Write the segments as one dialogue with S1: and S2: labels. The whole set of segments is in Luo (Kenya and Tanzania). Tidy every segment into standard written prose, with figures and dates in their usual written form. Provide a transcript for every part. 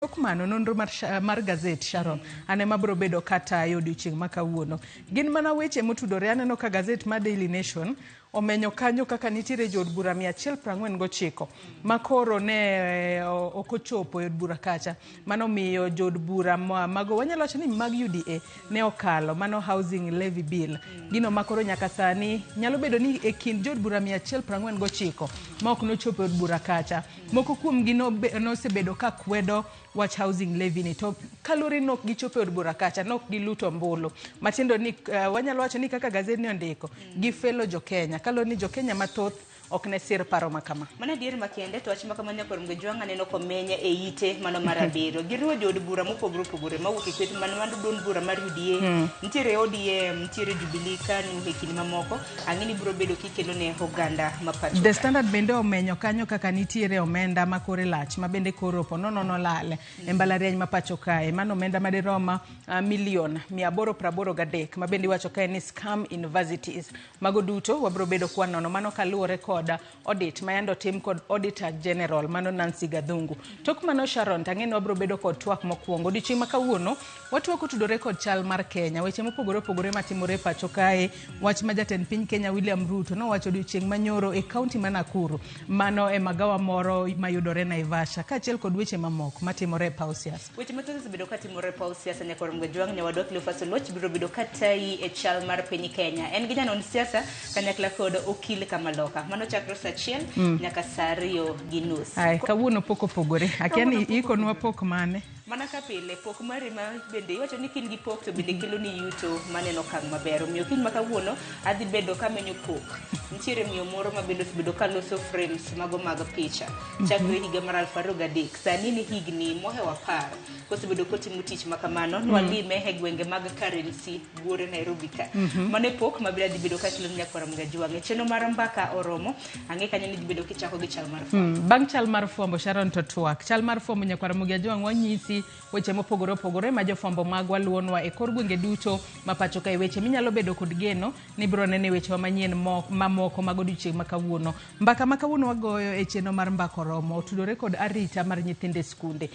S1: Tok mano, nonro mar, mar gazet Sharon, an ema abiro bedo katayo odiochieng' ma kawuono. Gin mana weche motudore, aneno ka gazet mar Daily Nation omenyo kanyo kaka nitiere jood bura 149 ma koro ne ok ochopo e od bura kacha. Mano miyo jood bura mago wanyalo wacho ni mag UDA ne okalo mano housing levy bill. Gino ma koro nyaka sani nyalo bedo ni e kind jood bura 149 ma ok nochopo e od bura kacha. Moko kuomgi nosebedo ka kwedo wach housing levy ni to kaluwore ni ok gichopo e od bura kacha ne ok giluto ombulu. Matiende ni wanyalo wacho ni kaka gazet ni ondiko, gifelo jo Kenya kaluwore ni jo Kenya mathoth ok ne sir paro ma kama.
S2: Mano adier makende to wach ma kamano nyakwar Mgejwang' aneno komeny e ite mano mar abiriyo. Giriwo jood bura mopogore opogore mawuok e kweth mano mar duond bura mar UDA, nitiere ODM, nitiere Jubilee, KANU e kind mamoko. Ang'e ni biro bedo kikelo ne oganda ma pacho
S1: The Standard bende omenyo kanyo kaka nitiere omenda ma kore lach ma bende koro po nono nolal e mbalariany ma pacho kae. Mano omenda madirom milion 883 ma bende iwacho kae ni scam universities. Mago duto wabiro bedo kwanono mano kaluwore kod audit ma yande otim kod Auditor General mano Nancy Gathungu. Tok mano Sharon, tang'e ni wabiro bedo kod twak mokwongo. Odiochieng' ma kawuono watwak otudore kod chal mar Kenya, weche mopogore opogore matimore e pacho kae, wach ma jatend piny Kenya William Ruto nowacho odiochieng' manyoro e kaunti ma Nakuru, mano e magawa moro mayudore Naivasha, kaachiel kod weche mamoko matimore e paw siasa.
S2: Weche mathoth osebedo katimore e paw siasa nyakwar Mgajwang' nyawadwa Cleophas Oluoch biro bedo katayi e chal mar piny Kenya. En gi janon siasa kanyakla kod okil Kamaloka. Mano chakre saa achiel nyaka saa ariyo gi nus.
S1: Ai, kawuono pok opogore. Akia ni ikonwa pok mane.
S2: Mana ka pile, pok mari ma bende iwacho ni kin gi pok to bende kelo ni yuto maneno okang' maber. Omiyo kiny ma kawuono adhi bedo kamenyo pok. Nitiere miyo moro ma bende osebedo ka loso frames mago mag picha. Chakre higa mar 2003. Sani ni higni mohewo 10 kosebedo kotimo tich ma kamano. Nwalime e gwenge mag Karensi buore Nairobi ka. Mano e pok ma bende adhi bedo kakelo ni nyakwar Mgajwang'. E chenro mar mbaka oromo, ang'e kanyo ni dhi bedo kichako gi chal mar fwambo.
S1: Bang' chal mar fwambo Sharon to twak. Chal mar fwambo nyakwar Mgajwang' wanyisi weche mopogore opogore ma jofwambo magwa luwonwa e kor gwenge duto ma pacho kae. Weche minyalo bedo kod geno ni biro nene wechewa manyien mamoko mag odiochieng' ma kawuono. Mbaka ma kawuono wagoyo e chenro mar mbaka oromo otudore kod arita mar nyithindo e skunde.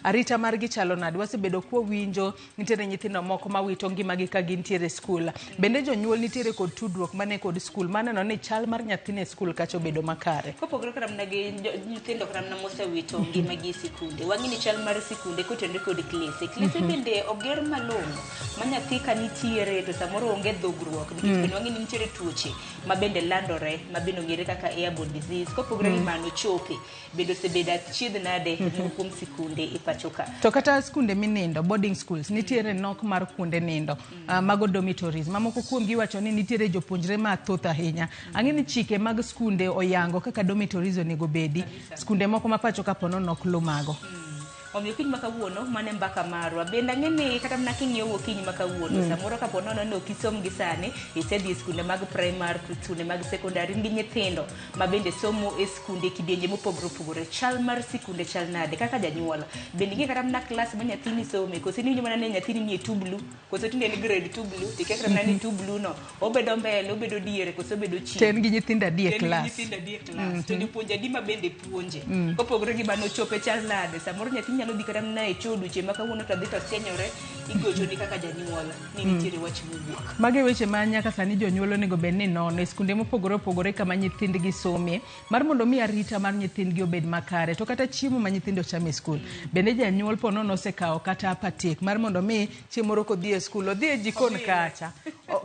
S1: Arita margi chalo nade? Wasebedo kwawinjo nitiere nyithindo moko mawito ngimagi ka gintiere e skul. Bende jonyuol nitiere kod tudruok mane kod skul maneno ni chal mar nyathine e skul kacha obedo makare.
S2: Kopogore kata mana gi nyithindo kata mana mosewito ngimagi e sikunde, wang'e ni chal mar sikunde kotenore kod klese. Klese bende oger malong'o ma nyathi ka nitiere to samoro onge dhogruok nikech bende wang'e ni nitiere tuoche ma bende landore ma bende ong'ere kaka airborne disease. Kopogore gi mano, chope bende osebedo achiedh nade moko kuom sikunde e pacho ka.
S1: To kata skunde minindo, boarding schools, nitiere nok mar kuonde nindo, mago dormitories. Mamoko kuomgi iwacho ni nitiere jopuonjre mathoth ahinya. Ang'e ni chike mag skunde oyango kaka dormitories onego bedi. Skunde moko ma pacho ka po nono ok luw mago.
S2: Omiyo kiny ma kawuono mano e mbaka marwa. Bende ang'e ni kata mana king'iyo okinyi ma kawuono, samoro kapo nono ni ok isom gi sani, isedhi e skunde mag primary, skunde mag secondary, in gi nyithindo ma bende somo e skunde kidienje mopogore opogore. Chal mar sikunde chal nade kaka janyuol? Bende ing'e kata mana klas ma nyathini some, koso iwinjo mana ni nyathini nie tublu, koso tinde en grade tublu, tikia kata mana ni tublu no obedo mbele, obedo diere, koso obedo chien.
S1: To en gi nyithindo adi e klas?
S2: Nyithindo adi e klas? To jopuonje adi ma bende puonje? Kopogore gi mano, chope chal nade? Samoro nyathi nyalo dhi kata mana e choo odiochieng' ma kawuono to dhi to sienyore, igochoni kaka janyuol ni nitiere wach mowuok.
S1: Mago e weche ma nyaka sani jonyuol onego bed ni nono e skunde mopogore opogore kama nyithindgi somie mar mondo mi arita mar nyithindgi obed makare. To kata chiemo ma nyithindo chamo e skul, bende janyuol po nono osekawo kata patik mar mondo mi chieng' moro kodhi e skul, odhi e jikon kacha.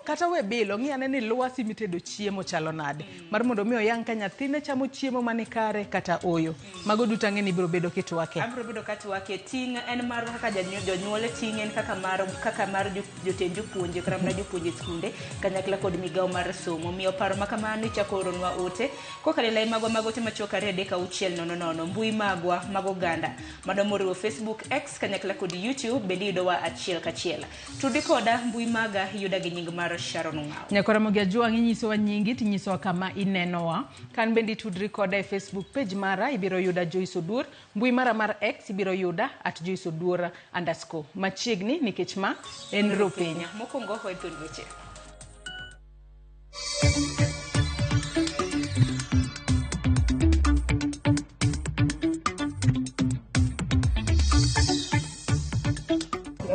S1: Kata we bilo, ong'i ane ni lwasi mitedo chiemo chalo nade. Mar mondo mi oyang ka nyathine chamo chiemo mani kare kata oyo. Mago duto ang'e ni ibiro bedo kitwake.
S2: Abiro bedo katwake. Ting' en marwa kaka jonyuol, ting' en kaka mar, kaka mar jotend jopuonje kata mana jopuonje skunde kanyakla kod migawo mar somo. Omiyo paro ma kamano ichako oronwa ote kokalo e lai magwa mag ote machuok 2 3 6 0 0. Mbui magwa mag oganda mano moriwo Facebook, X kanyakla kod YouTube bende iyudowa achiel kachiel. Tudi koda mbui maga iyuda gi nying mar Sharon Ong'awo.
S1: Nyakwara Ajwang' inyisowa nyingi tinyisowa kama inenowa. Kan bende itudri koda e Facebook page mara ibiro yuda Joyce Oduor. Mbui mara mar X ibiro yuda at Joyce Oduor underscore. Machiegni nikech ma en Rupiny.
S2: Mokwongo e thuond weche.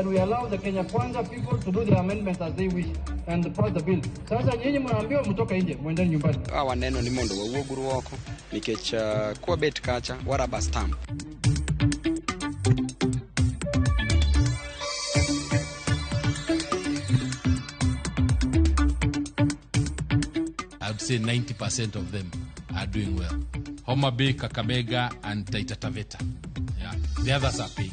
S3: And we allow the Kenya Kwanza people to do the amendments as they wish and pass the bill. Sasa nyinyi mnaambiwa mtoke nje, mwendeni nyumbani.
S4: Hawa neno ni mondo wawuog oko nikech kwabet kacha wa rubber stamp.
S5: I would say 90% of them are doing well. Homa Bay, Kakamega, and Taita Taveta. Yeah. The others are paying.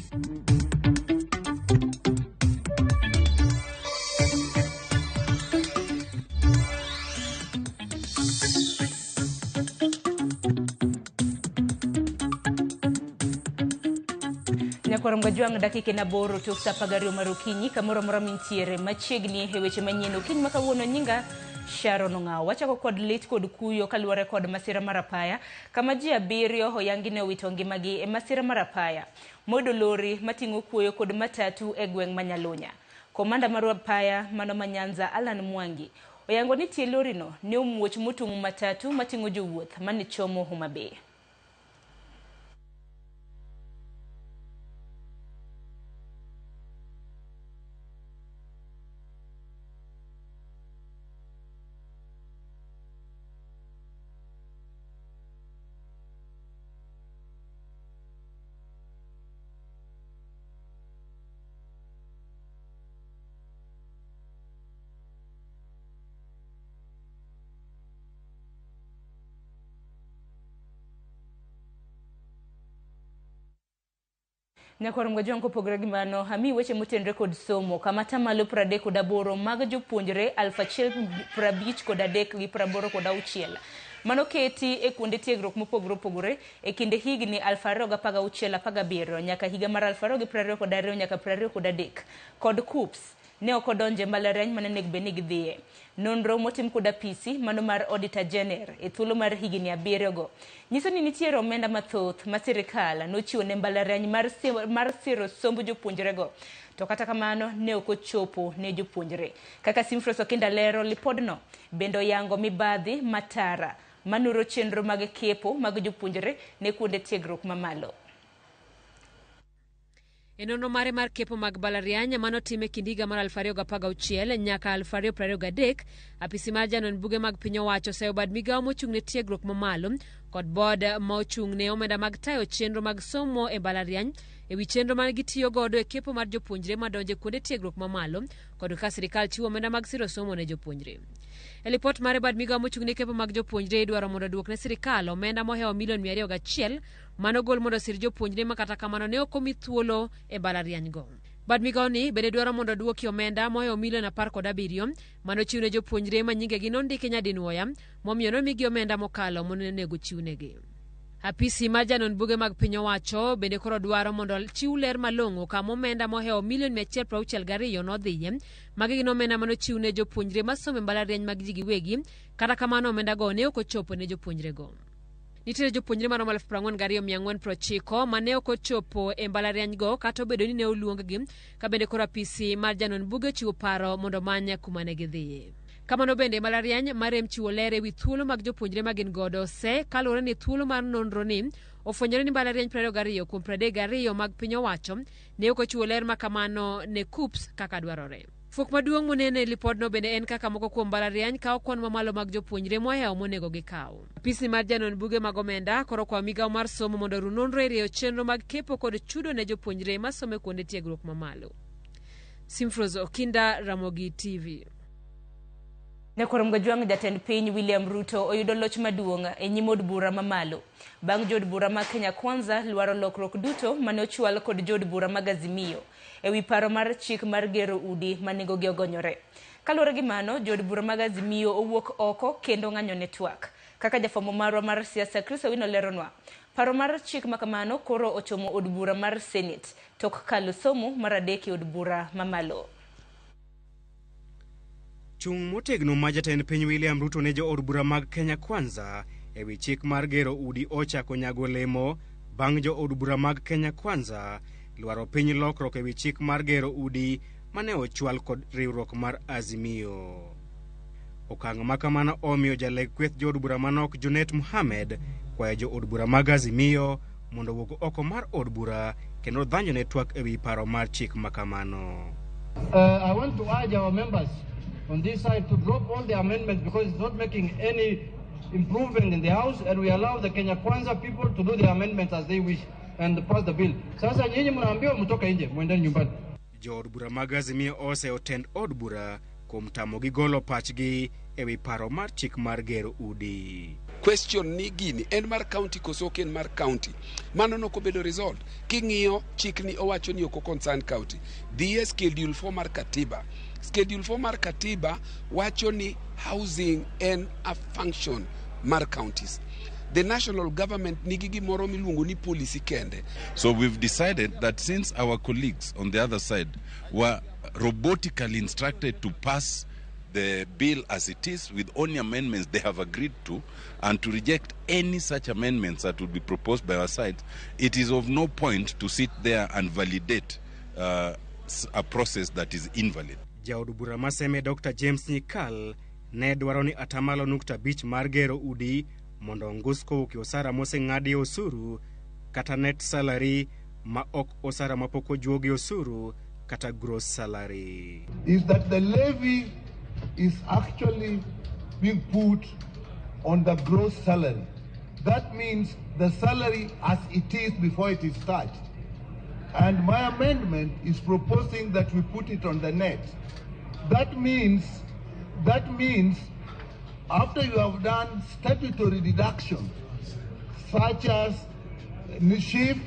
S2: Nyakwar Mgajwang' dakika en aboro tok sa apar gariyo mar okinyi kamoro amora mintiere machiegni e weche manyien okinyi ma kawuono nyinga Sharon Ong'awo. Wachako kod lit kod kuyo kaluwore kod masira mar apaya kama ji 7 oyangi ne owito ngimagi e masira mar apaya moyudo lori mating'o kuoyo kod matatu e gweng' ma Nyalunya. Komanda mar apaya mano ma Nyanza Alan Mwangi oyango ni tie lorino ne omuoch motuomo matatu mating'o jowuoth mane chomo Homa Bay. Nyakwar Mgajwang' kopogore gi mano, ami weche motenore kod somo kama atamalo 38 mag jopuonjre 1053 gi 86 manoketi e kuonde tiegruok mopogore opogore e kinde higni 2016-17 nyaka higa mar 2022 nyaka 23 kod KUCCPS ne ok odonjo e mbalariany mane onego bed ni gidhiye. Nonro motim kod apisi mano mar Auditor General e thuolo mar higni 7 go nyiso ni nitiere omenda mathoth ma sirikal nochiwo ne mbalariany mar siro somb jopuonjrego to kata kamano ne ok ochopo ne jopuonjre. Kaka Simfros Okinda lero lipodno bende oyango mibadhi matara manuro chenro mag kepo mag jopuonjre ne kuonde tiegruok mamalo.
S6: E nonro mare mar kepo mag mbalariany manotim e kind higa mar 2016 nyaka 2023, apisi mar janon buge mag piny owacho oseyo bad migawo mochung' ne tiegruok mamalo kod bod ma ochung' ne omenda mag tayo chenro mag somo e mbalariany ewi chenro ma gitiyo godo e kepo mar jopuonjre madonjo e kuonde tiegruok mamalo kod kaka sirikal chiwo omenda mag siro somo ne jopuonjre. E lipot mare bad migawo mochung' ne kepo mag jopuonjre idwaro mondo oduok ne sirikal omenda mohewo milion 201 manogol mondo osir jopuonjre ma kata kamano ne ok omi thuolo e mbalariany go. Bad migawo ni bende dwaro mondo oduoki omenda mohewo milion 17 manochiw ne jopuonjre ma nyingegi nondiki nyadinwoya momiyo nomigi omenda mokalo monego chiwnegi. Apisi mar janon buge mag piny owacho bende koro dwaro mondo chiw ler malong'o kama omenda mohewo milion 162 nodhiye. Magi gin omenda manochiw ne jopuonjre masomo e mbalariany mag ji giwegi, kata kamano omendago ne ok ochopo ne jopuonjrego. Nitiere jopuonjre maromo 42,490 mane ok ochopo e mbalariany go kata obedo ni ne oluong-gi, ka bende koro apisi mar janon buge ochiwo paro mondo omany kuma ne gidhiye. Kamano bende mbalariany marem chiwo ler ewi thuolo mag jopuonjre ma gin godo se kaluwore ni thuolo mar nonro ni ofwenyore ni mbalariany 22 kuom 32 mag piny owacho ne ok ochiwo ler ma kamano ne KUCCPS kaka dwarore. Fuok maduong' monene e lipodno bende en kaka moko kuom mbalariany kawo kwan mamalo mag jopuonjre mohewo monego gikaw. Apisi mar janon buge mag omenda koro okwayo migawo mar somo mondo oru nonro e rieyo chenro mag kepo kod chudo ne jopuonjre masomo e kuonde tiegruok mamalo. Simfros Okinda, Ramogi TV.
S2: Nyakwar Mgajwang' jatend piny William Ruto oyudo loch maduong' e nyim od bura mamalo bang' jood bura mag Kenya Kwanza lwaro lokruok duto mane ochwal kod jood bura mag Azimio ewi paro mar chik mar gero udi ma nengogi ogonyore. Kaluwore gi mano, jood bura mag Azimio owuok oko kendo ng'anyo ne twak. Kaka jafwambo marwa mar siasa Chris Owino leronwa, paro mar chik makamano koro ochomo od bura mar Senate tok kalo somo mar adek e od bura mamalo.
S7: Chung' motegno ma jatend piny William Ruto ne jood bura mag Kenya Kwanza ewi chik mar gero udi ochako nyago olemo bang' jood bura mag Kenya Kwanza lwaro piny lokruok ewi chik mar gero udi mane ochwal kod riwruok mar Azimio. Okang' ma kamano omiyo jaleg kweth jood bura manok Junet Mohamed kwayo jood bura mag Azimio mondo owuog oko mar od bura kendo dhanjo ne twak ewi paro mar chik makamano.
S3: I want to urge our members on this side to drop all the amendments because it's not making any improvement in the House, and we allow the Kenya Kwanza people to do the amendments as they wish and pass the bill. Sasa nyinyi mnaambiwa mtoke nje, mwendeni nyumbani.
S7: Jood bura mag Azimio oseyo tend od bura kuom tamogi golo pachgi ewi paro mar chik mar gero udi.
S8: Question ni gini en mar county koso ok en mar county, mano nokobedo resolved. King'iyo chikni owacho ni ok concern county. Dhi e schedule 4 mar katiba. Schedule 4 mar katiba wacho ni housing en a function mar counties. The national government nigi gimoro miluongo ni policy kende.
S9: So we've decided that since our colleagues on the other side were robotically instructed to pass the bill as it is with only amendments they have agreed to, and to reject any such amendments that would be proposed by our side, it is of no point to sit there and validate a process that is invalid.
S7: Jaod bura maseme Dr. James Nyikal ne dwaro ni atamalo 0.5 mar gero udi mondo ongus kowuok e osara moseng'adi osuru kata net salary ma ok osara mapok ojuogi osuru kata gross salary.
S10: Is that the levy is actually being put on the gross salary. That means the salary as it is before it is touched. And my amendment is proposing that we put it on the net. That means after you have done statutory deductions, such as NSHIF,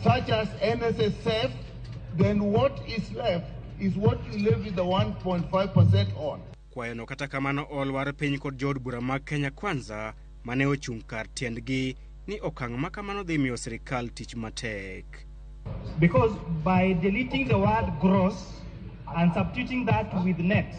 S10: such as NSSF, then what is left is what you levy the 1.5% on.
S7: Kwayono kata kamano olwar piny kod jood bura mag Kenya Kwanza mane ochung' kar tiendgi ni okang' ma kamano dhi miyo sirikal tich matek.
S11: Because by deleting the word gross and substituting that with net,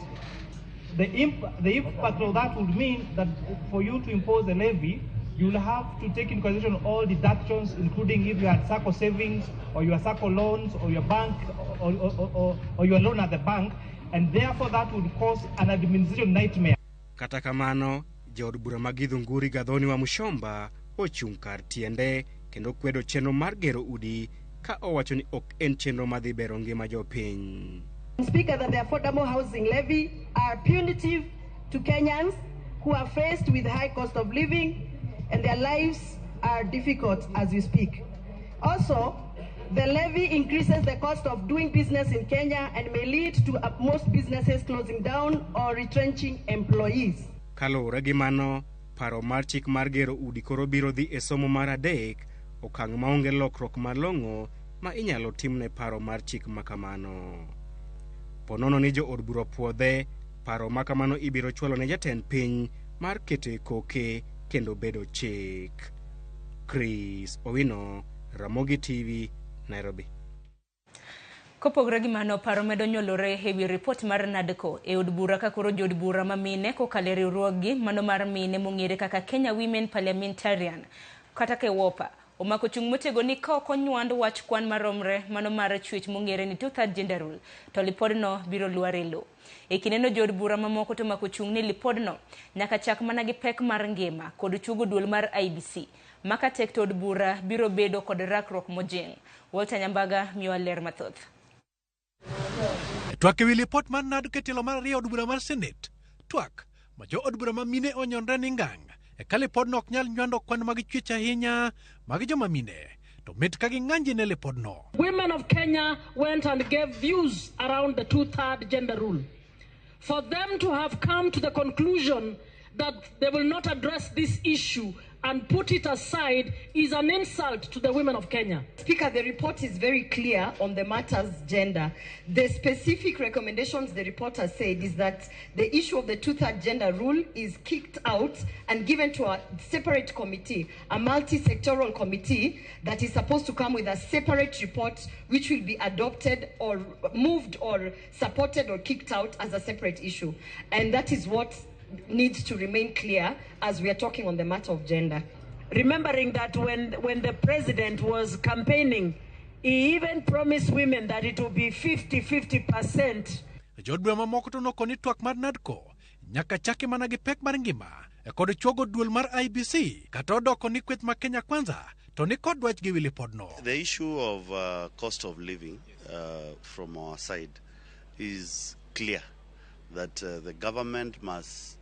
S11: the impact of that would mean that for you to impose a levy, you'll have to take into consideration all deductions, including if you had SACCO savings or your SACCO loans or your bank or your loan at the bank, and therefore that would cause an administration nightmare.
S7: Kata kamano, jaod bura ma Githunguri Gathoni wa Mushomba ochung' kar tiende kendo kwedo chenro mar gero udi ka owacho ni ok en chenro madhi bero ngima jopiny.
S12: Speaker, that the affordable housing levy are punitive to Kenyans who are faced with high cost of living and their lives are difficult as we speak. Also, the levy increases the cost of doing business in Kenya and may lead to most businesses closing down or retrenching employees.
S7: Kaluwore gi mano, paro mar chik mar gero udi koro biro dhi e somo mar 3, okang' maonge lokruok malong'o ma inyalo timne paro mar chik makamano. Ponono ni jood bura puodhe, paro makamano ibiro chwalo ne jatend piny mar keto e koke kendo bedo chik. Chris Owino, Ramogi TV, Nairobi.
S2: Kopogore gi mano, paro medo nyuolore ewi ripot mar NADCO e od bura ka koro jood bura ma mine kokalo e riwruoggi mano mar mine mong'ere kaka Kenya Women Parliamentarian kata KEWOPA omako chung' motego ni ka ok onywand wach kwan maromre mano mar chwech mong'ere ni two-third gender rule to lipodno biro lwar e lowo. E kindeno jood bura mamoko to omako chung' ni lipodno nyaka chak mana gi pek mar ngima kod chuogo duol mar IEBC maka tek to od bura biro bedo kod rakruok mojing'. Walter Nyambaga miyowa ler mathoth.
S13: Twak ewi lipot mar NADCO e tielo mar 2 od bura mar Senate. Twak ma jo od bura ma mine onyonre ni ngang' eka lipodno ok nyal nywando kwan mag chwech ahinya mag joma mine to mit ka ging'anji ne lipodno.
S14: Women of Kenya went and gave views around the two-third gender rule. For them to have come to the conclusion that they will not address this issue and put it aside is an insult to the women of Kenya.
S15: Speaker, the report is very clear on the matters gender. The specific recommendations the report has said is that the issue of the two-third gender rule is kicked out and given to a separate committee, a multi-sectoral committee that is supposed to come with a separate report which will be adopted or moved or supported or kicked out as a separate issue. And that is what needs to remain clear as we are talking on the matter of gender.
S16: Remembering that when the president was campaigning, he even promised women that it will be 50-50%.
S13: Jood bura mamoko to nokoni twak mar NADCO nyaka chake mana gi pek mar ngima Kod chuogo duol mar IEBC kata odoko ni kweth ma Kenya Kwanza to ni kod dwach gi wi lipodno.
S17: The issue of cost of living from our side is clear that the government must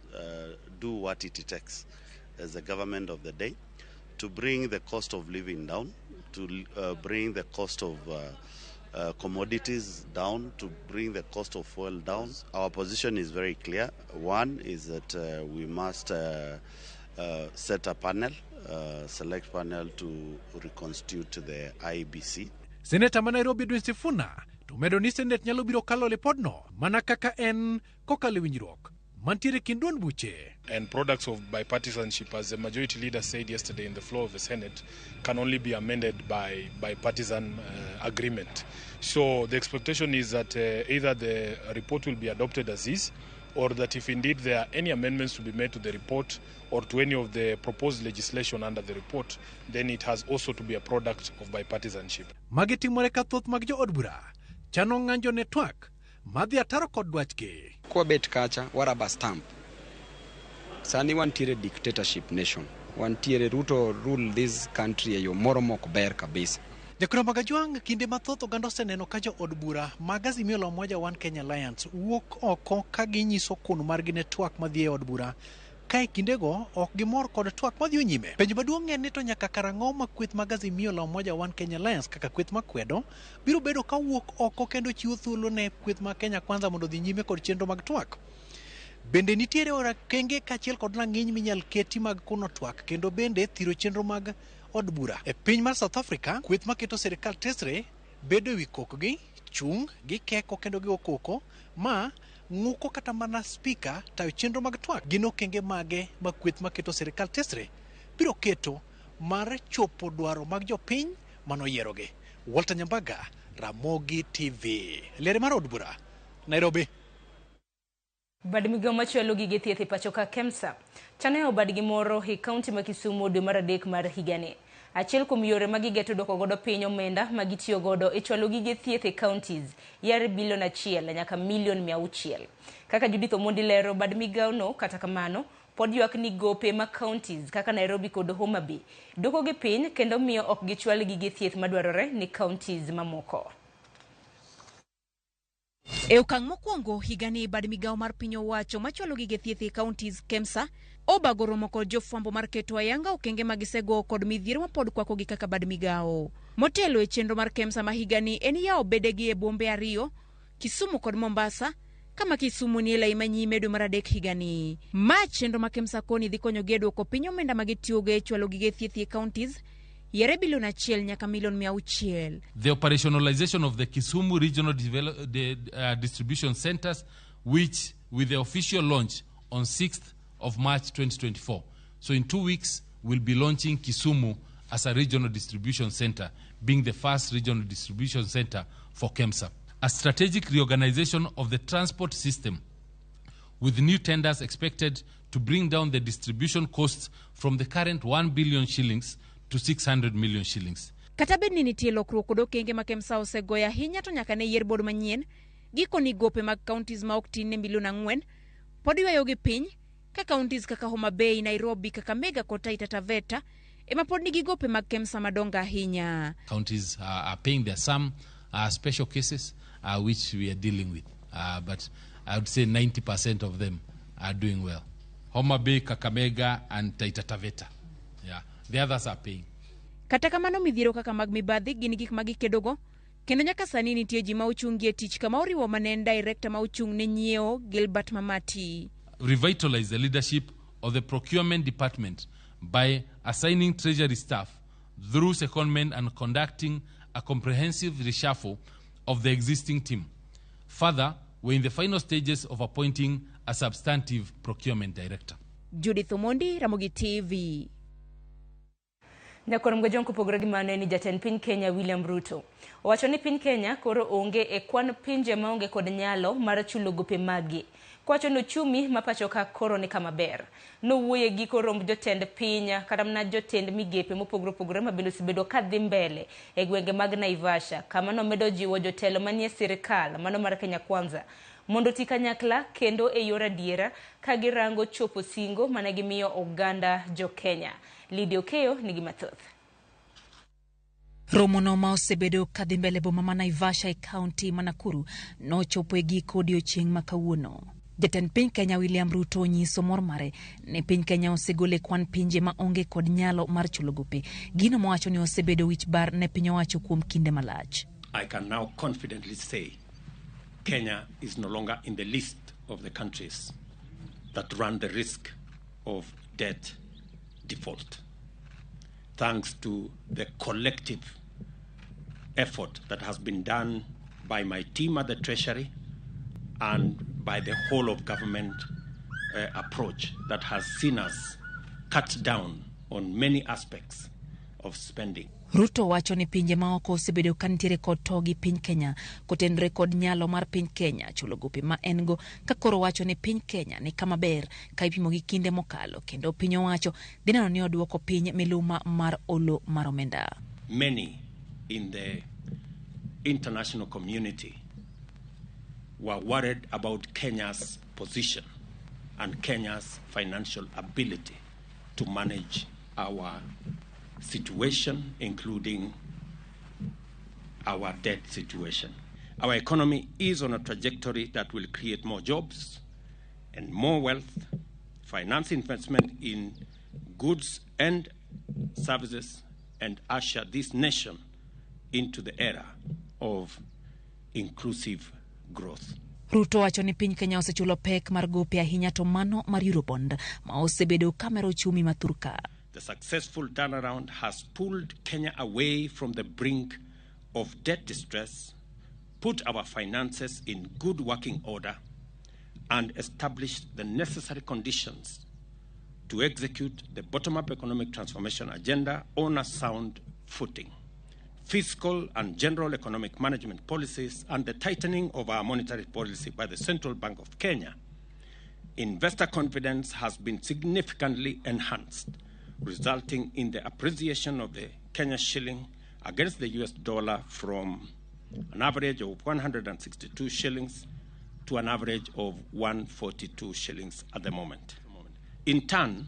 S17: do what it takes as the government of the day to bring the cost of living down, to bring the cost of commodities down, to bring the cost of fuel down. Our position is very clear. One is that we must set a panel, select panel to reconstitute the IEBC.
S13: Seneta ma Nairobi Edwin Sifuna to medo ni Senate nyalo biro kalo lipodno mana kaka en kokalo e winjruok mantiere kind duond buche.
S18: And products of bipartisanship, as the majority leader said yesterday in the floor of the Senate, can only be amended by bipartisan agreement. So the expectation is that either the report will be adopted as is, or that if indeed there are any amendments to be made to the report or to any of the proposed legislation under the report, then it has also to be a product of bipartisanship.
S13: Magi timore ka thoth mag jood bura chano ng'anjo ne twak madhi ataro kod dwachgi.
S4: Kwabet kacha wa rubber stamp. Sani wantiere dictatorship nation. Wantiere Ruto rule this country e yo moro mok ber kabisa.
S13: Jakura Magajwang', kinde mathoth oganda oseneno ka jood bura mag Azimio la Umoja One Kenya Alliance wuok oko ka ginyiso kun margi ne twak madhi e od bura ka e kindego ok gimor kod twak madhi nyime. Penjo maduong' en ni to nyaka karang'o ma kweth mag Azimio la Umoja One Kenya Alliance kaka kweth makwedo biro bedo ka wuok oko kendo chiwo thuolo ne kweth mag Kenya Kwanza mondo odhi nyime kod chenro mag twak. Bende nitiere orakenge kaachiel kod rang'iny minyal keti mag kuno twak kendo bende thiro chenro mag od bura. E piny mar South Africa, kweth maketo sirikal tesre bedo ewi kokgi, chung', gikeko kendo gigo koko ma ng'uko kata mana spika tayo chenro mag twak. Gin okenge mage ma kweth maketo sirikal tesre biro keto mar chopo dwaro mag jopiny manoyierogi. Walter Nyambaga, Ramogi TV. Liare mar od bura, Nairobi.
S2: Bad migao machwalo gige thieth e pacho ka KEMSA chano yawo badgi moro e kaunti ma Kisumu dwe mar 3 mar higani. Achiel kuom yore ma gigeto dwoko godo piny omenda ma gitiyo godo e chwalo gige thieth e counties yare bilion 1 nyaka milion 600. Kaka Judith Omondi lero, bad migao no kata kamano pod ywak ni gope ma counties kaka Nairobi kod Homa Bay dwoko gi piny kendo miyo ok gichwal gige thieth madwarore ni counties mamoko.
S19: E okang' mokwongo higani bad migao mar piny owacho machwalo gige thieth e counties KEMSA obago romo kod jofwambo mar keto ayanga okenge ma gisego kod midhiero mapod kwakogi kaka bad migao. Motelo e chenro mar KEMSA ma higani en yawo bedegi e bombe 2, Kisumu kod Mombasa, kama Kisumu ni e lai manyime dwe mar 3 higani. Ma chenro ma KEMSA koni dhi konyogi e dwoko piny omenda ma gitiyogo e chwalo gige thieth e counties yare bilion 1 nyaka milion 600.
S5: The operationalization of the Kisumu Regional Distribution Centers, which with the official launch on 6th of March 2024. So in 2 weeks, we'll be launching Kisumu as a regional distribution center, being the first regional distribution center for KEMSA. A strategic reorganization of the transport system with new tenders expected to bring down the distribution costs from the current 1 billion shillings to 600 million shillings.
S19: Kata bed ni nitie lokruok kod okenge ma KEMSA osegoyo ahinya to nyaka ne yier bod manyien, gikoni gope mag counties ma ok tin ne milion 4 pod ywayogi piny ka counties kaka Homa Bay, Nairobi, Kakamega kod Taita Taveta ema pod nigi gope mag KEMSA madongo ahinya.
S5: Counties are paying their some special cases which we are dealing with, but I would say 90% of them are doing well. Homa Bay, Kakamega and Taita Taveta. Yeah. The others are paying.
S19: Kata kamano midhiero kaka mag mibadhi gin gik ma gikedogo kendo nyaka sani nitie ji ma ochungi e tich kama oriwo mane en director ma ochung' ne nyiewo Gilbert Mamati.
S5: Revitalize the leadership of the procurement department by assigning treasury staff through secondment and conducting a comprehensive reshuffle of the existing team. Further, we're in the final stages of appointing a substantive procurement director.
S19: Judith Omondi, Ramogi TV.
S2: Nyakoro Mgajwang' kopogore gi mano en ni jatend piny Kenya William Ruto owacho ni piny Kenya koro onge e kwan pinje maonge kod nyalo mar chulo gope maggi. Kowacho ni ochumi ma pacho ka koro ni kama ber. Nowuoyo e giko romb jotend piny kata mana jotend migepe mopogore opogore ma bende osebedo ka dhi mbele e gwenge mag Naivasha, kama nomedo jiwo jotelo manie sirikal mano mar Kenya Kwanza mondo oti kanyakla kendo e yor adiera ka girango chopo singo mane gimiyo oganda jo Kenya. Lydia Okeyo nigi mathoth.
S19: Romono ma osebedo kadhi mbele boma ma Naivasha e kaunti ma Nakuru nochopo e giko odiochieng' ma kawuono. Jatend piny Kenya William Ruto onyiso mor mare ni piny Kenya osegolo e kwan pinje ma onge kod nyalo mar chulo gope, gino mowacho ni osebedo wich bar ne piny owacho kuom kinde malach.
S20: I can now confidently say Kenya is no longer in the list of the countries that run the risk of debt default, thanks to the collective effort that has been done by my team at the Treasury and by the whole of government approach that has seen us cut down on many aspects of spending.
S19: Ruto wacho ni pinje maoko osebedo ka nitiere kod to gi piny Kenya kotenore kod nyalo mar piny Kenya chulo gope ma en go, ka koro wacho ni piny Kenya ni kama ber ka ipimo gi kinde mokalo, kendo piny owacho dhi neno ni oduoko piny miluma mar olo mar omenda.
S20: Many in the international community were worried about Kenya's position and Kenya's financial ability to manage our situation, including our debt situation. Our economy is on a trajectory that will create more jobs and more wealth, finance investment in goods and services, and usher this nation into the era of inclusive growth.
S19: Ruto wacho ni piny Kenya osechulo pek mar gope ahinya to mano mar Eurobond ma osebedo kamero ochumi ma thurka.
S20: The successful turnaround has pulled Kenya away from the brink of debt distress, put our finances in good working order, and established the necessary conditions to execute the bottom-up economic transformation agenda on a sound footing. Fiscal and general economic management policies and the tightening of our monetary policy by the Central Bank of Kenya, investor confidence has been significantly enhanced, resulting in the appreciation of the Kenya shilling against the US dollar from an average of 162 shillings to an average of 142 shillings at the moment. In turn,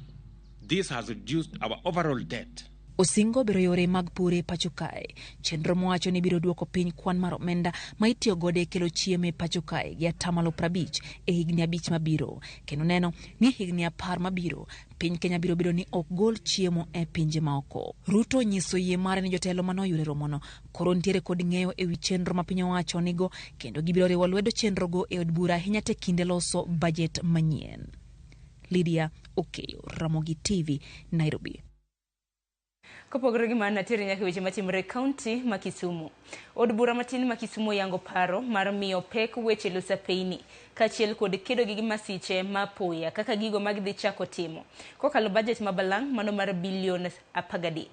S20: this has reduced our overall debt.
S19: Osingo biro yore mag pur e pacho kae, chenro mowacho ni biro duoko piny kwan mar omenda ma itiyo godo e kelo chiemo e pacho kae gi atamalo 50 e higni 5 mabiro, kendo neno ni higni 10 mabiro piny Kenya biro bedo ni ok gol chiemo e pinje maoko. Ruto onyiso yie mare ni jotelo manoyudo e romono koro nitiere kod ng'eyo e wi chenro ma piny owacho nigo, kendo gibiro riwo lwedo chenrogo e od bura ahinya te kinde loso bajet manyien. Lydia Okeyo, Ramogi TV, Nairobi.
S2: Kopogore gi mano, atere nyaka weche matimore e kaunti ma Kisumu. Od bura matin ma Kisumu oyango paro mar miyo pek weche loso apeyni kaachiel kod kedo gi masiche ma apoya kaka gigo ma gidhi chako timo kokalo bajet ma balang' mano mar bilion 13.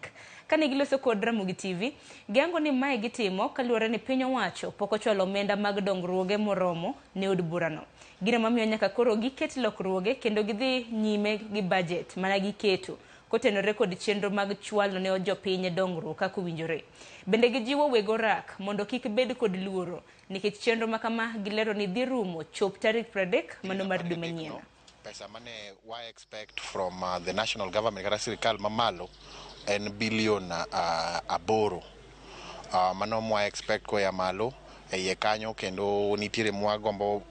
S2: Kane giloso kod Ramogi TV, giyango ni mae gitimo kaluwore ni piny owacho pok ochwalo omenda mag dongruoge moromo ne od burano. Gino mamiyo nyaka koro giket lokruoge kendo gidhi nyime gi bajet mana giketo kotenore kod chenro mag chwalo ne jopiny dongruok kaka owinjore. Bende gijiwo weg orak mondo kik bed kod luoro nikech chenro ma kama gilero ni dhi rumo chop tarik 30 mano mar dwe manyien.
S21: Pesa mane wa expect from the national government kata sirikal mamalo en bilion 8. Mano mwa expect koya malo e iye kanyo, kendo nitiere mwagombo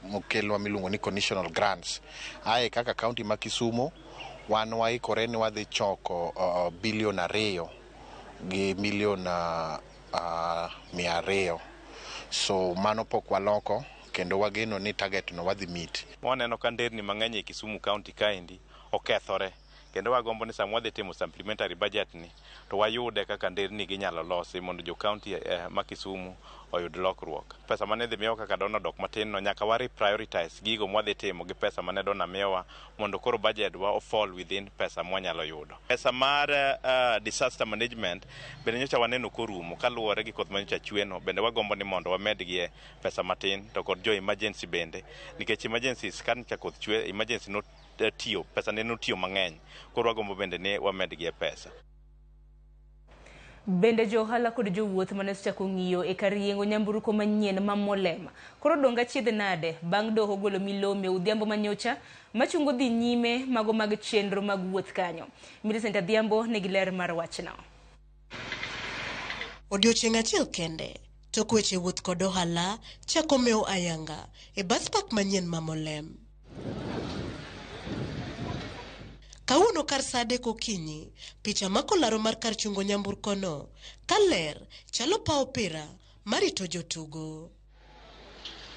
S21: mokelwa miluongo ni conditional grants. Ae kaka county ma Kisumu wan waikore ni wadhi choko bilion 2 gi milion 200. So mano pok waloko kendo wageno ni target no wadhi meet.
S22: Waneno ka nderni mang'eny e Kisumu County kaendi okethore, kendo wagombo ni sama wadhi timo supplementary budget ni to wayude kaka nderni ginyalo losi mondo jo county ma Kisumu oyud lokruok. Pesa mane dhi miyowa kaka donor dok matin no, nyaka wa reprioritize gigo mwadhi timo gi pesa mane donor miyowa mondo koro budget wa o fall within pesa mwanyalo yudo. Pesa mar disaster management bende nyocha waneno korumo kaluwore gi koth manyocha chweno, bende wagombo ni mondo wamedgie pesa matin to kod jo emergency bende, nikech emergencies ka nyocha koth chwe, emergency no tiyo, pesa ne notiyo mang'eny, koro wagombo bende ni wamedgie pesa.
S2: Bende jo ohala kod jowuoth mane osechako ng'iyo e kar yeng'o nyamburko manyien ma Molem koro odong' achiedh nade bang' doho golo milome odhiambo manyocha machungo dhi nyime mago mag chenro mag wuoth kanyo. Millicent Adhiambo nigi ler mar wachno.
S1: Odiochieng' achiel kende tok weche wuoth kod ohala chako mewo ayanga e bus park manyien ma Molem. Kawuono kar saa 3 okinyi, picha mako laro mar kar chungo nyamburkono ka ler chalo paw opira marito jotugo.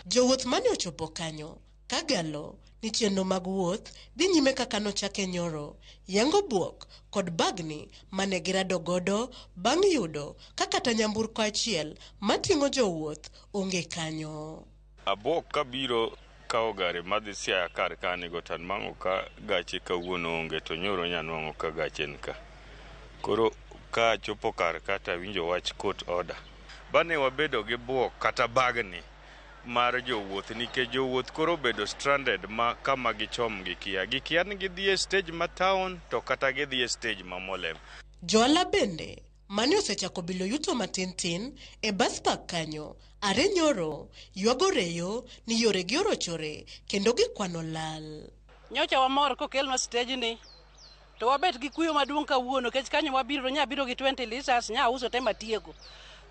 S1: Jowuoth mane ochopo kanyo kagalo ni chenro mag wuoth dhi nyime kaka nochake nyoro, yango buok kod bagni mane girado godo bang' yudo ka kata nyamburko achiel mating'o jowuoth onge kanyo.
S6: Abuok kabiro kawo gari madhi Siaya kar kanigo to anwang'o ka gache kawuono onge to nyoro nyanwang'o ka gache ni ka. Koro ka achopo kar ka to awinjo wach court order. Bane wabedo gi buok kata bagni mar jowuoth nikech jowuoth koro obedo stranded ma kama gichom gikia. Gikia ni gidhi e stage ma town to kata gidhi e stage ma Molem.
S1: Johala bende mane osechako bilo yuto matin tin e bus park kanyo are nyoro ywago reyo ni yoregi orochore kendo gikwano lal.
S23: Nyocha wamor kokelnwa stage ni to wabet gi kuyo maduong' kawuono nikech kanyo wabiro nya biro gi 20 liters nya uso te matieko.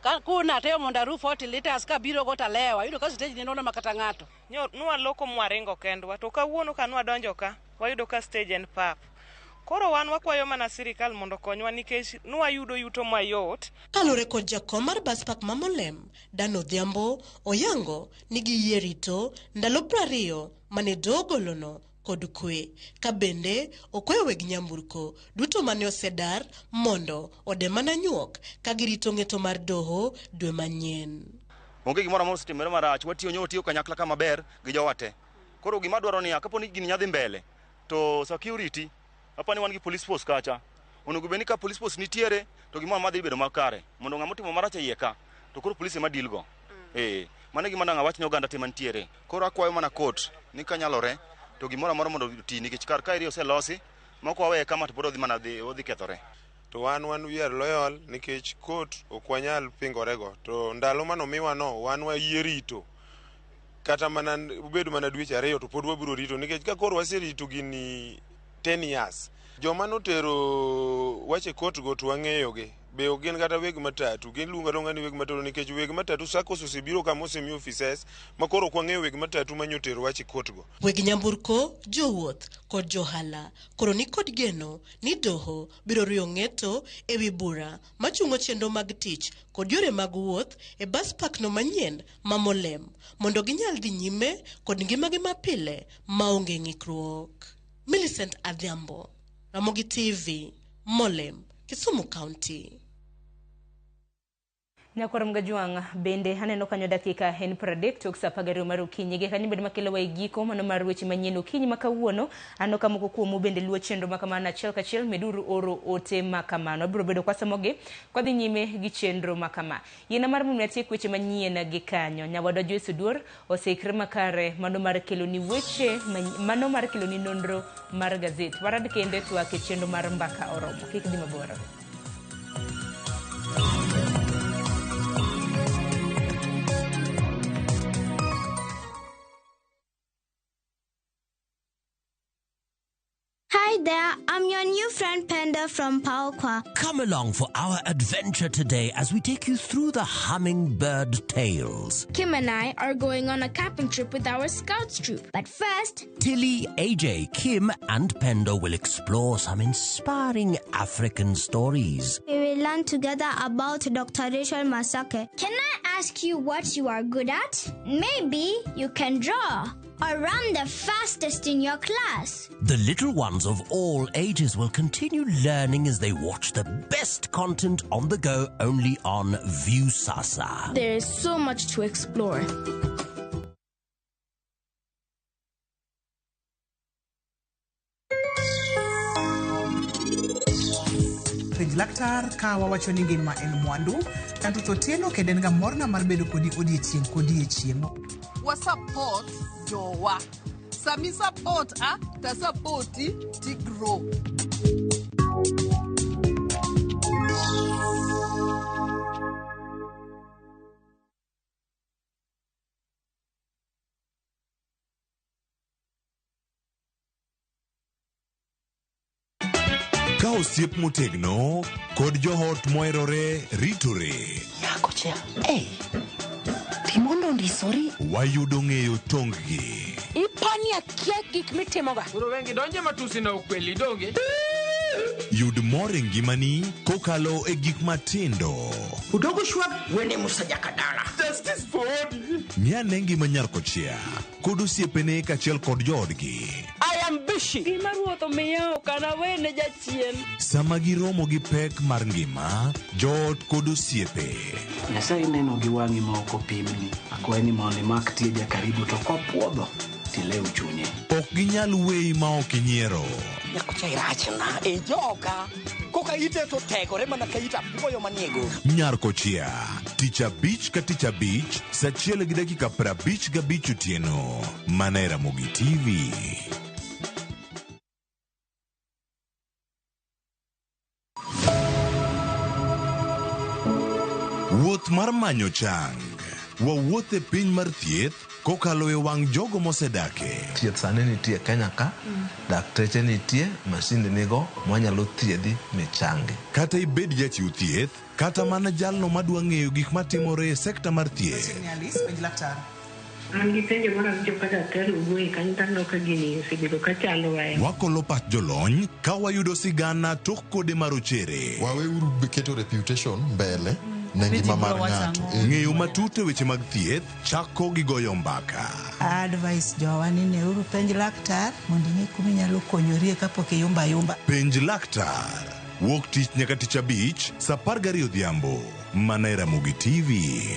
S23: Ka kuna temo mondo aru 40 liters ka biro go talewa ayudo ka stage ni nono makata ng'ato.
S24: Nwaloko mwaringo kendwa to kawuono ka nwadonjo ka wayudo ka stage en pap. Koro wan wakwayo mana sirikal mondo okonywa nikech nwayudo yuto mayot.
S1: Kaluwore kod jakom mar bus park ma Molem, Dan Odhiambo, oyango ni giyie rito ndalo 20 mane doho ogolono kod kwe, ka bende okwayo weg nyamburko duto mane osedar mondo ode mana nyuok ka girito ng'eto mar doho dwe manyien.
S25: Onge gimoro amora osetimore marach, watiyo nyo watiyo kanyakla kama ber gi jowa te. Koro gima dwaro niya, kapo ni gini nyadhi mbele to security apani wan gi police force kacha. Onego bed ni ka police force nitiere to gimoro amora dhi bedo makare mondo ng'ama otimo marach e iye ka to koro police ema deal go. Mano e gima dang' awach ne oganda te mantiere. Koro akwayo mana court ni kanyalore to gimoro amora mondo oti nikech kar kaeri oselosi ma ok waweye kama to pod odhi mana dhi odhi kethore.
S26: To wan we are loyal nikech court ok wanyal pingorego to ndalo manomiwa no wan wayie rito kata mana obed mana dweche 2 to pod wabiro rito nikech ka koro waserito gini 10 years. Joma notero wach e court go to wang'eyogi be ok gin kata weg matatu, giluongo aluonga ni weg matatu nikech weg matatu SACCOS osebiro kama osemi offices ma koro ok wang'eyo weg matatu manyotero wach e court go.
S1: Weg nyamburko, jowuoth kod johala koro ni kod geno ni doho biro riyo ng'eto ewi bura machungo chenro mag tich kod yore mag wuoth e bus park no manyien ma Molem mondo ginyal dhi nyime kod ngimagi mapile maonge ng'ikruok. Millicent Adhiambo, Ramogi TV, Molem, Kisumu County.
S2: Nyakwar Mgajwang' bende aneno kanyo dakika en 30 tok saa 12 mar okinyi. Gi kanyo bende makelowa e giko mano mar weche manyien okinyi ma kawuono. Aneno ka moko kuomu bende luwo chenro ma kamano achiel kachiel, meduru oro ote ma kamano. Wabiro bedo kwasomogi kwadhi nyime gi chenro ma kama. Yiena mar mondo atiek weche manyien gi kanyo. Nyawadwa Joyce Oduor oseikre makare mano mar keloni weche mano mar keloni nonro mar gazet. Warad kende twak e chenro mar Mbaka Oromo. Kik dhi mabor.
S27: Hi there, I'm your new friend Penda from Paokwa.
S28: Come along for our adventure today as we take you through the hummingbird tales.
S29: Kim and I are going on a camping trip with our scouts troop.
S27: But first,
S28: Tilly, AJ, Kim and Pendo will explore some inspiring African stories.
S27: We will learn together about Dr. Rachel Masake. Can I ask you what you are good at? Maybe you can draw or run the fastest in your class.
S28: The little ones of all ages will continue learning as they watch the best content on the go only on Viusasa.
S29: There is so much to explore.
S30: Penj laktar ka wawacho ni ngima en mwandu, an Ruth Otieno kendo en ga morna mar bedo kodi odiechieng' kodiechieng'.
S31: Wa support jowa. Sami support a ta support ti grow.
S3: Ka osiep motegno kod joot moherore ritore.
S7: Nyako cha, hey, timondo ondisori.
S3: Wayudo ng'eyo tonggi.
S7: Ipani akia gik mitimoga.
S8: Koro wengi donje matusi na ukweli donge.
S3: Yud mor e ngimani kokalo e gik matindo.
S7: Udogo shwag wene Musa Jakadala.
S8: Justice for Odi.
S3: Ng'i ane ngima nyar kochia kod osiepene kaachiel kod joodgi.
S7: I am busy. Gima ruoth omiya ok anawene jachien.
S3: Sama giromo gi pek mar ngima, joot kod osiepe.
S9: Nyasaye neno gi wang'i ma ok opimni. Akwayi ni mondo imak tija karibu to kopuodho tilew chunye.
S3: Ok ginyal weyi ma ok inyiero.
S7: Nyakocha irachna e joka. Koka ite to tegore mana ka it apuoyo maniego.
S3: Nyar Kochia, tich abich ka tich abich, sa achiel gi dakika 55 otieno, mana e Ramogi TV. Wuoth mar manyo chang. Wawuoth e piny mar thieth kokalo e wang' jogo mosedake.
S10: Thieth sani nitie Kenya ka, dakteche nitie, masinde nigo mwanyalo thiedhi michangi.
S3: Kata ibed jachiw thieth, kata mana jalno madwa ng'eyo gik matimore e sekta mar thieth.
S30: Machiegni Alice, penj laktar.
S11: An gi penjo moro awinjo ka daktari owuoye kanyo to aneno ka gini osebedo ka chandowa e
S3: Wakolo pach jolony ka wayudo sigana tok kode marochere.
S12: Waweuru keto reputation mbele ne ngima mar ng'ato.
S3: Ng'eyo matut e weche mag thieth chako gi goyo mbaka.
S14: Advice jowa ni neuru penj laktar mondo ing'e kuma inyalo konyorie kapok iyumba ayumba.
S3: Penj laktar. Wuok tich nyaka tich abich sa 12 odhiambo mana e Ramogi TV.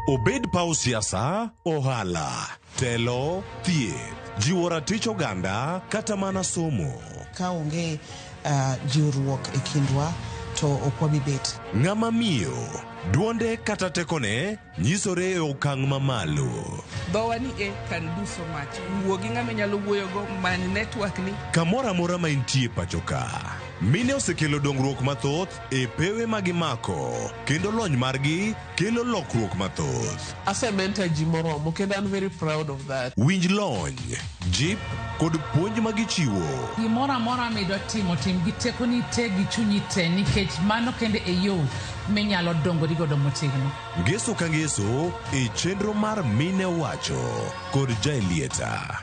S3: Obed paw siasa, ohala, telo, thieth, jiwo ratich oganda kata mana somo.
S30: Ka onge jiwruok e kindwa to ok wabi bet.
S3: Ng'ama miyo, duonde kata tekone nyisore e okang' mamalo.
S15: Dhowa ni e can do so much. Wuo gi ng'ama inyalo wuoyogo, many network ni.
S3: Kamoro amora ma intie pacho ka, mine osekelo dongruok mathoth e pewe ma gimako kendo lony margi kelo lokruok mathoth.
S15: Ase mentor ji moromo kendo an very proud of that.
S3: Winj lony, jip kod puonj ma gichiwo.
S16: Gimoro amora midwa timo, tim gi tekoni te gi chunyi te nikech mano kende e yo minyalo dongori godo motegno.
S3: Ngeso ka ngeso e chenro mar Mine Owacho kod Jaelieta.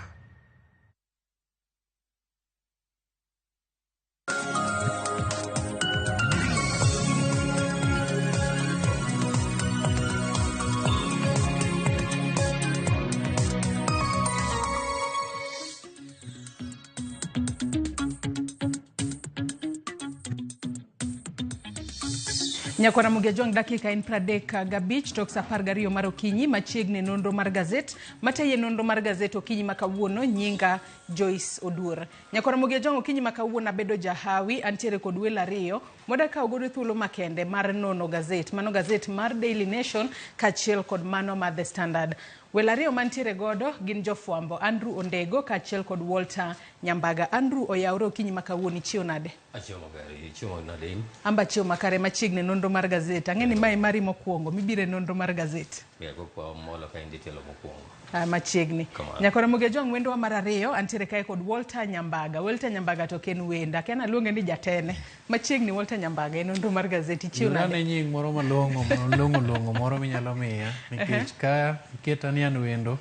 S17: Nyakwara Ramogi Ajwang' dakika en 35 tok sa 12 mar okinyi machiegni nonro mar gazet mataye nonro mar gazet okinyi ma kawuono nyinga Joyce Oduor. Nyakwara Ramogi Ajwang' okinyi ma kawuono abedo jahawi antiere kod welo ariyo moda kawo godo thuolo makende mar nono gazet mano gazet mar Daily Nation kaachiel kod mano mar The Standard. Welo ariyo mantiere godo gin jofwambo Andrew Ondego kaachiel kod Walter Nyambaga. Andrew oyawre okinyi ma kawuono ichiew nade?
S32: Achiewo maber, ichiewo nade in?
S17: Amba chiew makare machiegni nonro mar gazet. Ang'e ni mae mari mokwongo mibiro e nonro mar gazet.
S32: Yeah, kokwa molo ka in tielo mokwongo.
S17: Machiegni.
S32: Kamano.
S17: Nyakwara Ramogi Ajwang' wendowa mar ariyo antiere kae kod Walter Nyambaga. Walter Nyambaga to ok en wenda, akia naluonge ni jatene. Machiegni Walter Nyambaga e nonro mar gazet ichiew
S33: Yud ane
S17: nade?
S33: nying moro malong'o malong'o long'o moro minyalo miya nikech ka iketa ni an wendo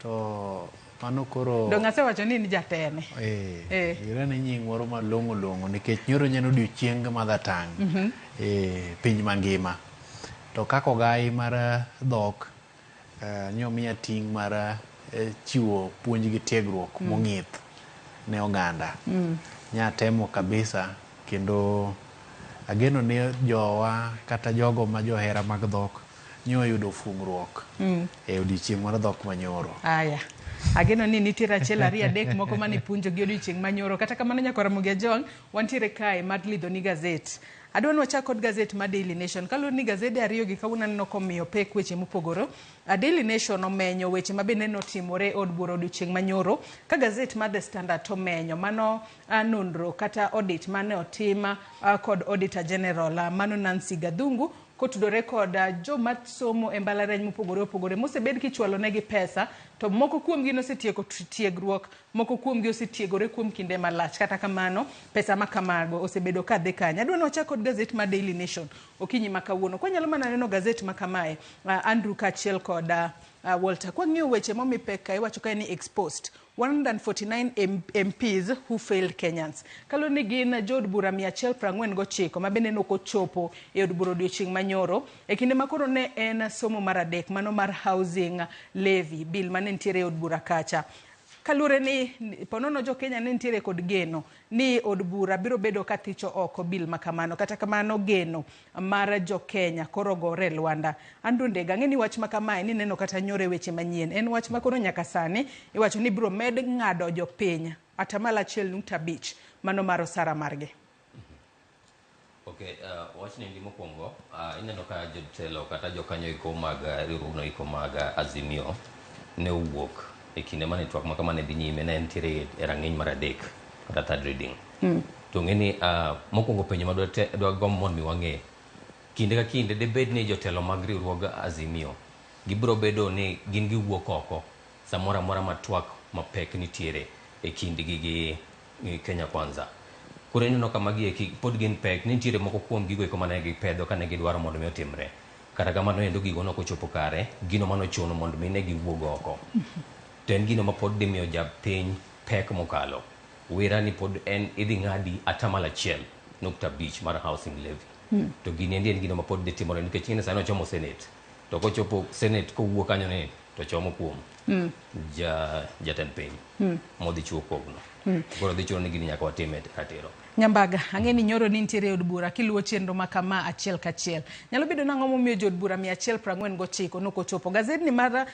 S33: to mano koro
S17: Dong' asewacho ni in jatene.
S33: Eh,
S17: Eh.
S33: yud ane nying moro malong'o long'o nikech nyoro ne en odiochieng Mother Tongue e piny mangima. To kaka ogai mar dhok nyomiya ting' mar chiwo puonj gi tiegruok mong'ith ne oganda. Nyatemo kabisa kendo ageno ni jowa kata jogo ma johera mag dhok nyoyudo fungruok e odiochieng' mar dhok manyoro.
S17: Aya. Ageno ni nitiere achiel ariyo adek moko mane ipuonjo gi odiochieng' manyoro. Kata kamano nyakwara Ramogi Ajwang' wantiere kae mar lidho ni gazet. Adwa ni wachak kod gazet mar Daily Nation. Kaluwore ni gazede ariyo gi kawuono aneno komiyo pek weche mopogore. Daily Nation omenyo weche ma bende notimore e od bura odiochieng' manyoro. Ka gazet mar The Standard to omenyo mano nonro kata audit mane otim kod Auditor General mano Nancy Gathungu kotudore kod joma somo e mbalariany mopogore opogore mosebed kichwalo negi pesa to moko kuomgi nosetieko tiegruok, moko kuomgi osetiegore kuom kinde malach. Kata kamano, pesa ma kamago osebedo ka dhi kanye? Adwa ni wachak kod gazet mar Daily Nation okinyi ma kawuono. Kwanyalo mana neno gazet ma kamae, Andrew kaachiel kod Walter. Kwang'iyo weche momi pek ka, iwacho kae ni exposed 149 MPs who failed Kenyans. Kaluwore ni gin jood bura 149 ma bende nok ochopo e od bura odiochieng' manyoro e kinde ma koro ne en somo mar adek mano mar housing levy bill mane nitiere e od bura kacha. Kaluwore ni ponono jo Kenya ne nitiere kod geno ni od bura biro bedo ka thicho oko bill ma kamano. Kata kamano geno mar jo Kenya koro gore e lwanda. Andrew Ndega, ang'e ni wach ma kamae ni neno kata nyoro e weche manyien. En wach ma koro nyaka sani iwacho ni biro med ng'ado jopiny 1.5% mano mar osara margi.
S32: Okay, wachni endi mokwongo, ineno ka jotelo kata jokanyo eko mag riwruogno eko mag Azimio ne owuok e kinde mane twak ma kama ne dhi nyime, ne nitiere e rang'iny mar adek kata third reading. To ng'e ni mokwongo penjo ma dwa gombo mondo mi wang'e, kinde ka kinde debed ni jotelo mag riwruog Azimio gibiro bedo ni gin giwuok oko samoro amora ma twak mapek nitiere e kindgi gi Kenya Kwanza. Koro ineno ka magi eki pod gin pek, ne nitiere moko kuom gigo eko mane gipedho kane gidwaro mondo mi otimre. Kata kamano endo gigo nok ochopo kare, gino mane ochuno mondo mi ne giwuog oko. To en gino ma pod dhi miyo japiny pek mokalo. Wira ni pod en idhi ng'adi 1.5% mar housing levy. To gini endi en gino ma pod dhi timore nikech ing'e ni sani ochomo Senate. To kochopo Senate kowuok kanyo ni to chomo kuom jatend piny modhi chiwo kogno. Koro dhi chuno ni gini nyaka watime ratiro.
S17: Nyambaga, ang'e ni nyoro ni nitiere e od bura kiluwo chenro ma kama achiel kachiel. Nyalo bedo nang'o momiyo jood bura 149 nok ochopo. Gazetni mar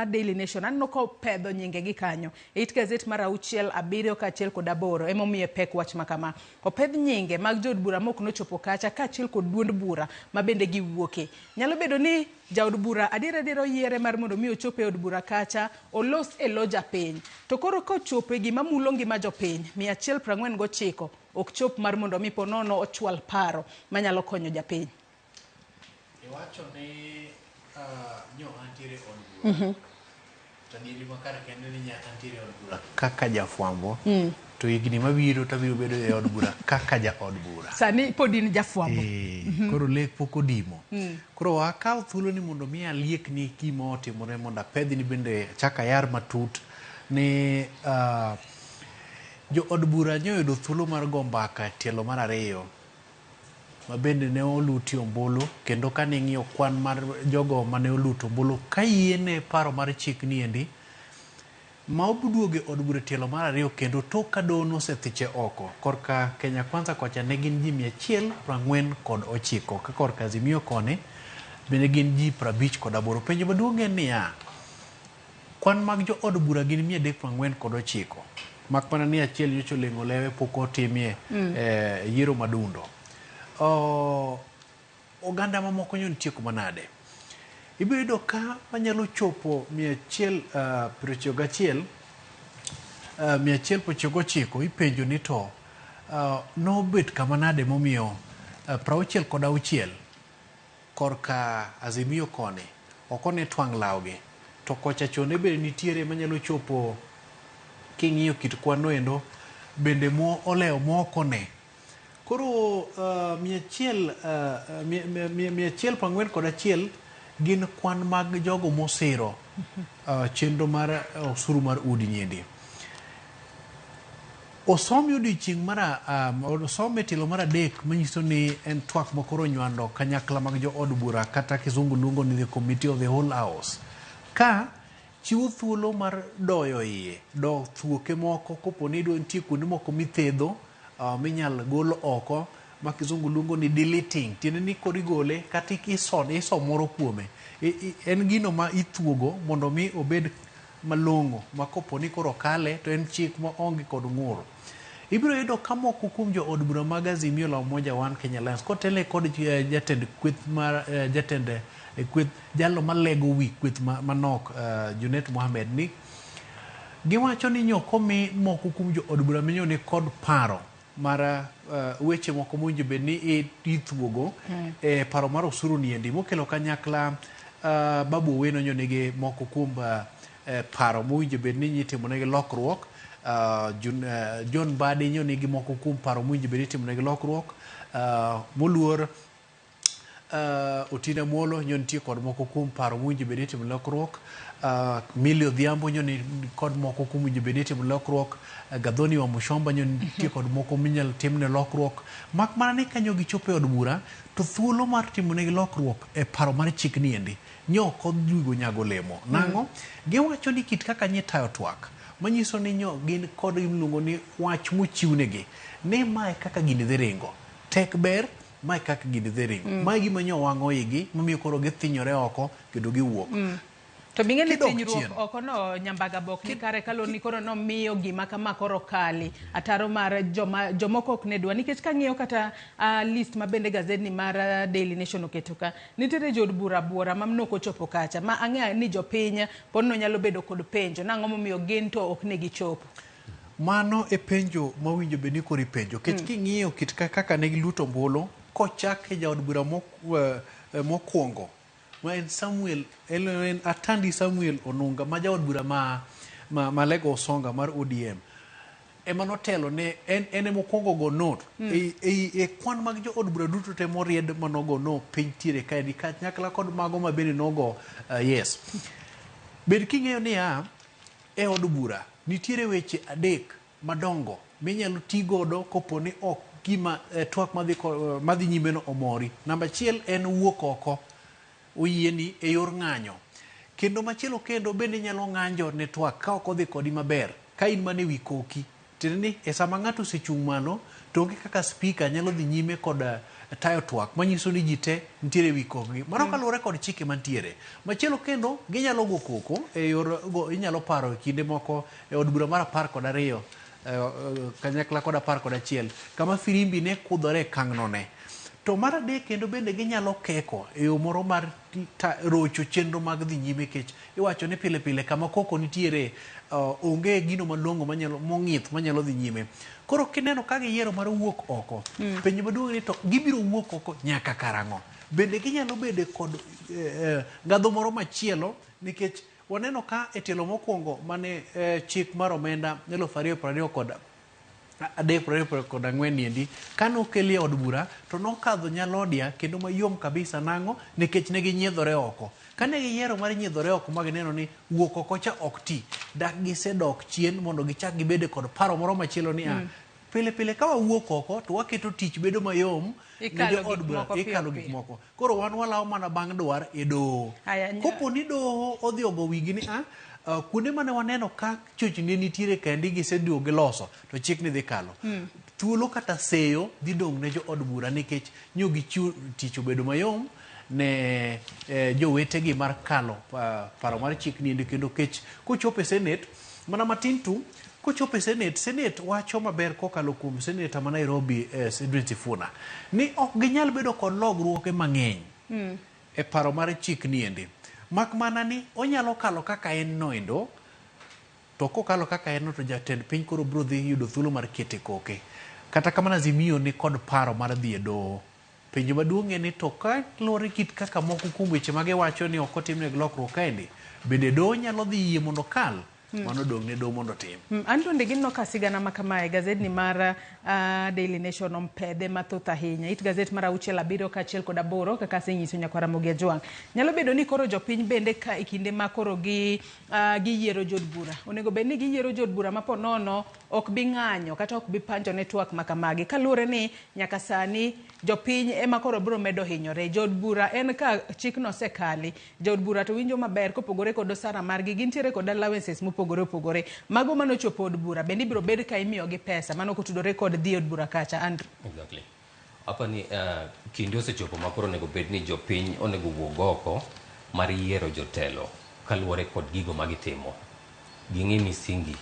S17: Daily Nation aneno ka opedho nyingegi kanyo. E it gazet mar 6, 7 kaachiel kod 8 emomiyo pek wach ma kama. Opedh nyinge mag jood bura mok nochopo kacha kaachiel kod duond bura ma bende giwuoke. Nyalo bedo ni jaod bura adier adier oyiere mar mondo mi ochop e od bura kacha olos e lo japiny. To koro kochopo e gima mulo ngima jopiny 149 ok chop mar mondo mi ponono ochwal paro manyalo konyo japiny.
S33: Iwacho ni nyo antiere od bura. To adieri makare kende ni nya antiere od bura kaka jafwambo. To higni mabiro to abiro bedo e od bura kaka ja od bura.
S17: Sani pod in jafwambo.
S33: Koro lek pok odimo. Koro wakaw thuolo ni mondo mi aliekni gima otimore mondo apedhni bende achak ayar matut ni jo od bura nyo oyudo thuolo mar go mbaka tielo mar 2 ma bende ne oluti ombulu kendo kane ing'iyo kwan mar jogo mane oluto ombulu ka yiene paro mar chik ni endi ma oduogo e od bura tielo mar 2 kendo tok ka doho nosethiche oko. Korka Kenya Kwanza kocha ne gin ji 149 ka korka Azimio koni bende gin ji 58. Penjo maduong' en niya, kwan mag jo od bura gin 349 mak mana ni achiel nyocha oleng'o lewe pok otimie yiero madundo. Oganda mamoko nyo nitie kuma nade? Ibiro yudo ka manyalo chopo 191, 199 ipenjo ni to nobet kama nade momiyo 66 korka Azimio koni ok one twang' lawgi to kocha chonde bende nitiere manyalo chopo king'iyo kit kwan no endo bende mo olewo moko ne. Koro 141 gin kwan mag jogo mosiro chenro mar osuru mar udi nyendi. Osomi odiochieng' mar osome tielo mar 3 manyiso ni en twak makoro onywando kanyakla mag jo od bura kata kizungu luongo ni the committee of the whole house. Ka chiwo thuolo mar doyo iye, do thuoke moko kopo ni nitie kuonde moko mithedho minyal gol oko ma kizungu luongo ni deleting, tiende ni koro igole kata iso moro kuome. En gino ma ithuogo mondo mi obed malong'o ma kopo ni koro kale to en chik ma onge kod ng'ur. Ibiro yudo ka moko kuom jo od bura mag Azimio la Umoja One Kenya Alliance kotele kod jatend kweth mar jatend kweth jalo malego wi kweth manok Junet Mohamed ni giwacho ni nyoko mi moko kuom jo od bura minyo ni kod paro mar weche moko mowinjo bed ni ithuogo e paro mar osuru niendi mokelo kanyakla. Babu Owino nyo nigi moko kuom paro mowinjo bed ni itimonegi lokruok. John Mbadi nyo nigi moko kuom paro mowinjo bed ni itimonegi lokruok. Moluor Otiende Amollo nyo nitie kod moko kuom paro mowinjo bed ni itimo lokruok. Millie Odhiambo nyo ni kod moko kuom mowinjo bed ni itimo lokruok. Gathoni wa Muchomba nyo nitie kod moko minyalo timne lokruok. Mak mana ni kanyo gichopo e od bura to thuolo mar timonegi lokruok e paro mar chik niendi nyo ok odhigo nyago olemo. Nang'o? Giwacho ni kit kaka nyitayo twak manyiso ni nyo gin kod gimiluongo ni wach mochiwnegi ni mae kaka gini dhi ringo. Tek ber mae kaka gini dhi ringo. Mae gima nyo wang'o igi momiyo koro githinyore oko kendo giwuok.
S17: To bing'e ni
S33: Kidok
S17: thinyruok
S33: chien.
S17: oko no Nyambaga bok ni kare kaluwore ni koro nomiyo gima kama koro kali ataro mar joma jomoko ok ne dwa nikech kang'iyo kata list ma bende gazedni mar Daily Nation oketo ka nitiere jood bura buora ma nok ochopo kacha ma ang'eyo ni jopiny pod no nyalo bedo kod penjo nang'o momiyo gin to ok ne gichopo.
S33: Mano e penjo mawinjo bed ni koro ipenjo. Nikech king'iyo kit kaka ne giluto ombulu kochak e jaod bura mokwongo ma en Samuel, en Atandi Samuel Onunga ma jaod bura ma Lego Osonga mar ODM ema notelo ne en ema okwongo go no e kwan mag jood bura duto te moried manogo no piny tiere kaendi kanyakla kod mago ma bende nogo yes. Bed king'eyo niya e od bura nitiere weche adek madongo minyalo ti godo kopo ni ok gima twak madhi nyime no omori. Namba achiel en wuok oko oyieni e yor ng'anyo. Kendo machielo kendo bende inyalo ng'anjo ne twak ka ok odhi kodi maber ka in mana e wi koki. Tiende ni e sama ng'ato osechung' malo to onge kaka speaker nyalo dhi nyime kod tayo twak manyiso ni ji te nitiere e wi kokgi. Mano kaluwore kod chike mantiere. Machielo kendo ginyalo go koko e yor go, inyalo paro e kinde moko e od bura mar 12 kanyakla kod 11 kama firimbi ne kudhore e kang'no ne. To mar adek kendo bende ginyalo keko e yo moro mar rocho chenro mag dhi nyime kech iwacho ni pile pile kama koko nitiere onge gino malong'o manyalo mong'ith manyalo dhi nyime. Koro kineno ka giyiero mar wuok oko, penjo maduong' ni to gibiro wuok oko nyaka karang'o? Bende ginyalo bedo kod ngadho moro machielo nikech waneno ka e tielo mokwongo mane chik mar omenda 2023 3 24 niendi kane okeli e od bura to nokadho nyalodia kendo mayom kabisa nang'o nikech ne ginyiedhore oko. Kane giyiero mar nyiedhore oko ma gineno ni wuok oko cha ok ti, dak gisedok chien mondo gichak gibede kod paro moro machielo ni pile pile ka wawuok oko to waketo tich bedo mayom ne
S17: Ikalo
S33: jood
S17: gik
S33: bura,
S17: moko piyo
S33: ikalo gik
S17: piyo.
S33: moko. Koro wan walawo mana bang' dwar e doho. Kopo ni doho odhi ogo wigi ni kuonde mane waneno ka chochni nitiere kendi giseduogo giloso to chik ni dhi kalo. Thuolo kata seyo dhi dong' ne jood bura nikech nyo gichiwo tich obedo mayom ne jowetegi mar kalo paro mar chik niendi kendo kech kochopo e Senate mana matin tu kochopo e Senate, Senate wacho maber kokalo kuom Senator ma Nairobi Edwin Sifuna ni ok ginyal bedo kod lokruoge mang'eny e paro mar chik niendi. Mak mana ni onyalo kalo kaka en noendo to kokalo kaka en no to jatend piny koro biro dhi yudo thuolo mar kete koke. Kata kamano Azimio ni kod paro mar dhi e doho. Penjo maduong' en ni to ka luwore kit kaka moko kuom weche ma giwacho ni ok otimnegi lokruok kaendi, bende doho nyalo dhi yie mondo okal? Mano dong' ne doho mondo otim.
S17: An to ndigi neno ka sigana ma kamae gazedni mar Daily Nation ompedhe mathoth ahinya. It gazet mar 6, 7 kaachiel kod 8 kaka asenyiso nyakwar Ramogi Ajwang'. Nyalo bedo ni koro jopiny bende ka e kinde ma koro giyiero jood bura. Onego bed ni giyiero jood bura ma po nono ok bi ng'anyo kata ok bi panjo ne twak ma kamagi. Kaluwore ni nyaka sani jopiny ema koro biro medo hinyore. Jood bura en ka chikno osekali, jood bura to winjo maber kopogore kod osara margi, gintiere kod allowances mopogore opogore. Mago manochopo od bura bende ibiro bed ka imiyogi pesa mano kotudore kod dhi od bura kacha. Andrew.
S32: Exactly. Apa ni kinde osechopo ma koro onego bed ni jopiny onego wuog oko mar yiero jotelo kaluwore kod gigo ma gitimo. Ging'i misingi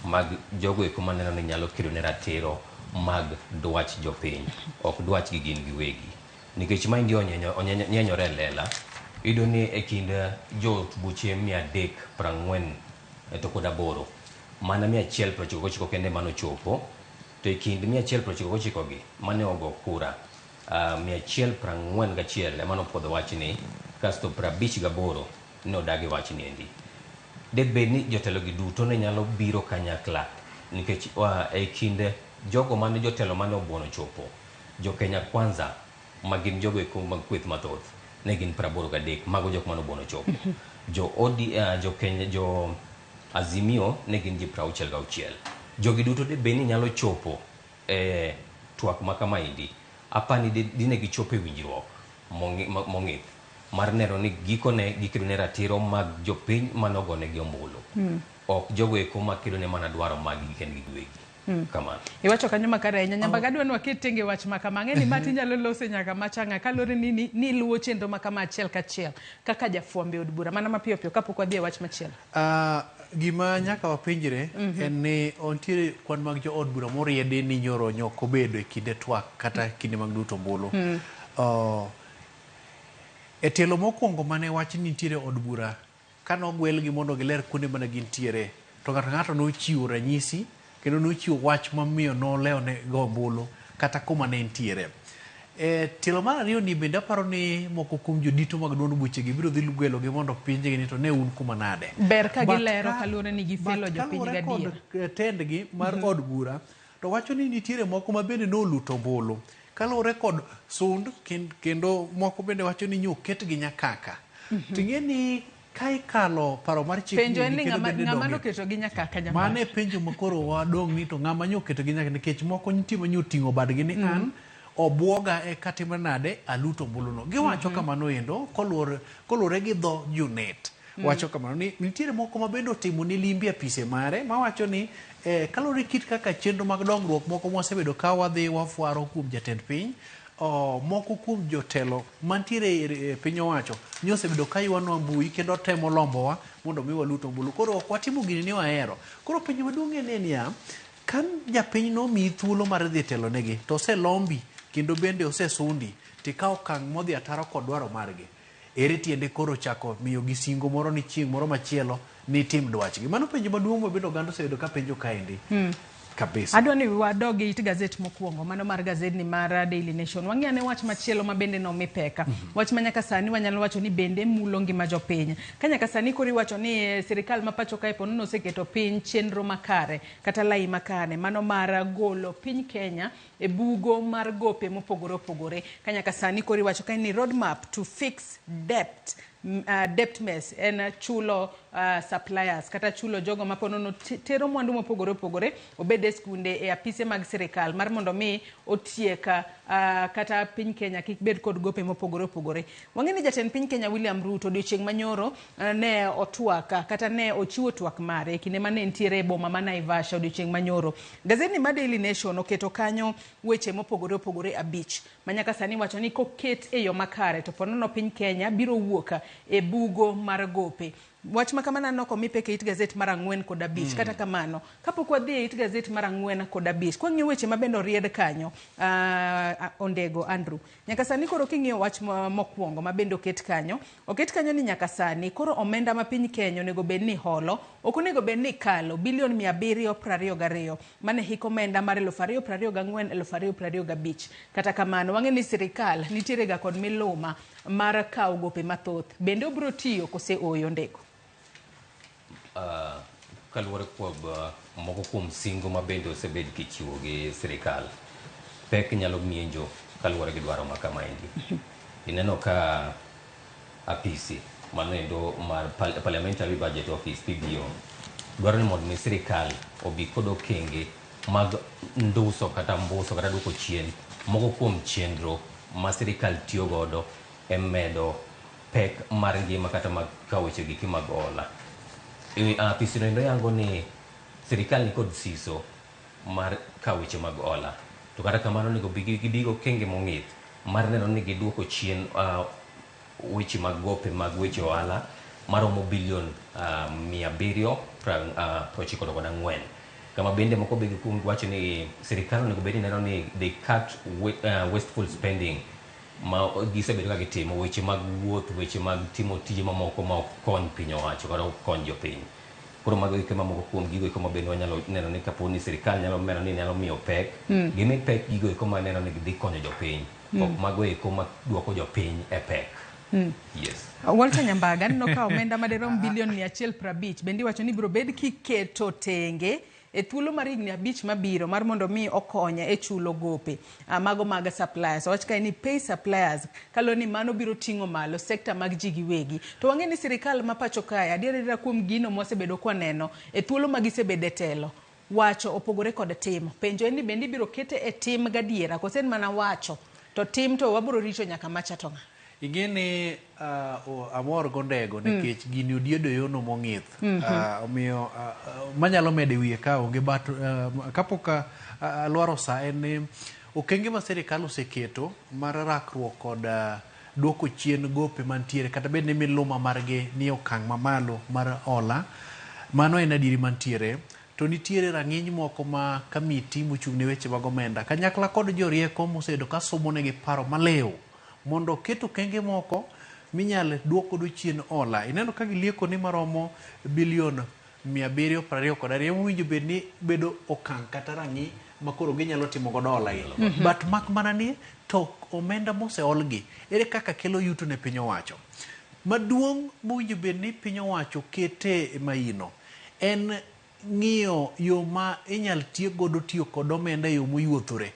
S32: mag jogo eko maneno ni nyalo kedo ne ratiro mag dwach jopiny, ok dwachgi gin giwegi. Nikech maendi onyenyore e lela, iyudo ni e kind jood buche 348 to kod 8, mana 199 kende manochopo To e kind 199 gi mane ogo kura, 141 ema nopuodho wachni, kasto 58 ne odagi wachni endi. Debed ni jotelo gi duto ne nyalo biro kanyakla nikech e kind jogo mane jotelo mane obuono chopo, jo Kenya Kwanza ma gin jogo eko mag kweth mathoth ne gin 83, mago jok mane obuono chopo. Jo OD, jo Kenya, jo Azimio ne gin ji 66. Jogi duto debed ni nyalo chopo e twak ma kamaendi, apani dine gichopo e winjruok mong'ith mar neno ni gikone gikedo ne ratiro mag jopiny mane ogonegi ombulu. Ok jogo eko makedo ne mana dwaro maggi kendgi giwegi. Kamano.
S17: Iwacho kanyo makare ahinya. Nyambaga adwa ni waket tenge wach ma kama. Ang'e ni ma tinyalo lose nyaka machanga kaluwore ni ni luwo chenro ma kama achiel kachiel kaka jafwambo e od bura. Mana mapiyo piyo kapok wadhi e wach machielo.
S33: Gima nyaka wapenjre en ni ontiere kwan mag jo od bura moriedi ni nyoro nyok obedo e kinde twak kata kinde mag luto ombulu. E tielo mokwongo mane wach ni nitiere od bura kanogwelgi mondo giler kuonde mane gintiere to ng'ato ng'ato nochiwo ranyisi kendo nochiwo wach mamiyo nolewo ne go ombulu kata kuma ne entiere. E tielo mar ariyo ni bende aparo ni moko kuom jodito mag duond buchegi biro dhi gwelogi mondo penjgi ni to ne un kuma nade.
S17: Ber ka gilero kaluwore ni gifelo jopiny
S33: kaluwore
S17: gadier.
S33: kod tendgi mar od bura to wacho ni nitiere moko ma bende noluto ombulu kaluwore kod sund kendo moko bende wacho ni nyoketgi nyakaka. Ting'e ni ka ikalo paro mar chik
S17: Penjo en ni
S33: kendo bende
S17: ng'ama
S33: donge.
S17: noketo gi nyakaka
S33: Mano
S17: Nyambaga.
S33: e penjo ma koro wadong' ni to ng'ama nyoketo gi nyaka nikech moko nitie ma nyoting'o badgi ni an obuoga e katimre nade aluto ombuluno. Giwacho kamano endo koluwore gi dho Junet. Wacho kamano ni nitiere moko ma bende otimo ni limbi apise mare mawacho ni kaluwore gi kit kaka chenro mag dongruok moko mwasebedo ka wadhi wafwaro kuom jatend piny moko kuom jotelo mantiere e piny owacho nyosebedo ka ywanwa mbui kendo temo lombowa mondo mi walut ombulu. Koro ok watimo gini ni wahero. Koro penjo maduong' en niya, ka japiny nomiyi thuolo mar dhi telo negi to oselombi kendo bende osesundi tikawo okang' modhi ataro kod dwaro margi. Ere tiende koro chako miyogi singo moro ni chieng' moro machielo ni tim dwachgi. Mano penjo maduong' ma bende oganda osebedo ka penjo kaendi. Kabisa.
S17: Adwa ni wadog e it gazet mokwongo, mano mar gazedni mar Daily Nation. Wang'i ane wach machielo ma bende nomi peka. Wach ma nyaka sani wanyalo wacho ni bende mulo ngima jopiny. Ka nyaka sani koro iwacho ni sirikal ma pacho kae po nono oseketo piny chenro makare kata lai makare mano mar golo piny Kenya e bugo mar gope mopogore opogore. Ka nyaka sani koro iwacho kae ni roadmap to fix debt debt mess en chulo suppliers kata chulo jogo ma ponono tero mwandu mopogore opogore obed e skunde e apise mag sirikal mar mondo mi otiek kata piny Kenya kik bed kod gope mopogore opogore. Wang'e ni jatend piny Kenya William Ruto odiochieng' manyoro ne otwak kata ne ochiwo twak mare e kinde mane entiere e boma ma Naivasha odiochieng' manyoro. Gazedni mar Daily Nation oketo kanyo weche mopogore opogore abich ma nyaka sani wacho ni koket e yo makare to ponono piny Kenya biro wuok e bugo mar gope. Wach ma kamano aneno komi pek e it gazet mar 4 kod 5. Kata kamano, kapok wadhi e it gazet mar 4 kod 5, kwang'iyo weche ma bende oried kanyo, Ondego Andrew, nyaka sani koro king'iyo wach mokwongo ma bende oket kanyo ni nyaka sani koro omenda ma piny Kenya onego bed ni holo, ok onego bed ni kalo bilion 722 mane hik omenda mar 2024 2025. Kata kamano, wang'e ni sirikal nitiere ga kod miluma mar kawo gope mathoth. Bende obiro tiyo kose ooyo Ondego?
S32: Kaluwore kuom moko kuom singo ma bende osebed kichiwo gi sirikal, pek nyalo ng'injo kaluwore gi dwaro ma kamaendi. Ineno ka apisi mano endo mar Parliamentary Budget Office PBO dwaro ni mondo mi sirikal obi kod okenge mag nduso kata mbuso kata duoko chien moko kuom chenro ma sirikal tiyo godo e medo pek mar ngima kata mag kawo weche giki mag hola. Apisi no endo yango ni sirikal nikod siso mar kawo weche mag hola. To kata kamano onego gibi gi okenge mong'ith mar neno ni giduoko chien weche mag gope mag weche ohala maromo bilion 794. Kama bende moko be wacho ni sirikal onego bed ni neno ni they cut wasteful spending ma gisebedo ka gitimo weche mag wuoth, weche mag timo tije mamoko ma ok kony piny owacho kata ok kony jopiny. Koro mago eko ema moko kuom gigo eko ma bende wanyalo neno ni kapo ni sirikal nyalo neno ni nyalo miyo pek, gimi pek gigo eko ma neno ni dhi konyo jopiny, ok mago eko ma duoko jopiny e pek. Yes.
S17: Walter Nyambaga, aneno ka omenda madirom bilion 150 bende iwacho ni ibiro bed kiketo tenge e thuolo mar higni 5 mabiro mar mondo mi okonye e chulo gope mago mag suppliers. Owach kae ni pay suppliers kaluwore ni mano biro ting'o malo sekta mag ji giwegi. To wang'e ni sirikal ma pacho kae adier adiera kuom gino mwasebedo kwaneno e thuolo ma gisebedo e telo wacho opogore kod timo. Penjo en ni bende ibiro kete e tim gadiera kose en mana wacho to tim to wabiro rito nyaka macha to ng'a?
S33: Ing'e ni amor gondego nikech gini odiedo yono mong'ith. Omiyo manyalo medo e wiye ka onge but kapok alwaro sa en ni okenge ma sirikal oseketo mar rakruok kod duoko chien gope mantiere kata bed ni miluma margi ni okang' mamalo mar hola, mano en adieri mantiere. To nitiere rang'iny moko ma kamiti mochung' ne weche mag omenda kanyakla kod jorieko mosebedo ka somo negi paro maliw mondo oket okenge moko minyal duok godo chien hola. Ineno ka gilieko ni maromo bilion 722 mowinjo bed ni bedo okang' kata rang'i ma koro ginyalo timo godo hola gi. But mak mana ni to omenda moseolgi ere kaka kelo yuto ne piny owacho. Maduong' mowinjo bed ni piny owacho kete maino en ng'iyo yo ma inyal tiek godo tiyo kod omenda e yo moyuothore.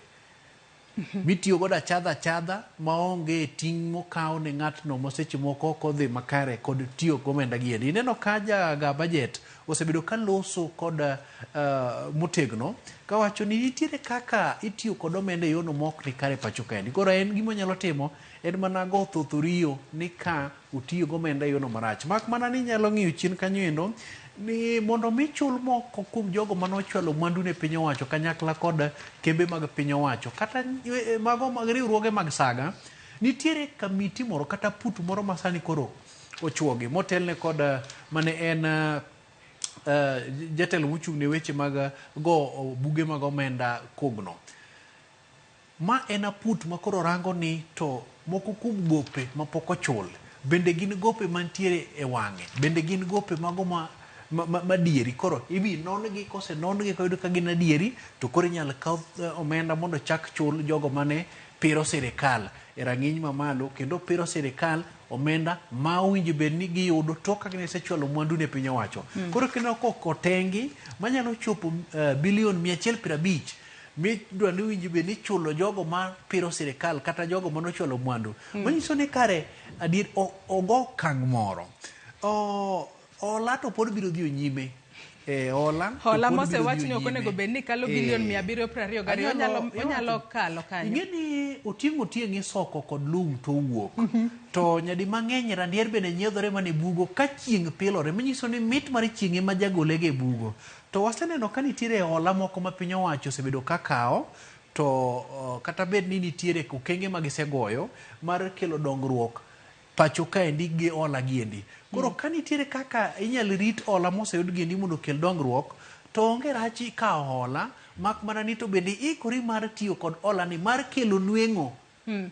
S33: Mitiyo godo achadha achadha maonge ting' mokaw ne ng'atno ma seche moko ok odhi makare kod tiyo gomenda gi endi. Ineno ka jaga budget osebedo ka loso kod motegno kawacho ni nitiere kaka itiyo kod omenda e yono mok ni kare pacho kaendi. Koro en gima onyalo timo en mana go thothoriyo ni ka otiyo gomenda e yono marach. Mak mana ni inyalo ng'iyo chien kanyo endo ni mondo mi chul moko kuom jogo mane ochwalo mwandu ne piny owacho kanyakla kod kembe mag piny owacho kata mago mag riwruoge mag saga, nitiere kamiti moro kata put moro ma sani koro ochuogi motelne kod mane en jatelo mochung' ne weche mag go buge mag omenda Kogno. Ma en aput ma koro rango ni to moko kuom gope mapok ochul bende gin gope mantiere e wang'e, bende gin gope mago ma madieri. Koro ibi non-gi, kose non-gi koyud ka gin adieri to koro inyalo kaw omenda mondo chak chul jogo mane piro sirikal e rang'iny mamalo kendo piro sirikal omenda ma owinjo bed ni giyudo tok ka gisechwalo mwandu ne piny owacho. Koro kineno kok otengi manyalo chopo bilion 150 midwa ni owinjo bed ni ichulo jogo ma piro sirikal kata jogo mane ochwalo mwandu. Manyiso ni kare adier ogo okang' moro. Hola to pod biro dhi nyime. Hola
S17: Hola mosewach ni ok onego bed ni kalo bilion 722, onyalo kalo kanyo.
S33: Ing'e ni otieng' otieng' isoko kod lum to owuok. To nyadi mang'eny randier bende nyiedhore mana e bugo ka chieng' pilore, manyiso ni mit mar chieng' ema jagolego e bugo. To waseneno ka nitiere hola moko ma piny owacho osebedo ka kawo, to kata bed ni nitiere okenge ma gisegoyo mar kelo dongruok pacho kaendi gi hola giendi. Koro ka nitiere kaka inyal rit hola moseyud giendi mondo okel dongruok, to onge rach ikawo hola, mak mana ni to bende iikori mar tiyo kod hola ni mar kelo nweng'o.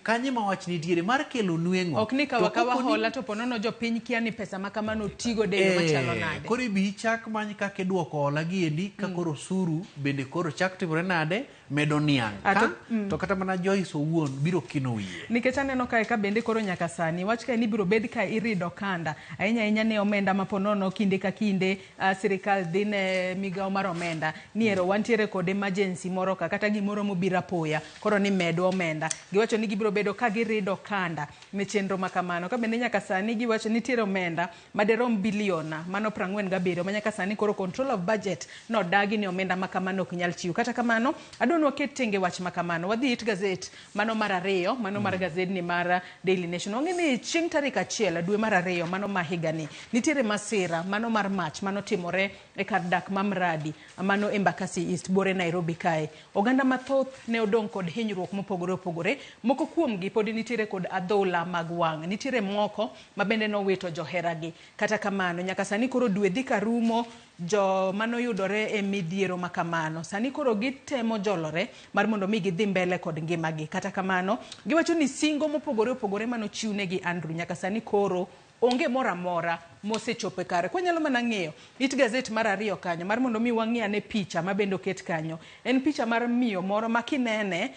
S33: Kanye ma wach nitiere mar kelo nweng'o.
S17: Ok ni kawa kawa hola to ponono jopiny kia ni pesa ma kamano otigo de yo machalo nade.
S33: Koro ibi ichak many kaka iduoko hola giendi ka koro osuru bende koro chak timore nade medo niang' ka to kata mana Joyce owuon biro kino wiye.
S17: Nikech aneno kae ka bende koro nyaka sani wach kae ni biro bed ka irido kanda ahinya ahinya ne omenda ma ponono kinde ka kinde sirikal dhi ne migawo mar omenda ni ero wantiere kod emergency moro ka kata gimoro mobiro apoya koro ni medwa omenda. Giwacho ni gibiro bedo ka girido kanda ne chenro ma kamano. Ka bende nyaka sani giwacho nitiere omenda maderom bilion mano 47 ma nyaka sani koro control of budget nodagi ni omenda ma kamano ok nyal chiw. Kata kamano adwa ni waket tenge wach ma kamano. Wadhi it gazet mano mar 2 mano mar gazedni mar Daily Nation. Wang'e ni chieng' tarik 1 dwe mar 2 mano ma higani nitiere masira mano mar mach manotimore e kar dak ma Mradi mano Embakasi East bore Nairobi kae. Oganda mathoth ne odong' kod hinyruok mopogore opogore. Moko kuomgi pod nitiere kod adhola mag wang'. Nitiere moko ma bende nowito joheragi. Kata kamano nyaka sani koro dwe dhi karumo jo manoyudore e midhiero ma kamano. Sani koro gitemo jolore mar mondo mi gidhi mbele kod ngimagi. Kata kamano giwacho ni singo mopogore opogore manochiwnegi Andrew nyaka sani koro Onge moro amora mosechopo e kare. Kwanyalo mana ng'iyo it gazet mar ariyo kanyo mar mondo mi wang'i ane picha ma bende oket kanyo. En picha mar miyo moro ma kinene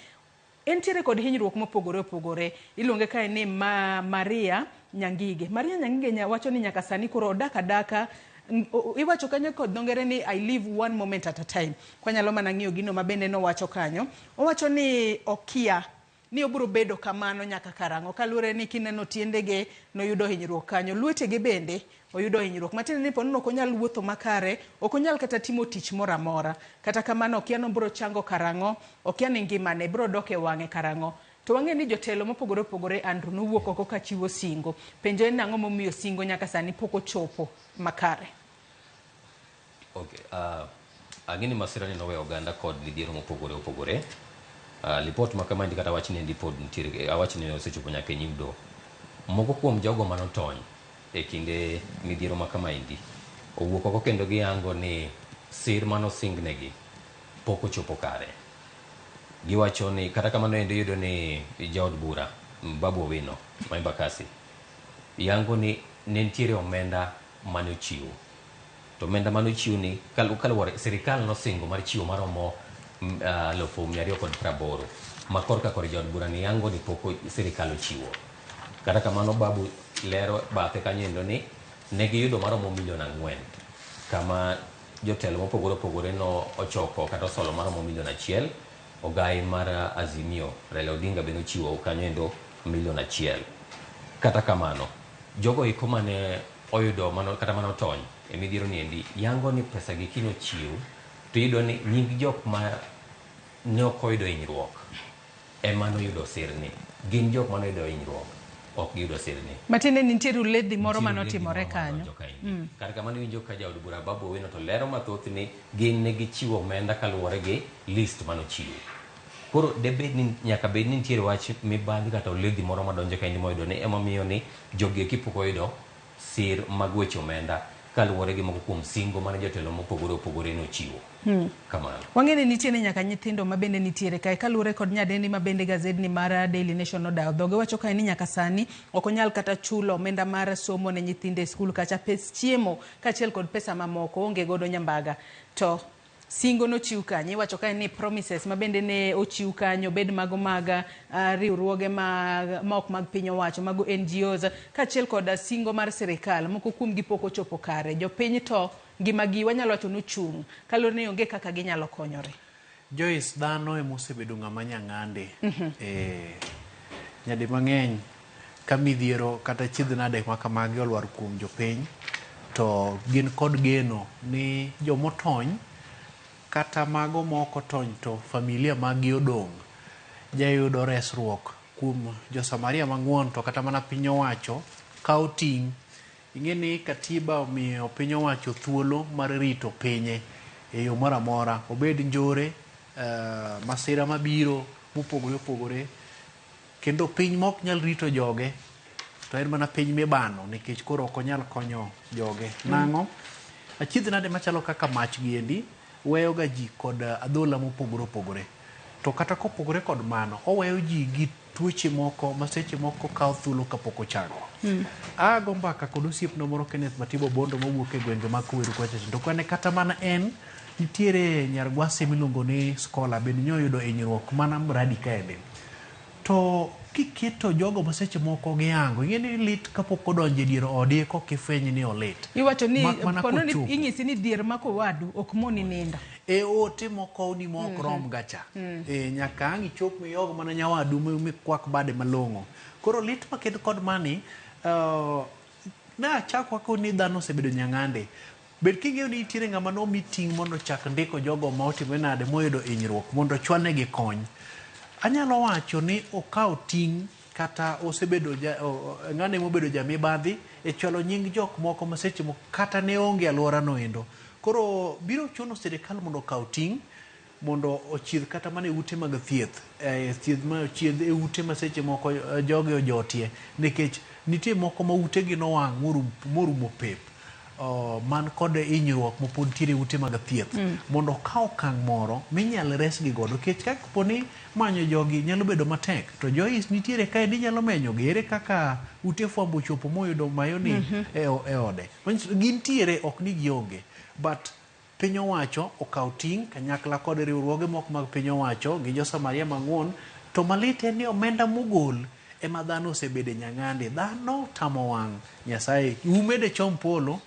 S17: entiere kod hinyruok mopogore opogore. Iluonge kae ni ma Maria Nyangige. Maria Nyangige nya wacho ni nyaka sani koro odak adaka iwacho kanyo kod dho ngere ni I live one moment at a time. Kwanyalo mana ng'iyo gino ma bende nowacho kanyo. Owacho ni okia ni obiro bedo kamano nyaka karang'o kaluwore ni kineno tiendege noyudo hinyruok kanyo, lwetege bende oyudo hinyruok matiende ni ponono ok onyal wuotho makare, ok onyal kata timo tich moro amora. Kata kamano okia ni obiro chango karang'o, okia ni ngimane biro dok e wang'e karang'o. To wang'e ni jotelo mopogore opogore Andrew nowuok oko kachiwo singo. Penjo en nang'o momiyo singo nyaka sani pok ochopo makare?
S32: Okay, ang'e ni masira ni noweyo oganda kod midhiero mopogore opogore. Lipot ma kama kata wach ni pod nitiere, awach ni osechopo nyaka e nyim doho. Moko kuom jogo manotony e kinde midhiero ma kamaendi owuok oko kendo giyango ni sir manosingnegi pok ochopo kare. Giwacho ni kata kamano endo iyudo ni jaod bura Babu Owino ma Embakasi yango ni ne nitiere omenda mane ochiw. To omenda mane ochiw ni kaluwore sirikal nosingo mar chiwo maromo 280,000 ma korka kor jaod bura ni yango ni pok sirikal ochiwo. Kata kamano Babu lero bathe kanyo endo ni ne giyudo maromo milion 4 kama jotelo mopogore opogore no ochoko kata osolo maromo milion 1. Ogai mar Azimio Raila Odinga bende ochiwo kanyo endo milion 1. Kata kamano jogo eko mane oyudo mano, kata mane otony e midhiero ni endi yango ni pesa gi kino chiw to iyudo ni nying jok ma ne ok oyudo hinyruok ema noyudo sirni. Gin jok mane oyudo hinyruok ok giyudo sirni.
S17: Matiende ni nitiere uledhi moro mane otimore kanyo.
S32: Kata kamano iwinjo ka jaod bura Babu Owino to lero mathoth ni gin ne gichiwo omenda kaluwore gi list manochiw. Koro debed ni nyaka bed ni nitiere wach mibadhi kata oledhi moro madonjo kaendi moyudo ni emomiyo ni jogi eki pok oyudo sir mag weche omenda kaluwore gi moko kuom singo mane jotelo mopogore opogore nochiwo. Kamano.
S17: Wang'e ni nitiere nyaka nyithindo ma bende nitiere kae kaluwore kod nyadendi ma bende gazedni mar Daily Nation nodawo dhoge wacho kae ni nyaka sani ok onyal kata chulo omenda mar somo ne nyithindo e skul kacha pes chiemo kaachiel kod pesa mamoko onge godo nyambaga. To singo nochiw kanyo iwacho kae ni promises ma bende ne ochiw kanyo bed mago mag riwruoge ma ok mag piny owacho mago NGOs kaachiel kod singo mar sirikal moko kuom gi pok ochopo kare. Jopiny to ngimagi wanyalo wacho ni ochung' kaluwore ni onge kaka ginyalo konyore.
S33: Joyce, dhano ema osebedo ng'ama nyang'ande. Nyadi mang'eny ka midhiero kata chiedh nade ma kamagi olwar kuom jopiny to gin kod geno ni jomotony kata mago mok otony to familia maggi odong' jayudo resruok kuom jo-Samaria mang'won to kata mana piny owacho kawo ting'. Ing'e ni katiba omiyo piny owacho thuolo mar rito pinye e yo moro amora, obed njore, masira mabiro mopogore opogore, kendo piny mok nyal rito joge to en mana piny mibano nikech koro ok onyal konyo joge. Nang'o? Achiedh nade machalo kaka mach giendi weyo ga ji kod adhola mopogore opogore. To kata kopogore kod mano, oweyo ji gi tuoche moko ma seche moko kawo thuolo kapok ochango. Ago mbaka kod osiepna moro Kenneth Matibo Bondo mowuok e gwenge mag Koweru kocha to kwane kata mana en nitiere nyar Gwasi miluongo ni Scholar bende nyoyudo hinyruok mana mradi kaendi. To kiketo jogo ma seche moko giyango, ing'e ni lit kapok odonjo e dier odi koka ifweny ni olit.
S17: Iwacho ni pono ni inyisi ni dhier mako wadu ok moni nindo.
S33: E ote mokowni ma ok rom gacha. Nyaka ang' ichop miyog mana nyawadu mikwak bade malong'o. Koro lit maked kod mani, nachako akoni ni dhano osebedo nyang'ande. Bed king'eyo ni nitiere ng'ama nomi ting' mondo ochak ndiko jogo ma otimore nade moyudo hinyruok mondo ochwalnegi kony. Anyalo wacho ni okawo ting' kata osebedo ng'ane mobedo jamibadhi e chwalo nying jok moko ma seche moko kata ne onge alwora no endo. Koro biro chuno sirikal mondo okaw ting' mondo ochiedh kata mana e ute mag thieth, thieth ma ochiedh e ute ma seche moko jogi ojotie, nikech nitie moko ma utegi nowang' morumo pep. man kod hinyruok mapod nitiere e ute mag thieth mondo okaw okang' moro minyal resgi godo nikech ka kapo ni manyo jogi nyalo bedo matek to Joyce nitiere kae ni nyalo menyogi ere kaka ute fwambo ochopo moyudo mayoni e, e ode. Manyiso gintiere ok ni gionge but piny owacho okaw ting' kanyakla kod riwruoge moko mag piny owacho gi jo Samaria mang'won to malit en ni omenda mogol ema dhano osebedo e nyang'ande dhano otamo wang' Nyasaye ume de chom polo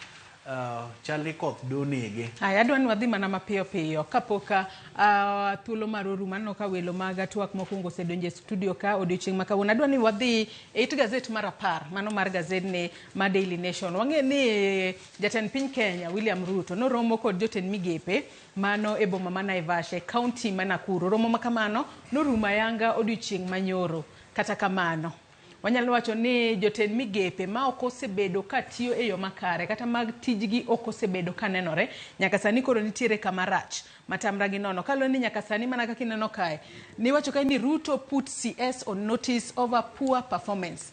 S33: uh, chal ni koth donege.
S17: Aya, adwa ni wadhi mana mapiyo piyo kapok thuolo mar orumo. Aneno ka welo mag twak mokwongo osedonjo e studio ka odiochieng' ma kawuono. Adwa ni wadhi e it gazet mar 10, mano mar gazedni mar Daily Nation. Wang'e ni jatend piny Kenya William Ruto noromo kod jotend migepe mano e boma ma Naivasha e kaunti ma Nakuru. Romo ma kamano norumo ayanga odiochieng' manyoro. Kata kamano, wanyalo wacho ni jotend migepe ma ok osebedo ka tiyo e yo makare kata mag tijgi ok osebedo ka nenore nyaka sani koro nitiere kama rach matamra gi nono kaluwore ni nyaka sani mana kaka ineno kae niwacho kae ni Ruto put CS on notice over poor performance.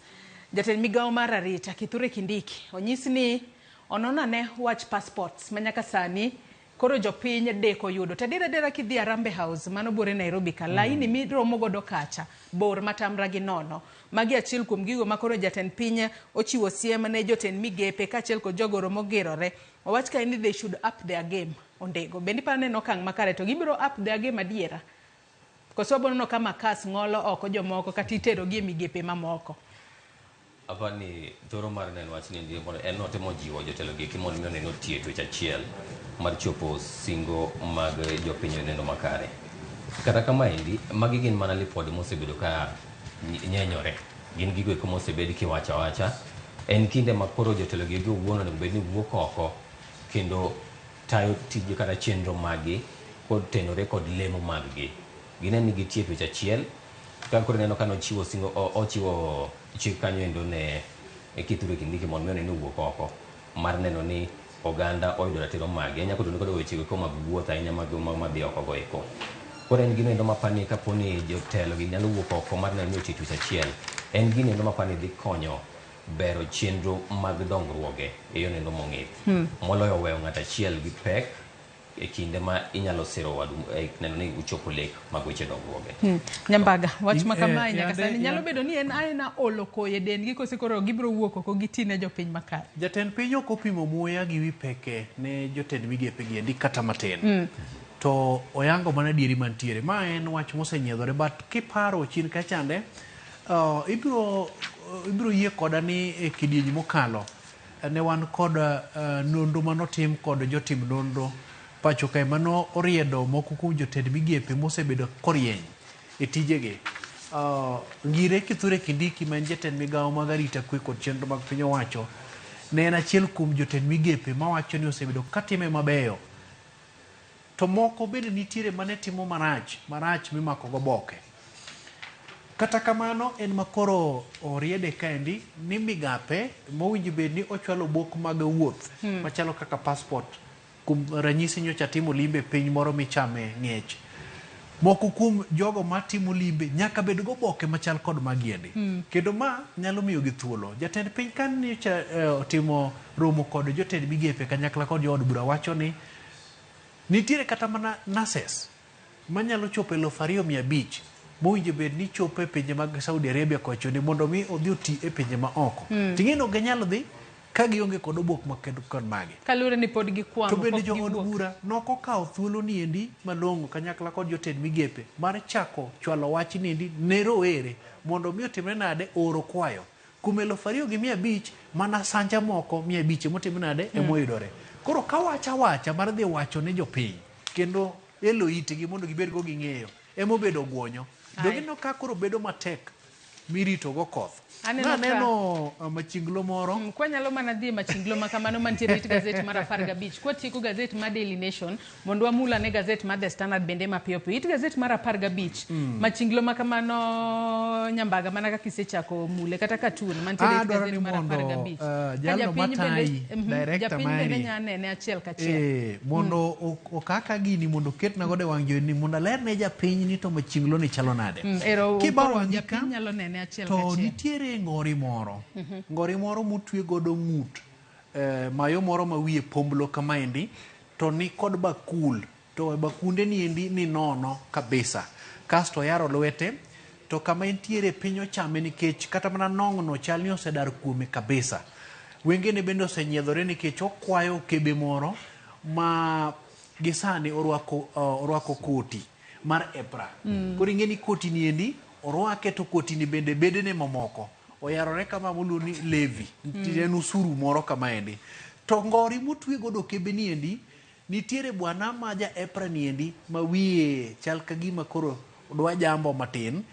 S17: Jatend migawo mar arita Kithure Kindiki onyis ni onon ane wach passports ma nyaka sani koro jopiny deko yudo. To adier adiera kidhi Harambee House mano bor e Nairobi ka, laini miromo godo kacha bor matamra gi nono. Magi achiel kuom gigo ma koro jatend piny ochiwo siem ne jotend migepe kaachiel kod jogoro mogirore. Owach kae ni they should up their game. Ondego. Bende iparo ni en okang' makare to gibiro up their game adiera? Koso wabiro neno ka makas ng'olo oko jomoko kata itero gi e migepe mamoko?
S32: Apa ni thoro mar neno wach ni ndi mondo en notemo jiwo jotelo gi eki mondo mi one ni otiyo e twech achiel mar chopo singo mag jopiny e neno makare. Kata kamaendi, magi gin mana lipode mosebedo ka nyenyore. Gin gigo eko mosebed kiwacho awacha. En kinde ma koro jotelo gi eki owuon onego bed ni wuok oko kendo tayo tije kata chenro maggi kotenore kod lemo maggi. Gine ni gitiyo e twech achiel. Ka koro ineno ka nochiwo singo, ochiwo chik kanyo endo ne Kithure Kindiki mondo mi one ni owuok oko mar neno ni oganda oyudo ratiro maggi. Ahinya kotenore kod weche eko mag wuoth ahinya mag madhi oko go eko. Koro en gino endo mapani kapo ni jotelo gi nyalo wuok oko mar neno ni otiyo twech achiel, en gino endo mapani dhi konyo bero chenro mag dongruoge e yono endo mong'ith. Moloyo weyo ng'ato achiel gi pek e kinde ma inyalo siro wadu e neno ni uchopo lek mag weche dongruoge.
S17: Nyambaga, wach ma kamae nyaka sani nyalo bedo ni en aena olo koyo e dendgi kose koro gibiro wuok oko giti ne jopiny makare.
S33: Jatend piny ok opimo muya gi wi peke ne jotend migepe gi endi kata matin. To oyango mana adieri mantiere. Ma en wach mosenyiedhore but kiparo chien kachande ibiro ibiro yie koda ni e kidieny mokalo ne wan kod nonro manotim kod jotim nonro pacho kae mano oriedo moko kuom jotend migepe mosebedo korieny e tijegi. Ngire Kithure Kindiki ma en jatend migawo mag arita kwe kod chenro mag piny owacho ne en achiel kuom jotend migepe mawacho ni osebedo katime mabeyo to moko bende nitiere mane timo marach marach mimako goboke. Kata kamano en makoro oriede kaendi ni migape mowinjo bed ni ochwalo obok mag wuoth machalo kaka passport kuom ranyisi nyocha timo limbe e piny moro michame ng'ech. Moko kuom jogo matimo limbe nyaka bed goboke machal kod magiendi. Kendo ma nyalo miyogi thuolo. Jatend piny ka nyocha otimo romo kod jotend migepe kanyakla kod jood bura wacho ni nitiere kata mana nurses manyalo chopo 2500 mowinjo bed ni chopo e pinje mag Saudi Arabia kocho ni mondo mi odhi oti e pinje ma oko. Ting'e ni ok ginyal dhi ka gionge kod obok maked kod magi.
S17: Kaluwore ni pod gikwamo,
S33: To bende
S17: pok
S33: jood
S17: giwuok.
S33: bura nokokawo thuolo ni endi malong'o kanyakla kod jotend migepe mar chako chwalo wach ni endi ne rowere mondo mi otimre nade oro kwayo. Kuom 2500 mana sanja moko 500 emotim nade emoyudore. Koro ka wacha wacha mar dhi wacho ne jopiny kendo elo itgi mondo gibed go ging'eyo emobedo gwonyo. Donge ineno ka koro bedo matek mirito go koth. Naneno machinglo moro.
S17: Kwanyalo mana dhi e machinglo ma kamano mantiere it gazet mar 15. Kwatieko gazet mar Daily Nation, mondo wamul ane gazet mar The Standard bende mapiyo piyo. It gazet mar 15, machinglo ma kamano Nyambaga mana kaka isechako mule kata katun mantiere it
S33: Adwaro
S17: gazet
S33: ni
S17: mar
S33: mondo
S17: 15. Ka
S33: jalno
S17: japiny bende,
S33: matayi, director
S17: japiny bende
S33: mari.
S17: nya nene achiel kachiel.
S33: Mondo okaka gini mondo oketna godo e wang' jowi ni mondo alerne japiny ni to machinglo ni chalo nade.
S17: Ero
S33: Kibawo
S17: koro
S33: wang'i
S17: japiny
S33: ka,
S17: nyalo nene achiel
S33: to
S17: kachiel.
S33: nitiere ngori moro. Ngori moro motwe godo ng'ut Mayo moro ma wiye pomblo kamaendi to ni kod bakul to e bakunde niendi ni nono kabisa. Kasto oyaro lwete to kama entiere piny ochame nikech kata mana nong'no chal ni osedar kuome kabisa. Wengene bende osenyiedhore nikech okwayo okebe moro ma gisani orwako koti mar EPRA. Koro ing'e ni koti niendi orwake to koti ni bende bedene mamoko oyarore kama moluor ni levy. En usuru moro kamaendi. To ngori motwe godo okebe niendi nitiere bwana ma ja EPRA niendi ma wiye chal ka gima koro dwa jambo matin.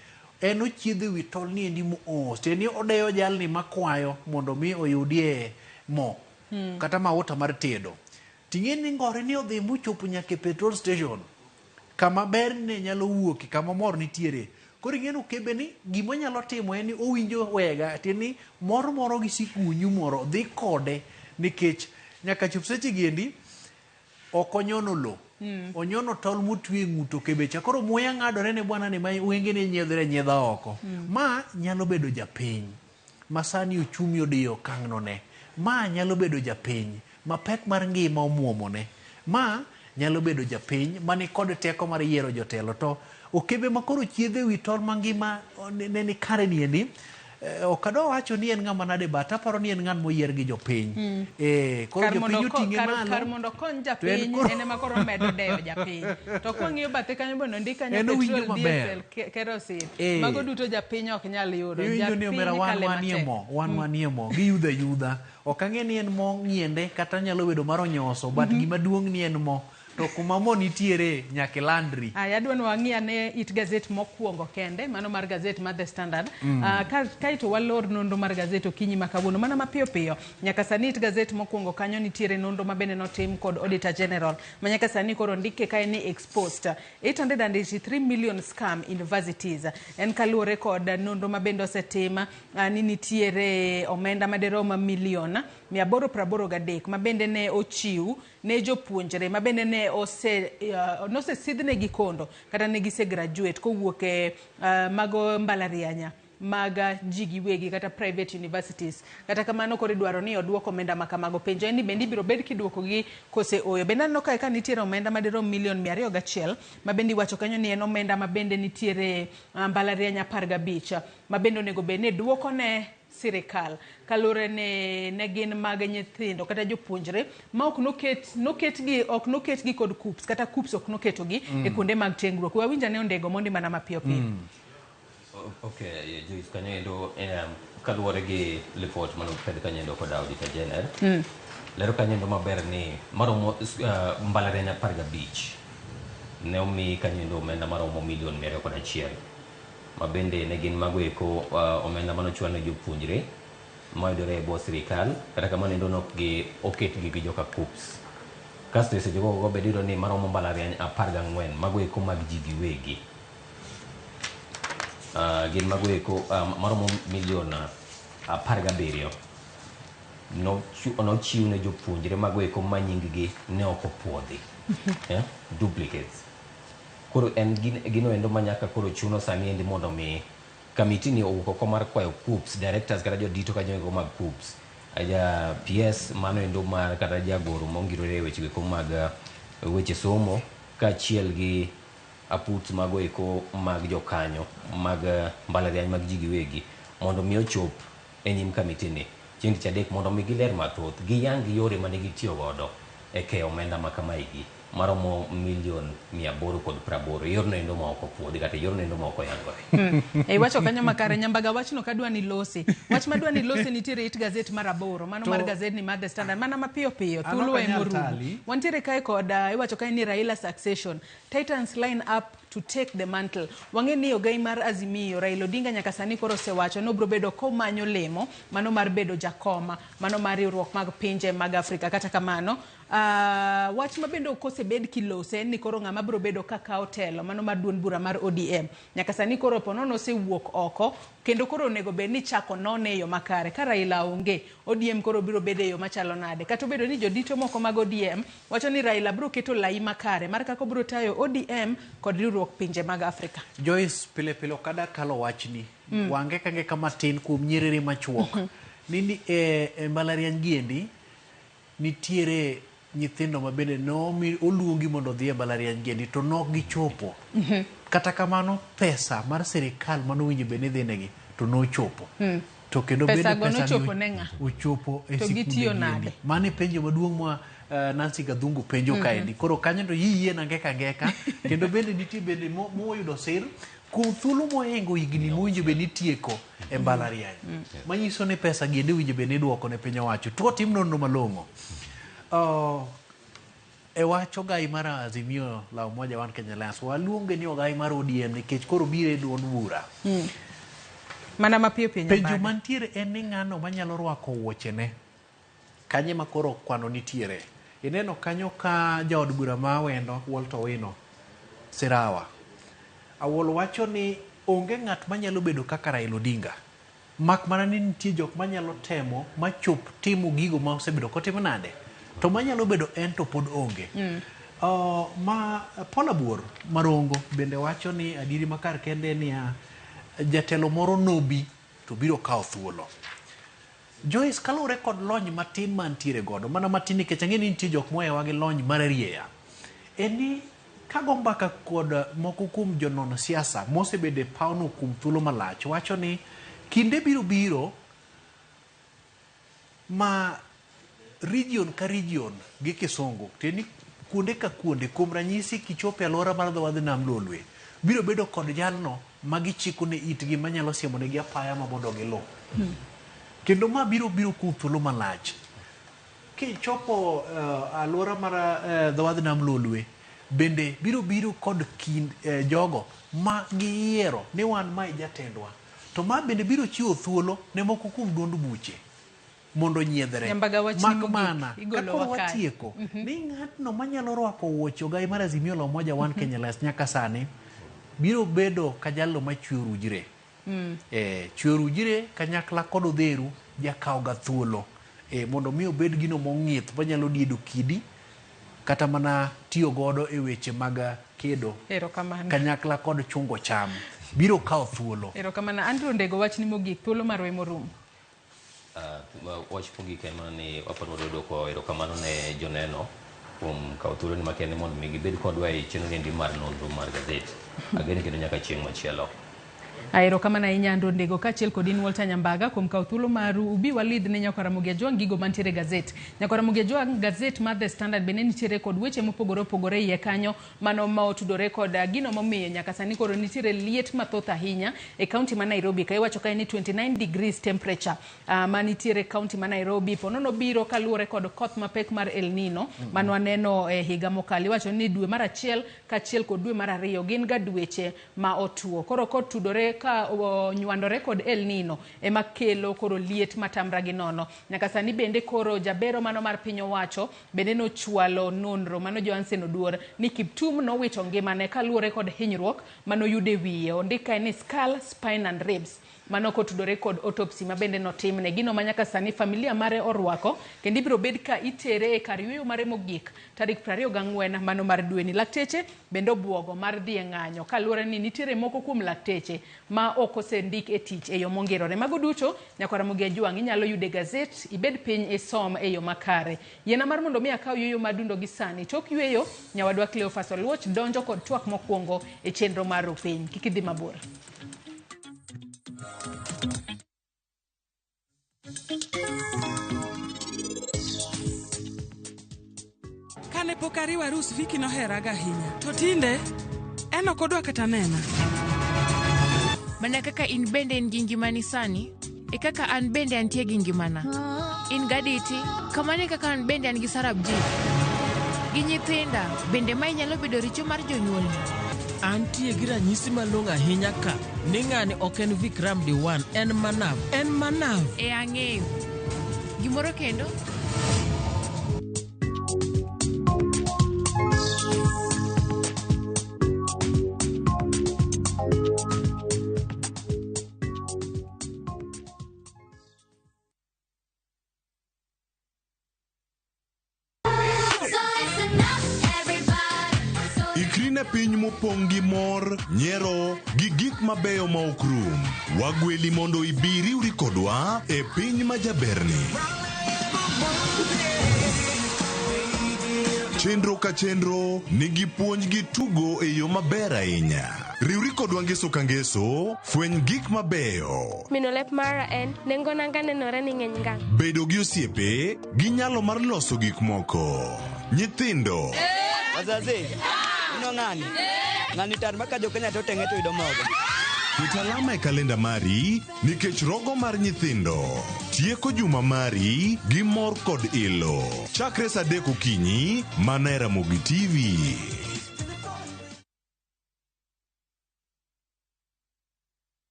S33: En ochiedho ewi tol niendi mos. Tiende ni odeyo jalni makwayo mondo mi oyudie mo kata mauta mar tedo. Ting'e ni ngori ni odhi mochopo nyaka e petrol station kama ber ne nyalo wuoke, kama mor nitiere. Koro ing'e ni okebe ni gima onyalo timo en ni owinjo wega, tiende ni mor moro gi sikunyu moro dhi kode nikech nyaka chop seche gi endi ok onyono lo. Onyono tol motwe e ng'ut okebe cha. Koro muya ng'adore ne bwana ni ma wengene nyiedhore anyiedha oko. Ma nyalo bedo japiny ma sani uchumi odiyo okang'no ne. Ma nyalo bedo japiny ma pek mar ngima omuomone. Ma nyalo bedo japiny mani kod teko mar yiero jotelo. To okebe ma koro chiedho ewi tol mangima ne ni kare niendi, ok adwa wacho ni en ng'ama nade but aparo ni en ng'at moyier gi jopiny. Koro jopiny oting'e malo.
S17: Kar mondo okony japiny, en ema koro medo deyo japiny. To kwang'iyo bathe kanyo bende ondik kanyo petrol, diesel, kerosene. Mago duto japiny ok nyal yudo.
S33: Iwinjo ni omera wan wanie mo, wan wanie mo, giyudho ayudha. Ok ang'e ni en mo ng'iende kata nyalo bedo mar onyoso, but gima duong' ni en mo. To kuma mo nitiere nyaka ilandri.
S17: Aya, adwa ni wang'i ane it gazet mokwongo kende, mano mar gazet mar The Standard. Kaeto walor nonro mar gazet okinyi ma kawuono, mana mapiyo piyo. Nyaka sani it gazet mokwongo kanyo nitiere nonro ma bende notim kod Auditor General, ma nyaka sani koro ndike kae ni exposed 883 million scam universities. En kaluwore kod nonro ma bende osetim ni nitiere omenda madirom milion 883 ma bende ne ochiw ne jopuonjre ma bende ne nosesidhnegi kondo kata ne gise graduate kowuok e mago mbalarianya mag ji giwegi kata private universities. Kata kamano koro idwaro ni oduok omenda ma kamago. Penjo en ni bende ibiro bed kiduokogi kose oyo. Bende aneno kae ka nitiere omenda madirom milion 201 ma bende iwacho kanyo ni en omenda ma bende nitiere mbalariany 15 ma bende onego bed ni duoko ne sirikal kaluwore ni ne gin mag nyithindo kata jopuonjre ma ok noketgi kod KUCCPS kata KUCCPS ok noketogi e kuonde mag tiegruok. Wawinj ane Ondego mondi mana mapiyo piyo.
S32: Okay, Joyce, kanyo endo kaluwore gi report manopedh kanyo endo kod Auditor General. Lero kanyo endo maber ni maromo mbalariany 15 ne omi kanyo endo omenda maromo milion 201 ma bende ne gin mago eko omenda manochwal ne jopuonjre mayudore e bwo sirikal. Kata kamano endo nok gi oketgi gi joka KUCCPS. Kasto e seche go bende iyudo ni maromo mbalariany 14 mago eko mag ji giwegi. Gin mago eko maromo milion 17 nochiw ne jopuonjre mago eko ma nying-gi ne ok opuodhi. Duplicates. Koro en gino endo ma nyaka koro chuno sani endi mondo mi kamiti ni owuok oko mar kwayo KUCCPS directors kata jodito kanyo eko mag KUCCPS. Ja PS mano endo mar kata jagoro mongirore e weche eko mag weche somo kaachiel gi aput mago eko mag jokanyo mag mbalariany mag ji giwegi mondo mi ochop e nyim kamiti ni chieng' tich adek mondo mi giler mathoth giyang yore mane gitiyo godo e keyo omenda ma kamaegi maromo milion 880 yorno endo ma ok opuodhi kata yorno endo ma ok oyangore.
S17: Iwacho kanyo makare Nyambaga wachno kadwa ni losi. Wach madwa ni losi nitiere it gazet mar 8 mano mar gazet ni mar The Standard mana mapiyo piyo thuolo e morumo. Wantiere kae kod iwacho kae ni Raila succession Titans line up to take the mantle. Wang'e ni ogai mar Azimio Raila Odinga nyaka sani koro osewacho ni obiro bedo komanyo lemo mano mar bedo jakoma mano mar riwruok mag pinje mag Afrika. Kata kamano wach ma bende ok osebed kilose en ni koro ng'ama biro bedo kakawo telo mano mar duond bura mar ODM nyaka sani koro ponono osewuok oko kendo koro onego bed ni chako none e yo makare. Ka Raila onge, ODM koro biro bedo e yo machalo nade? Kata obedo ni jodito moko mag ODM wacho ni Raila biro keto lai makare mar kaka obiro tayo ODM kod riwruok pinje mag Afrika.
S33: Joyce, pile pile ok ada kalo wachni. Wange kange kama tin kuom nyiriri machuok. Nini e mbalariany giendi nitiere nyithindo ma bende nomi oluongi mondo odhi e mbalariany giendi to nok gichopo. Kata kamano pesa mar sirikal manowinjo bed ni dhinegi to nochopo. To kendo bende
S17: Pesa go
S33: pesa ni
S17: nochopo ne ng'a?
S33: ochopo e
S17: To
S33: sikunde
S17: gitiyo
S33: giendi.
S17: nade?
S33: Mano e penjo maduong' ma Nancy Gathungu penjo kaendi. Koro kanyo to yiyien angeka angeka kendo bende nitie bende moyudo sir kuom thuolo mohingo higni mowinjo bed ni itieko e mbalariany. Manyiso ni pesa giendi owinjo bed ni iduoko ne piny owacho. To otim nonro malong'o. E wach ogai mar Azimio la Umoja One Kenya Alliance, waluonge ni ogai mar ODM nikech koro biro e duond bura.
S17: Mana mapiyo piyo
S33: Penjo
S17: Nyambaga.
S33: mantiere en ni ng'ano manyalo rwako wuochene. Kanye ma koro kwano nitiere. Ineno kanyo ka jaod bura ma Awendo, Walter Owino Sirawa. Awuol wacho ni onge ng'at manyalo bedo kaka Raila Odinga. Mak mana ni nitie jok manyalo temo machop timo gigo ma osebedo kotimo nade. To manyalo bedo en to pod onge. Ma Paul Abuor Marongo bende wacho ni adieri makar kende niya jatelo moro nobi to biro kawo thuolo. Joyce, kaluwore kod lony matin mantiere godo, mana matin nikech ang'e ni nitie jok mohewa gi lony mararieya, en ni kago mbaka kod moko kuom jonon siasa mosebedo e pawno kuom thuolo malach, wacho ni kinde biro biro ma region ka region gi kisungu, tiende ni kuonde ka kuonde, kuom ranyisi kichopo e alwora mar dho wadh nam Lolwe, biro bedo kod jalno ma gichiko ne itgi manyalo siemo negi apaya ma mondo giluw. Kendo ma biro biro kuom thuolo malach. Kichopo alwora mar dho wadh nam Lolwe, bende biro biro kod kind jogo ma giyiero ni wan mae jatendwa. To ma bende biro chiwo thuolo ne moko kuom duond buche mondo onyiedhre.
S17: Nyambaga wachni
S33: Mak
S17: mogik,
S33: mana,
S17: igolowa
S33: kakoro
S17: kae.
S33: watieko, ni ng'atno manyalo rwako wuoche ogai mar Azimio la Umoja One Kenya Alliance nyaka sani biro bedo ka jalno machwe orujre. Chwe orujre kanyakla kod odheru jakawoga thuolo mondo mi obed gino mong'ith manyalo diedo kidi kata mana tiyo godo e weche mag kedo
S17: Erokamano.
S33: kanyakla kod chungo cham biro kawo thuolo.
S17: Erokamano. Andrew Ndego, wachni mogik, thuolo marwa ema orumo.
S32: Wach mogik en mana ni waparo ni duoko erokamano ne joneno kuom kawo thuolo ni makende mondo mi gibed kodwa e chenro niendi mar nonro mar gazet. Ageno kendo nyaka chieng' machielo.
S17: Erokamano ahinya Andrew Ndego kaachiel kod in Walter Nyambaga kuom kawo thuolo maru ubi walidh ne Nyakwar Ramogi Ajwang' gigo mantiere e gazet. Nyakwar Ramogi Ajwang' gazet mar The Standard bende nitiere kod weche mopogore opogore iye kanyo mano ma otudore kod gino momiyo nyaka sani koro nitiere liet mathoth ahinya e kaunti ma Nairobi ka iwacho kae ni 29 degrees temperature manitiere e kaunti ma Nairobi. Ponono biro kaluwore kod koth mapek mar El Nino mano waneno e higa mokalo. Iwacho ni dwe mar achiel kaachiel kod dwe mar ariyo gin ga dweche ma otuo. Koro kotudore ka onywandore kod El Nino ema kelo koro liet matamra gi nono. Nyaka sani bende koro jabero mano mar piny owacho bende nochwalo nonro mano Johansen Oduor ni Kiptum nowito ngimane kaluwore kod hinyruok manoyudo e wiye. Ondik kae ni skull, spine and ribs. Mano kotudore kod autopsy ma bende notimne. Gino ma nyaka sani familia mare orwako kendo ibiro bed ka itere e kar yueyo mare mogik tarik 24 mano mar dweni. Lakteche bende obuogo mar dhi e ng'anyo kaluwore ni nitiere moko kuom lakteche ma ok osendik e tich e yo mongirore. Mago duto Nyakwar Ramogi Ajwang' inyalo yudo e gazet, ibed piny isom e yo makare. Yiena mar mondo mi akaw yueyo mar dundo gi sani. Tok yueyo, nyawadwa Cleophas Oluoch donjo kod twak mokwongo e chenro mar Rupiny. Kik idhi mabor.
S15: Kane pok ariwo arus, Vicky noheraga ahinya. To tinde, en ok odwa kata nena.
S4: Mana kaka in bende in gi ngimani sani, e kaka an bende antie gi ngimana. In gaditi, kamano e kaka an bende an gi Sarabjit. Gi nyithinda, bende mae nyalo bedo richo mar jonyuolni.
S5: Antie gi ranyisi malong'o ahinya ka ni ng'ani ok en Vikram Diwan, en Manav. En Manav.
S4: E ang'eyo. Gimoro kendo?
S3: Ikri ne piny mopong' gi mor, nyiero, gi gik mabeyo ma ok rum. Wagweli mondo ibi riwri kodwa e piny ma jaberni. Chenro ka chenro nigi puonj gi tugo e yo maber ahinya. Riwri kodwa ngeso ka ngeso, fweny gik mabeyo.
S1: Mino lep mara en nengo nanga nenore ni ng'eny ngang'.
S3: Bedo gi osiepe gi nyalo mar loso gik moko. Nyithindo.
S2: Wazazi, ino ng'ani? Ng'ani tar maka jo Kenya to teng'e to yudo mogo.
S3: Ket alama e kalenda mari nikech rogo mar nyithindo tieko juma mari gi mor kod ilo. Chakre saa 3 okinyi mana e Ramogi TV.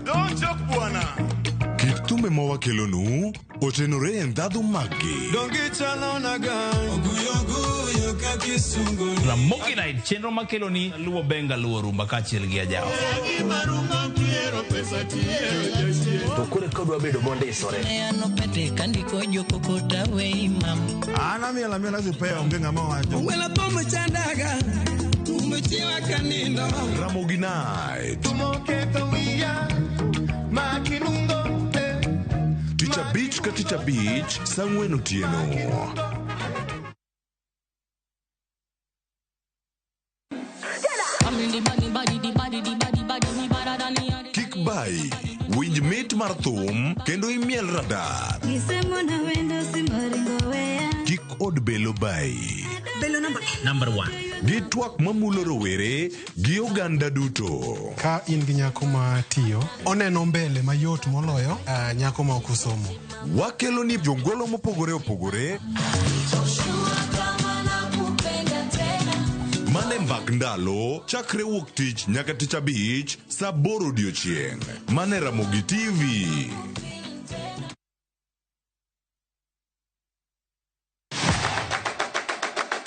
S6: Don't joke bwana.
S3: Kit thumbe ma wakelonu otenore e ndhadhu maggi.
S13: Ramogi Night, chenro makeloni luwo benga luwo rumba kaachiel gi ajawa.
S18: To koro ka odwa bedo mondisore.
S19: An amiel amiela sipea onge ng'ama wacho.
S15: Wela thum chandaga, thum chiewa kanindo.
S3: Ramogi Night. Tich abich ka tich abich saa 4 otieno. Kik bai, winj mit mar thum kendo imiel radar. Kik od belo bai.
S15: Belo namba
S13: Number one.
S3: Gi twak mamulo rowere gi oganda duto.
S20: Ka in gi nyako ma tiyo, oneno mbele mayot moloyo nyako ma ok osomo.
S3: Wakelo ni jongolo mopogore opogore mane mbak ndalo chakre wuok tich nyaka tich abich saa 8 odiochieng'. Mane Ramogi TV.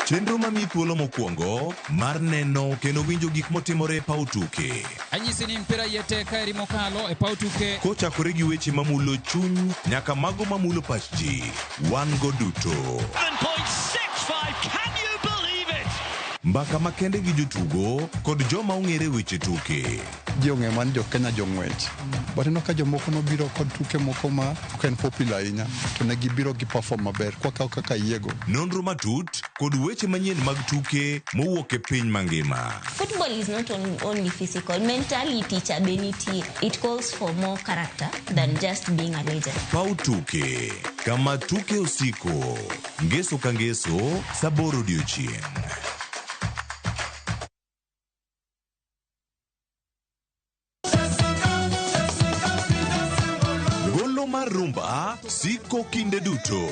S3: Chenro mamiyi thuolo mokwongo mar neno kendo winjo gik motimore e paw tuke.
S8: Anyisi ni mpira iye tek ka eri mokalo e paw tuke.
S3: Kochakore gi weche mamulo chuny nyaka mago mamulo pach ji, wan go duto.
S8: 7.65, can you believe it?
S3: Mbaka makende gi jotugo kod joma ong'ere weche tuke.
S21: Ji ong'eyo mana ni jo Kenya jong'wech. But ineno ka jomoko nobiro kod tuke moko ma ok en popular ahinya to ne gibiro gi perform maber kwakawo kaka yiego.
S3: Nonro matut kod weche manyien mag tuke mowuok e piny mangima.
S22: Football is not only physical. Mentality cha be nitie. It calls for more character than just being a legend.
S3: Paw tuke kama tuke osiko. Ngeso ka ngeso saa 8 odiochieng'. Golo mar rumba siko kinde duto.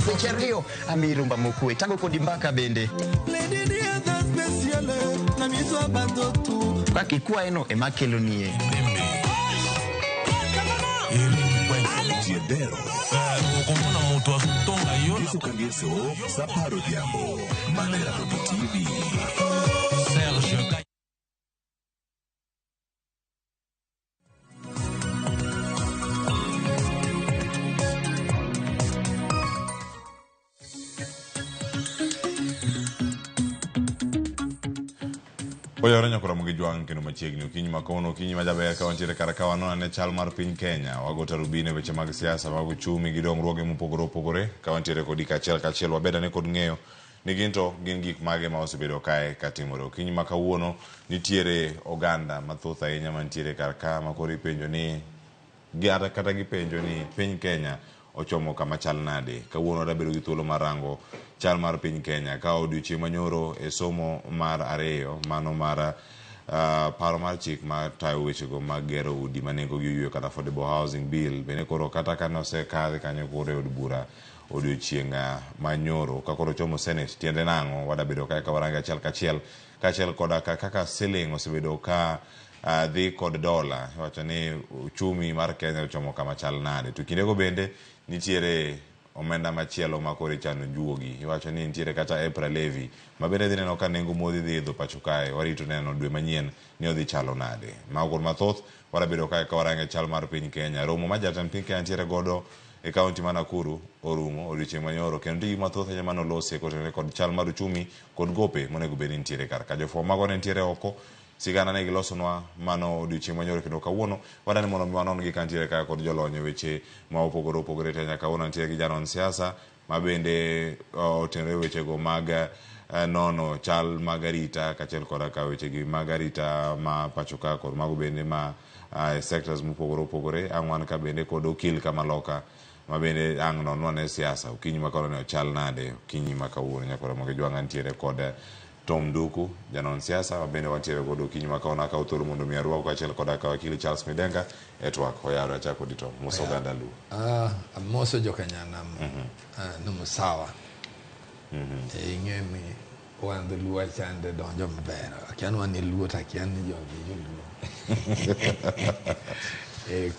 S23: Seche ariyo ami rumba mokwe tango kodi mbaka bende. Kaka ikwaeno ema kelonie.
S3: Jiedero. Ngeso ka ngeso saa 10 odhiambo. Mana e Ramogi TV.
S24: Oyawore nyakora Ramogi Jwang' kendo machiegni okinyi ma kawuono okinyi ma jaber ka wantiere kar ka wanono ane chal mar piny Kenya. Wago tarubini e weche mag siasa, mag uchumi gi dongruoge mopogore opogore ka wantiere kodi kaachiel kachiel wabed ane kod ng'eyo ni gin to gin gik mage ma osebedo kae katimore. Okinyi ma kawuono nitiere oganda mathoth ahinya mantiere kar ka ma koro ipenjo ni kata gipenjo ni piny Kenya ochomo kama chal nade. Kawuono wadabedo gi thuolo mar rango chal mar piny Kenya ka odiochieng' manyoro e somo mar ariyo mano mar paro mar chik mar tayo wechego mag gero udi ma nengogi oyueyo kata affordable housing bill bende koro kata ka nosekadhi kanyo koro e od bura odiochieng' manyoro ka koro ochomo senate tiende nang'o wadabedo kae ka warange achiel kachiel kaachiel koda kaka siling osebedo ka dhi kod dola iwacho ni uchumi mar Kenya ochomo kama chal nade to kindego bende nitiere omenda machielo ma koro ichano juogi iwacho ni nitiere kata EPRA levy ma bende dhi neno ka nengo modhi dhi idho pacho kae warito neno dwe manyien ni odhi chalo nade mago kod mathoth warabedo kae ka warange chal mar piny Kenya romo ma jatend piny Kenya nitiere godo e kaunti ma Nakuru orumo odiochieng' manyoro kendo nitie gik mathoth ahinya mane olosi kotenore kod chal mar uchumi kod gope monego bed ni nitiere kar ka. Jofwambo mago ne nitiere oko Sigana ne gilosonwa mano odiochieng' manyoro kendo kawuono wadani mondo mi wanon gi kantiere kaka kod jolony e weche ma opogore opogore te nyaka kawuono antiere gi janon siasa ma bende otenore wechego mag nono chal mag arita kaachiel koda ka wechegi mag arita ma pacho ka kod mago bende ma e sectors mopogore opogore. Ang' wan ka bende kod okil kamaloka ma bende ang' nonwa ne siasa okinyi ma kawuono ochal nade okinyi ma kawuono nyaka Ramogi Jwang' antiere kod Tom Nduku janon siasa ma bende wantiere godo okinyi ma kawuono. Akawo thuolo mondo mi arwaku kaachiel koda ka wakili Charles Midenga e twak. Oyawre achako kodi Tom, mos oganda Luo.
S7: Amoso jokanyanam ni sawa. Ing'e ni wan dholuo chande donjo maber. Akia ni wan e Luo to akia ni jogi joluo.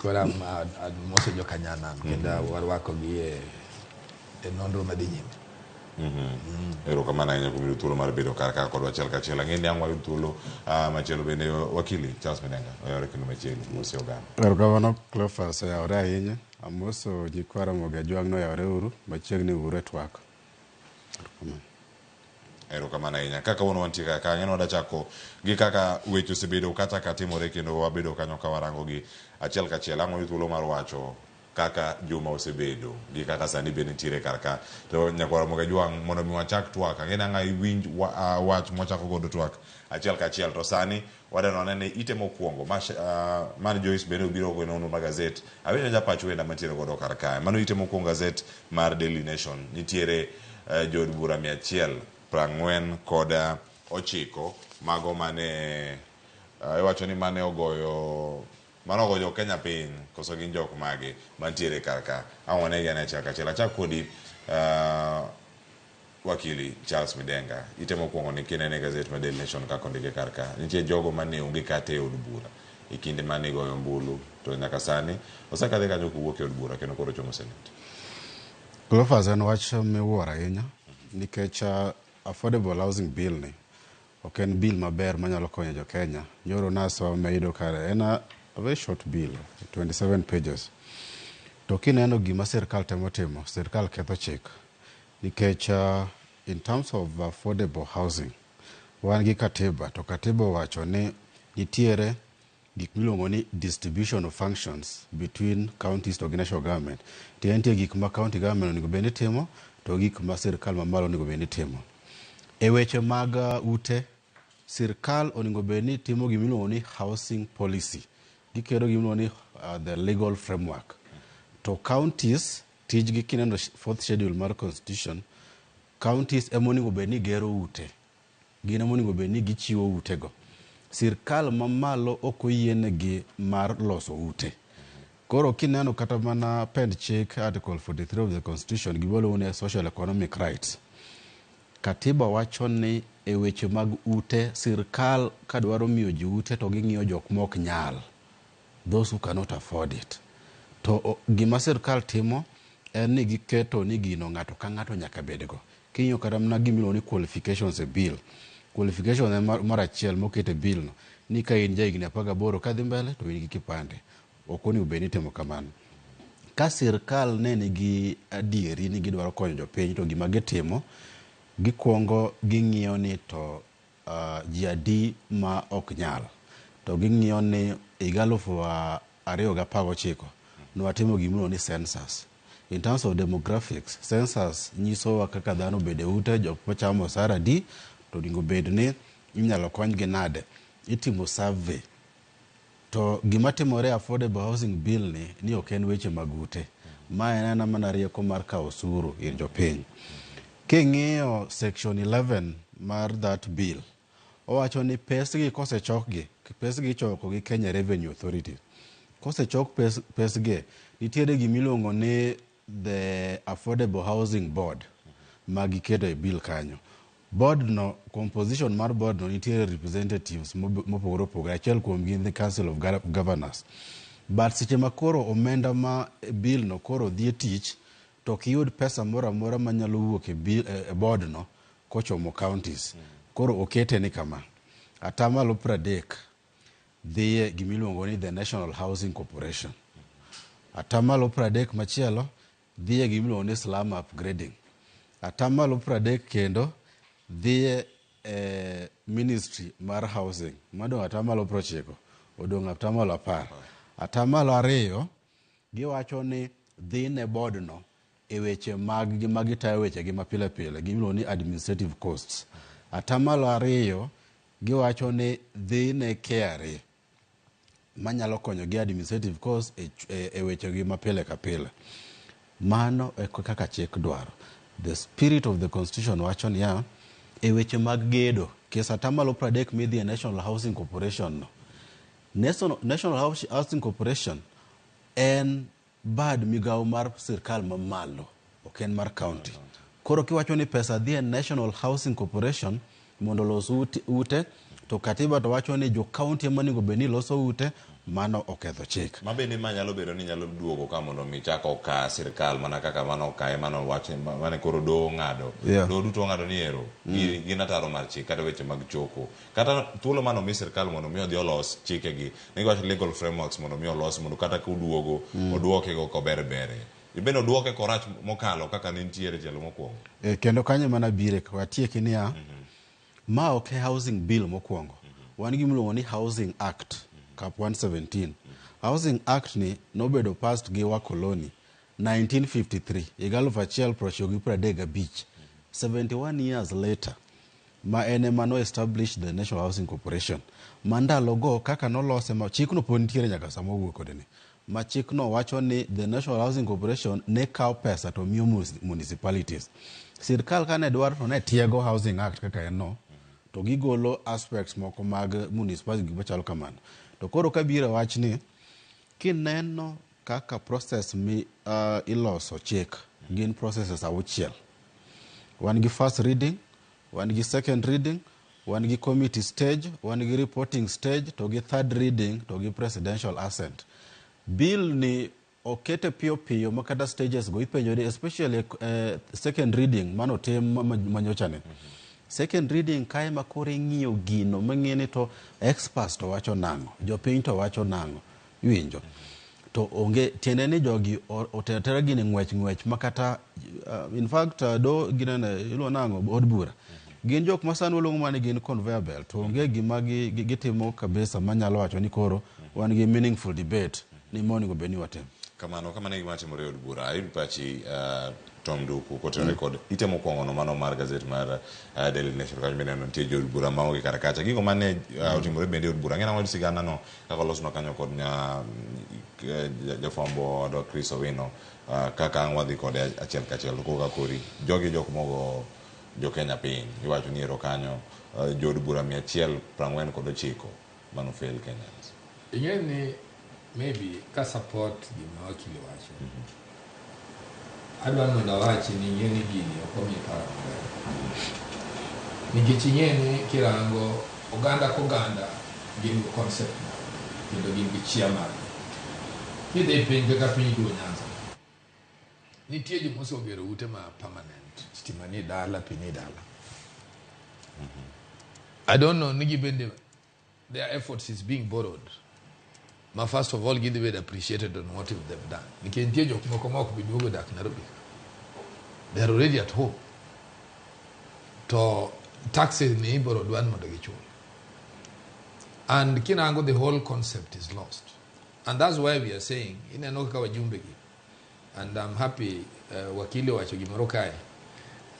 S7: Koro amoso jokanyanam kendo warwakogi e nonro madhi nyime.
S24: Erokamano ahinya kuom yudo thuolo mar bedo kar ka kodwa achiel kachiel. Ang'e ni ang' wayud thuolo machielo bende wakili Charles Midenga oyawre kendo machiegni mosi oganda.
S9: Erokamano Cleophas, oyawore ahinya. Amoso nyikwa Ramogi Ajwang' noyawore uru machiegni uru e twak. Erokamano.
S24: Erokamano ahinya. Kaka kawuono wantie kaka ka, ang'e ni wadachako gi kaka weche osebedo kata ka timore kendo wabedo kanyo ka warango gi achiel kachiel. Ang' wayud thuolo mar wacho kaka juma osebedo gi kaka sani bende nitiere kar ka. To nyakwar Ramogi Ajwang' mondo mi wachak twak, ang'e ni ang' iwinj wach mwachako godo twak achiel kachiel. To sani wadwa wane ni ite mokwongo man Joyce bende obiro go e nonro mar gazet. Awinjo japach wenda mantiere godo kar kae. Mano ite mokwongo gazet mar Daily Nation. Nitiere jood bura 149 mago mane iwacho ni mane ogoyo mane ogoyo Kenya piny koso gin jok mage mantiere kar ka. Ang' wanegi ane achiel kachiel. Achak kodi wakili Charles Midenga. Ite mokwongo ni kinene e gazet mar Daily Nation kaka ondike kar ka. Nitie jogo mane onge kata e od bura e kinde mane igoyo ombulu to nyaka sani osekadhe kanyo kowuok e od bura kendo koro ochomo senate.
S9: Cleophas en wach miwuoro ahinya nikech affordable housing bill ni ok en bill maber manyalo konyo jo Kenya. Nyoro nasome ayudo ka en a very short bill, 27 pages. To kineno gima sirkal temo timo, sirkal ketho chik. Nikech in terms of affordable housing, wan gi katiba to katiba owacho ni nitiere gik miluongo ni distribution of functions between counties to gi national government. To nitie gik ma county government onego bed ni timo to gik ma sirkal mamalo onego bed ni timo. E weche mag ute, sirkal onego bed ni timo gimiluongo ni housing policy. Giketo gimiluongo ni the legal framework. To counties tijgi kineno fourth schedule mar constitution, counties ema onego bed ni gero ute. Gin ema onego bed ni gichiwo utego. Sirkal mamalo ok oyienegi mar loso ute. Koro kineno kata mana pend chik article 43 of the constitution gima luongo ni social economic rights. Katiba wacho ni e weche mag ute sirkal kadwaro miyo ji ute to ging'iyo jok mok nyal. Those who cannot afford it. To gima sirkal timo en ni giketo ni gino ng'ato ka ng'ato nyaka bedgo. King'iyo kata mana gimiluongo ni qualifications e bill. Qualification en mar achiel moket e bill no ni ka in ja higni 18 kadhi mbele to in gi kipande. Ok onego bed ni itimo kamano. Ka sirkal ne nigi adieri ni gidwaro konyo jopiny to gima gitimo gikwongo ging'iyo ni to ji adi ma ok nyal. To ging'iyo ni higa 2019 nwatimo gimiluongo ni census. In terms of demographics, census nyisowa kaka dhano obedo e ute, jok machamo osara adi, to onego bed ni inyalo konygi nade. Itimo survey. To gima timore e affordable housing bill ni ok en weche mag ute. Ma en aena mana rieko mar kawo osuru ir jopiny. King'iyo section 11 mar that bill, owacho ni pesgi kosechokgi, pesgi ichoko gi Kenya Revenue Authority. Kosechok pesgi, nitiere gimiluongo ni the Affordable Housing Board ma giketo e bill kanyo. Board no, composition mar board no nitiere representatives mopogore opogore. Achiel kuom gin the Council of Governors. But seche ma koro omenda ma bill no koro dhi e tich, to ok iyud pesa moro amora manyalo wuok e bill, e board no kochomo counties. Koro okete ni kama, 30% dhiye gimiluongo ni the National Housing Corporation. 30% machielo dhiye gimiluongo ni slum upgrading. 30% kendo dhiye e ministry mar housing madong' atamalo 90 odong' atamalo 10. Atamalo 2 giwacho ni dhi ne board no e weche mag gi ma gitayo wechegi mapile pile gimiluongo ni administrative costs. Atamalo 2 giwacho ni dhi ne KRA manyalo konyo gi administrative costs e wechegi mapile ka pile. Mano e kaka chik dwaro. The spirit of the constitution wacho niya, e weche mag gedo, kes atamalo 30 midhi e National Housing Corporation no. National Housing Corporation en bad migawo mar sirkal mamalo, ok en mar county. Koro kiwacho ni pesa dhi e National Housing Corporation mondo olos ute, to katiba to wacho ni jo county ema onego bed ni loso ute, mano oketho chik.
S24: Ma bende ma nyalo bedo ni nyalo duogo ka mondo mi chak oka sirkal mana kaka mano okaye mano wach mane koro doho ong'ado. Doho duto ong'ado ni ero gin ataro mar chik kata weche mag choko. Kata thuolo mane omi sirkal mondo mi odhi olos chikegi, ne giwacho legal frameworks mondo mi olos mondo kata koduogo oduoke go kober bere. Bende oduoke korach mokalo kaka ne nitiere tielo mokwongo.
S9: Kendo kanyo mana bire watieki niya, ma ok e housing bill mokwongo. Wan gi miluongo ni Housing Act, Cap 117. Housing Act ni nobedo passed gi wakoloni 1953, higa 1935. 71 years later, ma en ema no establish the National Housing Corporation. Ma ndalogo kaka nolose ma chikno pod nitiere nyaka sama wawuoyo kode ni. Ma chikno wacho ni the National Housing Corporation ne kawo pesa to miyo municipalities. Sirkal kane dwaro to ne tiego Housing Act kaka en no, to gigolo aspects moko mag municipality gik machalo kamano. To koro kabiro e wach ni, kineno kaka process mi iloso chik gin processes 6. Wan gi first reading, wan gi second reading, wan gi committee stage, wan gi reporting stage, to gi third reading, to gi presidential assent. Bill ni okete piyo piyo ma kata stages go ipenjore, especially second reading mano tim manyocha ni. Second reading kae ma koro ing'iyo gino mang'e ni to experts to wacho nang'o, jopiny to wacho nang'o, iwinjo. To onge tiende ni jogi otero atera gini ng'wech ng'wech ma kata in fact do ginene iluongo nang'o od bura. Gin jok ma sani waluongo mana ni gin conveyor belt, to onge gima gitimo kabisa manyalo wacho ni koro wan gi meaningful debate ni ma onego bed ni watim.
S24: Kamano, kamano e gima timore e od bura. Ayud pachi Tom Nduku kotenore kod ite mokwongo no mano mar gazet mar Daily Nation kanyo mineno nitie jood bura maonge kar kacha. Gigo mane otimore bende e od bura. Ang'e nang'o sigana no kaka olosnwa kanyo kod jafwambo wadwa Chris Owino kaka ang' wadhi kode achiel kachiel to koro kori jogi jok mogo jo Kenya piny iwacho ni ero kanyo jood bura 149 mano fail Kenyans.
S7: Ing'e ni maybe ka support gima wakili wacho. Adwa mondo awachi ni ing'e ni gini ok omi paro maber. Nikech ing'e ni kirango oganda koganda gin gi concept margi kendo gin gi chia margi. Kidhi e piny kaka piny Luo Nyanza, nitie joma osegero ute ma permanent, stima ni dala, pi ni dala. I don't know ni gibende their efforts is being borrowed. Ma first of all gidhi bedo appreciated on what they've done. Nikech nitie jok moko ma ok bi duogo dak Nairobi. They are already at home. To taxes ni ibiro dwar mondo gichul. And kirango the whole concept is lost. And that's why we are saying, ineno kaka wajumbe gi. And I'm happy wakili owacho gimoro kae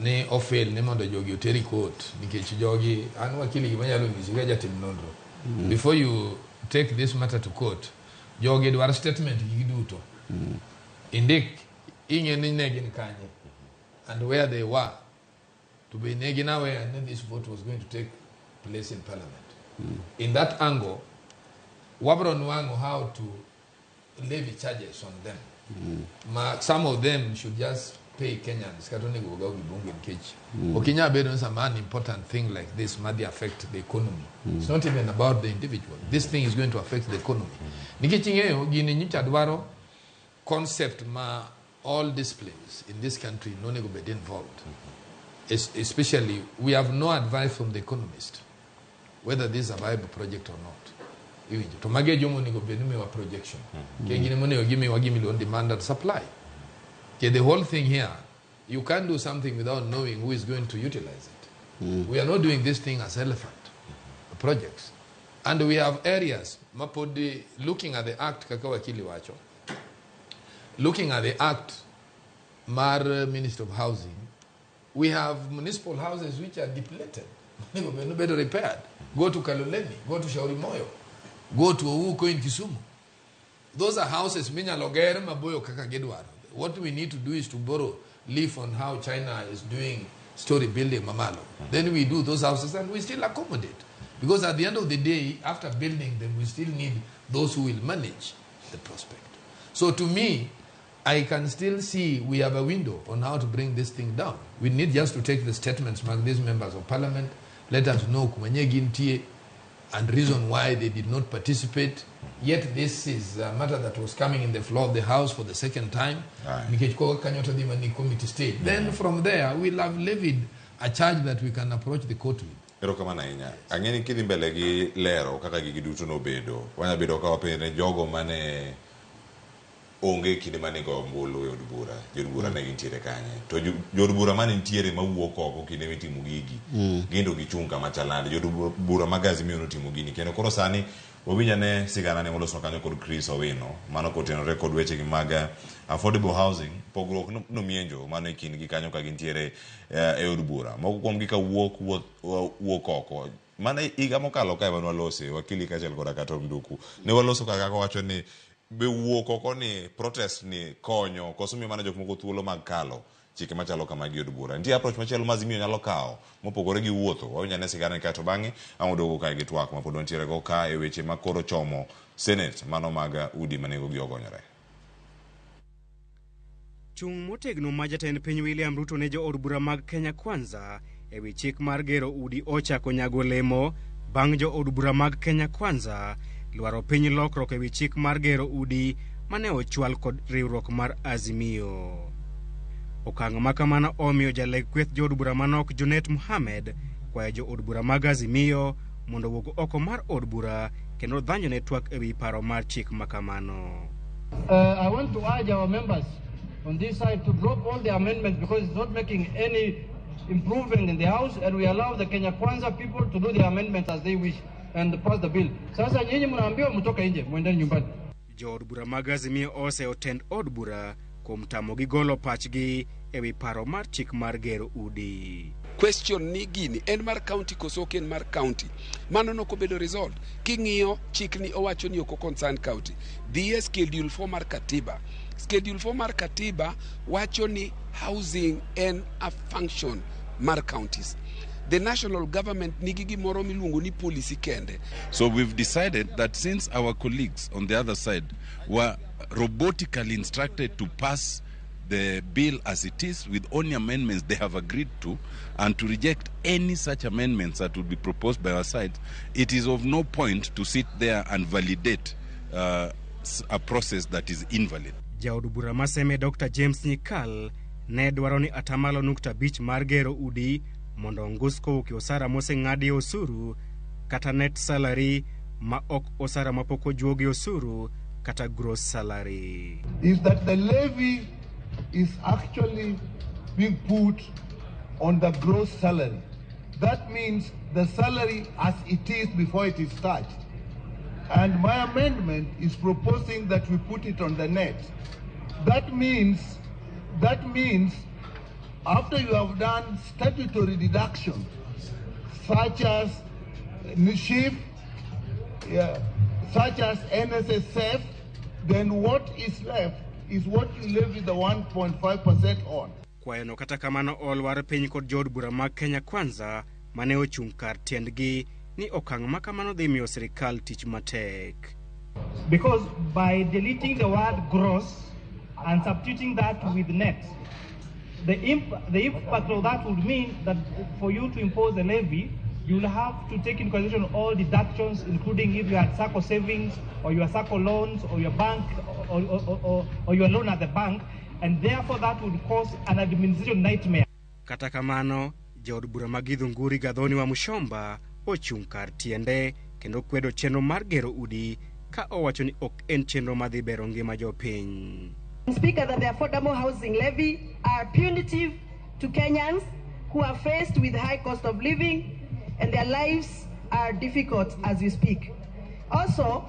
S7: ni ofail ni mondo jogi oteri court nikech jogi an wakili gima nyalo nyisi ka jatim nonro. Before you take this matter to court, jogi dwaro statement gi duto. Indik ing'e ni ne gin kanye and where they were to be ne gin aware ni this vote was going to take place in parliament. In that angle, wabro nwang'o how to levy charges on them. Ma some of them should just pay Kenyans kata onego ogaw gi bunge nikech ok inyal bedo ni sama an important thing like this ma dhi affect the economy. It's not even about the individual. This thing is going to affect the economy. Nikech ing'eyo gini nyocha dwaro concept ma all disciplines in this country nonego bed involved. Especially we have no advice from the economist whether this is a viable project or not. Iwinjo. To magi e joma onego bed ni miwa projection. Ke gin ema onego gimiwa gima iluongo ni demand and supply. Ke the whole thing here, you can't do something without knowing who is going to utilize it. We are not doing this thing as elephant projects. And we have areas, mapodi, looking at the act, kaka wakili wacho, looking at the act, mar Minister of Housing, we have municipal houses which are depleted. Better repaired. Go to Kaloleni, go to Shauri Moyo, go to Ouko in Kisumu. Those are houses, minyalo ger maboyo kaka gidwaro. What we need to do is to borrow leaf on how China is doing story building mamalo. Then we do those houses and we still accommodate. Because at the end of the day, after building them, we still need those who will manage the prospect. So to me, I can still see we have a window on how to bring this thing down. We need just to take the statements from these members of parliament, let us know kumanye gintie and reason why they did not participate. Yet this is a matter that was coming in the floor of the house for the second time. Nikech koka kanyo to dhi mana committee stage. Then from there, we'll have levied a charge that we can approach the court with.
S24: Erokamano ahinya. Ang'e ni kidhi mbele gi lero kaka gigi duto nobedo. Wanya bedo ka wapenjo jogo mane onge kinde mane goyo ombulu e od bura. Jood bura ne gintiere kanye. To jood bura mane nitiere mawuok oko kinde mitimo gigi. Gin to gichung' kama chal nade. Jood bura mag Azimio notimo gini. Kendo koro sani wawinj ane sigana ne moloswa kanyo kod Chris Owino. Mano kotenore kod weche gi mag affordable housing. Pogruok nomienjo mano e kindgi kanyo ka gintiere e od bura. Moko kuomgi ka wuok wuok oko. Mana higa mokalo kae mane walose wakili kaachiel koda kata Nduku. Ne waloso kaka wacho ni be wuok oko ni protest ni konyo koso miyo mana jok moko thuolo mag kalo chike machalo kamagi od bura. Nitie approach machielo ma Azimio nyalo kawo mopogore gi wuotho. Wawinj ane sigana ni kaeto bang'e ang' waduogo kae gi twak ma pod wantiere go ka e weche ma koro chomo Senate mano mag udi ma nengogi ogonyore.
S10: Chung' motegno ma jatend piny William Ruto ne jood bura mag Kenya Kwanza ewi chik mar gero udi ochako nyago lemo bang' jood bura mag Kenya Kwanza lwaro piny lokruok ewi chik mar gero udi mane ochwal kod riwruok mar Azimio. Okang' ma kamano omiyo jaleg kweth jood bura manok Junet Mohamed kwayo jood bura mag Azimio mondo owuog oko mar od bura kendo dhanjo ne twak ewi paro mar chik ma kamano.
S11: I want to urge our members on this side to drop all the amendments because it's not making any improvement in the house, and we allow the Kenya Kwanza people to do the amendments as they wish and pass the bill. Sasa nyinyi mnaambiwa mtoke nje, mwende nyumbani.
S10: Jood bura mag Azimio oseyo tend od bura kuom tamogi golo pachgi ewi paro mar chik mar gero udi.
S12: Question ni gini en mar county koso ok en mar county. Mano nokobedo resolved. King'iyo chikni owacho ni ok concern county. Dhi e schedule 4 mar katiba. Schedule 4 mar katiba wacho ni housing en a function mar counties. The national government nigi gimoro miluongo ni policy kende.
S14: So we've decided that since our colleagues on the other side were robotically instructed to pass the bill as it is with only amendments they have agreed to, and to reject any such amendments that would be proposed by our side, it is of no point to sit there and validate a process that is invalid.
S10: Jaod bura ma Seme Dr. James Nyikal ne dwaro ni atamalo 0.5 mar gero udi mondo ongus kowuok e osara moseng'adi osuru kata net salary ma ok osara mapok ojuogi osuru kata gross salary.
S16: Is that the levy is actually being put on the gross salary. That means the salary as it is before it is touched. And my amendment is proposing that we put it on the net. That means after you have done statutory deduction, such as NSHIF, such as NSSF, then what is left is what you levy the 1.5% on.
S10: Kwayono kata kamano olwar piny kod jood bura mag Kenya Kwanza mane ochung' kar tiendgi ni okang' ma kamano dhi miyo sirikal tich matek.
S25: Because by deleting the word gross and substituting that with net, the impact of that would mean that for you to impose a levy, you'll have to take into consideration all deductions, including if you had SACCO savings or your SACCO loans or your bank or your loan at the bank, and therefore that would cause an administration nightmare.
S10: Kata kamano, jaod bura ma Githunguri Gathoni wa Mushomba ochung' kar tiende kendo kwedo chenro mar gero udi ka owacho ni ok en chenro madhi bero ngima jopiny.
S26: Speaker, that the affordable housing levy are punitive to Kenyans.
S1: who are faced with high cost of living and their lives are difficult as we speak. Also,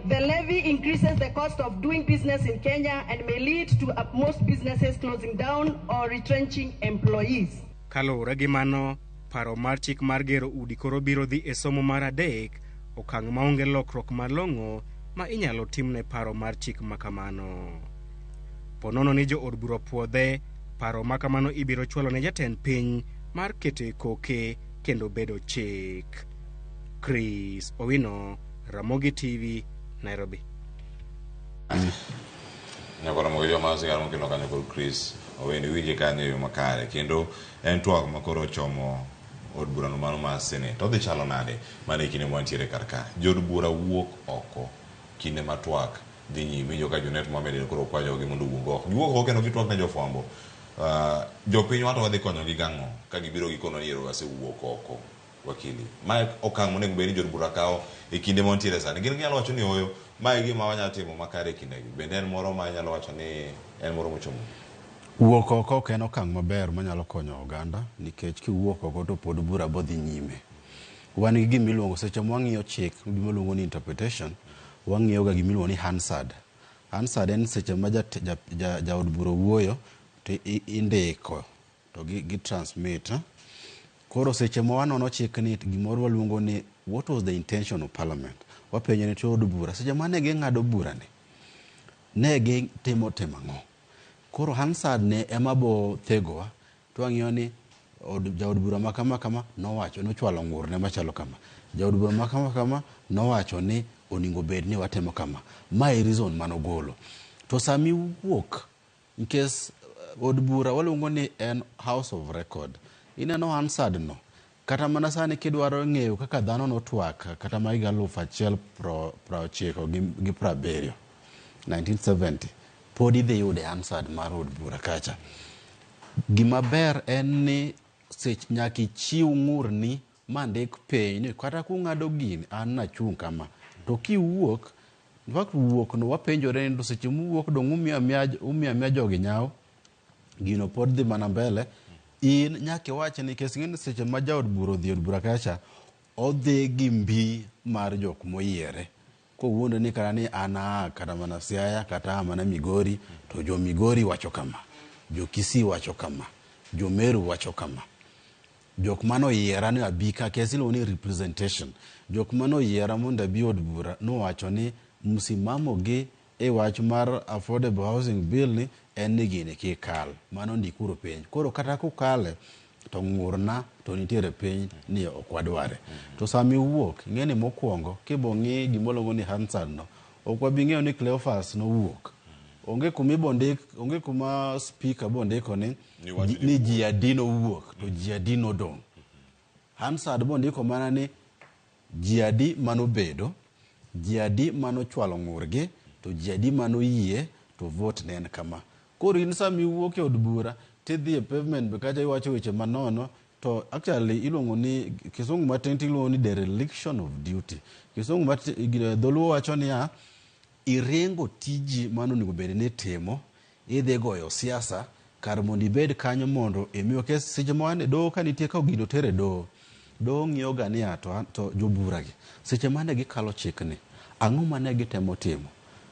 S1: the levy increases the cost of doing business in Kenya and may lead to most businesses closing down or retrenching employees.
S10: Kaluwore gi mano, paro mar chik mar gero udi koro biro dhi e somo mar adek, okang' maonge lokruok malong'o ma inyalo timne paro mar chik ma kamano. Ponono ni jo od bura opuodhe, paro ma kamano ibiro chwalo ne jatend piny mar keto e koke kendo bedo chik. Chris Owino, Ramogi TV, Nairobi.
S24: Nyakoro mogo joma sigana mokelo kanyo kod Chris Owino iwinje kanyo e yo makare kendo en twak ma koro ochomo od burano mano mar Senate. Odhi chalo nade mana e kinde mwantiere kar ka? Jood bura wuok oko kinde ma twak dhi nyime. Iwinjo ka Junet Mohamed koro kwa jogi mondo owuog oko. Giwuok oko kendo gitwak ne jofwambo. Jopiny wato wadhi konyogi gang'o ka gibiro gikono ni ero wasewuok oko wakili. Mae okang' monego bed ni jood bura kawo e kinde ma wantiere sani. Gin ginyalo wacho ni ooyo, mae e gima wanyalo timo makare e kindegi. Bende en moro ma inyalo wacho ni en moro mochomo?
S9: Wuok oko ok en okang' maber manyalo konyo oganda nikech kiwuok oko to pod bura bodhi nyime. Wan gi gima iluongo seche mwang'iyo chik gima iluongo ni interpretation, wang'iyo ga gima iluongo ni Hansard. Hansard en seche ma jaod bura owuoyo to indiko to gi transmit. Koro seche ma wanono chik ni gimoro waluongo ni what was the intention of parliament. Wapenjo ni to od bura seche mane ging'ado bura ni ne gitimo timo ang'o. Koro Hansard ne ema bo thegowa to wang'iyo ni jaod bura ma kama kama nowacho nochwalo ng'urne machalo kama. Jaod bura ma kama kama nowacho ni oningo bed ni watimo kama. Ma e reason manogolo. To sami wuok in case od bura waluongo ni en house of record. Ineno Hansard no kata mana sani kidwaro ng'eyo kaka dhano notwak kata ma higa 1997 1970 pod idhi yude Hansard mar od bura kacha. Gima ber en ni nyaka ichiw ng'urni mandik piny ni kata kung'ado gini an nachung' kama. To kiwuok, in fact wuok no wapenjore ni to seche muwuok dong' umiyo amiya jogi nyawo, gino pod dhi mana mbele. In nyaka iwach ni nikech ing'e ni seche ma jaod bura odhi e od bura kacha, odhi gi mbi mar jok moyiere. Kowuondo ni kata ni an aa kata mana Siaya kata aa mana Migori to jo Migori wacho kama, jo Kisii wacho kama, jo Meru wacho kama. Jok mane oyiera ni abi ka, kes iluongo ni representation. Jok mane oyiera mondo abi od bura nowacho ni msimamo gi e wach mar affordable housing bill ni en ni gini kik kal. Mano ndikuru piny. Koro kata kukale to ng'urna to nitiere piny ni ok wadware. To sama iwuok, ing'e ni mokwongo kibo ng'i gima waluongo ni Hansard no, ok wabi ng'eyo ni Cleophas nowuok. Onge kuma ibondik, onge kuma speaker bondiko ni ni ji adi nowuok to ji adi nodong'. Hansard bondiko mana ni ji adi manobedo, ji adi manochwalo ng'urgi, to ji adi manoyie, to vote ne en kama. Koro in sama iwuok e od bura tidhi e pavement be kacha iwacho weche manono to actually iluongo ni kisungu matin tiluongo ni dereliction of duty. Kisungu matin dholuo wacho niya iringo tiji mane onego bed ni itimo idhi goyo siasa kar mondo ibed kanyo mondo imiwa kes seche ma wan e doho ka nitie ka gino oter e doho doho ng'iyo ga niya to jobura gi seche mane gikalo chikni ang'o mane gitemo timo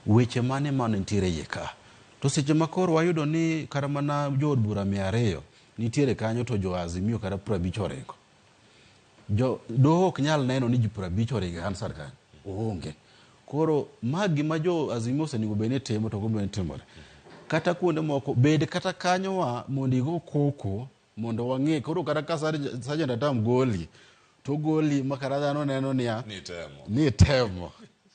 S9: weche mane mane nitiere iye ka to seche ma koro wayudo ni kata mana jood bura 200 nitiere kanyo to jo Azimio kata 50 oringo jo doho ok nyal neno ni ji 50 oringo e Hansard kanyo oonge koro ma gima jo Azimio osenego bed ni timo to ok onego bed ni timore kata kuonde moko bed kata kanyo wa mondo igo koko mondo wang'e koro kata ka Sergeant Atam goli to goli ma kata dhano neno niya ni temo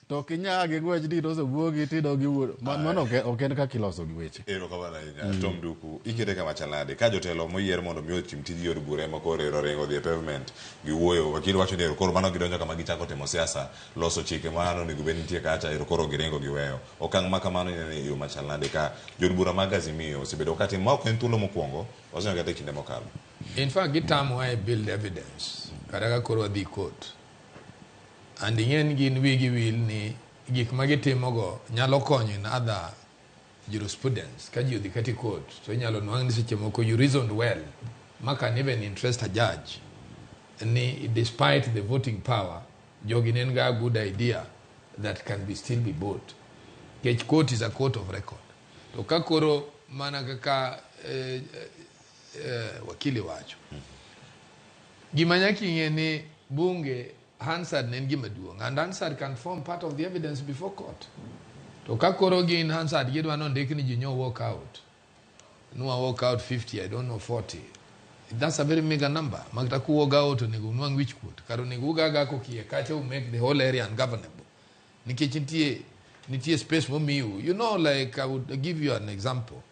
S9: to ok inyal gi ng'wech ni osebwogi tidog iwuo mano ok en kaka iloso gi weche.
S24: Erokamano ahinya. Tom Duku, ikete kama chal nade? Ka jotelo moyier mondo mi otim tij od bura ema koro ero ringo dhi e pavement giwuoyo, wakil wacho ni ero koro mano gidonjo kama gichako timo siasa, loso chike mano onego bed nitie kacha, ero koro giringo giweyo. Okang' ma kamano ineno e yo machal nade ka jood bura mag Azimio osebedo ka timo, ma ok en thuolo mokwongo, waseneno kata e kinde mokalo.
S7: In fact, gitamowa e build evidence kata ka koro wadhi court. And ing'e ni gin wigi wil ni gik ma gitimogo nyalo konyo in other jurisprudence. Ka ji odhi kata e court, to inyalo nwang' ni seche moko you reasoned well. Ma can even interest a judge ni despite the voting power, jogi ne en ga good idea that can be still be bought. Nikech court is a court of record. To ka koro mana kaka wakili wacho. Gima nyaka ing'e ni bunge Hansard ne en gima duong' and Hansard can form part of the evidence before court. To ka koro gin Hansard gidwa nondik ni ji nyo walk out. Nwa walk out 50, I don't know 40. That's a very mega number. Makata ku walk out onego unwang' wich kuot. Kar onego ugaga kokie kacha u make the whole area ungovernable. Nikech nitie space momiu. You know, like I would give you an example.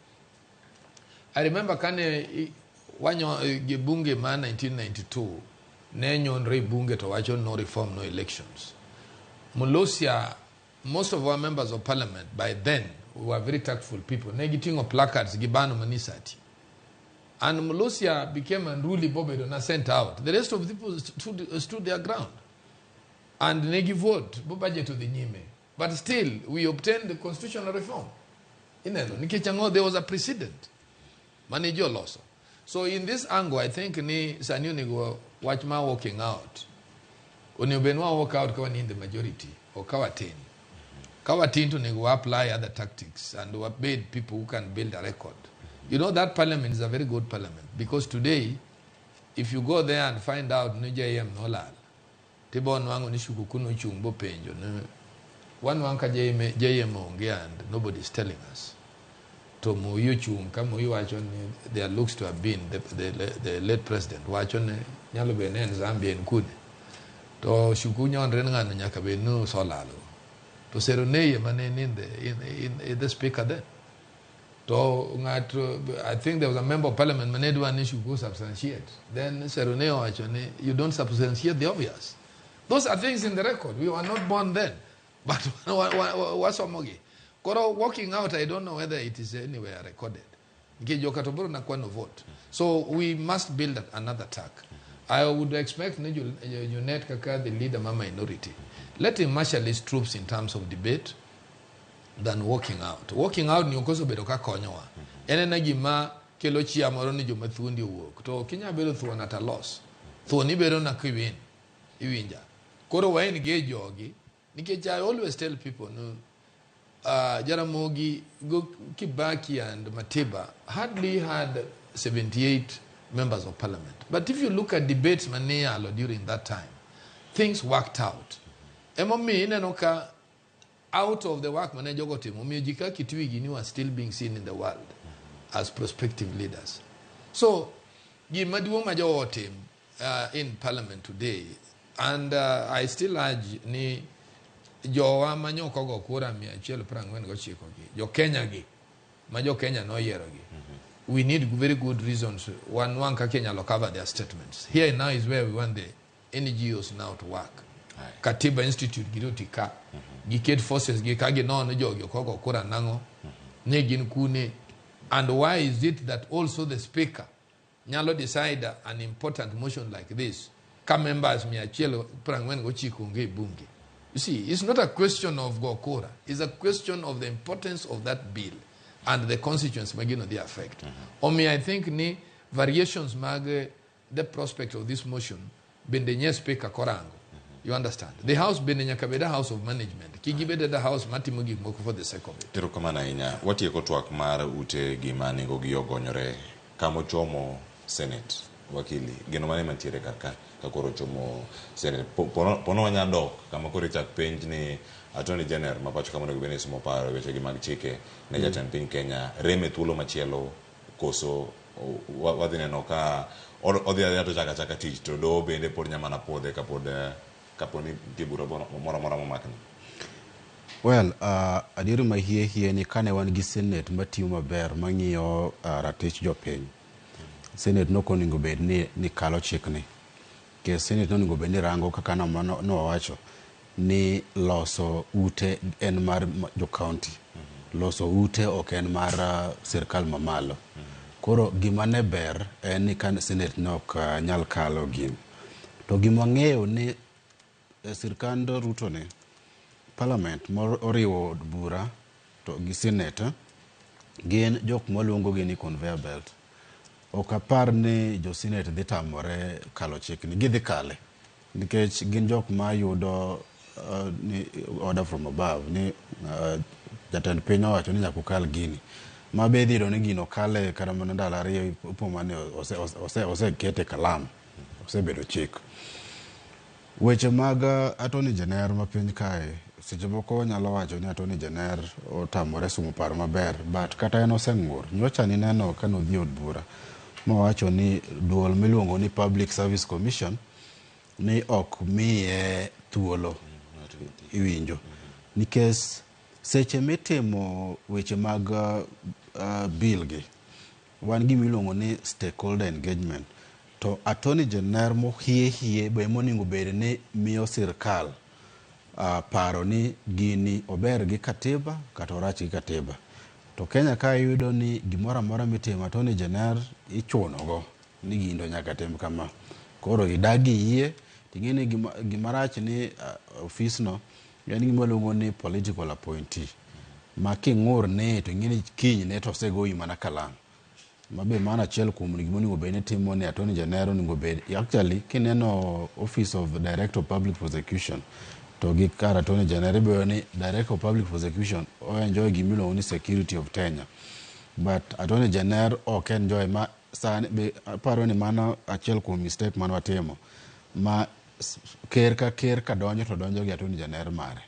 S7: I remember kane wanyo gi bunge ma 1992 ne nyonre bunge to wacho no reform, no elections. Molosia, most of our members of parliament by then were very tactful people. Ne giting'o placards gi bano manisati. And Molosia became unruly bobedo na sent out. The rest of the people stood their ground. And negi vote, bo budget odhi nyime. But still, we obtained the constitutional reform. Ineno, nikech ang'o, there was a precedent. Mane ji oloso. So in this angle, I think ni sani onego wach ma walking out. Onego bed ni wa walk out ka wan in the majority, or ka watin. Ka watin to onego wa apply other tactics and wabed people who can build a record. You know, that parliament is a very good parliament because today, if you go there and find out ni JM nolal, tibo nwang'o ni Shukuku nochung' bopenjo ni wanwang' ka JM onge and nobody is telling us. To Moi ochung' ka Moi wacho ni there looks to have been the late president wacho ni nyalo bedo ni en Zambia en kune. To Shuku nyonre ni ng'ano nyaka bed ni osolalo. To Seronei ema ne ni in the speaker then. To ng'ato, I think there was a member of parliament mane dwa ni Shuku substantiate. Then Seronei owacho ni you don't substantiate the obvious. Those are things in the record. We were not born then. But wasomogi. Koro walking out, I don't know whether it is anywhere recorded. Nikech joka to biro nakwano vote. So we must build another tack. I would expect ni Junet kaka the leader ma minority. Let him marshal his troops in terms of debate than walking out. Walking out ni okoso bedo ka konyowa. En ena gima kelo chia moro ni joma thuondi owuok. To ok inyal bedo thuon at a loss. Thuon ibedo na kiwin. Iwinja. Koro wa engage jogi. Nikech I always tell people, no, Jaramogi, go Kibaki and Matiba hardly had 78 members of parliament. But if you look at debates mane alo during that time, things worked out. Emomiyo ineno ka out of the work mane jogo timo, omiyo ji kaka Kitui gini were still being seen in the world as prospective leaders. So, gima duong' ma jogo otim in parliament today, and I still urge ni jowa ma nyok ogo kura 149 gi, jo Kenya gi, ma jo Kenya noyiero gi. We need very good reasons. One, one kaka inyalo cover their statements. Here now is where we want the NGOs now to work. Katiba Institute giro ti ka. Giket forces gi ka ginono jogi ok ogo kura nang'o, ne gin kune. And why is it that also the speaker nyalo decide an important motion like this ka members 149 onge e bunge? You see, it's not a question of go kura. It's a question of the importance of that bill and the constituents magino the affect. Omiyo I think ni variations mag the prospect of this motion bende nye speaker korango. You understand? The house bende nyaka bed a house of management. Kik gibed a house matimo gik moko for the sake of it.
S24: Erokamano ahinya. Watieko twak mar ute gima nengo gi ogonyore kamochomo Senate. Wakili, geno mane mantiere kar ka ka koro ochomo Senate. Pono wanya dok kama koro ichak penj ni Attorney General ma pacho kama onego bed ni somo paro e wechegi mag chike ne jatend piny Kenya rem e thuolo machielo koso wadhi neno ka odhi adhiya to chako achaka tich to doho bende pod nya mana puodhe kapod kapo ni nitie bura moro amora momakne.
S9: Well, adieri ma hie hie ni kane wan gi Senate matiyo maber mang'iyo ratich jopiny, Senate nok onego bed ni kalo chikni. Nikech Senate nonego bed ni rango kaka nowacho ni loso ute en mar jo county. Loso ute ok en mar sirkal mamalo. Koro gima ne ber en ni ka Senate ne ok nyal kalo gini. To gima wang'eyo ni e sirkand Ruto ni, parliament moriwo od bura to gi Senate gin jok mwaluongo gi ni conveyor belt. Ok apar ni jo Senate dhi tamore kalo chikni. Gidhi kale. Nikech gin jok ma yudo ni order from above ni jatend piny owacho ni nyaka ukal gini. Ma be idhi yudo ni gino kale kata mana ndalo ariyo ipo mana ni osekete kalam. Osebedo chik. Weche mag Attorney General ma piny kae, seche moko wanyalo wacho ni Attorney General otamore sumo paro maber, but kata en oseng'ur. Nyocha nineno ka nodhi e od bura mowacho ni duol miluongo ni Public Service Commission ni ok miye thuolo iwinjo. Nikech seche mitimo weche mag bill gi, wan gima iluongo ni stakeholder engagement. To Attorney General mohie hie be monego bed ni miyo sirkal paro ni gini ober gi katiba kata orach gi katiba. To Kenya ka iyudo ni gimoro amora mitimo Attorney General ichuno go ni gini to nyaka tim kama. Koro idagi yie ting'e ni gima rach ni ofis no en gima waluongo ni political appointee. Ma king'ur ne to ing'e ni kinyne to osegoyi mana kalam. Mabe mano achiel kuom gima onego bed ni timo ni Attorney General onego bed actually kineno Office of Director of Public Prosecution to gi kar Attorney General ibiro yudo ni Director of Public Prosecution o enjoy gima iluongo ni security of tenure. But Attorney General ok enjoy ma sani be aparo ni mano achiel kuom mistake mane watimo ma ker ka ker ka donjo to donjo gi Attorney General mare.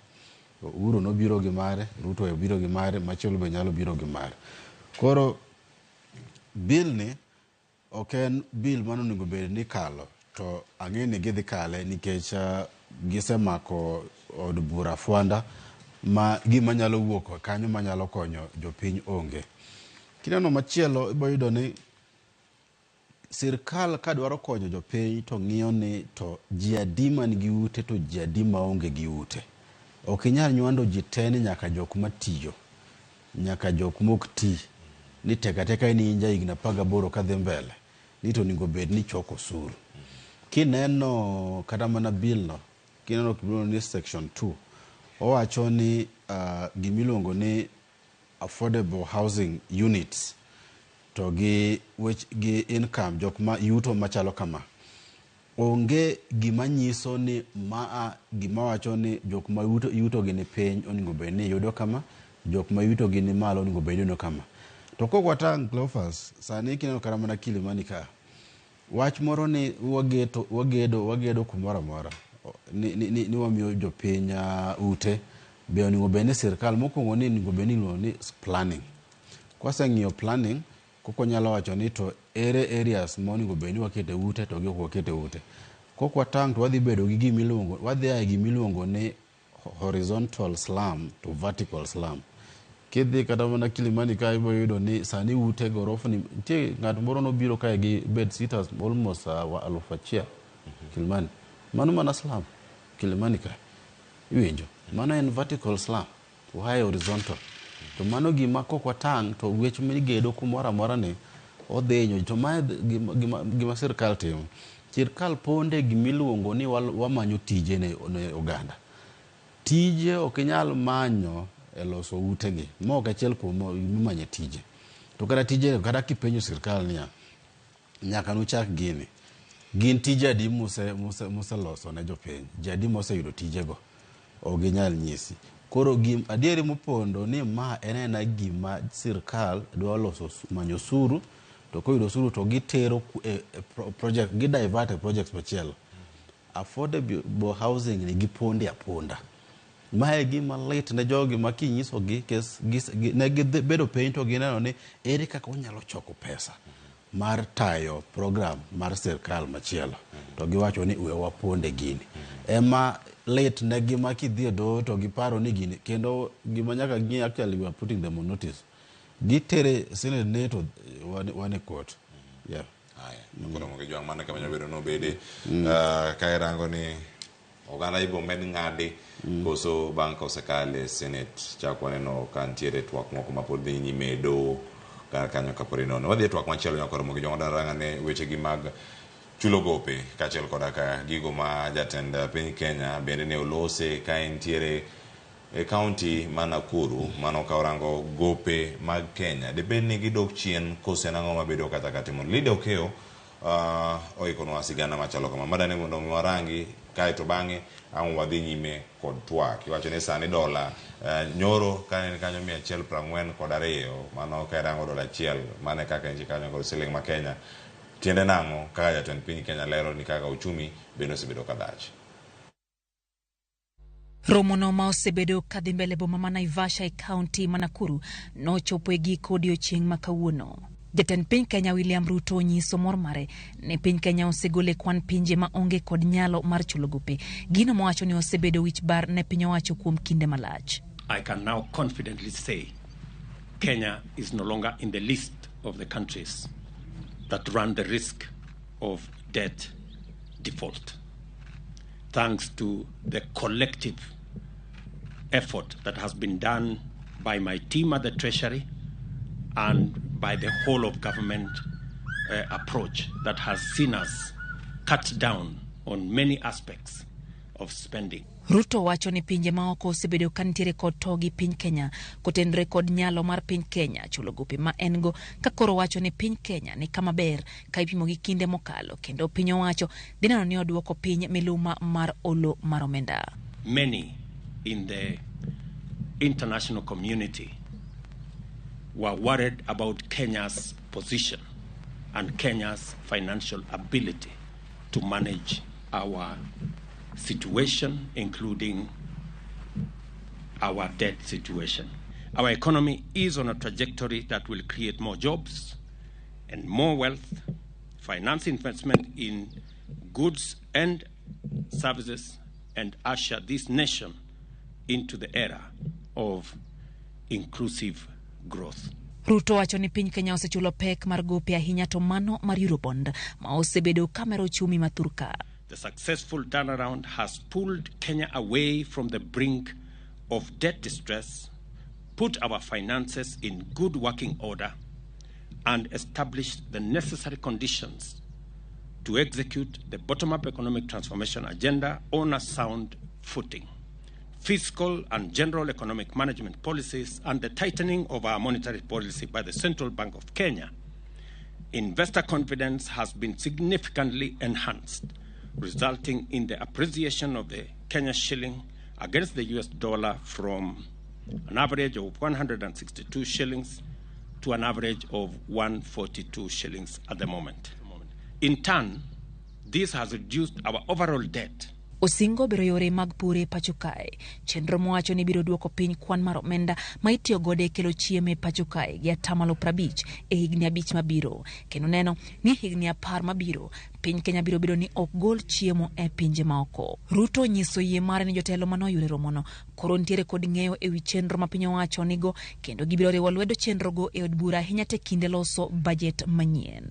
S9: Uhuru nobiro gi mare, Ruto obiro gi mare, machielo be nyalo biro gi mare. Koro bill ni ok en bill mane onego bed ni kalo to ang'e ni gidhi kale nikech gisemako od bura fwanda ma gima nyalo wuok kanyo manyalo konyo jopiny onge. Kineno machielo ibo yudo ni sirkal kadwaro konyo jopiny to ng'iyo ni to ji adi man gi ute to ji adi maonge gi ute. Ok inyal nywando ji te ni nyaka jok matiyo, nyaka jok mok ti, ni tek ateka ni in ja higni 18 kadhi mbele, ni to onego bed ni choko osuru. Kineno kata mana bill no, kineno gimiluongo ni section 2, owacho ni gimiluongo ni affordable housing units to gi wech gi income jok ma yuto machalo kama. Onge gima nyiso ni maa gima wacho ni jok ma yuto gi ni piny onego bed ni yudo kama, jok ma yuto gi ni malo onego bed ni yudo kama. To kok watang' Cleophas, sani kineno kata mana Kilimani ka, wach moro ni wagedo kumoro amora ni wamiyo jopiny ute, be onego bed ni sirkal mokwongo ni onego bed ni iluongo ni planning. Kwaseng'iyo planning, koko nyalo wacho ni to ere areas ma onego bed ni wakete ute to gi ok wakete ute. Kok watang' to wadhi bedo gi gimiluongo, wadhi a e gimiluongo ni horizontal slum to vertical slum. Kidhi kata mana Kilimani ka ibo yudo ni sani ute gorofni, nitie ng'at moro nobiro kae gi bed sitters almost 1000 Kilimani. Mano mana slum Kilimani ka. Iwinjo? Mano en vertical slum. Why horizontal? To mano gima kok watang' to wech migedo kumoro amora ni odhinyo. To mae gima sirkal timo. Sirkal ponde gimiluongo ni wamanyo tije ne oganda. Tije ok inyal manyo e loso utegi. Ma ok achiel kuom mimanye tije. To kata tije, kata kipenjo sirkal niya, nyaka nuchak gini. Gin tije adi museloso ne jopiny? Ji adi moseyudo tijego? Ok ginyal nyisi. Koro adieri mopondo ni ma en ena gima sirkal dwa loso manyo osuru, to koyudo osuru to gitero project, gi divert e projects machielo. Affordable housing ni giponde aponda. Mae gima lit ne jogi ma kinyisogi kes, ne gibedo piny to gineno ni ere kaka wanyalo choko pesa mar tayo program mar sirkal machielo. To giwacho ni we waponde gini. Ema lit ne gi ma kidhi e doho to giparo ni gini, kendo gima nyaka ng'i actually we are putting them on notice. Gitere Senate ne to wan e court. Yeah.
S24: Aya, koro mondo jwang' mano kama nyabedo nobede. Ka irango ni oganda ibo med ng'adi koso bang' ka osekale Senate chak waneno ka nitiere twak moko ma pod dhi nyime e doho kar kanyo kapod inono. Wadhi e twak machielo nyakoro mondo jwang' rang ane weche gi mag chulo gope kaachiel koda ka gigo ma jatend piny Kenya bende ne olose ka entiere e kaunti ma Nakuru mano ka orango gope mag Kenya dibed ni gidok chien kose en ang'o mabedo kata katimo Lydia Okeyo oikonwa sigana machalo kama madani mondo mi warangi kaeto bang'e ang' wadhi nyime kod twak iwacho ni sani dola nyoro ka en kanyo 142 mano ka irango dola achiel mane kaka entie kanyo kod siling ma Kenya tiende nang'o kaka jatend piny Kenya lero ni kaka uchumi bende osebedo ka dhach.
S2: Romono ma osebedo kadhi mbele boma ma Naivasha e kaunti ma Nakuru nochopo e giko odiochieng' ma kawuono. Jatend piny Kenya William Ruto onyiso mor mare ni piny Kenya osegolo e kwan pinje ma onge kod nyalo mar chulo gope. Gino mowacho ni osebedo wich bar ne piny owacho kuom kinde malach.
S4: I can now confidently say Kenya is no longer in the list of the countries that run the risk of debt default, thanks to the collective effort that has been done by my team at the Treasury and by the whole of government approach that has seen us cut down on many aspects of spending.
S2: Ruto wacho ni pinje maoko osebedo ka nitiere kod to gi piny Kenya kotenore kod nyalo mar piny Kenya chulo gope ma en go, ka koro wacho ni piny Kenya ni kama ber ka ipimo gi kinde mokalo, kendo piny owacho dhi neno ni oduoko piny miluma mar olo mar omenda.
S4: Many in the international community were worried about Kenya's position and Kenya's financial ability to manage our situation, including our debt situation. Our economy is on a trajectory that will create more jobs and more wealth, finance investment in goods and services, and usher this nation into the era of inclusive growth.
S2: Ruto wacho ni piny Kenya osechulo pek mar gope ahinya to mano mar Eurobond ma osebedo kamero uchumi ma thurka.
S4: The successful turnaround has pulled Kenya away from the brink of debt distress, put our finances in good working order, and established the necessary conditions to execute the bottom-up economic transformation agenda on a sound footing. Fiscal and general economic management policies and the tightening of our monetary policy by the Central Bank of Kenya, investor confidence has been significantly enhanced, resulting in the appreciation of the Kenya shilling against the US dollar from an average of 162 shillings to an average of 142 shillings at the moment. In turn, this has reduced our overall debt.
S2: Osingo biro yore mag pur e pacho kae. Chenro mowacho ni biro duoko piny kwan mar omenda ma itiyo godo e kelo chiemo e pacho kae gi atamalo 50 e higni 5 mabiro. Kendo neno ni higni 10 mabiro piny Kenya biro bedo ni ok gol chiemo e pinje maoko. Ruto onyiso yie mare ni jotelo manoyudo e romono koro nitiere kod ng'eyo ewi chenro ma piny owacho nigo, kendo gibiro riwo lwedo chenrogo e od bura ahinya te kinde loso bajet manyien.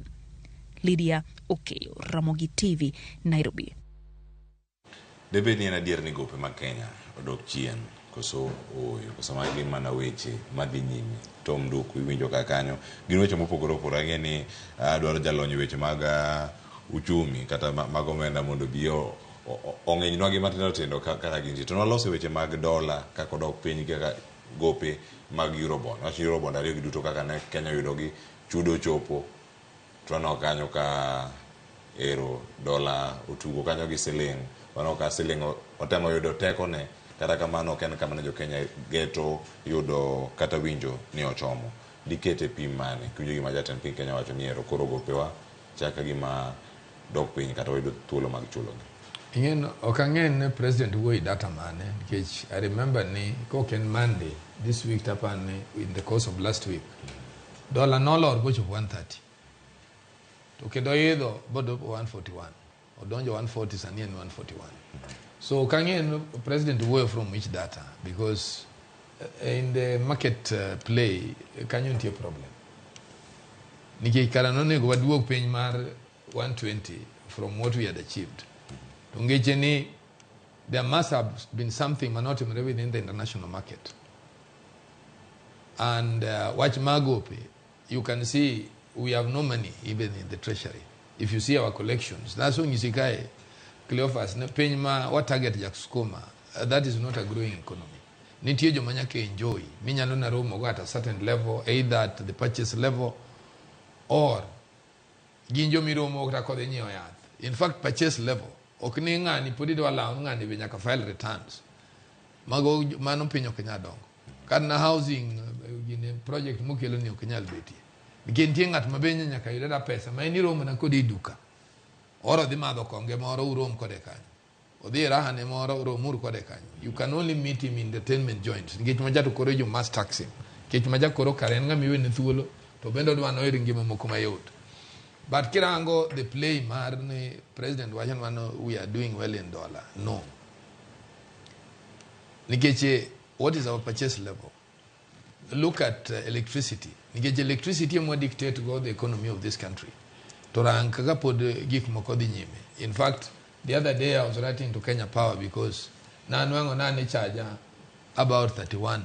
S2: Lydia Okeyo, Ramogi TV, Nairobi.
S24: Debed ni en adier ni gope mag Kenya odok chien koso ooyo, koso magi gin mana weche madhi nyime. Tom Nduku iwinjo ka kanyo gin weche mopogore opogore. Ang'e ni dwaro jalony weche mag uchumi kata mag omenda mondo obi ong'inynwa gi matindo tindo kaka gintie. To nwaloso weche mag dola kaka odok piny kaka gope mag Eurobond. Wach Eurobond ariyo gi duto kaka ne Kenya oyudogi, chudo chopo to waneno kanyo ka ero dola otugo kanyo gi siling. Waneno ka siling otemo yudo tekone, kata kamano ok en kama ne jo Kenya geto yudo kata winjo ni ochomo. Dikete pim mane? Kiwinjo gima jatend piny Kenya wacho ni ero koro gopewa chaka gima dok piny kata wayudo thuolo mag chulogi.
S7: Ing'e, ok ang'e ni president wuoyo data mane, nikech I remember ni kok en Monday this week tapani in the course of last week dola nolor bochopo 130 to kendo idho bodopo 141 odonjo 140 sani en 141. So ok ang'e ni president wuoyo from which data, because in the market play kanyo nitie problem, nikech kara nonego waduog piny mar 120 from what we had achieved. To ngeche ni there must have been something manotimore within the international market. And wach magope, you can see we have no money even in the treasury. If you see our collections, that's when you see kai Cleophas, ne piny ma wa target jak skuma, that is not a growing economy. Nitie joma nyaka enjoy minyalo na romo go at a certain level, either at the purchase level or gin jomiromo kata kodhi nyiewo yath. In fact, purchase level ok ni ng'ani pod idwa lawo ng'ani be nyaka file returns. Mago mano piny ok nyal dongo. Kata na housing gine project mokelo ni ok nyal betie. Nikech nitie ng'at ma be nyaka yud ada pesa ma en iromo na kode e duka. Oro dhi madho konge moro urom kode kanyo. Odhi e raha ne moro uromuru kode kanyo. You can only meet him in entertainment joints. Nikech macha to koro you must tax him. Nikech macha koro kare en ng'ama iwene thuolo to bende odwa noyud ngima moko mayot. But kirango the play mar ni president wacho ni mano we are doing well in dollar. No. Nikech what is our purchase level? Look at electricity. Nikech electricity ema dictate go the economy of this country. To rang kaka pod gik moko dhi nyime. In fact, the other day I was writing to Kenya Power because nanwang'o nane charge about 31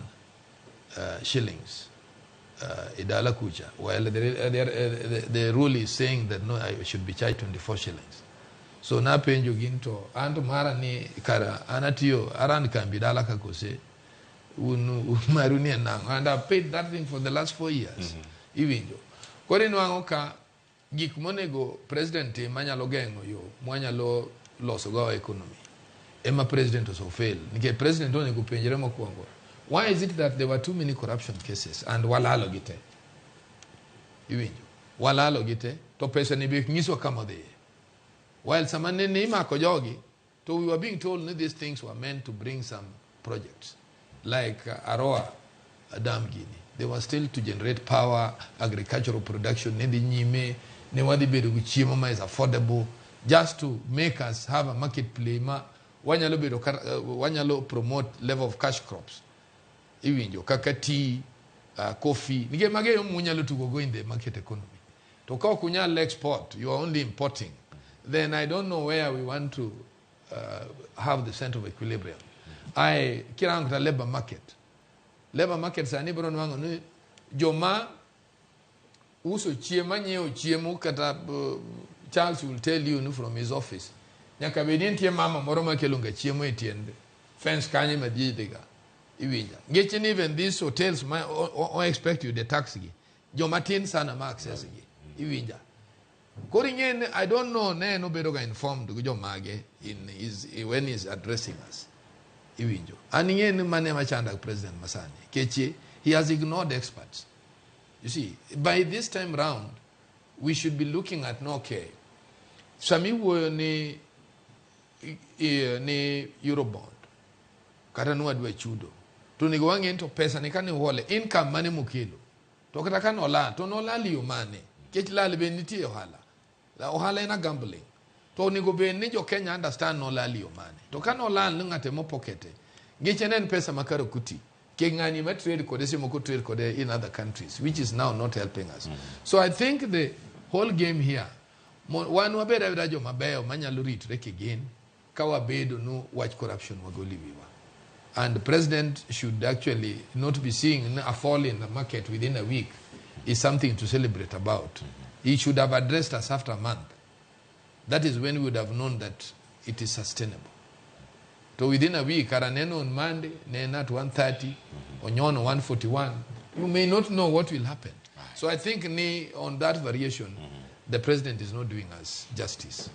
S7: shillings e dala kucha. While the rule is saying that no, I should be charged 24 shillings. So napenjo gin to an to mara ni kara an atiyo aran kambi dala ka kose un maru ni nang'o, and I've paid that thing for the last 4 years. Iwinjo. Koro inwang'o ka gik monego president tim manyalo geng'o yo mwanyalo loso go economy ema president also fail. Nikech president onego penjre mokwongo, why is it that there were too many corruption cases and walalo gi te? Iwinjo. Walalo gi te to pesa ni be nyiswa kama odhiye. While sama ne imako jogi to we were being told that these things were meant to bring some projects like Aroa Dam gini. They were still to generate power, agricultural production, ne dhi nyime, ne wadhi bedo gi chiemo ma is affordable, just to make us have a market play ma wanyalo bedo wanyalo promote level of cash crops. Iwinjo kaka tea, coffee, nikech mago e yo munyalo tugo go in the market economy. To ka ok unyal export, you are only importing. Then I don't know where we want to have the center of equilibrium. I kirango kata labor market. Labor market sani biro nwang'o ni joma uso chiemo, manyiewo chiemo kata Charles will tell you ni from his office. Nyaka bed ni nitie mama moro makelo ga chiemo e tiend fence kanyo ma ji dhiga. Iwinja. Nikech ni even these hotels ma o expect you the tax gi. Joma tin sana ma access gi. Iwinja. Koro ing'e ni I don't know ne en obedo ga informed gi jomage in his, when he is addressing us. Iwinjo. An ing'e ni mane machanda president masani. Nikech he has ignored experts. You see, by this time round, we should be looking at no, okay. Sami wuoyo ni Eurobond kata nwadwa chudo to onego wang'e ni to pesa ni kane uhole income mane mokelo to kata ka nolal to nolal yo mane nikech lal be nitie ohala. Ohala en a gambling to onego bed ni jo Kenya understand nolal yo mane to ka nolal ni ng'ate mopokete nikech en pesa ma karakuti ke ng'ani ma trade kode seche moko trade kode in other countries, which is now not helping us. So I think the whole game here, wan wabed abeda joma beyo manyalo ritre kigin ka wabedo no wach corruption wagol e wiwa. And the president should actually not be seeing a fall in the market within a week is something to celebrate about. He should have addressed us after a month. That is when we would have known that it is sustainable. So within a week, kara neno on Monday, neno at 1:30, onyono 1:41, you may not know what will happen. So I think ni on that variation, the president is not doing us justice.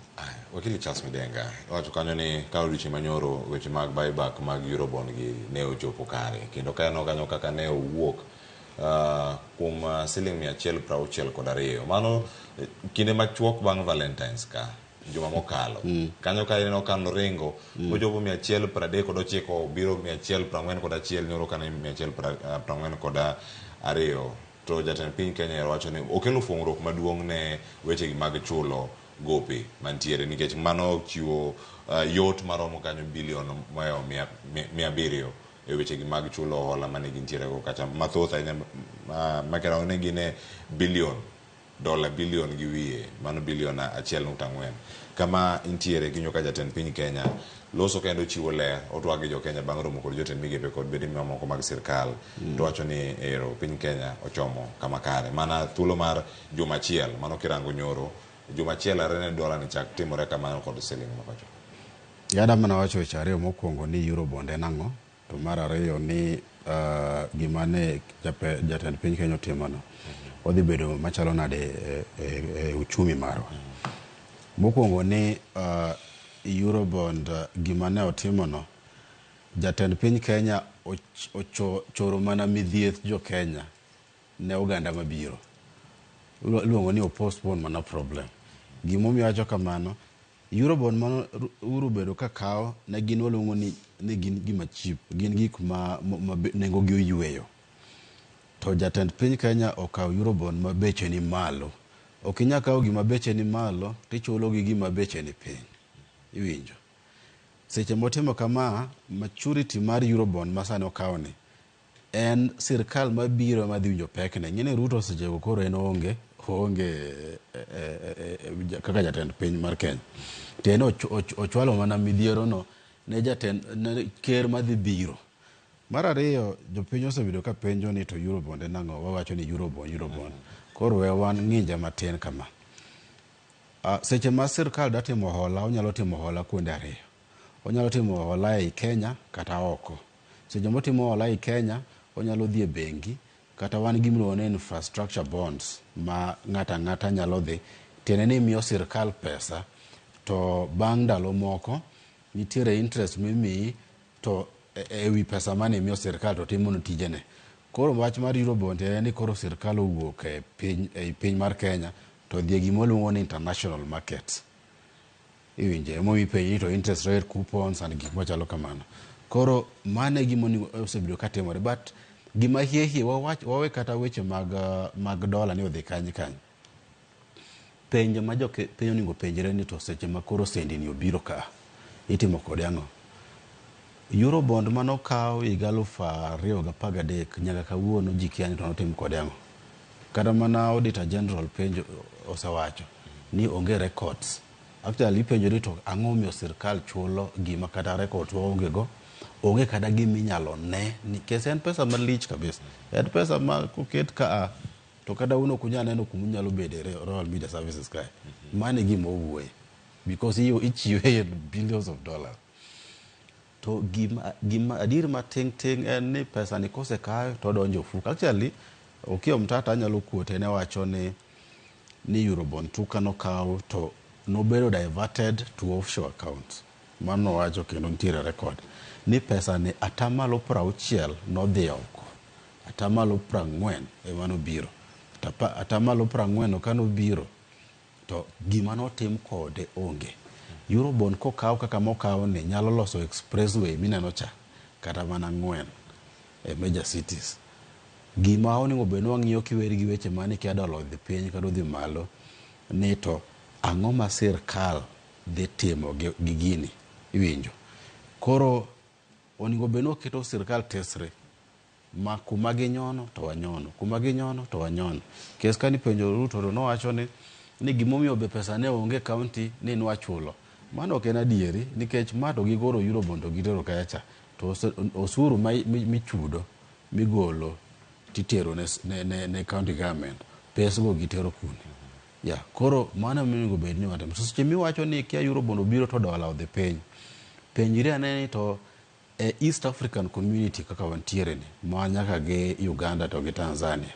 S24: Wakili Charles Midenga, wacho kanyo ni ka odiochieng' manyoro weche mag buyback mag Eurobond gi ne ochopo kare kendo ka aneno kanyo kaka ne owuok kuom siling 162 mano kinde machuok bang' Valentine's ka juma mokalo kanyo ka ineno ka noringo mochopo 139 biro 141 nyoro kane 142 to jatend piny Kenya wacho ni okelo fuong'ruok maduong' ne weche gi mag chulo gope mantiere nikech mano chiwo yot maromo kanyo bilion mohewo 700 e weche gi mag chulo hola mane gintiere go kacha mathoth ahinya makera ne gin e bilion dola bilion gi wiye mano bilion 1.4 kama intiere kinyo ka jatend piny Kenya loso kendo chiwo ler otwak gi jo Kenya bang' romo kod jotend migepe kod bede mamoko mag sirkal to wacho ni ero piny Kenya ochomo kama kare mana thuolo mar juma achiel mano kirango nyoro juma achiel are ne dola ni chak timore kamano kod siling ma pacho.
S9: Yada mana wacho weche ariyo mokwongo ni Eurobond en ang'o To mar ariyo ni gima ne jatend piny Kenya otimono odhi bedo machalo nade e uchumi marwa. Mokwongo ni Eurobond gima ne otimono, jatend piny Kenya ochoro mana midhieth jo Kenya ne oganda mabiro. Iluongo ni o-postpone mana problem. Gimomiyo awacho kamano, Eurobond mano Uhuru obedo ka kawo ne gin waluongo ni gin gima cheap, gin gik ma nengo gi oyweyo. To jatend piny Kenya okawo Eurobond ma beche ni malo. Ok inyal kawo gima beche ni malo tichulo gi gima beche ni piny. Iwinjo? Seche motimo kama, maturity mar Eurobond ma sani okawo ni en sirkal mabiro ema dhi winjo pekne. Ing'e ni Ruto sechego koro en oonge kaka jatend piny mar Kenya. Tiende ni ochwalo mana midhiero no ne jatend ne ker madhi biro. Mar ariyo, jopiny osebedo ka penjo ni to Eurobond en ang'o? Wawacho ni Eurobond, Eurobond. Koro we wan ng'inje matin kama. Seche ma sirkal dwa timo hola, onyalo timo hola kuonde ariyo. Onyalo timo hola ei Kenya kata oko. Seche motimo hola ei Kenya, onyalo dhi e bengi kata wan gi gimiluongo ni infrastructure bonds ma ng'ato ang'ata nyalo dhi. Tiende ni imiyo sirkal pesa to bang' ndalo moko nitiere interest mimiyi to ewi pesa mane imiyo sirkal to timo tijene. Koro wach mar Eurobond en ni koro sirkal owuok e piny mar Kenya to dhi e gima waluongo ni international market. Iwinje, emomiyo ipenji ni to interest rate, coupons and gik machalo kamano. Koro mano e gima osebedo ka timore. But gima hie hie wawe kata weche mag dola ni odhi kanye kanye. Penjo ma jopiny onego penjre ni to seche ma koro sendi ni obiro ka, itimo kode ang'o? Eurobond manokaw higa 2013 nyaka kawuono ji kia ni to notim kode ang'o. Kata mana Auditor General penjo osewacho ni onge records. Actually ipenjo ni to ang'o momiyo sirkal chulo gima kata records waonge go, onge kata gima inyalo ne nikech en pesa malich kabisa. En pesa ma koket ka to kata un ok unyal neno kuma unyalo bede Royal Media Services kae. Mano e gima owuoye. Because ichiwe in billions of dollars. To gima adier mating' ting' en ni pesa ni kosekaw to odonjo ofuko. Actually, Okiya Omtata anyalo kuote ne wacho ni Eurobond tu kanokaw to nobedo diverted to offshore accounts. Mano nowacho kendo nitiere record ni pesa ni 60% nodhi oko. 40% ema nobiro. 40% kanobiro to gima notim kode onge. Eurobond kokaw kaka mokaw ni nyalo loso expressway mineno cha kata mana 4 e major cities. Gima onego bed ni wang'iyo kiweri gi weche mane kia dola odhi piny kata odhi malo ni to ang'o ma sirkal dhi timo gi gini iwinjo. Koro onego bed ni waketo sirkal tesre ma kuma ginyono to wanyono, kuma ginyono to wanyono. Kes kani penjo Ruto to nowacho ni gimomiyo be pesa ne onge county ni nwachulo. Mano ok en adieri nikech ma to gigoro Eurobond to gitero kacha cha to osuru michudo migolo titero ne county government pesgo gitero kune. Ya, koro mano onego bed ni watimo. Seche miwacho ni kia Eurobond obiro to dola odhi piny. Penjri ane ni to e East African Community kaka wantiere ni ma nyaka gi Uganda to gi Tanzania.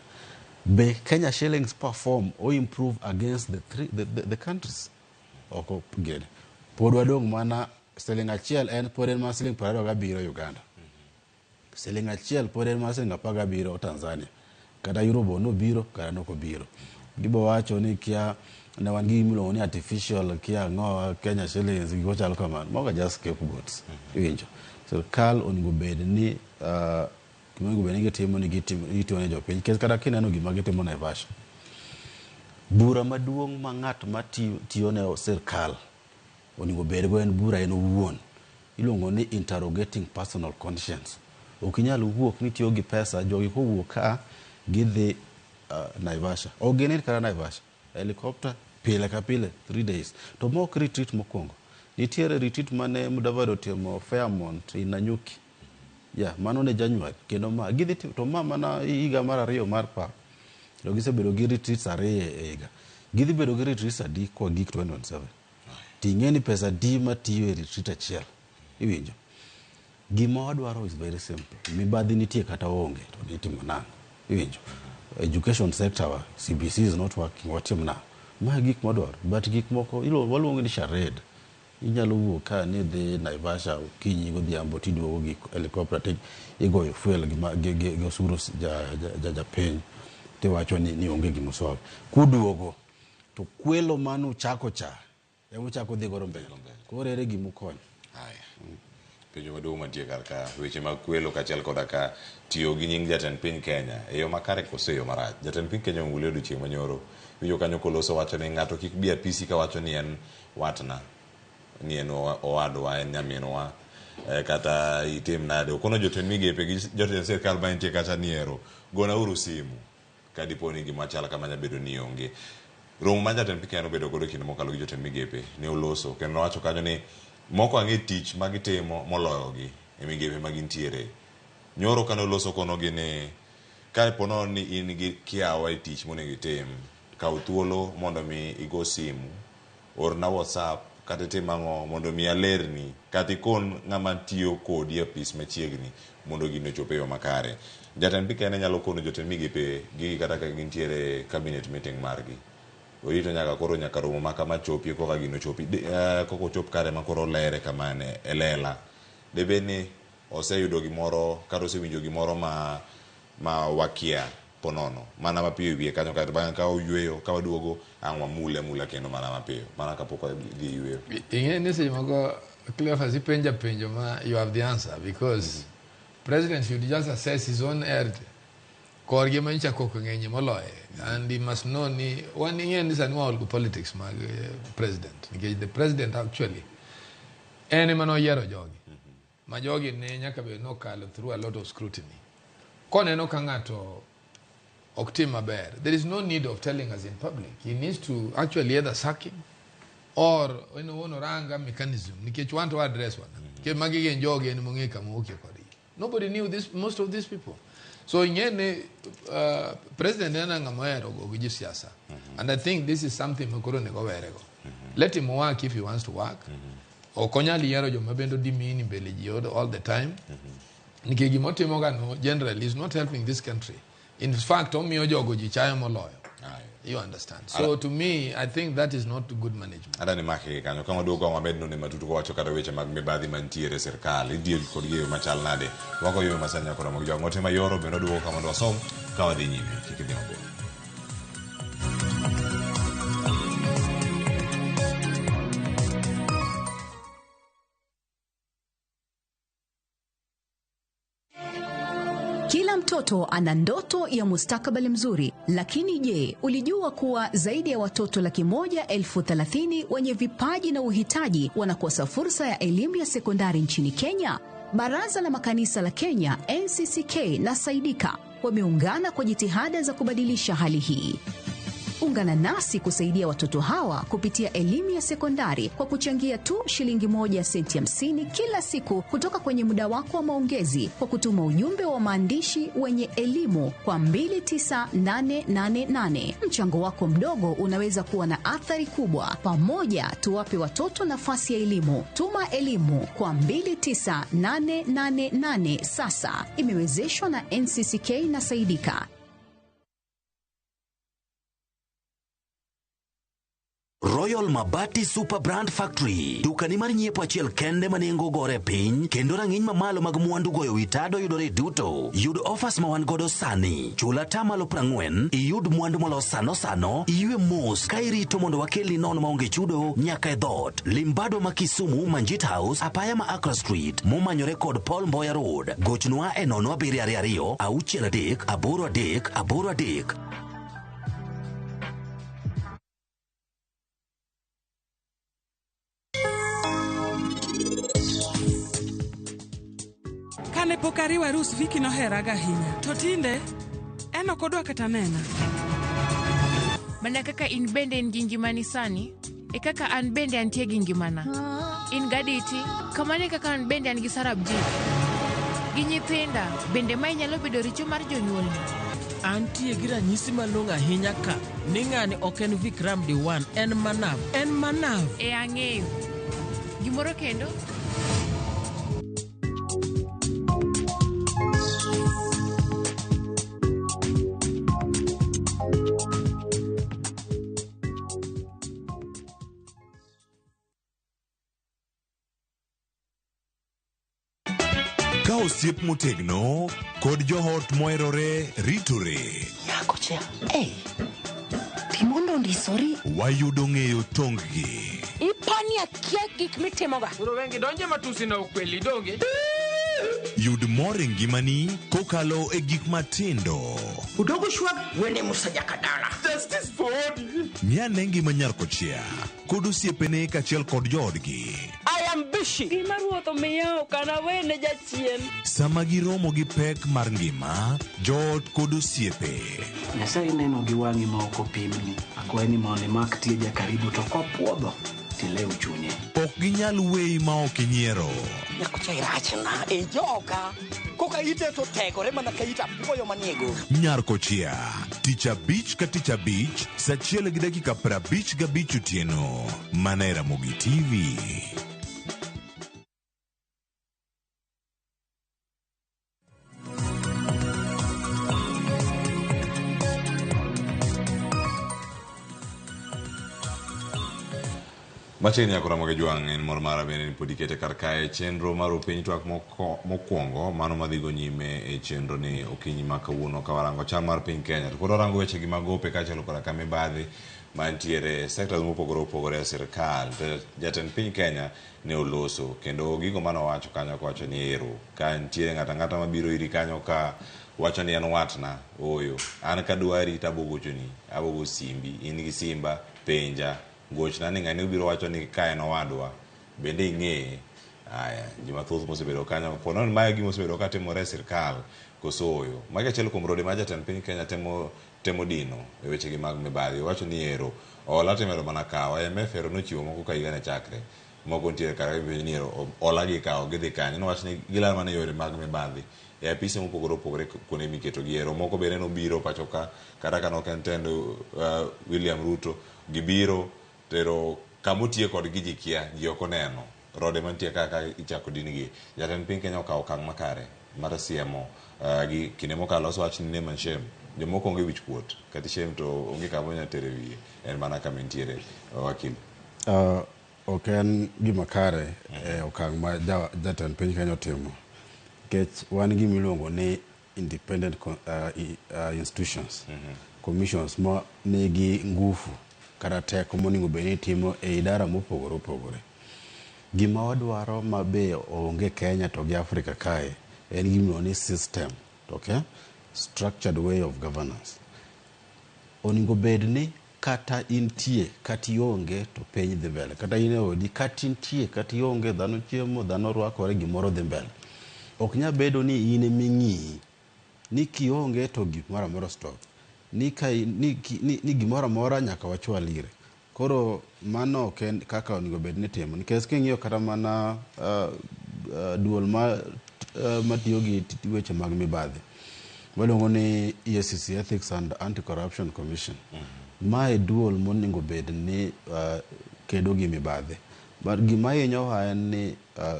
S9: Be Kenya shillings perform or improve against the countries? Oko gede. Pod wadong' mana siling achiel en pod en mana siling 27 Uganda. Siling achiel pod en mana siling 17 Tanzania. Kata Eurobond nobiro kata nokobiro. Gibo wacho ni kia ne wan gi gimiluongo ni artificial kia ang'o Kenya shillings gik machalo kamano. Mago just scapegoats. Iwinjo. Sirkal onego bed ni gima onego bed ni gitimo ni gitimo ne jopiny. Nikech kata kineno gima gitimo Naivasha. Bura maduong' ma ng'at ma tiyo ne sirkal onego bed go en bura en owuon. Iluongo ni interrogating personal conscience. Ok inyal wuok ni tiyo gi pesa, jogi kowuok ka gidhi Naivasha. Ok ginind kata Naivasha. Helicopter pile ka pile 3 days. To mok retreat mokwongo. Nitiere retreat mane Mudavadi otimo Fairmont in Nanyuki. Yeah, mano ne January. Kendo ma gidhi to ma mana higa mar 2 mar pap. To gisebedo gi retreats 2 e higa. Gidhi bedo gi retreats adi kwa gik 2027. Ting'e ni pesa di matiyo e retreat achiel. Iwinjo. Gima wadwaro is very simple. Mibadhi nitie kata onge to nitimo nang'o? Iwinjo? Education sector wa, CBC is not working, watim nang'o? Ma gik mwadwaro. But gik moko waluongo ni charade. Inyalo wuok ka ni idhi Naivasha okinyi godhiambo tiduogo gi helicopter to igoyo fuel gi, gi, gi, gi osuru ja, ja, ja, japiny tiwacho ni, ni onge gima solve. Kuduogo to kwelo manuchako cha ema uchako dhi godo mbele. Koro ere gima ukonyo?
S24: Haya. Penjo maduong' mantie kar ka weche mag kwelo kaachiel koda ka tiyo gi nying jatend piny Kenya e yo makare koso e yo marach. Jatend piny Kenya omule odiochieng' manyoro. Winjo kanyo koloso wacho ni ng'ato kik bi apisi kawacho ni en watna, ni en owadwa, en nyaminwa, kata itim nade. Okono jotend migepe gi jotend sirkal ma entie kacha ni ero, gona uru simu ka dipo ni gima chal kama nyalo bedo ni onge. Romo ma jatend piny Kenya nobedo godo e kinde mokalo gi jotend migepe ne oloso kendo nowacho kanyo ni moko ang'e tich ma gitimo moloyogi e migepe ma gintiere. Nyoro kane oloso konogi ni ka po nono ni in gi kiawa e tich monego itim, kaw thuolo mondo mi igo simu, orna WhatsApp kata itim ang'o mondo mi alerni kata ikon ng'ama tiyo kodi e apis machiegni mondo gino ochop e yo makare. Jatend piny Kenya nyalo kono jotend migepe gi kata ka gintiere e cabinet meeting margi. Orito nyaka koro nyaka romo ma kama chopi koka gino chopi koka ochop kare ma koro olere kamane e lela. Debed ni oseyudo gimoro kata osewinjo gimoro ma ma wakia ponono mana mapiyo e wiye kanyo kaeto bang'e ka oyweyo ka waduogo ang' wamule amula kendo mana mapiyo mana kapok wadhi e yweyo.
S7: Ing'e ni seche moko Cleophas ipenja penjo ma you have the answer because president should just assess his own heritage. Korgi ma nyocha koko ng'enye moloye and he must know ni wan ing'e ni sani waol gi politics mag president nikech the president actually en ema noyiero jogi ma jogi ne nyaka bed nokalo through a lot of scrutiny. Koneno ka ng'ato ok tim maber, there is no need of telling us in public. He needs to actually either sack him or en owuon oranga mechanism nikech wan to address wana. Nikech magi gin jogi en mong'e kama owuokie kodgi. Nobody knew this, most of these people. So ing'e ni president en ng'ama ohero go gi josiasa. And I think this is something ma koro onego owerego. Let him work if he wants to work. Ok onyal yiero joma bende odimini mbele ji all the time. Nikech gima otimo ga no generally is not helping this country. In fact, omiyo jogo ji chayo moloyo. You understand? So to me, I think that is not good management.
S24: Ada ni make gi kanyo kama duogo wamed none matut kowacho kata weche mag mibadhi mantiere e sirkal idhier kodgi e yo machal nade wako yo masani nyaka romo gi jong'ote mayoro bende oduogo kama mondo wasom ka wadhi nyime kik idhi mabor.
S5: Kila mtoto ana ndoto ya mustakabali mzuri, lakini je, ulijua kuwa zaidi ya watoto 130,000 wenye vipaji na uhitaji wanakosa fursa ya elimu ya sekondari nchini Kenya? Baraza la Makanisa la Kenya NCCK na Saidika wameungana kwa jitihada za kubadilisha hali hii. Ungana nasi kusaidia watoto hawa kupitia elimu ya sekondari kwa kuchangia tu shilingi 1 senti 50 kila siku kutoka kwenye muda wako wa maongezi kwa kutuma ujumbe wa maandishi wenye elimu kwa 29888. Mchango wako mdogo unaweza kuwa na athari kubwa. Pamoja tuwape watoto nafasi ya elimu. Tuma elimu kwa 29888 sasa. Imewezeshwa na NCCK na Saidika.
S6: Royal Mabati Super Brand Factory, dukani mar nyiepo achiel kende ma nengo gore piny kendo rang'iny mamalo mag mwandu goyo wi tado yudore duto. Yud offers ma wan godo sani. Chul atamalo 40, iyud mwandu molos sano sano, iywe mos ka irito mondo wakelni nono maonge chudo nyaka e dhoot. Limbado ma Kisumu, Manjit House, apaya ma Accra Street, momanyore kod Paul Mboya Road. Gochnwa e 0722 63 83 83.
S15: Kane pok ariwo arus Vicky noheraga ahinya. To tinde, en ok odwa kata nena.
S17: Mana kaka in bende in gi ngimani sani, e kaka an bende antie gi ngimana. In gaditi, kamano e kaka an bende an gi Sarabjit. Gi nyithinda, bende mae nyalo bedo richo mar jonyuolni.
S18: Antie gi ranyisi malong'o ahinya ka ni ng'ani ok en Vikram Diwan, en Manav, en Manav.
S17: E ang'eyo. Gimoro kendo?
S3: Ka osiep motegno kod joot moherore ritore.
S8: Nyako cha, hey, pi mondo ondisori.
S3: Wayudo ng'eyo tonggi.
S8: Ipani akia gik mitimoga.
S13: Koro wengi donje matusi na ukweli donge.
S3: Yud mor e ngimani kokalo e gik matindo.
S8: Udogo shwag wene Musa Jakadala.
S13: Justice for Odi.
S3: Ng'i ane ngima nyar kochia kod osiepene kaachiel kod joodgi.
S8: I am busy.
S1: Gima ruoth omiya ok anawene jachien.
S3: Sama giromo gi pek mar ngima, joot kod osiepe.
S19: Nyasaye neno gi wang'i ma ok opimni. Akwayi ni mondo imak tieja karibu to kopuodho tilew chunye.
S3: Ok ginyal weyi ma ok inyiero.
S8: Nyakocha irachna e joka. Koka ite to tegore mana ka it apuoyo manie go.
S3: Nyar Kochia, tich abich ka tich abich, saa achiel gi dakika 55 otieno, mana e Ramogi TV. Machiegni nyako Ramogi Jwang' en mor mara bende ni pod ikete kar kae chenro mar opiny twak mokwongo mano madhigo nyime e chenro ni okinyi ma kawuono ka warango chal mar piny Kenya to pod warango weche gi mag gope kaachiel koda ka mibadhi mantiere e sectors mopogore opogore e sirkal. To jatend piny Kenya ne oloso kendo gigo mane owacho kanyo kowacho ni ero ka nitiere ng'ato ang'ata mabiro iri kanyo ka wacho ni en watna ooyo an kadwari to abo gochoni abo go simbi in gi simba penja gochna ni ng'ani obiro wacho ni ka en owadwa bende ing'eye. Aya, ji mathoth mosebedo kanyo po nono ni mae gima osebedo ka timore e sirkal koso ooyo. Magi achiel kuom rode ma jatend piny Kenya temo temo dino e weche gi mag mibadhi. Owacho ni ero hola timedo mana kawo IMF ero nochiwo moko ka higa ne chakre moko nitiere kar ka ni ero hola gikawo gidhi kanye nowach ni gilal mana e yore mag mibadhi e apise mopogore opogore kuonde miketo gi ero moko bende nobiro pacho ka kata ka nok en tend William Ruto gibiro tero kama otiye kodgi ji kia ji ok oneno rode mantie ka ka ichako din gi. Jatend piny Kenya okawo okang' makare mar siemo gi kinde mokalo osewach ni name and shame jomoko onge wich kuot kata shame to onge kama onyalo tere wiye en mana kama entiere wakil.
S9: Ok en gima kare e okang' ma jatend piny Kenya otimo nikech wan gi gima ni independent institutions commissions ma nigi ngufu kata teko monego bed ni timo e idara mopogore opogore. Gima wadwaro ma be onge Kenya to gi Africa kae en gima iluongo ni system, okay? Structured way of governance. Onego bed ni kata intie kata ionge to piny dhi mbele. Kata in e odi kata intie kata ionge dhano chiemo dhano rwakore gimoro dhi mbele. Ok nyal bedo ni in eming'iyi ni kionge to gimoro amora stop. Ni, ka, ni, ni, ni gimoro amora nyaka wachwal ire. Koro mano ok en kaka onego bed ni itimo nikech king'iyo kata mana duol ma matiyo gi weche mag mibadhi waluongo ni EACC Ethics and Anti-Corruption Commission. Mae duol monego bed ni kedo gi mibadhi. But gima hinyowa en ni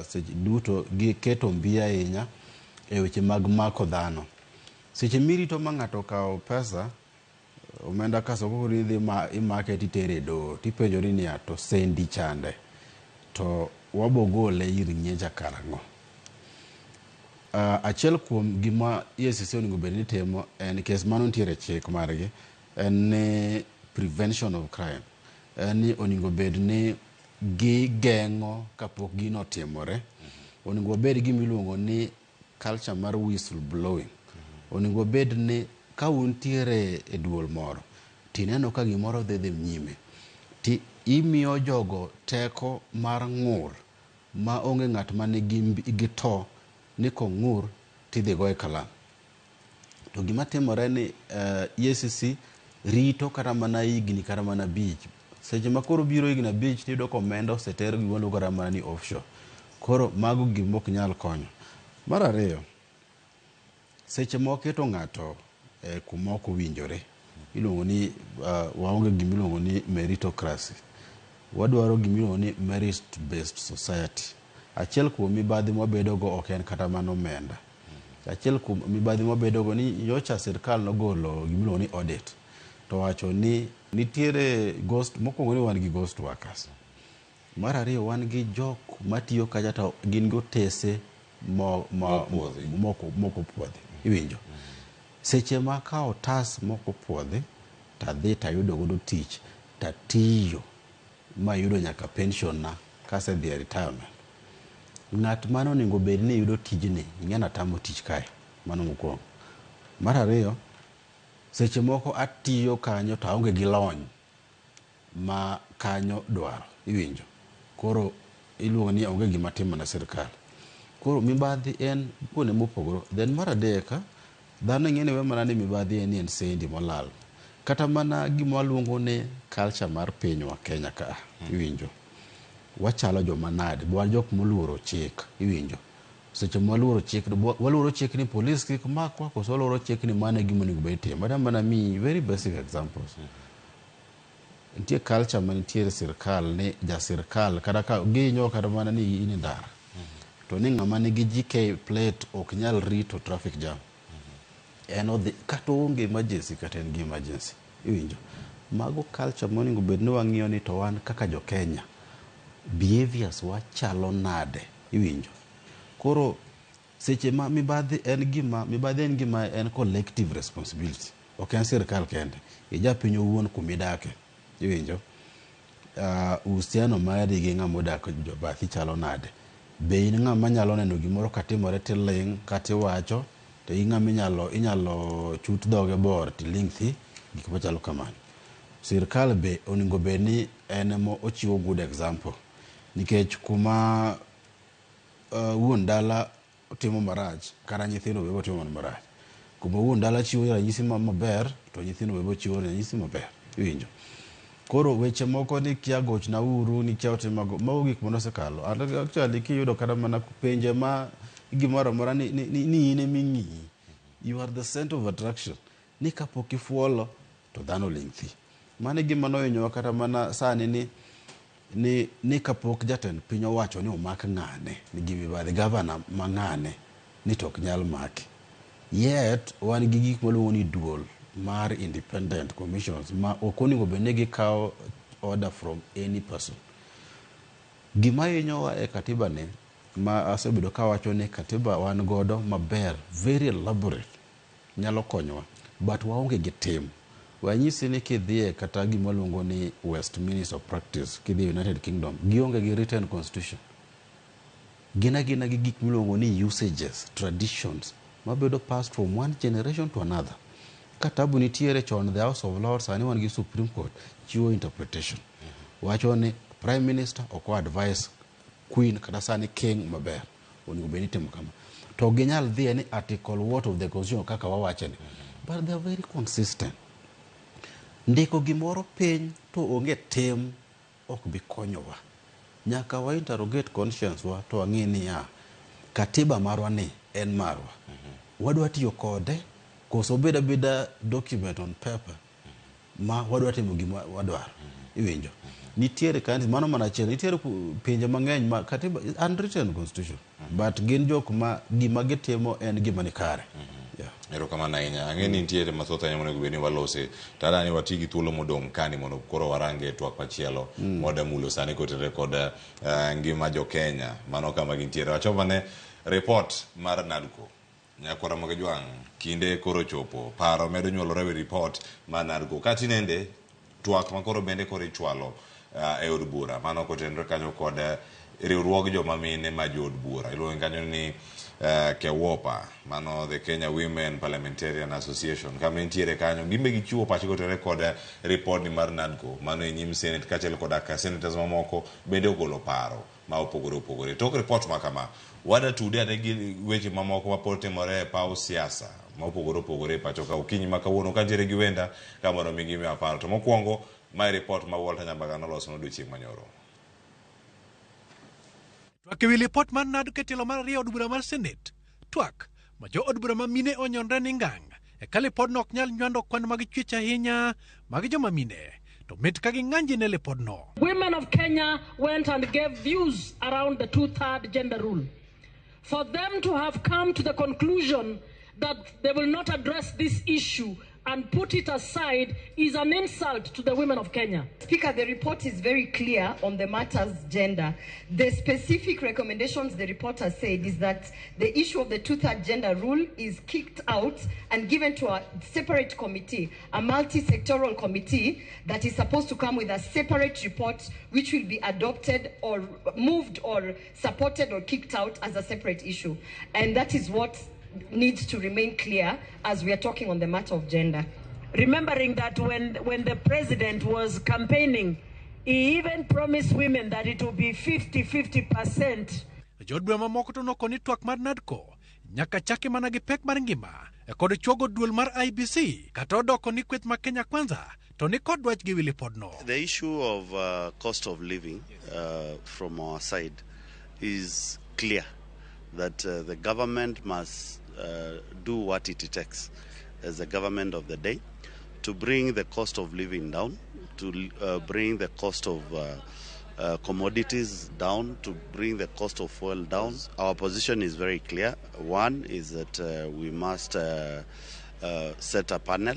S9: seche duto giketo mbi ahinya e weche mag mako dhano. Seche mirito ma ng'ato okawo pesa omenda kasto koro idhi ma imake titere e doho tipenjori niya to sendi chande to wabo gole ir ng'iecha karang'o. Achiel kuom gima EACC onego bed ni timo en kes mano nitiere chik margi en ni prevention of crime. En ni onego bed ni gigeng'o kapok gino otimore. Onego wabed gima iluongo ni culture mar whistle blowing. Onego bed ni ka untiere e duol moro tineno ka gimoro dhi dhi nyime ti imiyo jogo teko mar ng'ur ma onge ng'at ma nigi gi to ni kong'ur tidhi goye kalam. To gima timore ni EACC rito kata mana higni kata mana 5. Seche ma koro biro higni 5 tiyudo ka omenda oseter gima iluongo kata mana ni offshore. Koro mago gima ok nyal konyo. Mar ariyo, seche ma waketo ng'ato e kuma ok owinjore, iluongo ni waonge gima iluongo ni meritocracy. Wadwaro gima iluongo ni merit based society. Achiel kuom mibadhi mwabedo go ok en kata mana omenda. Achiel kuom mibadhi mwabedo go ni nyocha sirkal nogolo gima iluongo ni audit to wacho ni nitiere ghost mokwongo ni wan gi ghost workers. Mar ariyo wan gi jok matiyo kacha to gin gi otese mo, mo, moko moko puodhi iwinjo seche ma akawo otas moko puodhi tadhi tayudo godo tich tatiyo mayudo nyaka pension na kasedhi e retirement ng'at mane onego bed ni yudo tijni ing'e natamo tich kae mano mokwongo mar ariyo seche moko atiyo kanyo to aonge gi lony ma kanyo dwaro iwinjo koro iluongo ni onge gima timo ne sirkal koro mibadhi en kuonde mopogore then mar adek dhano ing'e ni we mana ni mibadhi en ni en sendi molal kata mana gima waluongo ni culture mar pinywa Kenya ka iwinjo wachalo joma nade wan jok moluoro chik iwinjo seche ma waluoro chik waluoro chik ni polis kik makwa koso waluoro chik ni mano e gima onego bed itimo adwa mana miyi very basic examples nitie culture manitiere e sirkal ni ja sirkal kata ka gihinyo kata mana ni in e ndara to ni ng'ama nigi GK plate ok nyal rito traffic jam en odhi kata oonge emergency kata en gi emergency iwinjo mago culture monego bed ni wang'iyo ni to wan kaka jo Kenya behaviors wachalo nade iwinjo koro seche ma mibadhi en gima mibadhi en gima en collective responsibility ok en sirkal kende ijapiny owuon kumidake iwinjo uhusiano mari gi ng'ama odak bathi chalo nade be in ng'ama nyalo neno gimoro katimore tiling' kata iwacho to in ng'ama inyalo inyalo chut dhoge bor tiling' thi gik machalo kamano sirkal be onego bed ni en ema ochiwo good example nikech kuma wuon dala timo marach kata nyithindo be timo mana marach kuma wuon dala chiwo ranyisi maber to nyithindo be chiwo ranyisi maber iwinjo koro weche moko ni kia gochna uru ni kia otimo mago gik mane osekalo and actually kiyudo kata mana penje ma gimoro amora ni, ni, ni, ni in eming'iyi you are the center of attraction ni kapok ifuolo to dhano ling' thi mano e gima nohinyowa kata mana sani ni ni, ni kapok jatend piny owacho ni omak ng'ane ni mibadhi gavana ma ng'ane ni to ok nyal maki yet wan gi gik maluongo ni duol mar independent commissions ma ok onego bed ni gikawo order from any person gima hinyowa e katiba ni ma asebedo kawacho ni katiba wan godo maber very elaborate nyalo konyowa but waonge gi tim wanyisi ni kidhiye kata gima luongo ni Westminster practice kidhi United Kingdom gionge gi written constitution gin agina gi gik miluongo ni usages traditions mabedo passed from one generation to another ka tabu nitiere chon the House of Lords sani wan gi Supreme Court chiwo interpretation wacho ni prime minister ok advise queen kata sani king maber onego bed ni itimo kama to ok ginyal dhiye ni article what of the constitution kaka wawache ni but they are very consistent ndiko gimoro piny to onge tim ok bi konyowa nyaka wa interrogate conscience wa to wang'e niya katiba marwa ni en marwa wadwa tiyo kode koso obed abeda document on paper ma wadwa timo gima wadwaro iwinjo nitiere countries mano mana achiel nitiere pinje mang'eny ma katiba unwritten constitution but gin jok ma gima gitimo en gima ni kare yeah.
S3: Erokamano ahinya. Ang'e ni nitiere mathoth ahinya monego bed ni walose. To adwa ni wati gi thuolo modong' kani mondo koro warange twak machielo mwada mulo sani kotenore kod ngima jo Kenya. Mano kama gintiere. Wachopo ne report mar NADCO. Nyakwara mag Jwang', kinde koro chopo. Paro medo nyuolore wi report mar NADCO. Ka tinende twak ma koro bende koro ichwalo e od bura. Mano kotenore kanyo kod riwruog joma mine ma jood bura. Iluongo kanyo ni KEWOPA, mano the Kenya Women Parliamentarian Association. Kama nitiere kanyo, gimbe gichiwo pachgi kotenore kod report ni mar NADCO. Mano e nyim Senate kaachiel koda ka senators mamoko bende ogolo paro ma opogore opogore. Tok report ma kama, wada tude ane gi weche mamoko ma pod timore e paw siasa ma opogore opogore e pacho ka okinyi ma kawuono kantiere gi wenda ka mondo mi gimiwa paro. To mokwongo, mae report ma Walter Nyambaga noloso odiochieng' manyoro.
S11: Twak ewi lipot mar NADCO e tielo mar ariyo od bura mar Senate. Twak ma jo od bura ma mine onyonre ni ngang' eka lipodno ok nyal nywando kwan mag chwech ahinya mag joma mine to mit ka ging'anji ne lipodno.
S20: Women of Kenya went and gave views around the two-third gender rule. For them to have come to the conclusion that they will not address this issue and put it aside is an insult to the women of Kenya.
S1: Speaker, the report is very clear on the matters gender. The specific recommendations the report has said is that the issue of the two-third gender rule is kicked out and given to a separate committee, a multi-sectoral committee that is supposed to come with a separate report which will be adopted or moved or supported or kicked out as a separate issue. And that is what needs to remain clear as we are talking on the matter of gender.
S12: Remembering that when the president was campaigning, he even promised women that it will be 50-50%.
S11: Jood bura mamoko to noko ni twak mar NADCO nyaka chake mana gi pek mar ngima e kod chuogo duol mar IEBC kata odoko ni kweth ma Kenya Kwanza to ni kod dwach gi wi lipodno.
S14: The issue of cost of living from our side is clear that the government must do what it takes as the government of the day to bring the cost of living down, to bring the cost of commodities down, to bring the cost of fuel down. Our position is very clear. One is that we must set a panel,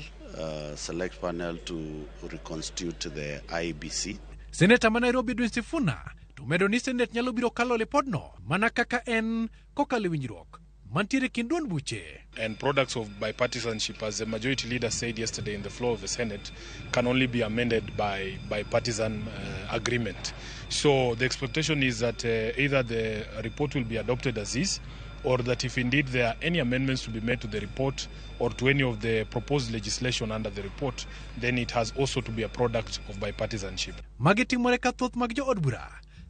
S14: select panel to reconstitute the IEBC.
S11: Seneta ma Nairobi Edwin Sifuna to medo ni Senate nyalo biro kalo lipodno mana kaka en kokalo e winjruok mantiere kind duond buche.
S21: And products of bipartisanship, as the majority leader said yesterday in the floor of the Senate, can only be amended by bipartisan agreement. So the expectation is that either the report will be adopted as is, or that if indeed there are any amendments to be made to the report or to any of the proposed legislation under the report, then it has also to be a product of bipartisanship.
S11: Magi timore ka thoth mag jood bura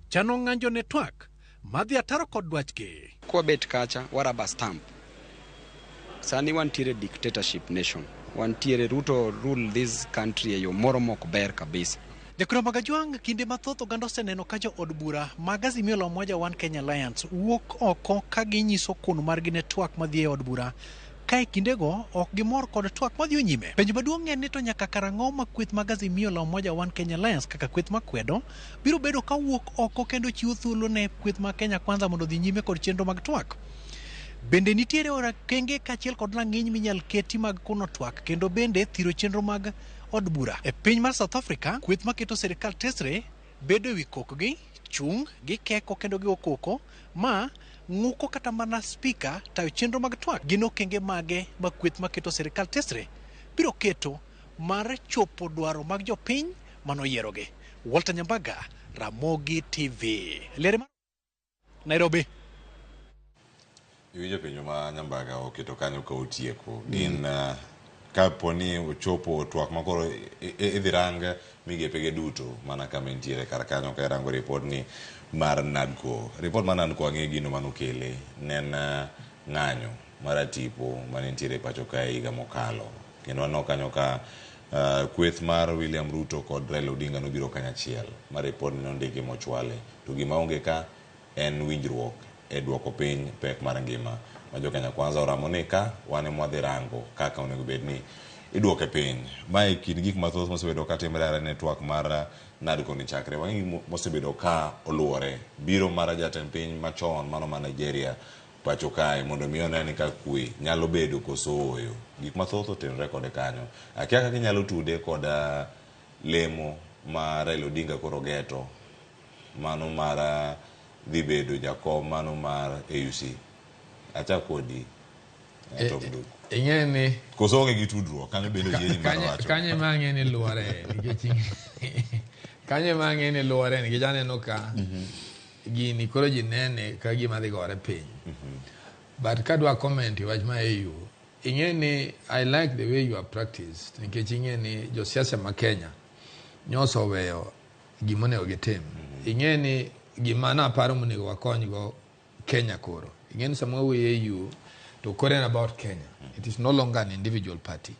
S11: chano ng'anjo ne twak madhi ataro kod dwachgi.
S24: Kwabet kacha waraba stamp. Sani wantiere dictatorship nation. Wantiere Ruto rule this country e yo moro mok ber kabisa.
S11: Jakoro mag Ajwang', kinde mathoth oganda oseneno ka jood bura mag Azimio la Umoja One Kenya Alliance wuok oko ka ginyiso kun margi ne twak madhi e od bura ka e kindego ok gimor kod twak madhi nyime. Penjo maduong' en ni to nyaka karang'o ma kweth mag Azimio la Umoja One Kenya Alliance kaka kweth makwedo biro bedo ka wuok oko kendo chiwo thuolo ne kweth mag Kenya Kwanza mondo odhi nyime kod chenro mag twak. Bende nitiere orakenge kaachiel kod rang'iny minyal keti mag kuno twak kendo bende thiro chenro mag od bura. E piny mar South Africa, kweth maketo sirikal tesre bedo ewi kokgi, chung', gikeko kendo gigo koko ma ng'uko kata mana spika tayo chenro mag twak. Gin okenge mage ma kweth maketo sirikal tesre biro keto mar chopo dwaro mag jopiny manoyierogi. Walter Nyambaga, Ramogi TV. Lere mar Nairobi.
S3: Iwinjo penjo ma Nyambaga oketo kanyo ka otieko. Gin kapo ni ochopo twak makoro idhi rang migepege duto mana kama entiere kar kanyo ka irango report ni mar NADCO. Report mar NADCO ang'e gino manokele ne en ng'anyo mar tipo mane nitiere pacho kae higa mokalo. Kendo waneno kanyo ka kweth mar William Ruto kod Raila Odinga nobiro kanyachiel ma report ni nondiki mochwale. To gima onge ka en winjruok e duoko piny pek mar ngima ma jo Kenya Kwanza oramo ni ka wan ema wadhi rango kaka onego bed ni iduoke piny. Mae kind gik mathoth mosebedo ka timre are ne twak mar NADCO ni chakre. Wang'e gik mosebedo ka oluwore. Biro mar jatend piny machon mano ma Nigeria pacho kae mondo mi one ni ka kwe nyalo bedo koso ooyo. Gik mathoth otenore kode kanyo. Akia kaka inyalo tude kod lemo ma Raila Odinga koro geto mano mar dhi bedo jakom mano mar AUC. Achak kodi Tom Duku.
S7: Ing'e ni
S3: koso onge gi tudruok kanyo bende oyieni mar wacho.
S7: Kanyo ema ang'e ni luore nikech kanyo ema ang'e ni luore nikech aneno ka gini koro ji nene ka gima dhi gore piny. But kadwa comment wach ma AU, ing'e ni I like the way you are practiced nikech ing'e ni josiasa ma Kenya nyoso oweyo gima onego gitim. Ing'e ni gima naparo monego wakony go Kenya koro. Ing'e ni sama wawuoyo AU to koro en about Kenya. It is no longer an individual party.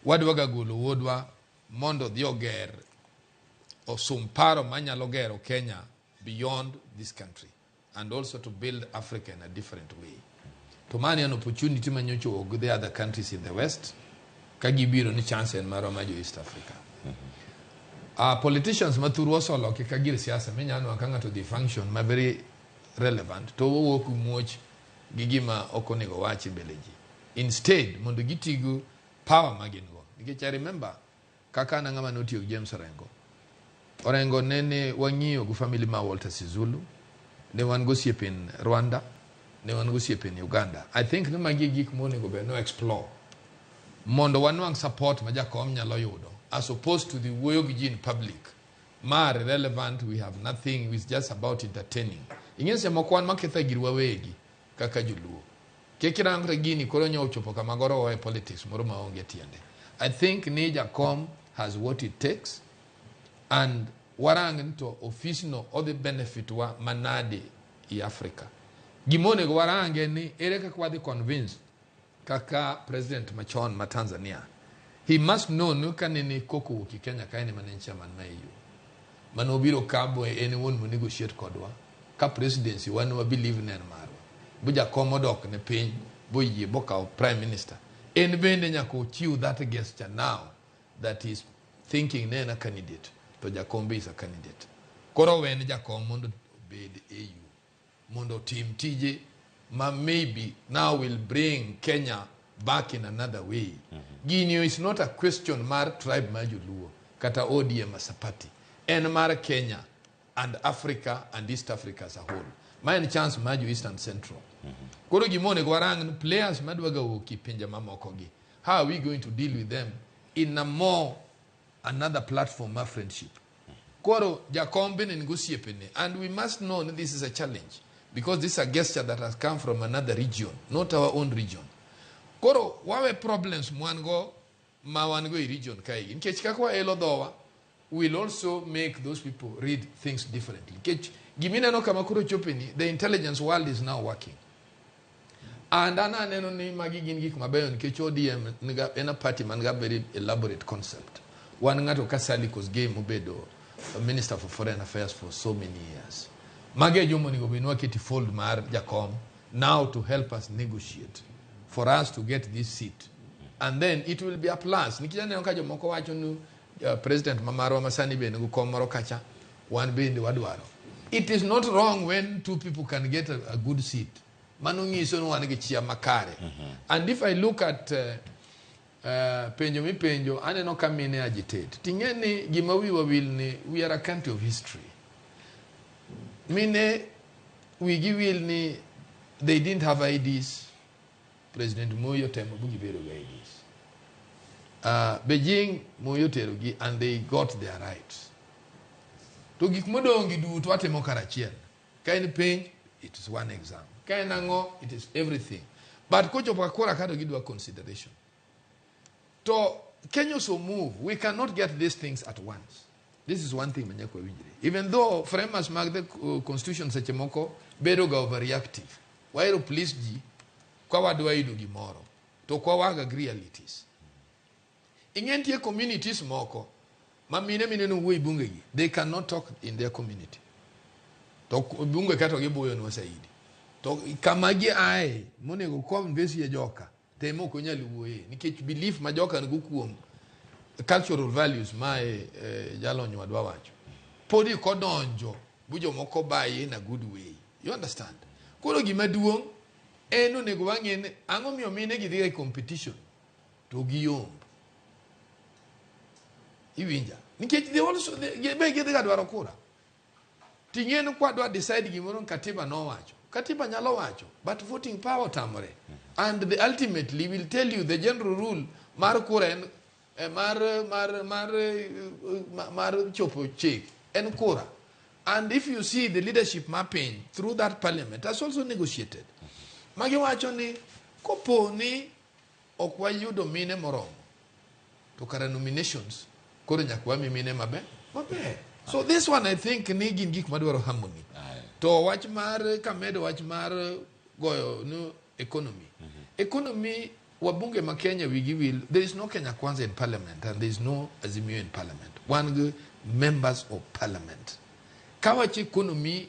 S7: Wadwaga golo wuodwa mondo odhi oger osum paro manyalo gero Kenya beyond this country and also to build Africa in a different way. To mano en opportunity manyocha owuok the other countries in the West ka gibiro ni chance en marwa ma jo East Africa. Politicians mathurwa osoloke ka gir siasa minyalo nwang'o ka ng'ato dhi function ma very relevant to owuok muoch gi gima ok onego wachi mbele ji. Instead mondo gitigo Power ma gin go. Nikech I remember kaka an ng'ama notiyo gi James Orengo. Orengo nene wang'iyo gi family ma Walter Sisulu, ne wan go osiepe in Rwanda, ne wan go osiepe in Uganda. I think ni magi e gik monego bed no explore mondo wanwang' support ma jakom nyalo yudo as opposed to the wuoyo gi ji in public ma are relevant we have nothing it's just about entertaining. Ing'e seche moko wan maketho gir wawegi kaka joluo. Kik irangre gini koro nyo ochopo kama goro e politics moro maonge tiende. I think ni jakom has what it takes and warang ni to ofis no odhi benefit wa manade i Africa. Gima onego warange ni ere kaka wadhi convince kaka president machon ma Tanzania. He must know ni kanene koko owuok i Kenya ka en ema ne en chairman ma EU. Mane obiro ka bo en wuon mo negotiate kodwa ka presidency wan wa believe ni en marwa. Bu jakom odok ne piny boyie bokawo prime minister. En bende nyaka ochiw that gesture now that is thinking ne en a candidate to jakom be is a candidate. Koro wen jakom mondo obed AU mondo otim tije ma maybe now will bring Kenya back in another way. Gini is not a question mar tribe mar Joluo kata ODM as a party. En mar Kenya and Africa and East Africa as a whole. Ma en chance mar jo East and Central. Koro gima onego warang ni players madwa ga wuok e pinje mamoko gi. How are we going to deal with them in a more another platform mar friendship? Koro jakom bende nigo osiepene and we must know that this is a challenge because this is a gesture that has come from another region, not our own region. Koro wawe problems mwan go ma wan go e region kae nikech kaka waelo dhowa will also make those people read things differently. Nikech gimineno kama koro chopeni, the intelligence world is now working. And an aneno ni magi gin gik mabeyo nikech ODM niga, en a party man ga very elaborate concept. Wan ng'ato ka Sally Kosgei mobedo Minister for Foreign Affairs for so many years. Magi e joma onego bed ni waketo fold mar jakom now to help us negotiate for us to get this seat. And then it will be a plus. Nikech aneno ka jomoko wacho ni president ma marwa ma sani bende nigi kom moro kacha, wan bende wadwaro. It is not wrong when two people can get a good seat. Mano nyiso ni wan gi chia makare. And if I look at penjo mipenjo, aneno ka mine agitate. Ting'e ni gima wiwa wil ni we are a country of history. Mine wigi wil ni they didn't have IDs. President Moi otemo bu gibedo gi IDs. Beijing Moi otero gi and they got their rights. To gik modong' gi duto watimo karachiel. Ka en penj, it is one exam. Ka en ang'o, it is everything. But kochopo ka kura ka to gidwa consideration. To Kenya also move. We cannot get these things at once. This is one thing ma nyaka wawinjre. Even though framers mag the constitution seche moko bedo ga overreactive. Wahero please ji ka wadwa yudo gimoro. To kwa waga realities. Ing'e nitie communities moko ma mine mineno wuoyo e bunge gi, they cannot talk in their community. To bunge ka to gibuyonwa saidi. To kama gi ae monego convince ye joka, to ema ok onyal wuoye nikech belief ma joka nigo kuom cultural values ma e jalony wadwa wacho. Podi kodonjo bu jomoko baye in a good way. You understand? Koro gima duong' en onego wang'e ni ang'o miyo mine gi dhi e competition to giyomb. Iwinja? Nikech they also, they, be gidhi ga dwaro kura. Ting'e ni kwadwa decide gimoro katiba nowacho. Katiba nyalo wacho, but voting power otamore. And the ultimately will tell you the general rule mar kura en mar mar mar mar chopo chik en kura. And if you see the leadership mapping through that parliament has also negotiated. Magi wacho ni kopo ni ok wayudo mine moromo to kara nominations koro nyaka wami mine maber maber. So this one I think ni gin gik madwaro harmony. To wach mar kamedo wach mar goyo no economy. Economy wabunge ma Kenya wigi wil there is no Kenya Kwanza in parliament and there is no Azimio in parliament. Wan gi members of parliament. Ka wach economy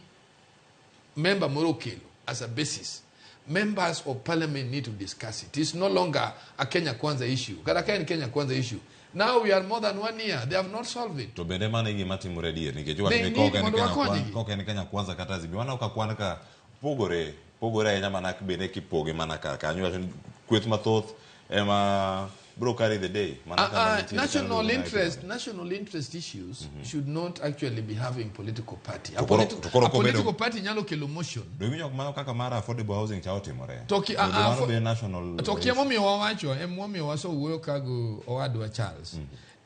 S7: member moro okelo as a basis members of parliament need to discuss it. It's no longer a Kenya Kwanza issue. Kata ka en Kenya Kwanza issue. Now we are more than 1 year. They have not solved it.
S3: To bende mano e gima timore adier nikech
S7: They
S3: iwacho ni
S7: need
S3: kok en
S7: mondo
S3: Kenya
S7: wakonygi.
S3: Kwanza, kok en Kenya Kwanza kata Azimio. Waneno ka kwan ka pogore pogore ahinya mana bende kipoge mana kar kanyo. Iwacho ni kweth mathoth ema bro carry the day mana kama nitie
S7: National
S3: chandruok
S7: interest, national interest issues should not actually be having political party. A
S3: To koro- to koro
S7: a
S3: kobedo-
S7: political party nyalo kelo motion.
S3: Do iwinjo mano kaka mar affordable housing cha otimore?
S7: To ki-
S3: Mondo
S7: a- a-
S3: mano
S7: fo-
S3: be national
S7: To kia momiyo wawacho, emomiyo wasewuoyo kago owadwa Charles.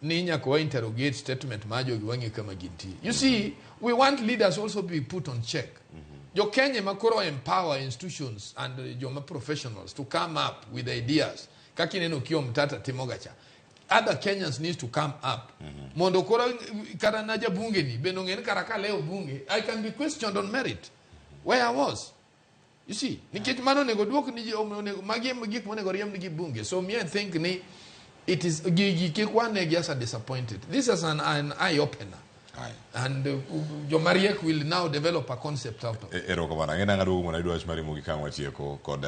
S7: Ni nyaka wa interrogate statement mar jogi wang'e kama gintie. You see, we want leaders also be put on check. Jo Kenya ma koro empower institutions and joma professionals to come up with ideas. Kaka ineno Okiya Omtata timoga cha. Other Kenyans need to come up. Mondo koro kata na jabunge ni bende ong'e ni kara kalewo bunge, I can be questioned on merit where I was. You see, nikech mano onego duok ni ji onego magi e gik monego riemb gi bunge. So me I think ni it is gigi kik wanegi as a disappointed. This is an eye opener. And jomariek will now develop a concept out of it.
S3: Erokamano. Ang'e nang'a duogo mondo ayud wach mari mogik ka ang' watieko kod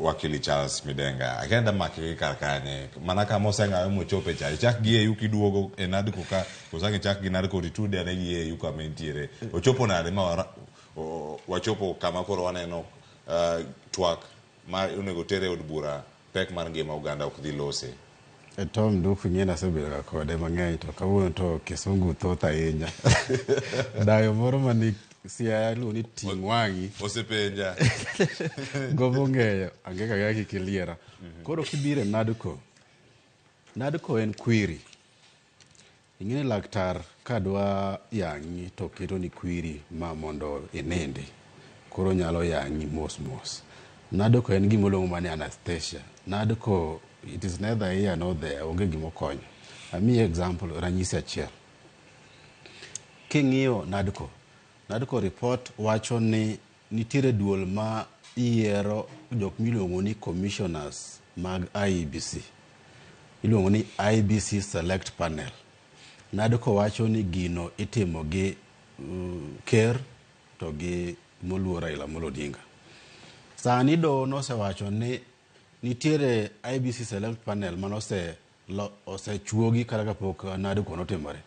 S3: wakili Charles Midenga. Akia ni damake gi kar kanye. Mana kama oseng'awe mochope cha. Ichak gi AU kiduogo e NADCO ka, koso ang' ichak gi NADCO to itude ane gi AU kama entiere. Ochopo nade ma wachopo kama koro waneno twak ma onego ter e od bura pek mar ngima oganda ok dhi lose.
S9: E Tom Nduku ing'e ni asebedo ga kode mang'eny to kawuono to kisungu thoth ahinya. Dayo moro mani Siaya iluongo ni ting' wang'i.
S3: Osepenja.
S9: Gombo ng'eyo ang'e ka kik iliera. Koro kibiro e NADCO, NADCO en kwiri. Ing'e ni laktar kadwa yang'i to ketoni kwiri ma mondo inindi. Koro nyalo yang'i mos mos. NADCO en gima iluongo mana ni anesthesia. NADCO it is neither here nor there, onge gima okonyo. Amiyi example, ranyisi achiel. King'iyo NADCO, NADCO report wacho ni nitiere duol ma yiero jok miluongo ni commissioners mag IEBC. Iluongo ni IEBC Select Panel. NADCO wacho ni gino itimo gi ker to gi moluor Raila Amolo Odinga. Sani doho nosewacho ni nitiere IEBC Select Panel manose osechuogi kata kapok NADCO notimore.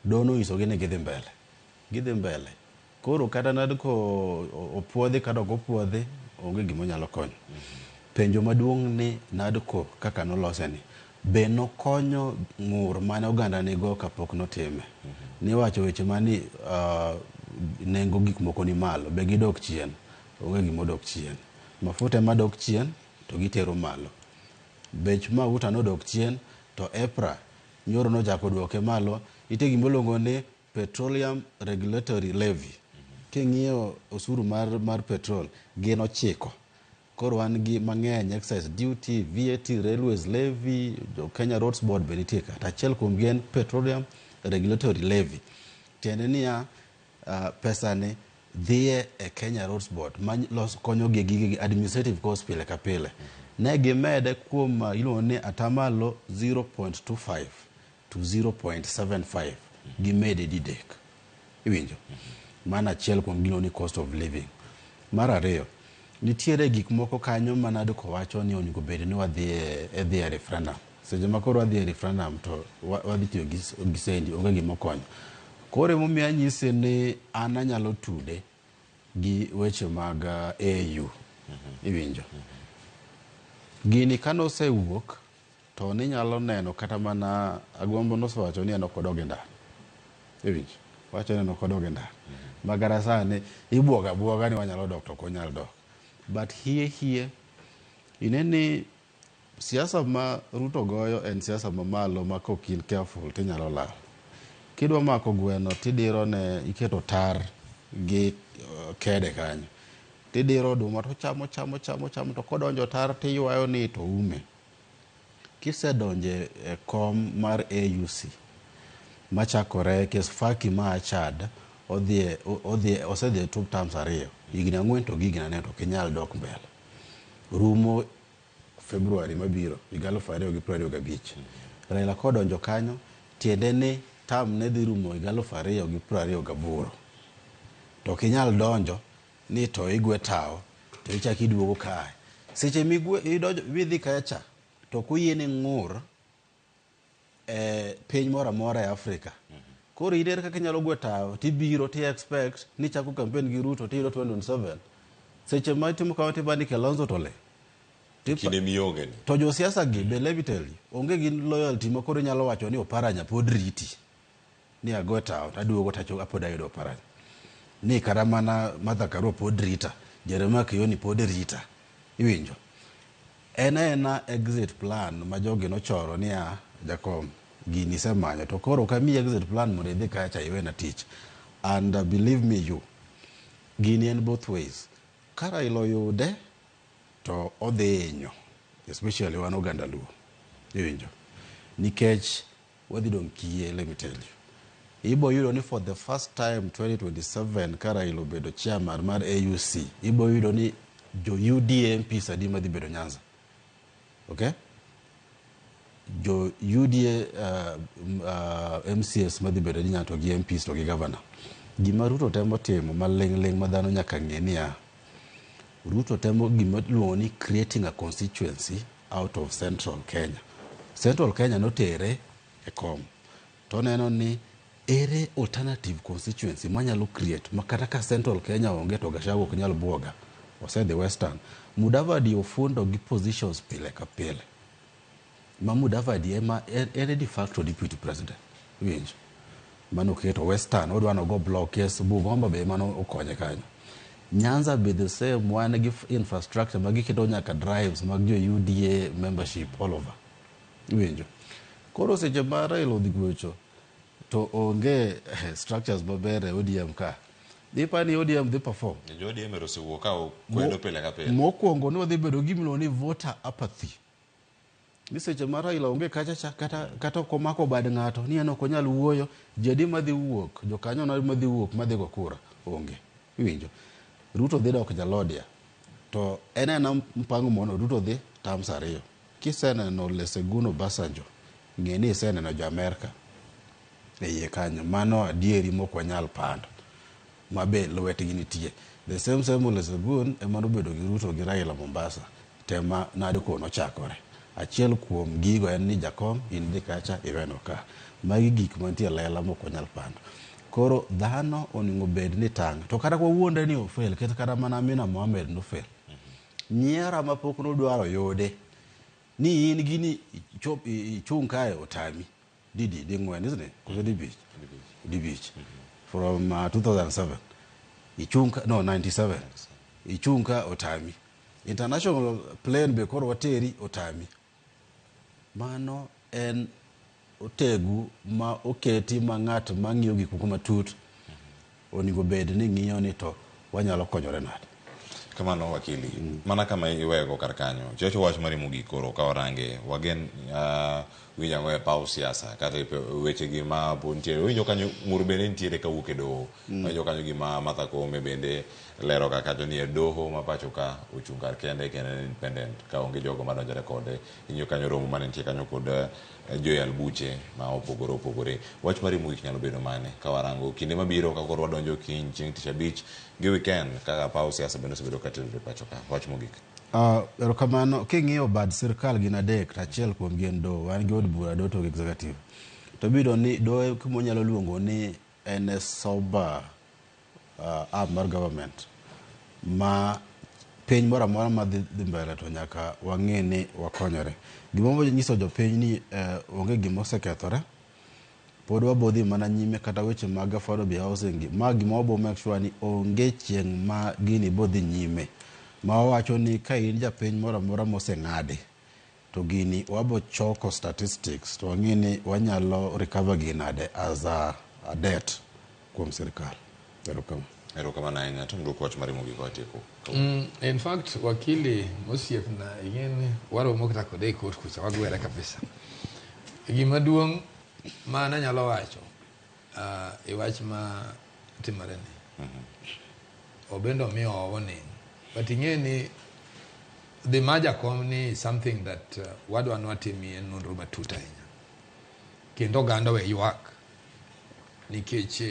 S9: Doho nonyisogi ni gidhi mbele. Gidhi mbele. Koro kata NADCO opuodhi kata ok opuodhi, onge gima onyalo konyo. Penjo maduong' ni NADCO kaka nolose ni, be nokonyo ng'ur mane oganda nigo kapok notime? Niwacho weche mani nengo gik moko ni malo, be gidok chien? Onge gima odok chien. Mafuta ema dok chien to gitero malo. Bech mauta nodok chien to EPRA nyoro nochako duoke malo. Nitie gima iluongo ni Petroleum Regulatory Levy. King'iyo osuru mar petrol gin 9. Koro wan gi mang'eny, excise duty, VAT, railways levy, Kenya Roads Board be nitie ka. To achiel kuom gi en Petroleum Regulatory Levy. Tiende niya, pesa ni dhiye e Kenya Roads Board ma konyo gi gige administrative cost pile ka pile. Ne gimede kuom iluongo ni atamalo 0.25 to 0.75 gimede didek. Iwinjo? Mano achiel kuom gino ni cost of living. Mar ariyo, nitiere gik moko kanyo ma NADCO wacho ni onego bed ni wadhi e referendum. Seche ma koro wadhi e referendum to wadhi tiyo gi sendi, onge gima okonyo. Koro emomiyo anyise ni an anyalo tude gi weche mag AU. Iwinjo? Gini kanosewuok to ninyalo neno kata mana Agwambo nosewacho ni en ok odog e ndara. Iwinjo? Wacho ni en ok odog e ndara. Ma kata sani ibuogo abuoga ni wanyalo dok to ok wanyal dok. But hie ine ni siasa ma Ruto goyo en siasa mamalo ma kok in careful tinyalo lal. Kidwa mako gweno tidiro ne iketo tar gi kede kanyo. Tidiro oduma to chamo chamo chamo chamo to kodonjo tar tiywayo ni to ume. Kisedonje e kom mar AUC machakore kes Faki ma Chad osedhi e two terms 2, higni 4 to gi higni 4 to ok inyal dok mbele. Rumo February mabiro higa 2025. Raila kodonjo kanyo tiende ni term ne dhi rumo higa 2028. To ok inyal donjo ni to igwe tawo to ichak iduogo kae. Seche midhi kae cha to ok oyieni ng'ur e piny moro amora e Afrika. Koro iner kaka inyalo gwe tawo tibiro ti expect ni chako campaign gi Ruto tiyudo 2027. Seche ma itimo kamano tibani Kalonzo to le.
S3: Kinde mionge ni.
S9: To josiasa gi be let me tell you, onge gi loyalty ma koro inyalo wacho ni Oparanya pod riti. Ni ago e town, aduogo tacho apod ayudo Oparanya. Ni kata mana Martha Karua pod rita, Jeremiah Kioni pod rita. Iwinjo? En aena exit plan ma jogi nochoro niya, Jakom, gini isemanyo to koro ok amiyi exit plan mondo idhi kacha iwena tich. And believe me you, gini en both ways. Ka Raila oyude to odhi hinyo, especially wan oganda Luo. Iwinjo? Nikech wadhi dong' kiye, let me tell you. Ibo yudo ni for the first time 2027 ka Raila obedo chairman mar AUC, ibo yudo ni jo UDA MPs adi madhi bedo Nyanza. Okay? Jo UDA MCAs madhi bedo Nyanza to gi MPs to gi governor. Gima Ruto temo timo maling' ling' ma dhano nyaka ng'e niya, Ruto temo gima iluongo ni creating a constituency out of Central Kenya. Central Kenya notere e kom. To oneno ni ere alternative constituency manyalo create ma kata ka Central Kenya onge to Gachagua ok nyal buoga. Osedhi Western. Mudavadi ofundo gi positions pile ka pile. Ma Mudavadi ema en e de facto deputy president. Iwinjo? Mano oketo Western, odwa nogo block, yes, Bungoma be ema okonye kanyo. Nyanza be the same, wan gi infrastructure ma giketo nyaka drives mag jo UDA membership all over. Iwinjo? Koro seche ma Raila odhi gocho to onge structures maber e ODM ka. Ipa ni ODM dhi perform.
S3: Jo ODM ero osewuok ka okwedo pile ka pile.
S9: Mokwongo ni wadhi bedo gi gimiluongo ni voter apathy. Ni seche ma Raila onge kacha cha kata ok omako bad ng'ato ni en ok onyal wuoyo, ji adi madhi wuok, jokanyo no madhi wuok madhi go kura onge. Iwinjo? Ruto dhi dok Jalodia. To en ena mpango mono Ruto dhi terms ariyo. Kiseneno Olusegun Obasanjo, ng'e ni iseneno jo Amerka e iye kanyo. Mano adieri mok wanyal pando. Ma be lwetgi nitie. The same same Olusegun ema nobedo gi Ruto gi Raila Mombasa. Tema NADCO nochakore. Achiel kuom gigo en ni Jakom in dhi kacha iwenwa ka. Magi gik mantie lela mok wanyal pando. Koro dhano onego bed ni tang'. To kata kwawuondre ni ofail, ket kata mana Amina Mohamed nofail. Nyiera mapok nodwaro yude ni in gini ichop ichung' kae otami. Didi ding'wen, isn't it? Koso dibich? Dibich. From 2007. Ichung' ka, no 97. Ichung' ka otami. International plane be koro wateri otami. Mano en otegu ma oketi ma ng'at ma ng'iyo gik moko matut onego bed ni ng'iyo ni to wanyalo konyore nade.
S3: Kamano wakili, mana kama iwego kar kanyo, chocho wach mari mogik koro ka warange, wagen winjo ang'o e paw siasa kata e weche gi ma pod nitiere. Winjo kanyo ng'ur bende nitiere kawuok e doho. Winjo kanyo gima Martha Koome bende lero ka kacho ni e doho ma pacho ka ochung' kar kende kendo en independent ka onge jogo madonjore kode. Ingiyo kanyo romo mane nitie kanyo kod joyal buche ma opogore opogore. Wach mari mogik nyalo bedo mane ka warango kinde mabiro ka koro wadonjo kiny chieng' tich abich gi weekend kaka paw siasa bende osebedo ka terore pacho ka. Wach mogik.
S9: Erokamano. King'iyo bad sirkal gin adek to achiel kuom gi en doho. Wan gi od bura, doho to gi executive. To ibiro ni doho kuma wanyalo luongo ni en e sober arm mar government ma piny moro amora madhi dhi mbele to nyaka wang'e ni wakonyore. Gima nyiso jopiny ni onge gima osekethore. Pod wabo dhi mana nyime kata weche mag affordable housing gi. Ma gima wabo make sure ni onge chieng' ma gini bo dhi nyime. Ma wawacho ni ka in japiny moro amora moseng'adi to gini wabo choko statistics to wang'e ni wanyalo recover gini nade as a debt kuom sirkal. Erokamano.
S3: Erokamano ahinya. Tom dwok wach mari mogik watieko.
S7: In fact, wakili mosiepna ing'e ni waromo kata kode e court kucha wagwere kabisa. Gima duong' ma nanyalo wacho e wach ma timore ni obende omiyo warning but ing'e ni dhi ma jakom ni something that wadwa ni watimie nonro matut ahinya kendo oganda we ywak nikech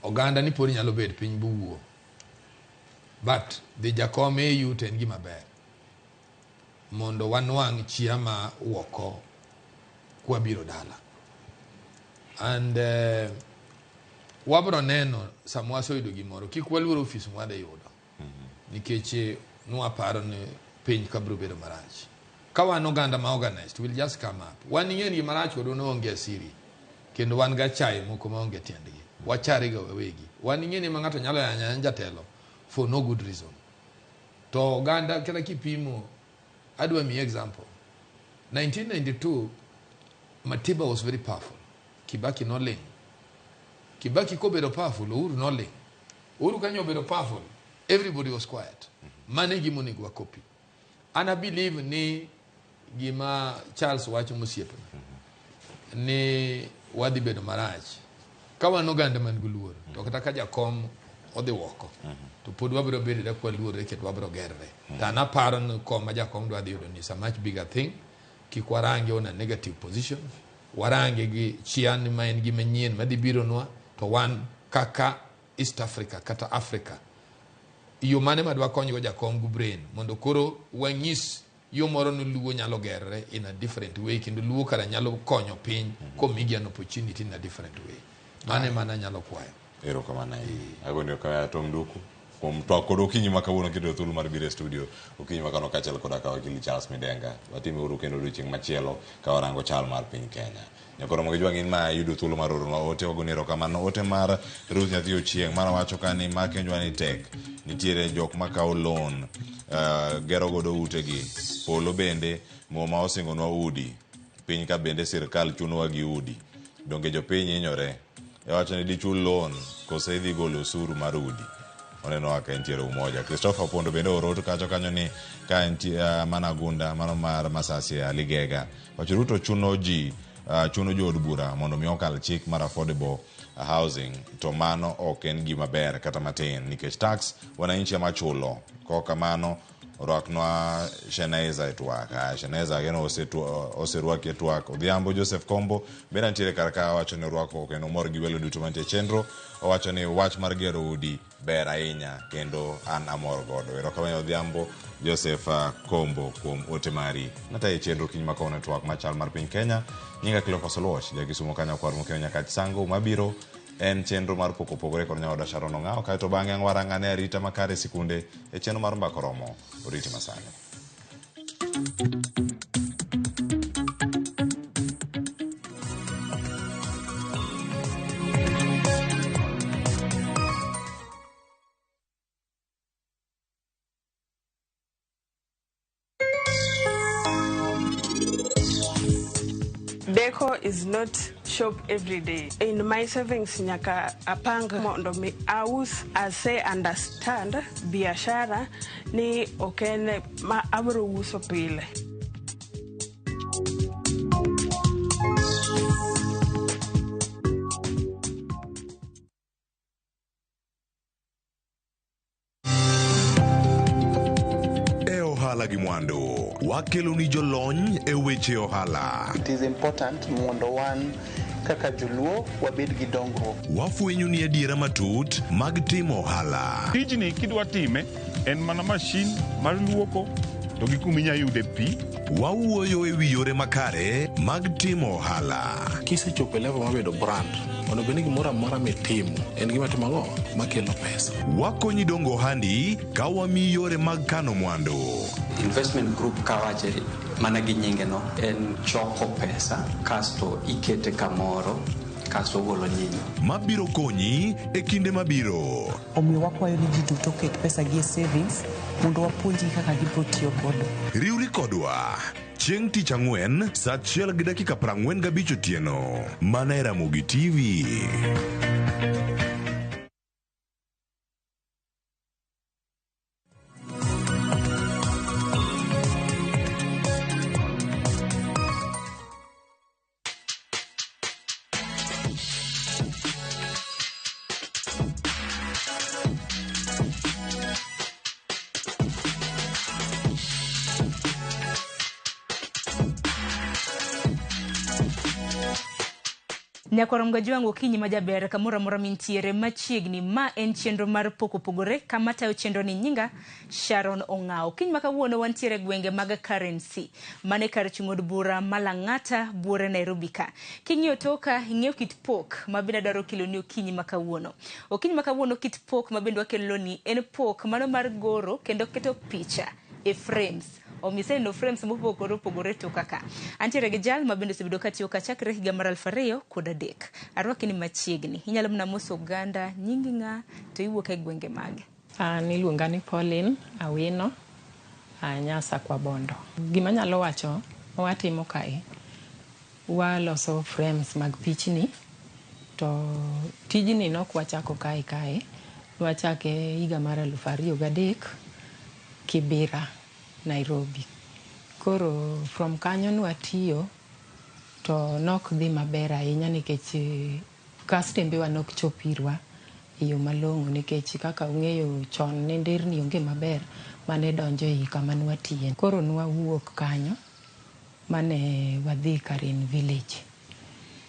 S7: oganda ni pod nyalo bet piny buwuo but dhi jakom AU to en gima ber mondo wanwang' chia ma woko kwabiro dala and wabro neno sama waseyudo gimoro kik waluor ofis mwadhi yudo nikech nwaparo ni piny ka biro bedo marach. Ka wan oganda ma organized, we'll just come up. Wan ing'e ni gima rach kodwa ni waonge asiri. Kendo wan gi achaye moko maonge tiendgi. Wachare ga wawegi. Wan ing'e ni ma ng'ato nyalo yanyo ayanya jatelo for no good reason. To oganda kata kipimo, adwa miyi example. 1992, Matiba was very powerful. Kibaki noling. Kibaki kobedo powerful, Uhuru noling. Uhuru kanyo obedo powerful, everybody was quiet. Mano e gima onego wakopi. An a believe ni gima Charles wacho mosiepna ni wadhi bedo marach ka wan oganda man gi luor to kata ka jakom odhi woko to pod wabiro bedo ka waluorre kendo wabiro gerre. To an aparo ni kom ma jakom dwa dhi yudo ni is a much bigger thing. Kik warange on a negative position. Warange gi chia ni ma en gima nyien madhi bironwa to wan kaka East Africa kata Africa yo mane ma dwakonygo jakom gi brain mondo koro wanyis yo moro ni Luo nyalo gerre in a different way kendo Luo kara nyalo konyo piny komigi an opportunity in a different way. Mano ema nanyalo kwayo.
S3: Erokamano ahinya. Agoni erokamano Tom Nduku kuom twak kod okinyi ma kawuono kendo thuolo mar biro e studio okinyi ma kawuono kaachiel koda ka wakili Charles Midenga. Watime uru kendo odiochieng' machielo ka warango chal mar piny Kenya. Nyakoro mogi jwang' in ma yudo thuolo mar oronwa ote wagoni erokamano. Ote mar Ruth Nyathi Ochieng' mano wacho ka ni ma kenjwa ni tek. Nitiere jok makawo loan gero godo utegi. Polo bende muma osingonwa udi. Piny ka bende sirkal chunowa gi udi. Donge jopiny hinyore. Iwacho ni dichul loan kose idhi golo osuru mar udi. Oneno ka entiere umoja. Christopher Opondo bende oro ote kacho kanyo ni ka entie mana Agunda mano mar Masasi Aligega. Wacho Ruto chuno ji chuno jood bura mondo mi okal chik mar affordable housing to mano ok en gima ber kata matin nikech tax wananchi ema chulo. Kok kamano orwaknwa Sheneza e twak. Sheneza ageno oserwaki e twak. Odhiambo Joseph Kombo bende nitiere kar ka wacho ni orwako kendo mor gi welo duto mantie e chenro. Owacho ni wach mar gero udi ber ahinya kendo an amor godo. Erokamano Odhiambo Joseph Kombo kuom ote mari. Natayo e chenro kiny ma kawuono e twak machal mar piny Kenya. Nyinga Cleophas Oluoch, ja Kisumo kanyo kwar Mokeo Nyakach Sango mabiro en chenro mar pok opogore kod nyaoda Sharon Ong'awo kaeto bang'e ang' warang' ane arita makare e sikunde e chenro mar mbaka oromo oriti masani.
S15: Deco is not shop every day. In my savings nyaka apang mondo mi aus ase understand biashara ni ok en ma abro uso pile.
S10: E ohala gi mwandu, wakeloni jolony e weche ohala.
S16: It is important mondo wan kaka joluo wabed gi dongruok.
S10: Wafwenyo ni adiera matut mag timo ohala.
S24: Tijni kidwa time en mana mashin mar luoko to gi kuma inya yude pi.
S10: Wawuoyo e wi yore makare mag timo ohala.
S22: Kisechopo e level mar bedo brand, onego bed ni gimoro amora mitimo en gima timo ang'o? Makelo pesa.
S10: Wakonyi dongo ohandi ka wamiyi yore mag kano mwandu.
S23: Investment group kawache mana gi nyinge no en choko pesa kasto ikete kamoro kasto ogolo nyinyo.
S10: Mabiro konyi e kinde mabiro.
S25: Omiyo wakwayo ni ji duto oket pesa gi e savings mondo wapuonjgi kaka gibiro tiyo godo.
S10: Riwri kodwa chieng' tich ang'wen saa 1:45 otieno mana e Ramogi TV.
S26: Nyakwar Mgajwang' okinyi ma jaber kamoro amora mintiere machiegni. Ma en chenro mar pok opogore kama tayo chenro ni nyinga Sharon Ong'awo. Okinyi ma kawuono wantiere e gwenge mag Currency. Mane kar chung' od bura ma Lang'ata buore Nairobi ka. King'iyo toka ing'eyo kit pok ma bende adwaro keloni okinyi ma kawuono. Okinyi ma kawuono kit pok ma bende wakeloni en pok mano mar goro kendo keto picha e e frames. Omiyo iseneno frames mopogore opogore toka ka. Antiere gi jal ma bende osebedo katiyo ka chakre higa mar 2003. Arwaki ni machiegni. Inyalo mana moso oganda, nyingi ng'a, to iwuok e gwenge mage?
S2: An iluonga ni Pauline Awino, a Nyasa kwa Bondo. Gima anyalo wacho ma watimo kae, waloso frames mag pichni to tijni nok wachako kae kae, nwachake higa mar 2003 Kibera, Nairobi. Koro from kanyo nwatiyo to nok dhi maber ahinya nikech kastembewa nok chop irwa e yo malong'o nikech kaka ung'eyo chon ne nderni onge maber mane donjo ei kama nwatiye. Koro nwawuok kanyo mane wadhi Karen Village.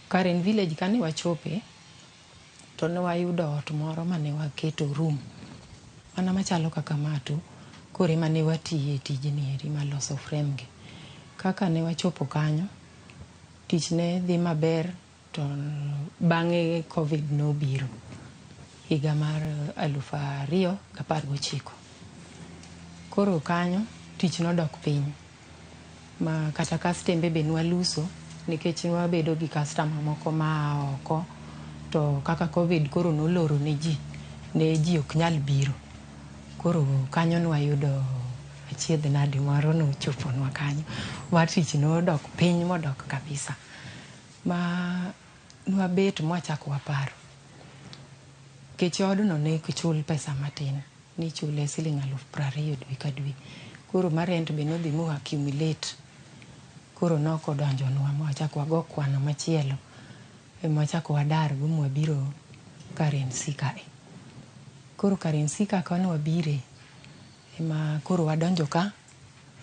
S2: Karen Village kane wachope to ne wayudo ot moro mane waketo room mana machalo kaka ma tu koro ema ne watiye tijni eri mar loso frame gi. Kaka ne wachopo kanyo, tich ne dhi maber to bang'e Covid nobiro higa mar 2019. Koro kanyo tich nodok piny ma kata kastembe be nwaluso nikech nwabedo gi customer moko maa oko to kaka Covid koro noloro ne ji, ne ji ok nyal biro. Koro kanyo nwayudo achiedh nade moro nochoponwa kanyo ma tich nodok piny modok kabisa. Ma nwabet mwachako waparo. Nikech odno ne ok chul pesa matin, nichule siling 20,000 dwe ka dwe. Koro ma rent be nodhi mo accumulate. Koro nokodonjonwa mwachako wago kwano machielo. Ema wachako wadar go mwabiro Karen C kae. Koro Karen C ka kane wabire, ema koro wadonjo ka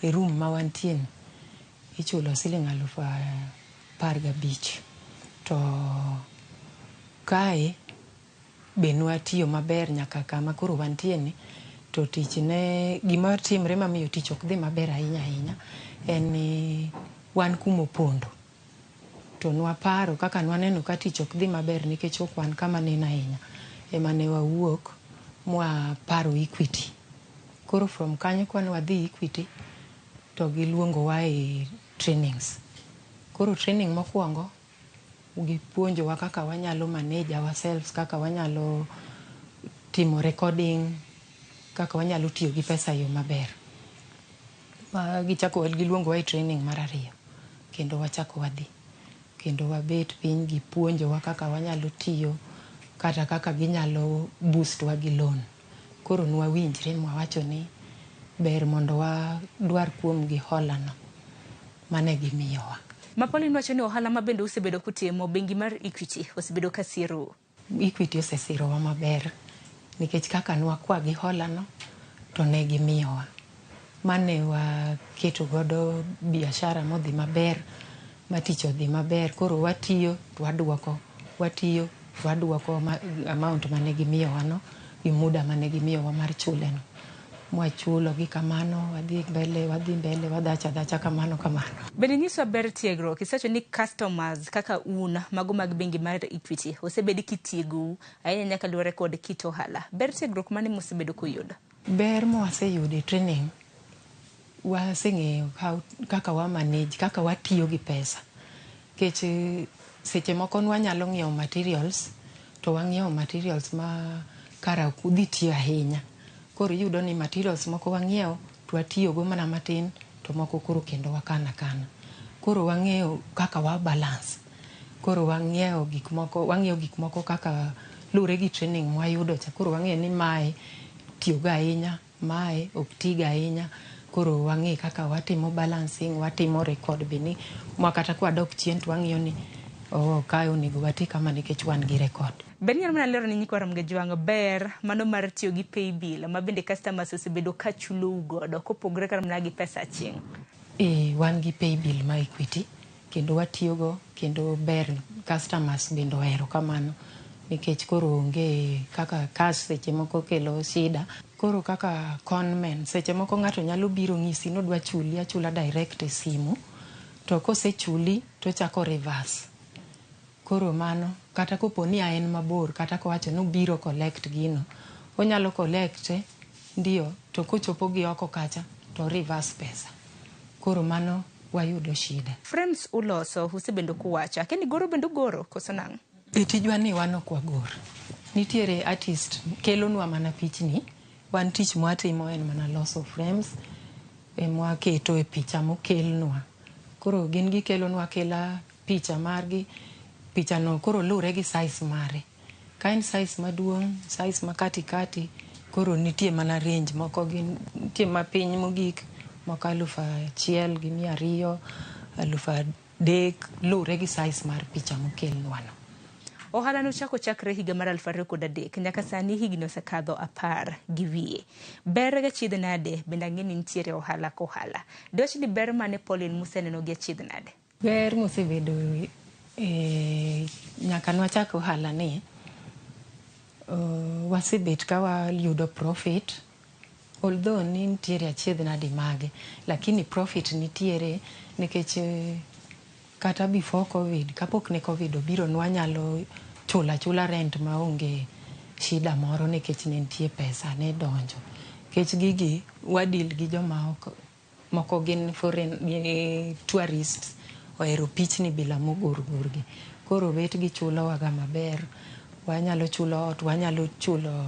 S2: e room ma wantie ni, ichulo siling 15,000. To kae be nwatiyo maber nyaka kama koro wantie ni, to tich ne gima timre mamiyo tich ok dhi maber ahinya ahinya en ni wan kumopondo. To nwaparo kaka nwaneno ka tich ok dhi maber nikech ok wan kama neno ahinya, ema ne wawuok mwaparo Equity. Koro from kanyo kane wadhi Equity to giluongowa e trainings. Koro training mokwongo gipuonjowa kaka wanyalo manage ourselves, kaka wanyalo timo recording, kaka wanyalo tiyo gi pesa e yo maber. Ma gichako giluongowa e training mar ariyo kendo wachako wadhi. Kendo wabet piny gipuonjowa kaka wanyalo tiyo kata kaka ginyalo boost wa gi loan. Koro nwawinjre mwawacho ni ber mondo wadwar kuom gi hola no mane gimiyowa.
S26: Ma Pauline wacho ni ohala ma bende usebedo kutimo, bengi mar Equity osebedo ka sirou.
S2: Equity osesirowa maber nikech kaka nwakwa gi hola no to ne gimiyowa. Mane waketo godo biashara modhi maber ma tich odhi maber. Koro watiyo to waduoko, watiyo to waduoko amount mane gimiyowa no gi muda mane gimiyowa mar chule no. Mwachulo gi kamano, wadhi mbele, wadhi mbele, wadhach adhacha kamano kamano.
S26: Bende nyiswa ber tiegruok. Isewacho ni customers kaka un mago mag bengi mar Equity osebed kitiegou ahinya nyaka luwore kod kit ohala. Ber tiegruok mane mosebedo kuyudo?
S2: Ber mwaseyudo e training, waseng'eyo kaka wa manage, kaka watiyo gi pesa. Nikech seche moko nwanyalo ng'iewo materials, to wang'iewo materials ma kara ok dhi tiyo ahinya. Koro iyudo ni materials moko wang'iewo to watiyogo mana matin to moko koro kendo wakano akana. Koro wang'eyo kaka wa balance. Koro wang'iewo gik moko, wang'iyo gik moko kaka luwore gi training mwayudo cha. Koro wang'eyo ni mae tiyogo ahinya, mae ok tigo ahinya. Koro wang'e kaka watimo balancing, watimo record be ni ma kata kwadok chien to wang'iyo ni oh, kae onego wati kama nikech wan gi record.
S26: Ber inyalo mana lero ne nyikwa Ramogi Jwang' ber mano mar tiyo gi paybill ma bende customers osebedo ka chulou godo kopogore kata mana gi pesa aching'.
S2: E, wan gi paybill ma Equity kendo watiyogo kendo ber customers bende ohero kamano nikech koro onge kaka cash seche moko kelo shida. Koro kaka conmen seche moko ng'ato nyalo biro ng'isi ni odwa chuli achula direct e simu to kosechuli tochako reverse. Koro mano kata kopo ni en mabor kata kowacho ni obiro collect gino, onyalo collect ndio to kochopo gi oko kacha to reverse pesa. Koro mano wayudo shida.
S26: Frames uloso usebedo kuwacho. Akia ni goro bende ugoro koso nang'o?
S2: E tijwa ni wan ok wagor. Nitiere artist kelonwa mana pichni. Wan tich mwatimo en mana loso frames emwaketo e picha mokelnwa. Koro gin gikelonwa akela picha margi. Pichano koro lure gi size mare. Ka en size maduong', size ma katikati, koro nitie mana range moko gin nitie mapiny mogik moko 1200, 3000, lure gi size mar picha mokelnwa no.
S26: Ohala nochako chakre higa mar 2003 nyaka sani higni osekadho 10 gi wiye. Ber gi achiedh nade bende ang'e ni nitiere ohala kohala. Diwach ni ber mane Pauline museneno gi achiedh nade?
S2: Ber mosebedo nyaka nwachak ohala ni, wasebet ka wayudo profit, although ni nitiere achiedh nade mage, lakini profit nitiere nikech kata before COVID, kapok ne COVID obiro nwanyalo chulo achula rent maonge shida moro nikech ne nitie pesa ne donjo. Nikech gigi wadeal gi joma ok moko gin foreign tourists ohero pichni bila mogor gorgi. Koro bet gichulowaga maber, wanyalo chulo ot, wanyalo chulo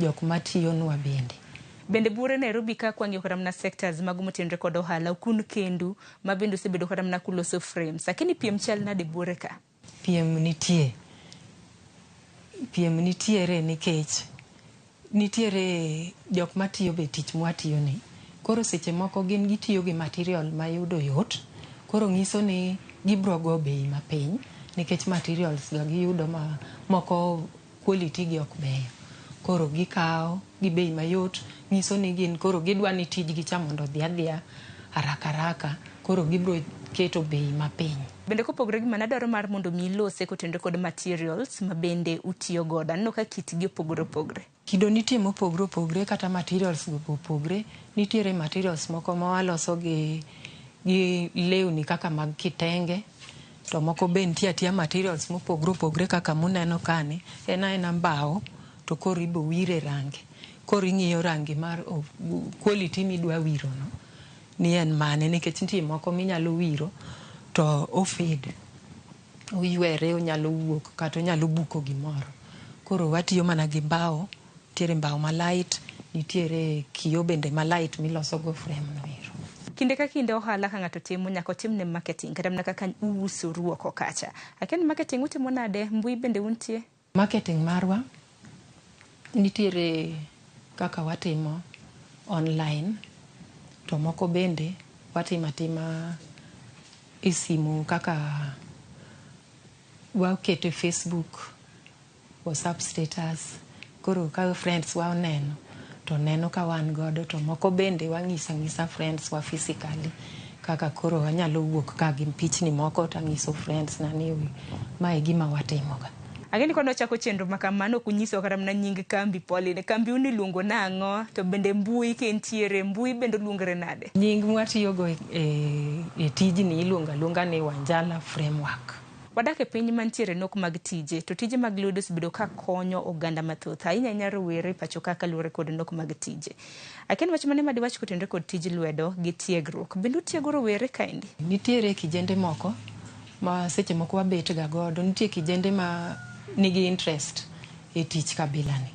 S2: jok matiyonwa bende.
S26: Bende buore Nairobi ka kwang'iyo kata mana sectors mago motenore kod ohala ok un kendu ma bende osebedo kata mana kuloso frames. Lakini piem chal nade buore ka?
S2: Piem nitie. Piem nitiere nikech nitiere jok matiyo be tich mwatiyo ni. Koro seche moko gin gitiyo gi material mayudo yot. Koro nyiso ni gibro go bei mapiny nikech materials ga giyudo ma moko quality gi ok beyo. Koro gikawo gi bei mayot, nyiso ni gin koro gidwa ni tijgi cha mondo odhi adhiya haraka haraka, koro gibro keto bei mapiny.
S26: Bende kopogore gi mano adwaro mar mondo mi ilose kotenore kod materials ma bende utiyo godo. Aneno ka kitgi opogore opogore.
S2: Kido nitie mopogore opogore kata materials go opogore. Nitiere materials moko ma waloso gi lewni kaka mag kitenge, to moko be nitie atiya materials mopogore opogore kaka muneno kani, en aena mbao to koro ibo wire rangi. Koro ing'iyo rangi mar quality midwa wiro no ni en mane, nikech nitie moko minyalo wiro to ofade, oywere, onyalo wuok kata onyalo buko gimoro. Koro watiyo mana gi mbao, nitiere mbao ma light, nitiere kioo bende ma light miloso go frame no ero.
S26: Kinde ka kinde ohala ka ng'ato timo nyaka otimne marketing kata mana kaka uusoru oko kacha. Akia ni marketing utimo nade, mbui bende untie?
S2: Marketing marwa nitiere kaka watimo online, to moko bende watimo atima e simu kaka waketo e Facebook, WhatsApp status. Koro ka friends wa oneno to neno ka wan godo, to moko bende wang'iso ang'isa friends wa physically kaka koro wanyalo wuok ka gi pichni moko to ang'iso friends na ni mae e gima watimoga.
S26: Ang'e ni kane chenro ma kamano ok unyiso kata mana nying kambi Pauline. Kambi uni iluongo nang'o? To bende mbui kintiere, mbui bende oluongre nade?
S2: Nying mwatiyogo e tijni iluongo aluonga ni Wanjala Framework.
S26: Wadak e piny mantiere nok mag tije, to tije mag lwedo osebedo ka konyo oganda mathoth, ahinya ahinya rowere pacho ka kaluwore kod nok mag tije. Akia ni wach mane ma diwach kotenore kod tij lwedo gi tiegruok. Bende utiego rowere kaendi?
S2: Nitiere kijende moko ma seche moko wabet ga godo, nitie kijende ma nigi interest e tich kabila ni.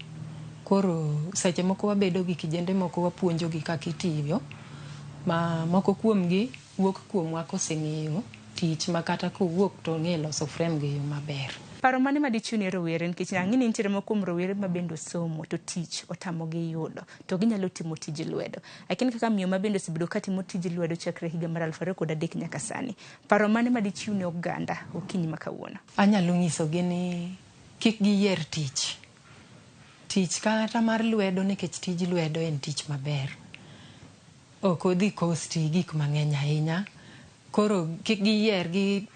S2: Koro seche moko wabedo gi kijende moko wapuonjogi kaka itiyo, ma moko kuomgi wuok kuomwa koseng'eyo tich ma kata kowuok to ong'e loso frame gi yo maber.
S26: Paro mane ma dichiw ne rowere nikech ang'e ni nitiere moko kuom rowere ma bende osomo to tich otamogi yudo to ginyalo timo tij lwedo. Lakini kaka miyo ma bende osebedo ka timo tij lwedo chakre higa mar 2003 nyaka sani. Paro mane ma dichiw ne oganda okinyi ma kawuono?
S2: Anyalo nyisogi ni kik giyier tich. Tich kata mar lwedo nikech tij lwedo en tich maber. Ok odhi kosti gik mang'eny ahinya. Koro kik giyier, gi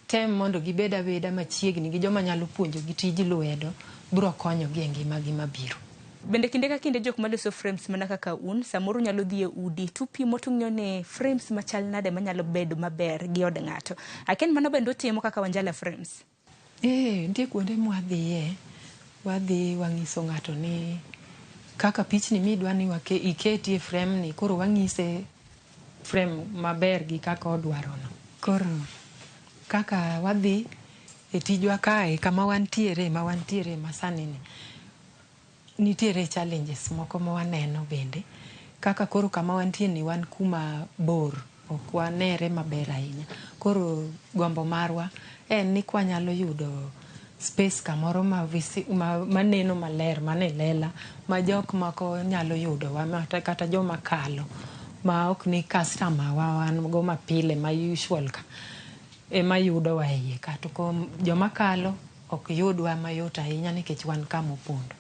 S2: tem mondo gibed abeda machiegni gi joma nyalo puonjogi tij lwedo, biro konyogi e ngimagi mabiro.
S26: Bende kinde ka kinde jok maloso frames mana kaka un, samoro unyalo dhi e udi tupimo tung'iyo ni frames machal nade manyalo bedo maber gi od ng'ato. Akia ni mano bende utimo kaka Wanjala Frames?
S2: Nitie kuonde mwadhiye, wadhi wang'iso ng'ato ni kaka pichni midwa ni iketi e frame ni, koro wang'ise frame maber gi kaka odwarono. Koro kaka wadhi e tijwa kae kama wantiere ma wantiere masani ni nitiere challenges moko ma waneno bende kaka koro kama wantie ni wan kuma bor ok wanere maber ahinya. Koro gombo marwa en ni kwanyalo yudo space kamoro ma maneno maler mane lela ma jok moko nyalo yudowa kata joma kalo ma ok ni customer wa wan go mapile ma usual ka ema yudowa e iye ka. To joma kalo ok yudwa mayot ahinya nikech wan kama opondo.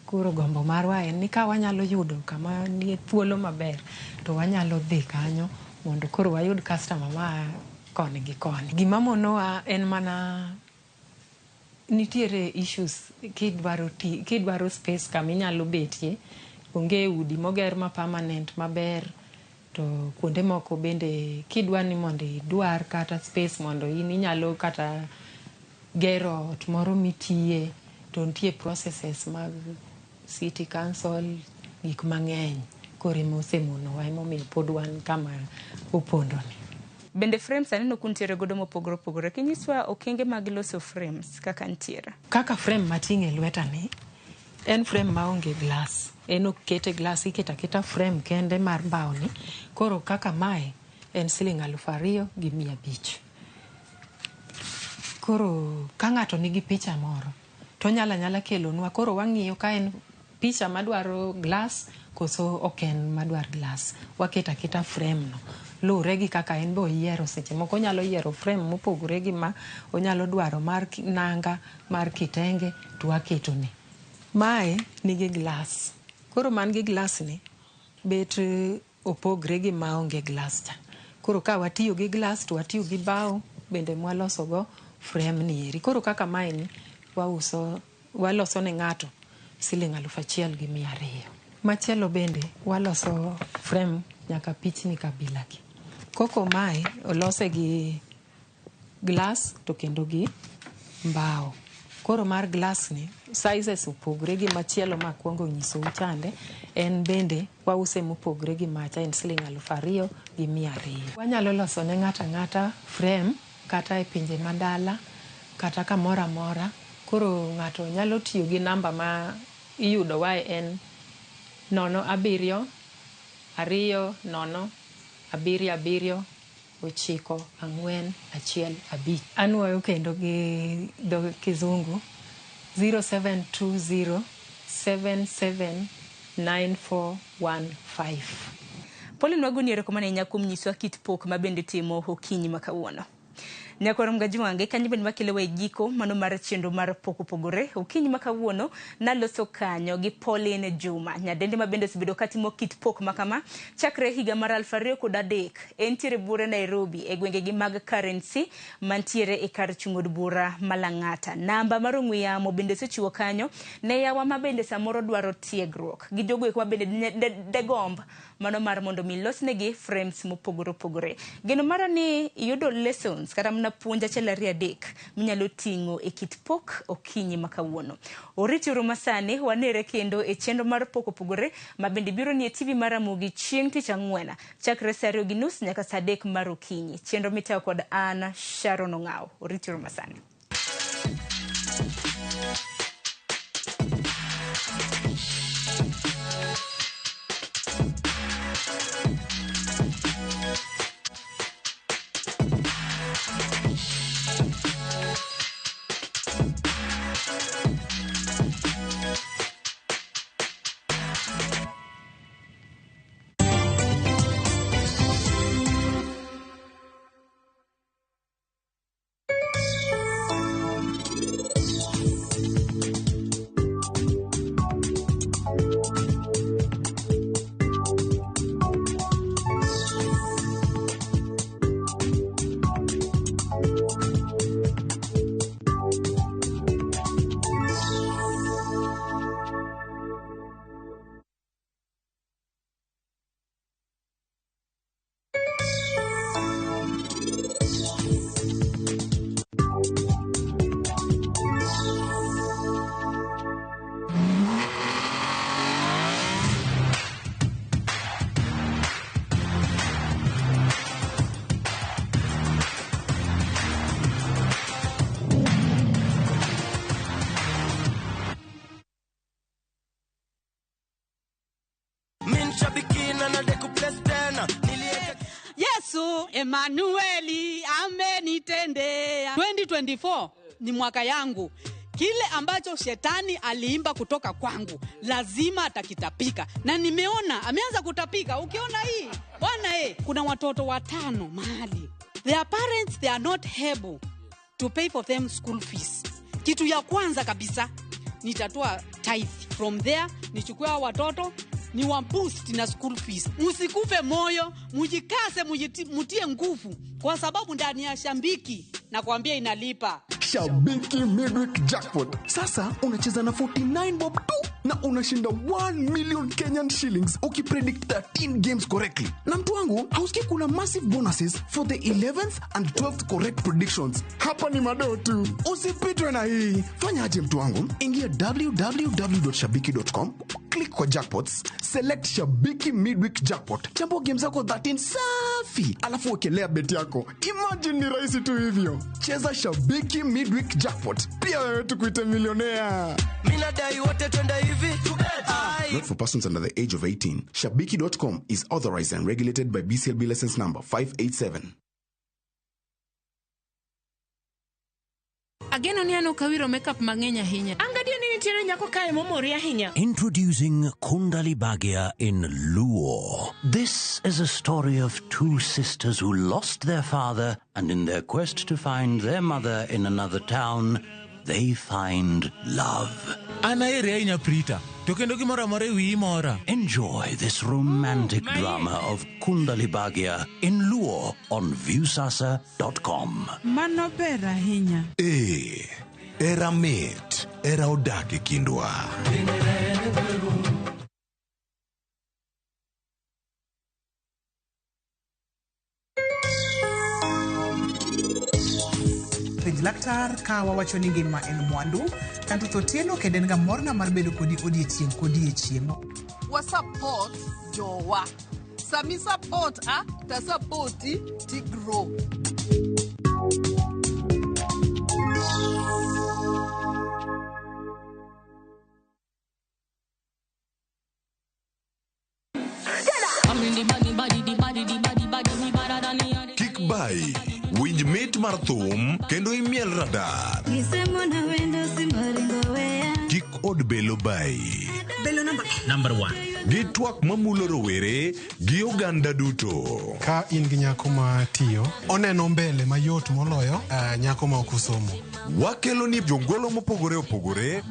S2: Koro gombo marwa en ni ka wanyalo yudo kama nie thuolo maber to wanyalo dhi kanyo mondo koro wayud customer ma koni gi koni. Gima monowa en mana nitiere issues kidwaro space kama inyalo betie, onge udi moger ma permanent maber, to kuonde moko bende kidwa ni mondo idwar kata space mondo in inyalo kata gero ot moro mitiye, to nitie processes mag city council, gik mang'eny. Koro ema osemonowa, emomiyo pod wan kama opondoni.
S26: Bende frames aneno kuntiere godo mopogore opogore. Kinyiswa okenge mag loso frames kaka ntiere.
S2: Kaka frame mating'o e lweta ni, en frame maonge glass. En ok kete glass, iketo aketa frame kende mar mbao ni. Koro kaka mae en siling 2,500. Koro ka ng'ato nigi picha moro to onyalo anyala kelonwa. Koro wang'iyo ka en picha madwaro glass koso ok en madwar glass. Waketo aketa frame no. Luwre gi kaka en be oyiero. Seche moko onyalo yiero frame mopogore gi ma onyalo dwaro mar nanga, mar kitenge, to waketone. Mae nigi glass. Koro man gi glass ni bet opogre gi maonge glass cha. Koro ka watiyo gi glass to watiyo gi bao bende mwaloso go frame ni eri. Koro kaka mae ni wauso, waloso ne ng'ato siling 1,200. Machielo bende waloso frame nyaka pichni kabila gi. Koko mae olose gi glass to kendo gi mbao. Koro mar glass ni sizes opogre gi machielo ma akwongo nyisou chande, en bende wause mopogre gi macha, en siling 2,200. Wanyalo loso ne ng'ato ang'ata frame kata e pinje madala kata kamoro amora. Koro ng'ato nyalo tiyo gi namba ma iyudowae en 0 7 2 0 7 7 9 4 1 5. Anuoyo kendo gi dho kizungu 0720 77 9415.
S26: Pauline, wagoni erokamano ahinya kuom nyiswa kit pok ma bende timo okinyi ma kawuono. Nyakwar Mgajuange, kanyo bende makelewa e giko mano mar chenro mar pok opogore. Okinyi ma kawuono naloso kanyo gi Pauline Juma, nyadendi ma bende osebedo katimo kit pok ma kama chakre higa mar 2003. Entiere buore Nairobi e gwengegi mag Currency mantiere e kar chung' od bura ma Lang'ata. Namba mar ong'we yamo bende osechiwo kanyo ne yawa ma bende samoro dwaro tiegruok gi jogo eko ma bende degomb mano mar mondo mi losnegi frames mopogore opogore. Geno mara ni iyudo lessons kata mana puonj 1 2 3 minyalo ting'o e kit pok okinyi ma kawuono. Oriti uru masani wanere kendo e chenro mar pok opogore ma bende biro nie TV mar Ramogi chieng' tich ang'wen chakre saa 2:30 nyaka saa 3 mar okinyi. Chenro mitayo kod an Sharon Ong'aw. Oriti uru masani.
S4: Shabiki na nadeku place tena. Nilieka
S5: Yesu Emanueli amenitendea. 2024 ni mwaka yangu. Kile ambacho shetani aliimba kutoka kwangu lazima atakitapika, na nimeona ameanza kutapika. Ukiona hii bwana, kuna watoto 5 mahali, their parents they are not able to pay for them school fees. Kitu ya kwanza kabisa nitatoa tithe from there, nichukue hao watoto ni wa boost na school fees. Msikufe moyo, mjikase, mutie nguvu, kwa sababu ndani ya Shabiki nakwambia inalipa.
S6: Shabiki Midweek Jackpot. Sasa unacheza na 49 bob tu na unashinda 1 million Kenyan shillings ukipredict 13 games correctly. Na mtu wangu, hausikii kuna massive bonuses for the 11th and 12th correct predictions. Hapa ni madoo tu. Usipitwe na hii. Fanya aje mtu wangu? Ingia www.shabiki.com, click kwa jackpots, select Shabiki Midweek Jackpot. Chambua games zako 13 safi, alafu wekelea bet yako. Imagine ni rahisi tu hivyo. Cheza Shabiki Midweek Jackpot. Pia wewe tukuite millionaire.
S4: Mimi nadai wote twende hivi.
S6: Not for persons under the age of 18. Shabiki.com is authorized and regulated by BCLB license number 587.
S13: Ageno ni an ok awiro makeup mang'eny ahinya.
S17: Angadio ni nitiere nyako kae momori ahinya.
S18: Introducing Kundali Bhagya in Luo. This is a story of two sisters who lost their father, and in their quest to find their mother in another town, they find love.
S27: An aheri ahinya Prita, to kendo gimoro amora e wiyi mora.
S18: Enjoy this romantic drama of Kundali Bhagya in Luo on Viusasa.com.
S28: Mano ber ahinya.
S10: Era mit, era odak e kindwa.
S29: Penj laktar ka wawacho ni ngima en mwandu, kanto tho tieno kendo en ga morna mar bedo kodi odiechieng' kodiechieng'.
S30: Wa support jowa. Sami support a ta support ti grow.
S10: Kik bai, winj mit mar thum kendo imiel radar. Kik od belo bai.
S29: Belo
S31: number 1.
S10: Gi twak mamulo rowere gi oganda duto.
S32: Ka in gi nyako ma tiyo, oneno mbele mayot moloyo nyako ma ok osomo.
S10: Wakelo ni jongolo mopogore opogore.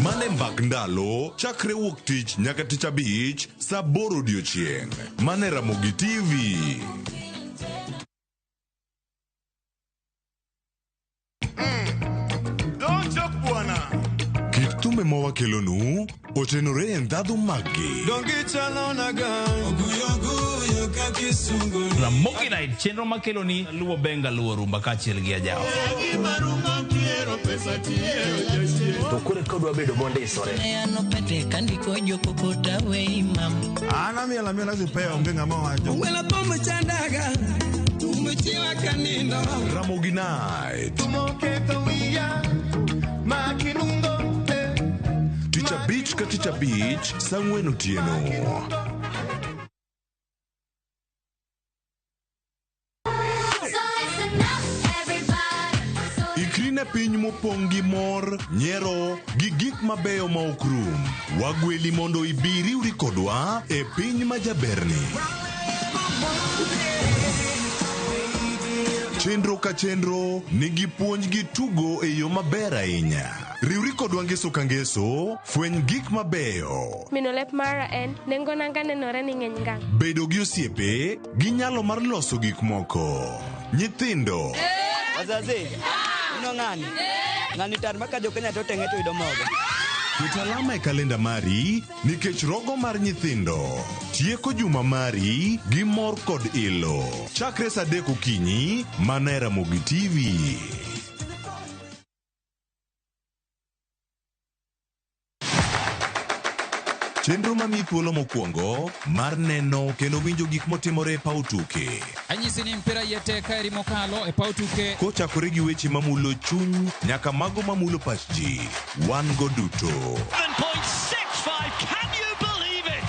S10: Mane mbak ndalo, chakre wuok tich nyaka tich abich, saa 8 odiochieng'. Mane Ramogi TV. Kit thumbe ma wakelonu otenore e ndhadhu maggi.
S33: Ramogi Night, chenro makelo ni Luo Benga, Luo Rumba kaachiel gi Ajawa.
S34: To koro kodwa bedo mondisore.
S35: An amiel amiela sipeyo onge ng'ama wacho.
S10: Ramogi Night. Tich abich ka tich abich, saa 4 otieno. Ikri ne piny mopong' gi mor, nyiero, gi gik mabeyo ma ok rum. Wagweli mondo ibi riwri kodwa e piny ma jaberni. Chenro ka chenro nigi puonj gi tugo e yo maber ahinya. Riwri kodwa ngeso ka ngeso, fweny gik mabeyo.
S36: Mino lep mara en, nengo nanga nenore ni ng'eny ngang'.
S10: Bedo gi osiepe, gi nyalo mar loso gik moko. Nyithindo.
S37: Wazazi, ino ng'ani? Ng'ani tar maka jo Kenya to teng'e to yudo mogo.
S10: Ket alama e kalenda mari nikech rogo mar nyithindo. Tieko juma mari gi mor kod ilo. Chakre saa 3 okinyi, mana e Ramogi TV. Chenro mamiyi thuolo mokwongo mar neno kendo winjo gik motimore e paw tuke.
S38: Anyisi ni mpira iye tek kaeri mokalo e paw tuke.
S10: Kochakore gi weche mamulo chuny nyaka mago mamulo pach ji. Wan go duto.
S1: 1.65. Can you believe it?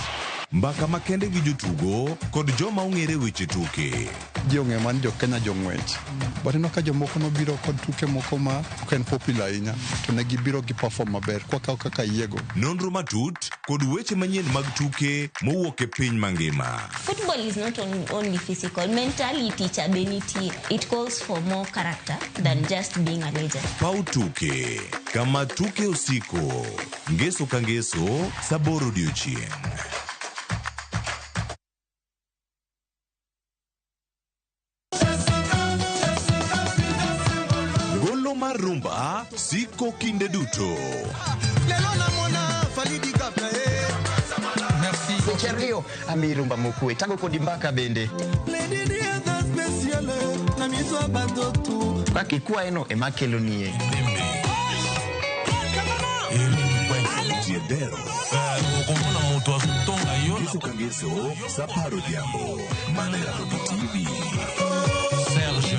S10: Mbaka makende gi jotugo kod joma ong'ere weche tuke.
S3: Ji ong'eyo mana ni jo Kenya jong'wech. But ineno ka jomoko nobiro kod tuke moko ma ok en popular ahinya to ne gibiro gi perform maber kwakawo kaka yiego.
S10: Nonro matut kod weche manyien mag tuke mowuok e piny mangima.
S7: Football is not only physical, mentality cha be nitie. It calls for more character than just being a legend.
S10: Paw tuke kama tuke osiko. Ngeso ka ngeso sa aboro odiochieng'. Golo mar rumba siko kinde duto.
S4: Lelo namona Falidi Kapla, eh.
S8: Seche ariyo ami rumba mokwe tago kodi mbaka bende.
S4: Lady Diana special, na miso badotu.
S8: Kaka ikwaeno ema kelonie.
S10: Jiedero.
S27: Okomona moto azotonga yo.
S10: Ngeso ka ngeso sa apar odhiambo. Mana e Ramogi TV.
S27: Serge.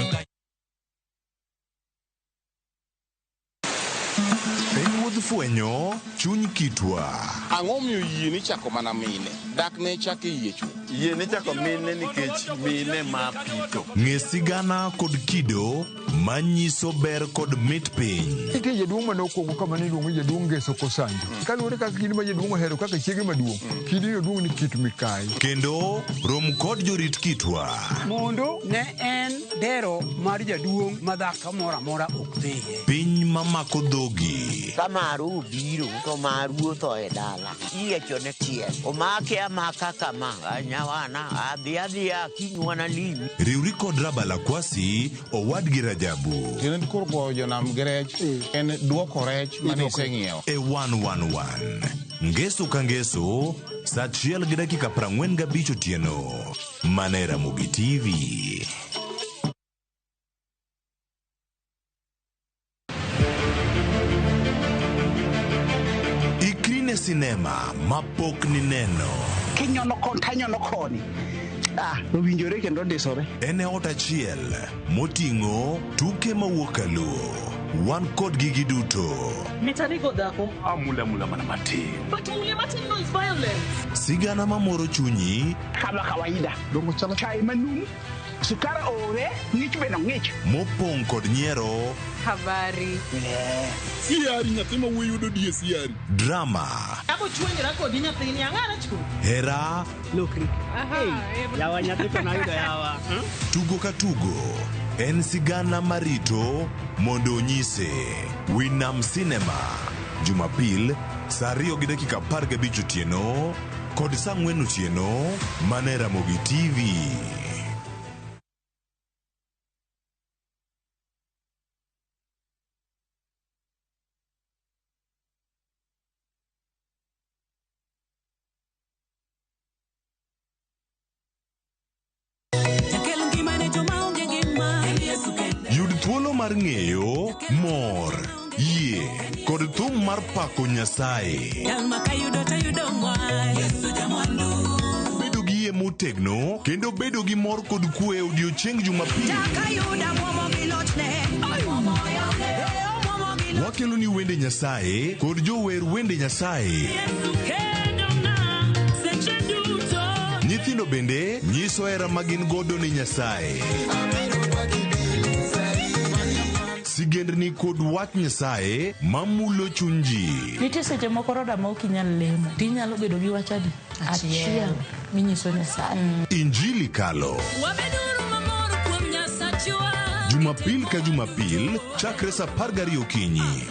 S10: En wuodh fwenyo chuny kitwa.
S9: Ang'o miyo yie ni chako mana mine? Dak ne chako yie chuth.
S35: Yie ni chako mine nikech mine ma pito.
S10: Ng'e sigana kod kido manyiso ber kod mit piny.
S11: Nitie jaduong' mane okwongo kama ne iluongo ni jaduong' Ngeso Kosanjo. Kaluwore kaka kidi ma jaduong' ohero kaka chiege maduong', kidi no duong' ni Kit Mikayi.
S10: Kendo rom kod jorit kitwa.
S12: Mondo ne en dero mar jaduong' ma dhako moro amora ok dhiye.
S10: Piny mamako dhogi.
S14: Ka maru obiro to maru otho e dala. Iyiecho ne tiel. Omake amaka kama. Nyawana adhi adhiya kiny wanalimi.
S10: Riwri kod Rabala Kwasi owadgi Rajabu.
S9: Tiende koro goyo jonam gi rech en duoko rech mane iseng'iewo.
S10: E 111. Ngeso ka ngeso sa 1:45 otieno. Mana e Ramogi TV. Ikri ne sinema mapok nineno.
S15: Kinyono kon tanyono koni. Ah, owinjore kendo ndisore.
S10: En e ot achiel moting'o tuke mawuok kaluo. Wan kodgi giduto.
S17: Mitanigo dhako.
S10: Amula mula mana matin.
S17: But mule matin no is violence.
S10: Sigana mamoro chunyi.
S15: Kama kawaida. Dongo chalo chai manumu. Sukara ore, ng'ich be nong'ich.
S10: Mopong' kod nyiero.
S13: Habari.
S16: Siari nyathi ma wuoyi yudo die siari.
S10: Drama.
S17: Abo chuonyra kodi nyathini, ang'ana chu.
S10: Hera.
S17: Lokri.
S15: Yawa nyathi to nayudo yawa.
S10: Tugo ka tugo en sigana marito mondo onyise. Winam Cinema. Jumapil sa 2:15 otieno kod sa 4 otieno mana e Ramogi TV. Yud thuolo mar ng'eyo mor, yie kod thum mar pako Nyasaye. Bedo gi yie motegno kendo bedo gi mor kod kwe odiochieng' Jumapil. Wakelo ni wende Nyasaye kod jower wende Nyasaye. Nyithindo bende nyiso hera ma gin godo ne Nyasaye. Sigendni kod wach Nyasaye mamulo chuny ji.
S19: Nitie seche moko roda ma ok inyal lemo. Tinyalo bedo gi wach adi? Achiel minyiso Nyasaye.
S10: Injili kalo.
S13: Wabeduru mamor kuom Nyasachwa.
S10: Jumapil ka Jumapil chakre sa 12 okinyi.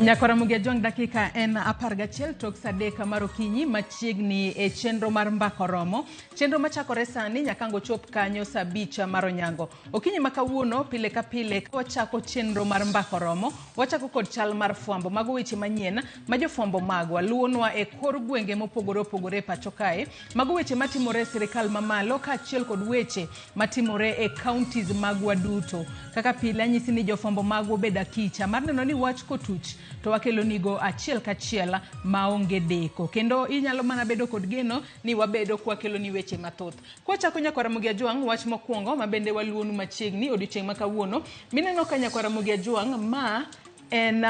S2: Nyakwaramogi Ajwang' dakika en 11 tok saa 3 mar okinyi machiegni e chenro mar Mbaka Oromo. Chenro machakore sani nyaka ang' ochop kanyo saa 5 mar onyango. Okinyi ma kawuono pile ka pile ka wachako chenro mar Mbaka Oromo, wachako kod chal mar fwambo. Mago weche manyien ma jofwambo magwa luwonwa e kor gwenge mopogore opogore e pacho kae. Mago weche matimore e sirikal mamalo kaachiel kod weche matimore e counties magwa duto. Kaka pile anyisi ni jofwambo magwa obedo akicha mar neno ni wach kotuch to wakelonigo achiel kachiel maonge deko. Kendo inyalo mana bedo kod geno ni wabedo kwakeloni weche mathoth. Kwachako Nyakwar Ramogi Ajwang', wach mokwongo ma bende waluwonu machiegni odiochieng' ma kawuono, mineno ka Nyakwar Ramogi Ajwang' ma en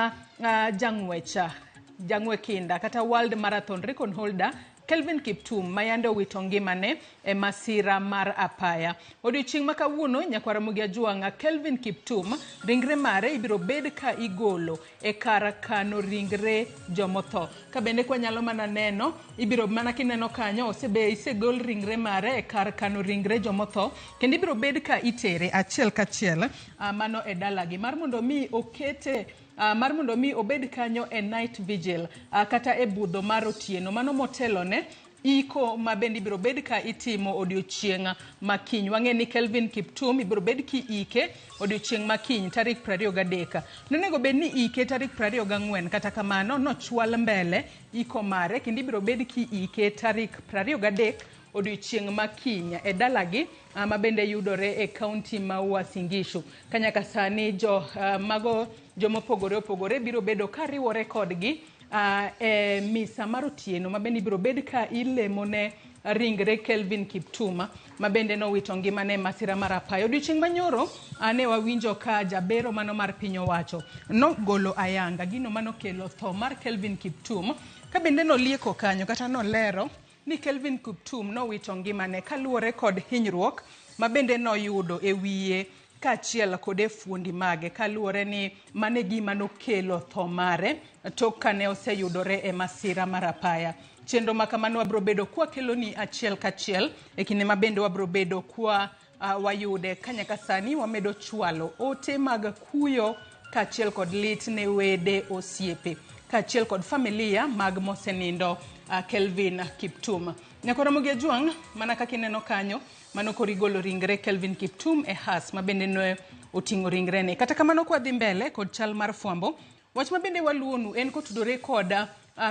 S2: jang'wech jang'we kinda kata World Marathon record holder Kelvin Kiptum ma yande owito ngimane e masira mar apaya. Odiochieng' ma kawuono Nyakwar Ramogi Ajwang' Kelvin Kiptum ringre mare ibiro bed ka igolo e kar kano ringre jomotho. Ka bende kwanyalo mana neno, ibiro mana kineno kanyo osebe isegol ringre mare e kar kano ringre jomotho kendo ibiro bed ka itere achiel kachiel mano e dalagi mar mondo mi okete mar mondo mi obed kanyo e night vigil kata e budho mar otieno mano motelone iko ma bende ibiro bed ka itimo odiochieng' ma kiny. Wang'e ni Kelvin Kiptum ibiro bed ki ike odiochieng' ma kiny tarik 23. Nonego bed ni ike tarik 24 kata kamano nochwal mbele iko mare kendo ibiro bed ki ike tarik 23 odiochieng' ma kiny e dalagi ma bende yudore e kaunti ma Uasin Gishu. Ka nyaka sani jo mago jomopogore opogore biro bedo ka riwore kodgi e misa mar otieno ma bende ibiro bed ka ilemo ne ringre Kelvin Kiptum ma bende nowito ngimane e masira mar apaya. Odiochieng' manyoro ne wawinjo ka jabero mano mar piny owacho nogolo ayanga gino manokelo tho mar Kelvin Kiptum ka bende nolieko kanyo kata nolero ni Kelvin Kiptum nowito ngimane kaluwore kod hinyruok ma bende noyudo e wiye kaachiel kod e fuondi mage kaluwore ni mano e gima nokelo tho mare tok kane oseyudore e masira mar apaya. Chenro ma kamano wabiro bedo kwakeloni achiel kachiel e kinde ma bende wabiro bedo kwa wayude ka nyaka sani wamedo chwalo ote mag kuyo kaachiel kod lit ne wede osiepe kaachiel kod familia mag mosenindo Kelvin Kiptum. Nyakwar Ramogi Ajwang' mana kaka ineno kanyo mano koro igolo ringre Kelvin Kiptum e has ma bende ne oting'o ringrene. Kata kamano kwadhi mbele kod chal mar fwambo, wach ma bende waluwonu en kotudore kod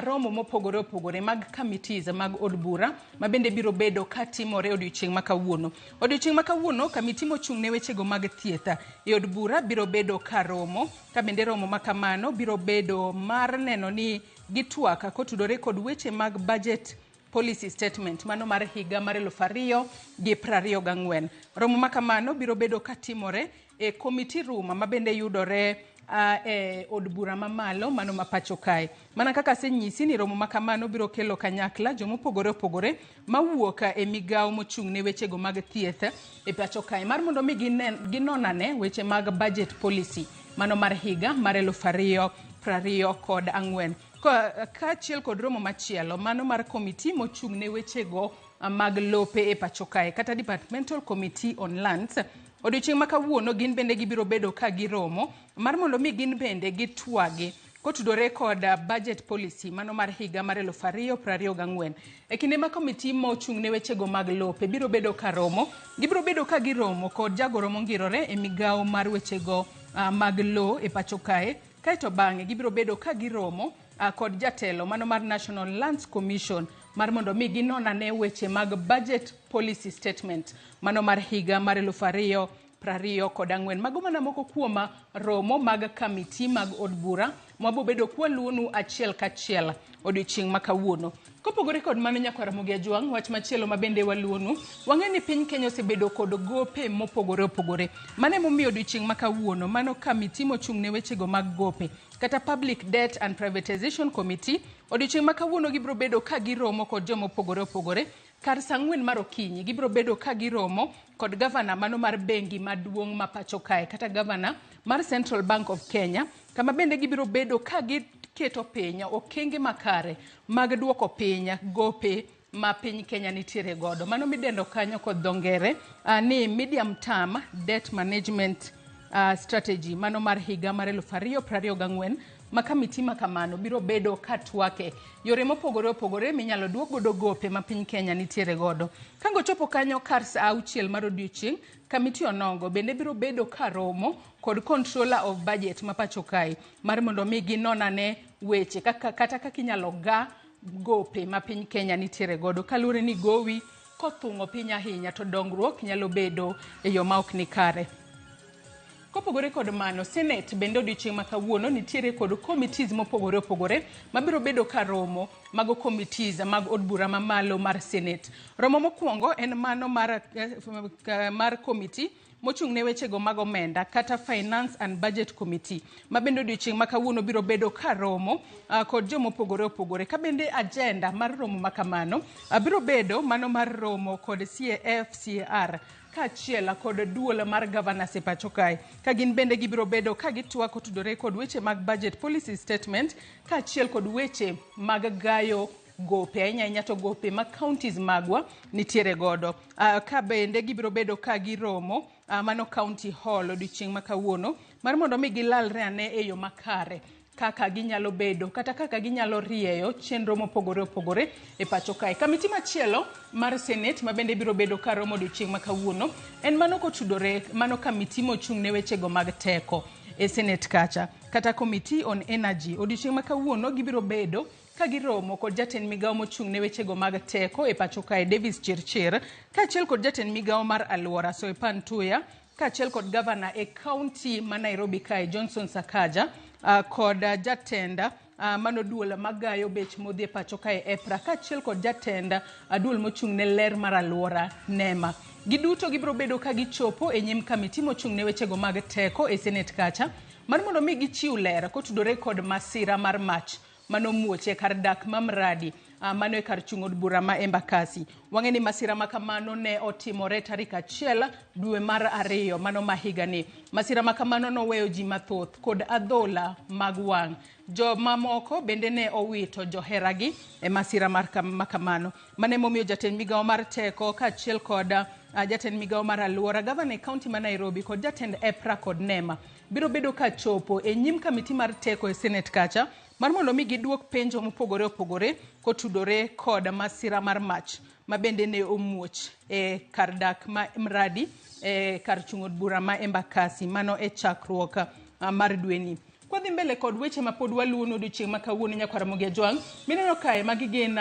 S2: romo mopogore opogore mag committees mag od bura ma bende biro bedo katimore odiochieng' ma kawuono. Odiochieng' ma kawuono kamiti mochung' ne wechego mag thieth e od bura biro bedo ka romo, ka bende romo ma kamano biro bedo mar neno ni gitwak kotudore kod weche mag budget policy statement mano mar higa mar 2024. Romo ma kamano biro bedo katimore e committee room ma bende yudore e od bura mamalo mano ma pacho kae. Mana kaka asenyisi ni romo ma kamano biro kelo kanyakla jomopogore opogore mawuok e migawo mochung' ne wechego mag thieth e pacho kae mar mondo mi ginon ane weche mag budget policy mano mar higa mar 2024. Kaachiel kod romo machielo mano mar komiti mochung' ne wechego mag lope e pacho kae kata Departmental Committee on Lands. Odiochieng' ma kawuono gin bende gibiro bedo ka giromo mar mondo mi gin bende gitwagi kotudore kod budget policy mano mar higa mar 2024. E kinde ma komiti mochung' ne wechego mag lope biro bedo ka romo, gibiro bedo ka giromo kod jagoro mongirore e migawo mar wechego mag lo e pacho kae. Kaeto bang'e gibiro bedo ka giromo kod jatelo mano mar National Lands Commission mar mondo mi ginon ane weche mag budget policy statement mano mar higa mar 2024. Mago mana moko kuom romo mag kamiti mag od bura mwabo bedo kwaluwonu achiel kachiel odiochieng' ma kawuono. Kopogore kod mano Nyakwar Ramogi Ajwang', wach machielo ma bende waluwonu, wang'e ni piny Kenya osebedo kod gope mopogore opogore. Mano emomiyo odiochieng' ma kawuono mano kamiti mochung' ne wechego mag gope kata Public Debt and Privatization Committee odiochieng' ma kawuono gibiro bedo ka giromo kod jomopogore opogore. Kar saa 4 mar okinyi gibiro bedo ka giromo kod gavana mano mar bengi maduong' ma pacho kae kata gavana mar Central Bank of Kenya, kama bende gibiro bedo ka giketo piny okenge makare mag duoko piny gope ma piny Kenya nitiere godo. Mano midendo kanyo kod dho ngere ni medium term debt management Strategy mano mar higa mar 2024 ma kamiti ma kamano biro bedo ka twake yore mopogore opogore minyalo duok godo gope ma piny Kenya nitiere godo. Kango chopo kanyo kar saa 6 mar odiochieng', kamiti onogo bende biro bedo ka romo kod Controller of Budget ma pacho kae mar mondo mi ginon ane weche kaka kata kaka inyalo ga gope ma piny Kenya nitiere godo kaluwore ni gowi kothung'o piny ahinya to dongruok nyalo bedo e yo ma ok ni kare. Kopogore kod mano, Senate bende odiochieng' ma kawuono nitiere kod committees mopogore opogore mabiro bedo ka romo, mago committees mag od bura mamalo mar Senate. Romo mokwongo en mano mar committee mochung' ne wechego mag omenda kata Finance and Budget Committee ma bende odiochieng' ma kawuono biro bedo ka romo kod jomopogore opogore. Ka bende agenda mar romo ma kamano biro bedo mano mar romo kod CAF, CAR kaachiel kod duol mar governors e pacho kae. Ka gin bende gibiro bedo ka gitwak kotudore kod weche mag budget policy statement kaachiel kod weche mag gayo gope, ahinya ahinya to gope ma counties magwa nitiere godo. Ka bende gibiro bedo ka giromo mano county hall odiochieng' ma kawuono mar mondo mi gilalre ane e yo makare kaka ginyalo bedo kata kaka ginyalo rieyo chenro mopogore opogore e pacho kae. Kamiti machielo mar Senate ma bende biro bedo ka romo odiochieng' ma kawuono en mano kotudore mano kamiti mochung' ne wechego mag teko e Senate kacha kata Committee on Energy. Odiochieng' ma kawuono gibiro bedo ka giromo kod jatend migawo mochung' ne wechego mag teko e pacho kae Davis Chirchir kaachiel kod jatend migawo mar alwora Soipan Tuya kaachiel kod gavana e kaunti ma Nairobi kae Johnson Sakaja kod jatend mano duol magayo bech modhi e pacho kae EPRA kaachiel kod jatend duol mochung' ne ler mar alwora NEMA. Giduto gibiro bedo ka gichopo e nyim kamiti mochung' ne wechego mag teko e Senate kacha mar mondo mi gichiw ler kotudore kod masira mar mach manomuoch e kar dak ma Mradi mano e kar chung' od bura ma Embakasi. Wang'e ni masira ma kamano ne otimore tarik 1 dwe mar 2 mano ma higani. Masira ma kamano noweyo ji mathoth kod adhola mag wang'. Jomamoko bende ne owito joheragi e masira mar ma kamano. Mano emomiyo jatend migawo mar teko kaachiel kod jatend migawo mar alwora, gavana e kaunti ma Nairobi kod jatend EPRA kod NEMA biro bedo ka chopo e nyim kamiti mar teko e Senate kacha mar mondo mi giduok penjo mopogore opogore kotudore kod masira mar mach ma bende ne omuoch e kar dak ma Mradi e kar chung' od bura ma Embakasi mano e chakruok mar dweni. Kwadhi mbele kod weche ma pod waluwo odiochieng' ma kawuono nyakwar Ramogi Ajwang', mineno kae magi gin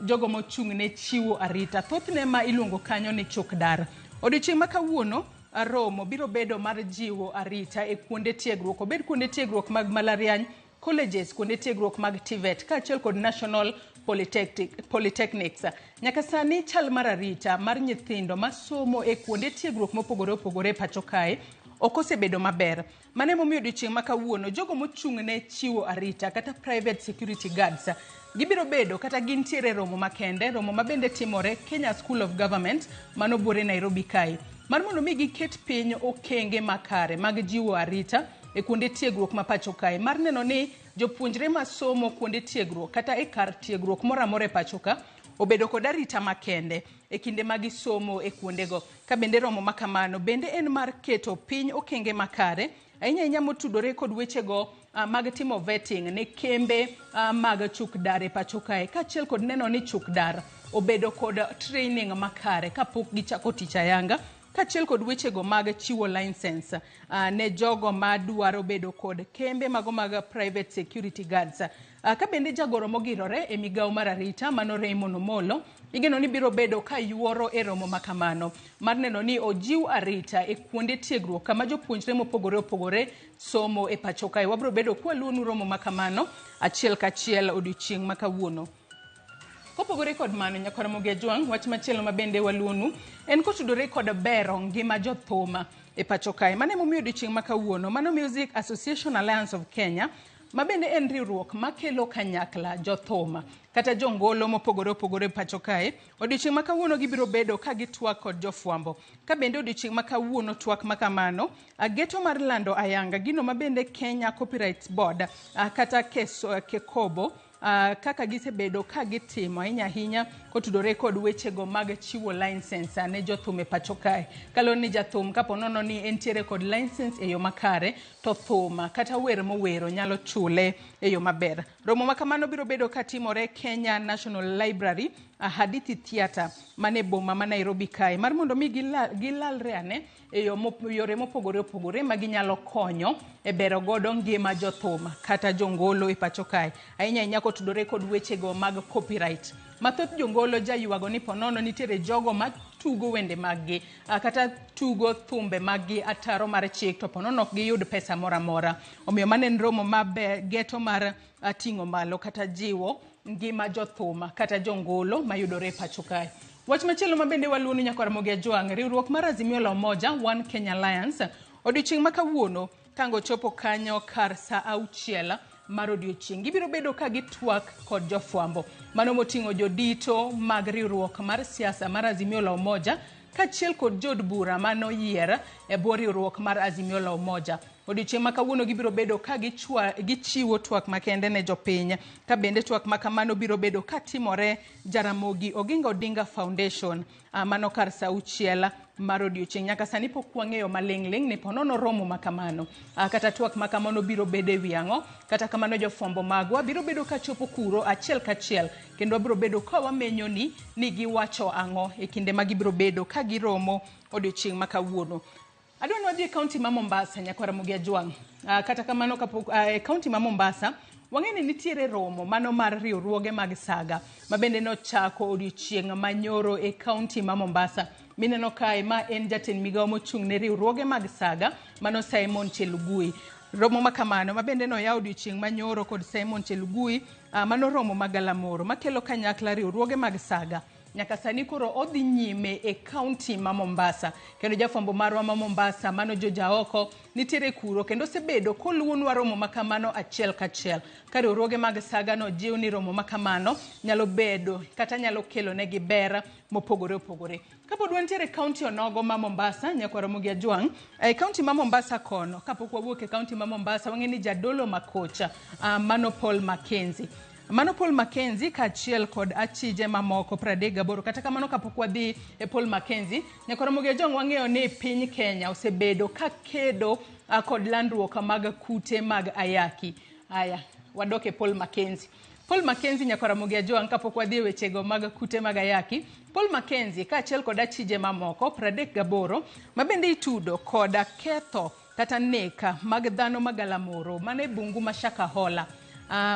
S2: jogo mochung' ne chiwo arita, thothne ma iluongo kanyo ni chuk dar. Odiochieng' ma kawuono romo biro bedo mar jiwo arita e kuonde tiegruok, obed kuonde tiegruok mag mbalariany, colleges, kuonde tiegruok mag TVET kaachiel kod National Polytechnics. Nyaka sani chal mar arita mar nyithindo masomo e kuonde tiegruok mopogore opogore e pacho kae ok osebedo maber. Mano emomiyo odiochieng' ma kawuono jogo mochung' ne chiwo arita kata private security guards gibiro bedo kata gintiere romo makende, romo mabende timore Kenya School of Government mano buore Nairobi kae, mar mondo mi giket piny okenge makare mag jiwo arita e kuonde tiegruok ma pacho kae, mar neno ni jopuonjre masomo kuonde tiegruok kata e kar tiegruok moro amora e pacho ka obedo kod arita makende e kinde ma gisomo e kuondego. Ka bende romo ma kamano bende en mar keto piny okenge makare ahinya ahinya motudore kod wechego mag timo vetting ne kembe mag chuk dar e pacho kae, kaachiel kod neno ni chuk dar obedo kod training makare kapok gichako tich ayanga, kaachiel kod wechego mag chiwo license ne jogo madwaro bedo kod kembe mago mag private security guards. Ka bende jagoro mogirore e migawo mar arita mano Raymond Omolo igeno ni biro bedo ka yuoro e romo ma kamano mar neno ni ojiw arita e kuonde tiegruok kama jopuonjre mopogore opogore somo e pacho kae. Wabiro bedo kwaluonu romo ma kamano achiel kachiel odiochieng' ma kawuono. Kopogore kod mano, nyakwar Ramogi Ajwang', wach machielo ma bende waluonu en kotudore kod bero ngima jothum e pacho kae. Mano emomiyo odiochieng' ma kawuono, mano Music Association Alliance of Kenya, ma bende en riwruok makelo kanyakla jothum kata jongolo mopogore opogore e pacho kae, odiochieng' ma kawuono gibiro bedo ka gitwak kod jofwambo. Ka bende odiochieng' ma kawuono twak ma kamano, geto mar lando ayanga gino ma bende Kenya Copyright Board kata KEKOBO kaka gisebedo ka gitimo ahinya ahinya kotudore kod wechego mag chiwo license ne jothum e pacho kae. Kaluwore ni jathum kapo nono ni entiere kod license e yo makare to thum kata wer mowero nyalo chule e yo maber. Romo ma kamano biro bedo katimore Kenya National Library, Hadithi Theatre mane boma ma Nairobi kae, mar mondo mi gilalre ane e yore mopogore opogore ma ginyalo konyo e bero godo ngima jothum kata jongolo e pacho kae, ahinya ahinya kotudore kod wechego mag copyright. Mathoth jongolo jaywago ni ponono nitiere jogo matugo wende maggi kata tugo thumbe maggi ataro mar chik to ponono ok giyud pesa moro amora. Omiyo mano en romo maber geto mar ting'o malo kata jiwo ngima jothum kata jongolo mayudore e pacho kae. Wach machielo ma bende waluwo ni nyakwar Ramogi Ajwang', riwruok mar Azimio la Umoja One Kenya Alliance odiochieng' ma kawuono kango chopo kanyo kar saa 6 mar odiochieng', gibiro bedo ka gitwak kod jofwambo mano moting'o jodito mag riwruok mar siasa mar Azimio la Umoja kaachiel kod jood bura manoyier e bwo riwruok mar Azimio la Umoja. Odiochieng' ma kawuono gibiro bedo ka gichiwo twak makende ne jopiny, ka bende twak ma kamano biro bedo ka timore Jaramogi Oginga Odinga Foundation, mano kar saa 6 mar odiochieng'. Nyaka sani pok wang'eyo maling'ling' ni ponono romo ma kamano kata twak ma kamano biro bedo e wi ang'o. Kata kamano jofwambo magwa biro bedo ka chopo kuro achiel kachiel, kendo wabiro bedo ka wamenyo ni giwacho ang'o e kinde ma gibiro bedo ka giromo odiochieng' ma kawuono. Adwa ni wadhi e kaunti ma Mombasa, nyakwar Ramogi Ajwang'. Kata kamano kapok e kaunti ma Mombasa wang'e ni nitiere romo mano mar riwruoge mag saga ma bende nochako odiochieng' manyoro e kaunti ma Mombasa. Mineno kae ma en jatend migawo mochung' ne riwruoge mag saga mano Simon Chelugui. Romo ma kamano ma bende noyaw odiochieng' manyoro kod Simon Chelugui, mano romo magalamoro makelo kanyakla riwruoge mag saga. Nyaka sani koro odhi nyime e kaunti ma Mombasa, kendo jafwambo marwa ma Mombasa mano Jojaoko nitiere kuro kendo osebedo koluwonwa romo ma kamano achiel kachiel. Ka riwruoge mag saga no jiw ni romo ma kamano nyalo bedo kata nyalo kelo negi ber mopogore opogore. Kapod wantiere e kaunti onogo ma Mombasa, nyakwar Ramogi Ajwang', e kaunti ma Mombasa kono, kapok wawuok e kaunti ma Mombasa, wang'e ni jadolo makocha mano Paul Mackenzie. Mano Paul Mackenzie kaachiel kod achije mamoko 38. Kata kamano kapok wadhi e Paul Mackenzie, nyakwar Ramogi Ajwang' wang'eyo ni piny Kenya osebedo ka kedo kod landruok mag kute mag ayaki. Aya, wadok e Paul Mackenzie. Paul Mackenzie, nyakwar Ramogi Ajwang', kapok wadhi e wechego mag kute mag ayaki, Paul Mackenzie kaachiel kod achije mamoko 38 ma bende itudo koda ketho kata nek mag dhano magalamoro mane e bungu ma Shakahola,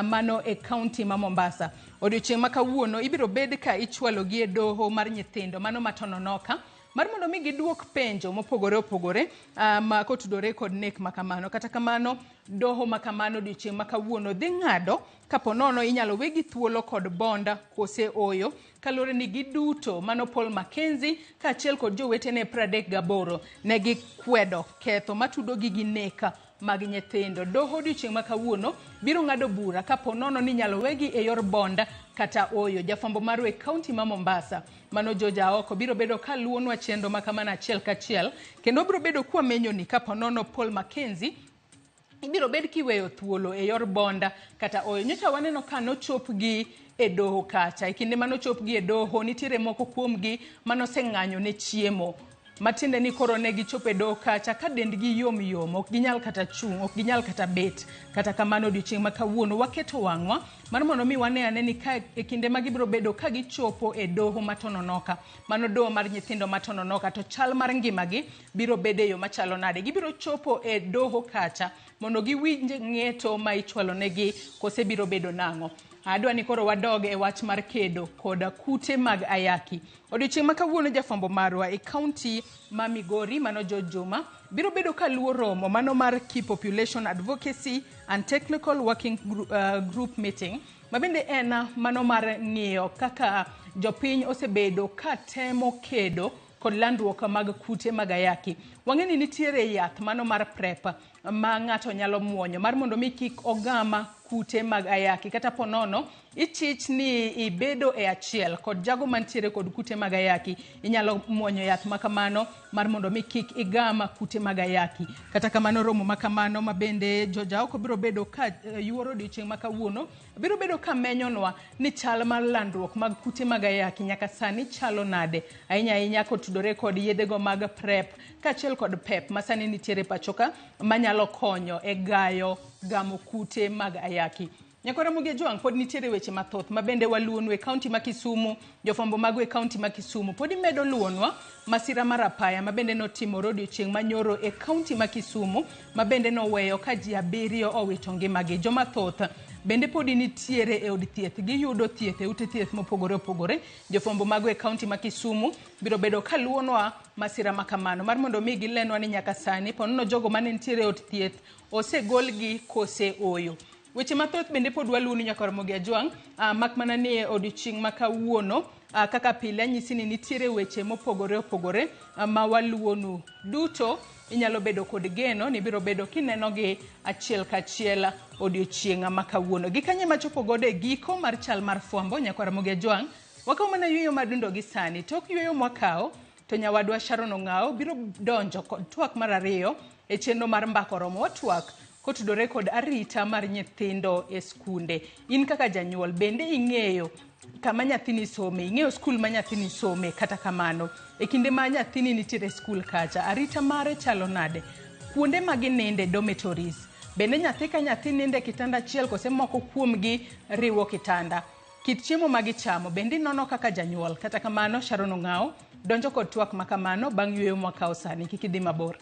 S2: mano e kaunti ma Mombasa. Odiochieng' ma kawuono ibiro bed ka ichwalogi e doho mar nyithindo mano ma Tononoka mar mondo mi giduok penjo mopogore opogore ma kotudore kod nek ma kamano. Kata kamano doho ma kamano odiochieng' ma kawuono dhi ng'ado kapo nono inyalo wegi thuolo kod bonda kose oyo, kaluwore ni giduto mano Paul Mackenzie kaachiel kod jowetene 38 ne gikwedo ketho matudogi gi nek mag nyithindo. Doho odiochieng' ma kawuono biro ng'ado bura kapo nono ni inyalo wegi e yor bonda kata oyo. Jafwambo marwa e kaunti ma Mombasa mano Jojaoko biro bedo ka luwonwa chenro ma kamano achiel kachiel, kendo biro bedo kwamenyo ni kapo nono Paul Mackenzie ibiro bed kiweyo thuolo e yor bonda kata oyo. Nyocha waneno ka nochopgi e doho kacha. E kinde manochopgi e doho nitiere moko kuomgi manoseng'anyo ne chiemo, matiende ni koro ne gichopo e doho kacha ka dendgi yom yom, ok ginyal kata chung', ok ginyal kata bet. Kata kamano odiochieng' ma kawuono waketo wang'wa mar mondo mi wane ane ni ka e kinde ma gibiro bedo ka gichopo e doho ma Tononoka, mano doho mar nyithindo ma Tononoka, to chal mar ngimagi biro bedo e yo machalo nade. Gibiro chopo e doho kacha mondo giwinj ng'eto ma ichwalo negi kose biro bedo nang'o. Adwa ni koro wadog e wach mar kedo kod kute mag ayaki. Odiochieng' ma kawuono jafwambo marwa e kaunti ma Migori mano George Juma biro bedo ka luwo romo mano mar Key Population Advocacy and Technical Working Group Meeting, ma bende en mano mar ng'iyo kaka jopiny osebedo ka temo kedo kod landruok mag kute mag ayaki. Wang'e ni nitiere yath mano mar PrEP ma ng'ato nyalo muonyo mar mondo mi kik ogama kute mag ayaki. Kata ponono ichich ni ibedo e achiel kod jago mantiere kod kute mag ayaki, inyalo muonyo yath makamano mar mondo mi kik igam kute mag ayaki. Kata kamano romo makamano ma bende jojaoko biro bedo ka yuoro odiochieng' ma kawuono biro bedo ka menyonwa ni chal mar landruok mag kute mag ayaki nyaka sani chalo nade, ahinya ahinya kotudore kod yedhego mag PrEP kaachiel kod PEP ma sani nitiere pachoka manyalo konyo e gayo gamo kute mag ayaki. Nyakwar Ramogi Ajwang', pod nitiere weche mathoth ma bende waluonwa e kaunti ma Kisumu. Jofwambo mago e kaunti ma Kisumu pod imedo luonwa masira mar apaya ma bende notimore odiochieng' manyoro e kaunti ma Kisumu ma bende noweyo ka ji 7 owito ngimagi. Joma thoth bende podi nitiere e od thieth, giyudo thieth e ute thieth mopogore opogore. Jofwambo mago e kaunti ma Kisumu biro bedo ka luonwa masira makamano mar mondo mi gilenwa ni nyaka sani ponono jogo mane nitiere e od thieth osegolgi kose oyo. Weche mathoth bende pod waluoni Nyakwar Ramogi Ajwang', mak mana ni e odiochieng' ma kawuono, kaka pile anyisi ni nitiere weche mopogore opogore ma waluonu duto. Inyalo bedo kod geno ni biro bedo kinenogi achiel kachiel odiochieng' ma kawuono. Gi kanye machopo godo e giko mar chal mar fwambo Nyakwar Ramogi Ajwang', wakawo mana yueyo madundo gi sani. Tok yueyo mwakawo to nyawadwa Sharon Ong'awo biro donjo kod twak mar 2 e chenro mar Mbaka Oromo. Watwak kotudore kod arita mar nyithindo e skunde. In kaka janyuol bende ing'eyo kama nyathini some, ing'eyo skul ma nyathini some. Kata kamano e kinde ma nyathini nitiere e skul kacha, arita mare chalo nade? Kuonde ma gininde, dormitories, bende nyathi ka nyathi ninde e kitanda achiel kose moko kuomgi riwo kitanda? Kit chiemo ma gichamo bende inono kaka janyuol? Kata kamano Sharon Ong'awo donjo kod twak makamano bang' yueyo mwakawo sani. Kik idhi mabor.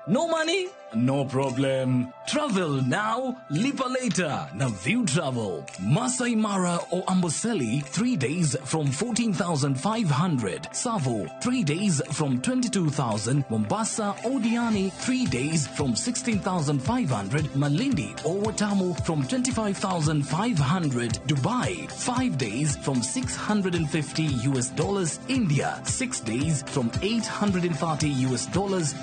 S5: No money? No problem. Travel now, lipa later. Na View Travel. Masai Mara or Amboseli, 3 days from 14,500. Tsavo, 3 days from 22,000. Mombasa or Diani, 3 days from 16,500. Malindi or Watamu from 25,500. Dubai, 5 days from $650 US. India, 6 days from $830 US.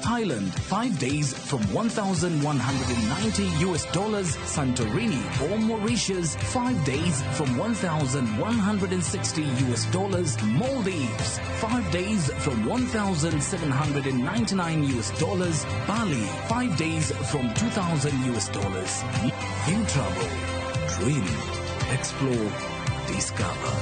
S5: Thailand, 5 days from $1,190 US. Santorini or Mauritius, 5 days from $1,160 US. Maldives, 5 days from $1,799 US. Bali, 5 days from $2,000 US. View Travel. Dream, explore, discover.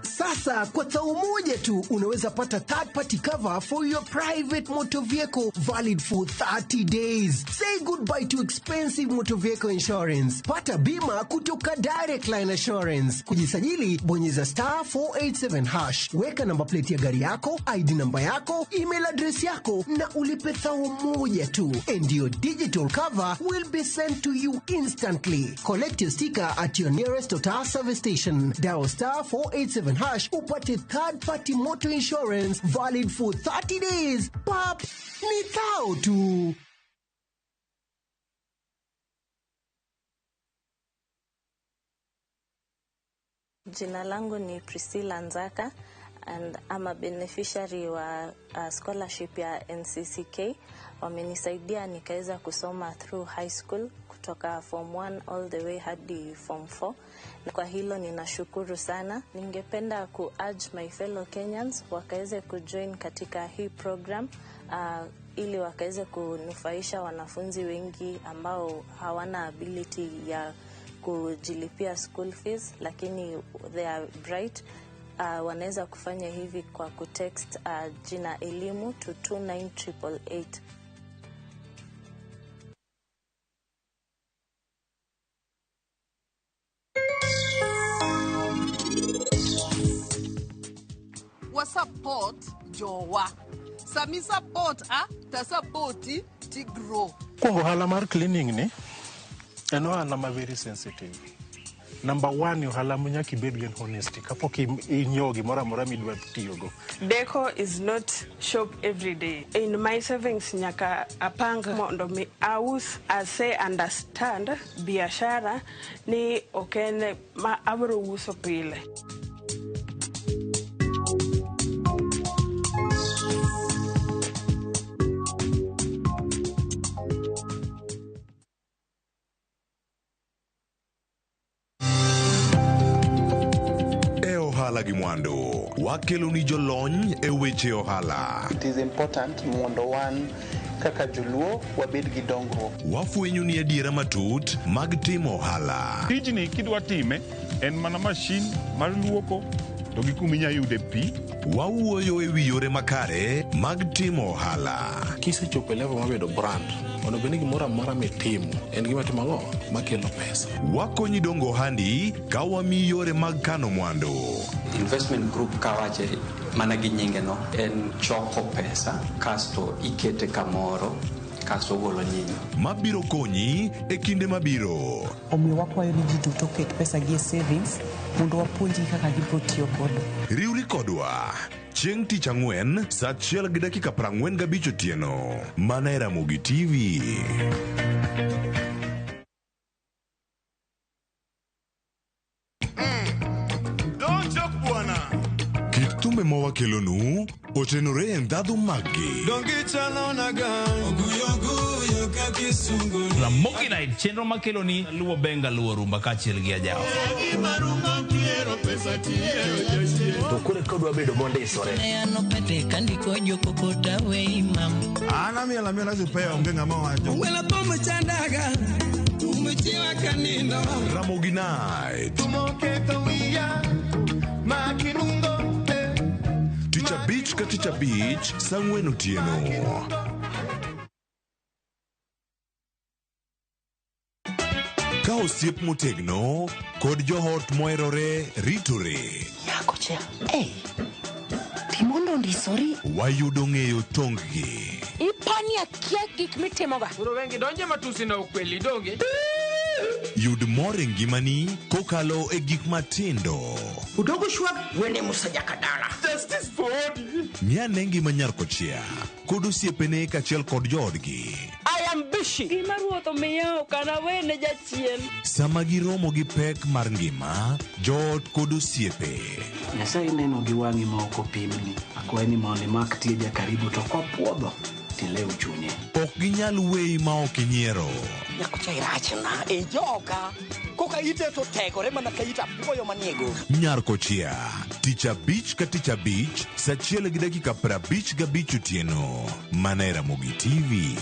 S6: Sasa kwa tao moja tu unaweza pata third party cover for your private motor vehicle valid for 30 days. Say goodbye to expensive motor vehicle insurance. Pata bima kutoka Direct Line Assurance. Kujisajili, bonyeza star 487 hash. Weka namba plate ya gari yako, ID namba yako, email address yako na ulipe thao moja tu. And your digital cover will be sent to you instantly. Collect your sticker at your nearest Total service station. Dial star 487 hash upate third party motor insurance valid for 30 days. Pap, ni thao tu.
S18: Jina langu ni Priscilla Nzaka and I'm a beneficiary wa scholarship ya NCCK. Wamenisaidia nikaweza kusoma through high school kutoka form 1 all the way hadi form 4. Na kwa hilo ninashukuru sana. Ningependa ku urge my fellow Kenyans wakaweze kujoin katika hii program ili wakaweze kunufaisha wanafunzi wengi ambao hawana ability ya kujilipia school fees, lakini they are bright. Wanaweza kufanya hivi kwa kutext jina elimu to 29888.
S20: Wasupport jowa. Sami support a ta support ti grow.
S21: Kuongo ohala mar cleaning ni en ohala ma very sensitive.
S1: Number one e ohala ma nyaka ibed gi en honesty kapok inyiewo gimoro amora midwa tiyogo.
S3: Deco is not shop every day. In my savings nyaka apang mondo mi aus ase understand biashara ni ok en ma abro uso pile.
S10: E ohala gi mwandu, wakeloni jolony e weche ohala.
S21: It is important mondo wan kaka joluo wabed gi dongruok.
S10: Wafwenyo ni adiera matut mag timo ohala.
S16: Tijni kidwa time en mana mashin mar luoko to gi kuma inya yude pi.
S10: Wawuoyo e wi yore makare mag timo ohala.
S1: Kisechopo e level mar bedo brand, onego bed ni gimoro amora mitimo en gima timo ang'o makelo pesa.
S10: Wakonyi dongo ohandi ka wamiyi yore mag kano mwandu.
S22: Investment group kawache mana gi nyinge no en choko pesa kasto ikete kamoro kasto ogolo nyinyo.
S10: Mabiro konyi e kinde mabiro.
S27: Omiyo wakwayo ni ji duto oket pesa gi e savings mondo wapuonjgi kaka gibiro tiyo godo.
S10: Riwri kodwa chieng' tich ang'wen saa 1:45 otieno mana e Ramogi TV. Kit thumbe ma wakelonu otenore e ndhadhu maggi.
S23: Ramogi Night, chenro makeloni luwo benga luwo rumba kaachiel gi ajawa.
S24: To koro kodwa bedo mondisore.
S35: An amiel amiela sipeya onge ng'ama wacho.
S10: Ramogi Night. Tich abich ka tich abich saa ang'wen otieno. Ka osiep motegno kod joot moherore ritore.
S25: Nyako cha, hey, timondo ondisori.
S10: Wayudo ng'eyo tong-gi.
S25: Ipani akia gik mitimoga.
S26: Koro wengi donje matusi na ukweli donge.
S10: Yud mor e ngimani kokalo e gik matindo.
S28: Udogo shwag wene Musa Jakadala.
S26: Justice for Odi.
S10: Ng'i ane ngima nyar kochia kod osiepene kaachiel kod joodgi.
S17: I am bushy. Gima ruoth omiya ok anawene jachien.
S10: Sama giromo gi pek mar ngima, joot kod osiepe.
S29: Nyasaye neno gi wang'i ma ok opimni. Akwayi ni mondo imak tieja karibu to kopuodho tilew chunye.
S10: Ok ginyal weyi ma ok inyiero.
S28: Nyako cha irachna e joka. Koka ite to tegore mana ka it apuoyo manie goro.
S10: Nyar kochia, tich abich ka tich abich, saa 1:55 otieno, mana e Ramogi TV.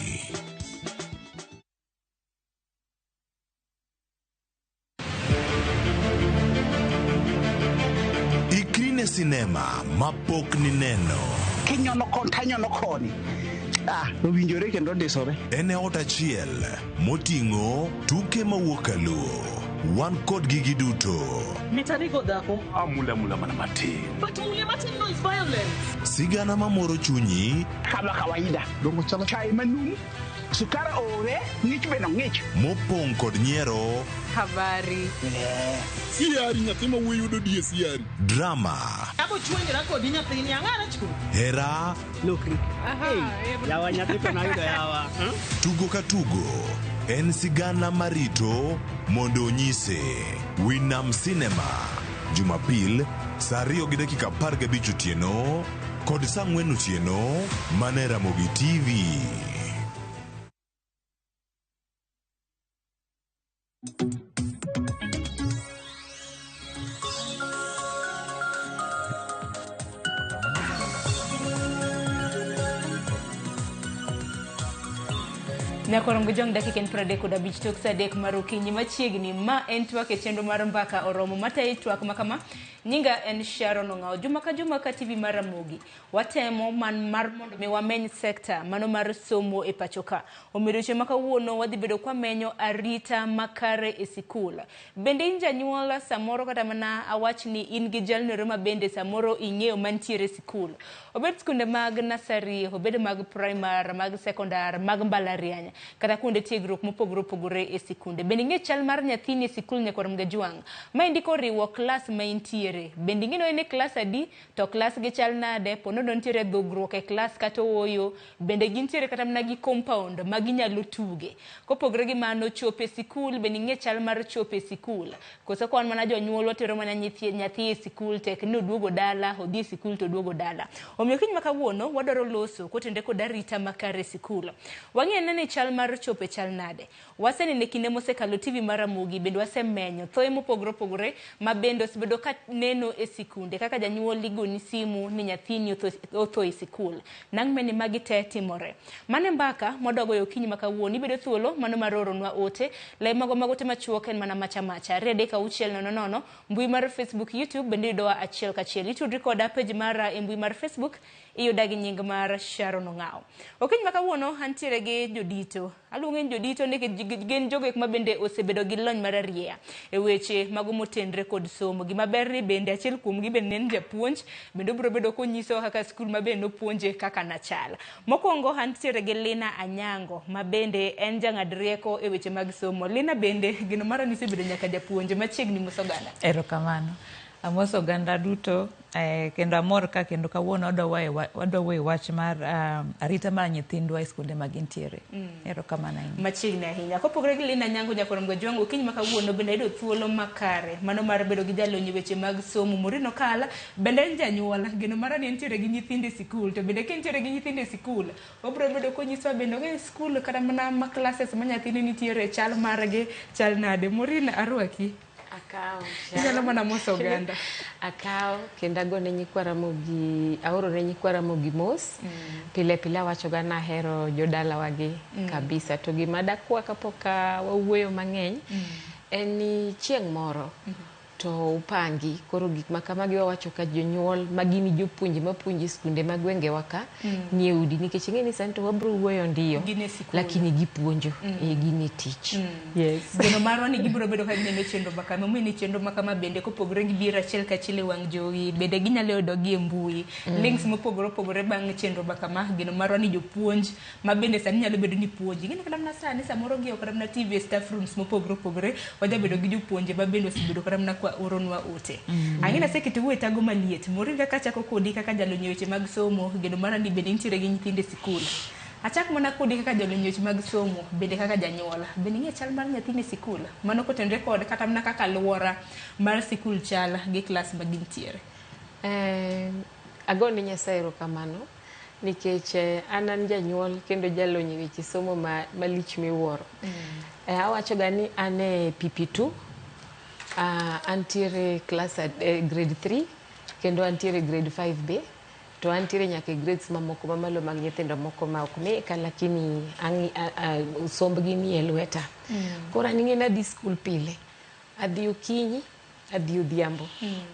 S10: Ikri ne sinema mapok nineno.
S15: Kinyono kon tanyono koni. Ah, owinjore kendo ondisore.
S10: En e ot achiel moting'o tuke mawuok kaluo. Wan kodgi giduto.
S17: Mitanigo dhako.
S16: Amula mula mana matin.
S17: But mule matin no is violence.
S10: Sigana mamoro chunyi
S15: Kama kawaida. Dongo chalo chai manumu. Sukari ore, ng'ich bende ng'ich.
S10: mopong' kod nyiero,
S2: Habari.
S16: Siari nyathi ma wuoyi yudo DSR.
S10: drama,
S17: Abo chwenyra kodi nyathini ang'ara chuth.
S10: hera,
S12: Lokri. Yawa nyathi to nayudo yawa.
S10: tugo ka tugo en sigana marito mondo onyise. Winam Cinema, Jumapil saa 2:15 otieno kod saa 4 otieno mana e Ramogi TV.
S2: Nyakorongo jong dakika en 35 tok saa 3 mar okinyi machiegni ma en twak e chenro mar mbaka oromo matayo twak makama nyinga en Sharon Ong'awo. Juma ka juma ka TV mar Ramogi watemo man mar mondo mi wameny sekta mano mar somo e pacho ka. Omiyo odiochieng' ma kawuono wadhi bedo kwamenyo arita makare e sikul. Bende in janyuol samoro kata mana awach ni in gi jalno ma bende samoro ing'eyo mantiere e sikul. Obed skunde mag nursery, obed mag primary, mag secondary, mag mbalariany.
S4: kata kuonde tiegruok mopogore opogore e sikunde. Bende ing'e chal mar nyathini e sikul nyakwar Mgajwang'? Maendi koriwo klas ma intiere. Bende ing'e ni en e klas adi to klas gi chal nade, ponono nitiere dhogruok e klas kata ooyo, bende gintiere kata mana gi compound ma ginyalo tuge. Kopogore gi mano, chopo e sikul, bende ing'e chal mar chopo e sikul. Koso ka wan mana jonyuol watero mana nyathi e sikul tek ni oduogo dala, odhi e sikul to oduogo dala. Omiyo kiny ma kawuono wadwaro loso kotende kod arita makare e sikul. Wang'e ane ni chal mar chopo e chal nade. Waseneno e kinde mosekalo TV mar Ramogi bende wasemenyo thoe mopogore opogore ma bende osebedo ka neno e sikunde kaka janyuol igoni simu ni nyathini otho e sikul. Nang' meni magi te timore. Mano e mbaka mwadwa goyo okinyi ma kawuono. Ibedo thuolo mano mar oronwa ote. Lai magwa mag ote machuok en mana macha macha. 2 3 6 0 0. Mbui mar Facebook, YouTube bende iyudowa achiel kachiel. Itudri koda page mara e mbui mar Facebook iyuda gi nying mar Sharon Ong'awo. Okinyi ma kawuono antiere gi jodito. Aluongo ni jodito nikech gin jogo ek ma bende osebedo gi lony mar arieya e weche mago motenre kod somo. Gima ber ni bende achiel kuomgi bende en japuonj, bende obiro bedo konyisowa kaka skul ma bende nopuonje kaka nachal. Mokwongo antiere gi Lina Anyango ma bende en jang'ad rieko e weche mag somo. Lina bende geno mara ni isebedo nyaka japuonj machiegni moso oganda.
S5: Erokamano. Amoso oganda duto kendo amor ka kendo kawuono wadwa wuoyo e wach mar arita mar nyithindwa e skunde ma gintiere. Erokamano ahinya.
S4: Machiegni ahinya. Kopogore gi Lina Nyango nyakwar Mgajwang', okinyi ma kawuono bende ayudo thuolo makare mano mar bedo gi jalony e weche mag somo Maureen Okala bende en janyuol. Geno mara ni entiere gi nyithindo e sikul to bende ka entiere gi nyithindo e sikul obiro bedo konyisowa bende ong'e skul kata mana ma classes ma nyathine nitiere chal margi chal nade. Maureen arwaki.
S6: Akawo.
S2: Inyalo mana moso oganda.
S6: Akawo kendo agone nyikwa Ramogi, aoro ne nyikwa Ramogi mos. Pile pile awachoga ni ahero jodalawagi kabisa. To gima dakwa kapok wawuoyo mang'eny en ni chieng' moro to upangi koro gik ma kamagi wawacho ka jonyuol ma gin jopuonje mapuonjo e skunde ma gwengewa ka nie udi nikech ing'e ni sani to wabro wuoyo ndiyo
S4: Gin e sikul.
S6: lakini gipuonjo gin e tich. Yes.
S4: Geno marwa ni gibiro bedo ka gineno chenro ma kama. Omiyo ni chenro ma kama bende kopogore gi biro achiel kachiel e wang' jowi bende ginyalo yudo gi e mbui. Links mopogore opogore bang' chenro ma kama. Geno marwa ni jopuonj ma bende sani nyalo bedo ni puonji. Ing'e ni kata mana sani samoro gi kata mana TV e staff rooms mopogore opogore wajabedo gi jopuonje ma bende osebedo kata mana kwa oronwa ote. Ang'e ni aseketo wuoyo e tago maliet. Maureen kaka achako kodi kaka jalony e weche mag somo, geno mara ni bende intiere gi nyithindo e sikul. Achak mana kodi kaka jalony e weche mag somo, bende kaka janyuol. Bende ing'e chal mar nyathini e sikul? Mano kotenre kod kata mana kaka alwora mar sikul chal gi klas ma gintiere.
S6: Agone Nyasaye erokamano nikech an janyuol kendo jalony e weche somo malich miwuoro. Awachoga ni an e PP2, antiere class grade 3 kendo antiere grade 5 be to antiere nyaka e grades mamoko mamalo mag nyithindo moko ma ok meka lakini sombgi ni e lweta. Koro an ing'e ni adhi skul pile, adhi okinyi, adhi odhiambo.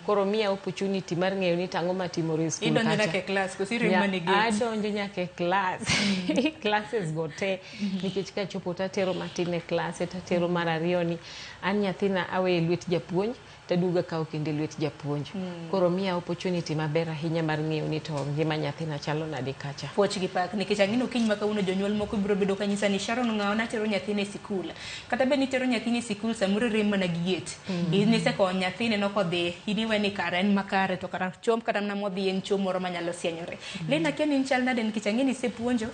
S6: Koro miya opportunity mar ng'eyo ni tang'o matimore e skul
S4: Idonjo
S6: kacha.
S4: nyaka e class koso irem mana e gate?
S6: Adonjo nyaka e class. Classes go te nikech kachopo tatero matin e class tatero mar ariyo ni an nyathina aweyo e lwet japuonj taduogo akawo kendo e lwet japuonj. Koro miya opportunity maber ahinya mar ng'eyo ni to ngima nyathina chalo nade kacha.
S4: Puoch gi pak nikech ang'e ni okinyi ma kawuono jonyuol moko biro bedo ka nyisa ni Sharon ng'awa natero nyathina e sikul. Kata bed ni itero nyathini e sikul samoro irem mana gi gate. In isekowo nyathi ineno kodhi in iwe ni kara en makare to kara chom kata mana modhi en chom moro manyalo sienyore. Lina akia ni in chal nade nikech ang'e ni isepuonjo.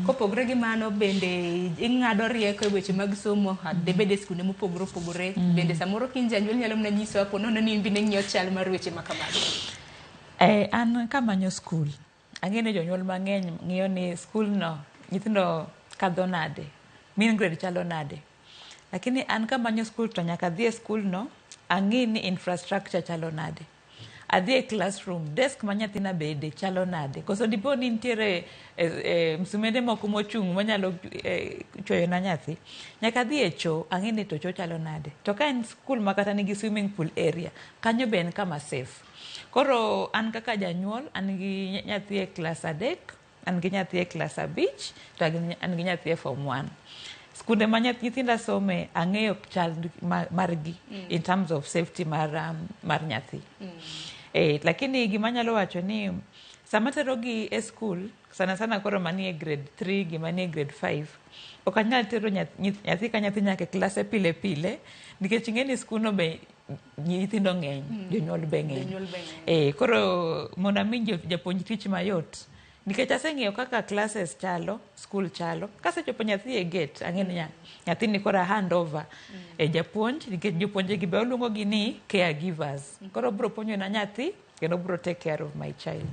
S4: Kopogore gi mano bende ing'ado rieko e weche mag somo debed e skunde mopogore opogore. Bende samoro ka in janyuol inyalo mana nyisowa ponono ni in bende ing'iyo chal mar weche ma kamago.
S5: An kamanyo skul, ang'e ni jonyuol mang'eny ng'iyo ni skul no nyithindo kadho nade, mean grade chalo nade. Lakini an kamanyo skul to nyaka adhi e skul no ang'i ni infrastructure chalo nade. Adhi e classroom, desk ma nyathina bede chalo nade. Koso dipo ni nitiere msumende moko mochung' manyalo chwoyo na nyathi. Nyaka adhi e choo, ang'i ni to choo chalo nade. To ka en skul ma kata nigi swimming pool area, kanyo be en kama safe. Koro an kaka janyuol, an gi nyathi e klas 3, an gi nyathi e klas 5, to an gi nyathi e form 1. Skunde ma nyithinda some, ang'eyo chal margi in terms of safety mar nyathi. Lakini gima anyalo wacho ni Sama aterogi e skul, sana sana koro manie grade 3 gi manie grade 5, ok anyal tero nyathi ka nyathi nyaka e klase pile pile, nikech ing'e ni skul no be nyithindo ng'eny, jonyuol be ng'eny.
S4: Jonyuol be ng'eny.
S5: Eh, koro mondo ami japuonj tich mayot, nikech aseng'iyo kaka classes chalo, skul chalo. Kasechopo nyathi e gate, ang'e ni nyathini koro a hand over e japuonj, nikech jopuonje gi be waluongo gi ni caregivers. Koro obiro puonjo na nyathi, kendo obiro take care of my child.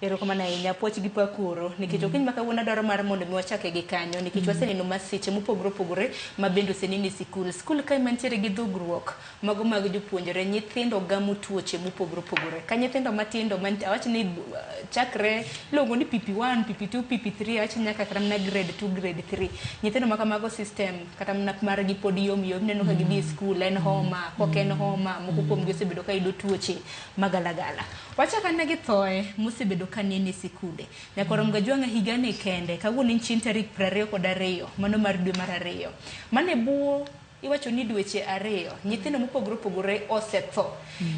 S4: Erokamano ahinya, puoch gi pakoro nikech okinyi ma kawuono adwaro mar mondo mi wachake gi kanyo nikech waseneno masiche mopogore opogore ma bende oseneno e sikul. Sikul kae mantiere gi dhogruok mago mag jopuonjre, nyithindo gamo tuoche mopogore opogore. Ka nyithindo matindo, awach ni chakre iluongo ni PP1, PP2, PP3, awach ni nyaka kata mana grade 2, grade 3. Nyithindo ma kamago system kata mana margi pod yom yom, ineno ka gidhi e skul en homa, kok en homa, moko kuomgi osebedo ka yudo tuoche magalagala. Wachak ane gi thoe mosebedo ka nene e sikunde. Nyakoro Mgajwang'a higani kende, kawuono en chieng' tarik 22, mano mar dwe mar 2. Mane buo iwacho ni dweche 2, nyithindo mopogore opogore osetho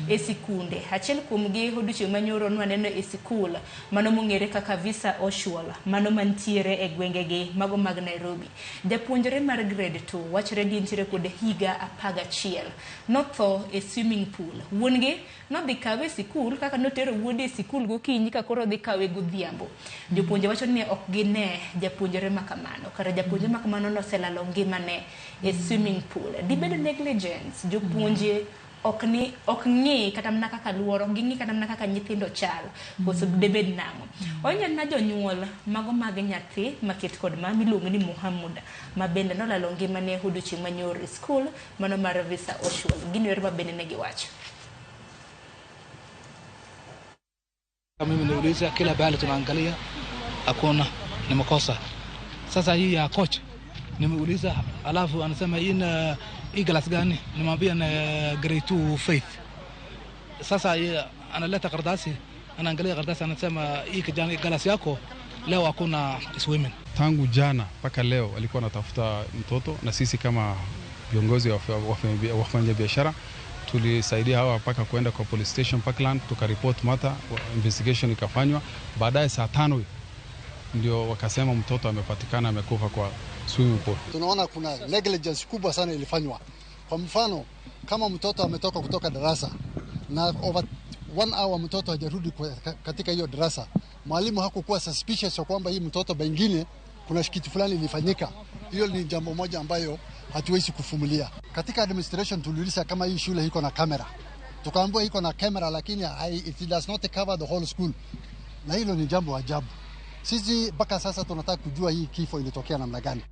S4: e sikunde. Achiel kuomgi odiochieng' manyoro nwaneno e sikul, mano mong'ere kaka Visa Oshual, mano mantiere e gwengegi mago mag Nairobi. Japuonjre mar grade 2 wachore ni entiere kod higa 11, notho e swimming pool. Wuon-gi nodhi kawe e sikul kaka notero wuode e sikul gokinyi ka koro odhi kawe godhiambo. Jopuonje wacho ni ok gine japuonjre ma kamano. Kara japuonjre ma kamano noselalo ngimane e swimming pool. Dibed negligence, jopuonje ok ng'i kata mana kaka luoro, ok ging'i kata mana kaka nyithindo chal, koso debed nang'o. Onya na jonyuol mago mag nyathi maket kod ma miluongo ni Muhammad, ma bende nolalo ngimane odiochieng' manyoro e skul mano mar Visa Oshual. Gin yore ma bende ne giwacho.
S3: Mimi niuliza kila pahali tunaangalia hakuna, ni makosa. Sasa hii ya coach nimeuliza, alafu anasema hii ni hii class gani? Nimwambia ni grade 2 Faith. Sasa yeye analeta karatasi, anaangalia karatasi, anasema hii kijana class yako leo hakuna swimming.
S7: Tangu jana mpaka leo walikuwa wanatafuta mtoto, na sisi kama viongozi wa wafanya biashara tulisaidia hawa mpaka kuenda kwa police station Parkland, tukaripoti mata, investigation ikafanywa. Baadaye saa 5 ndio wakasema mtoto amepatikana amekufa kwa swimming pool.
S8: Tunaona kuna negligence kubwa sana ilifanywa. Kwa mfano, kama mtoto ametoka kutoka darasa na over 1 hour mtoto hajarudi katika hiyo darasa, mwalimu hakukuwa suspicious kwamba hii mtoto bengine kuna kitu fulani ilifanyika. Hiyo ni jambo moja ambayo hatuwezi kuvumilia. Katika administration tuliuliza kama hii shule iko na kamera. Tukaambiwa iko na kamera lakini it does not cover the whole school. Na hilo ni jambo ajabu. Sisi mpaka sasa tunataka kujua hii kifo ilitokea namna gani.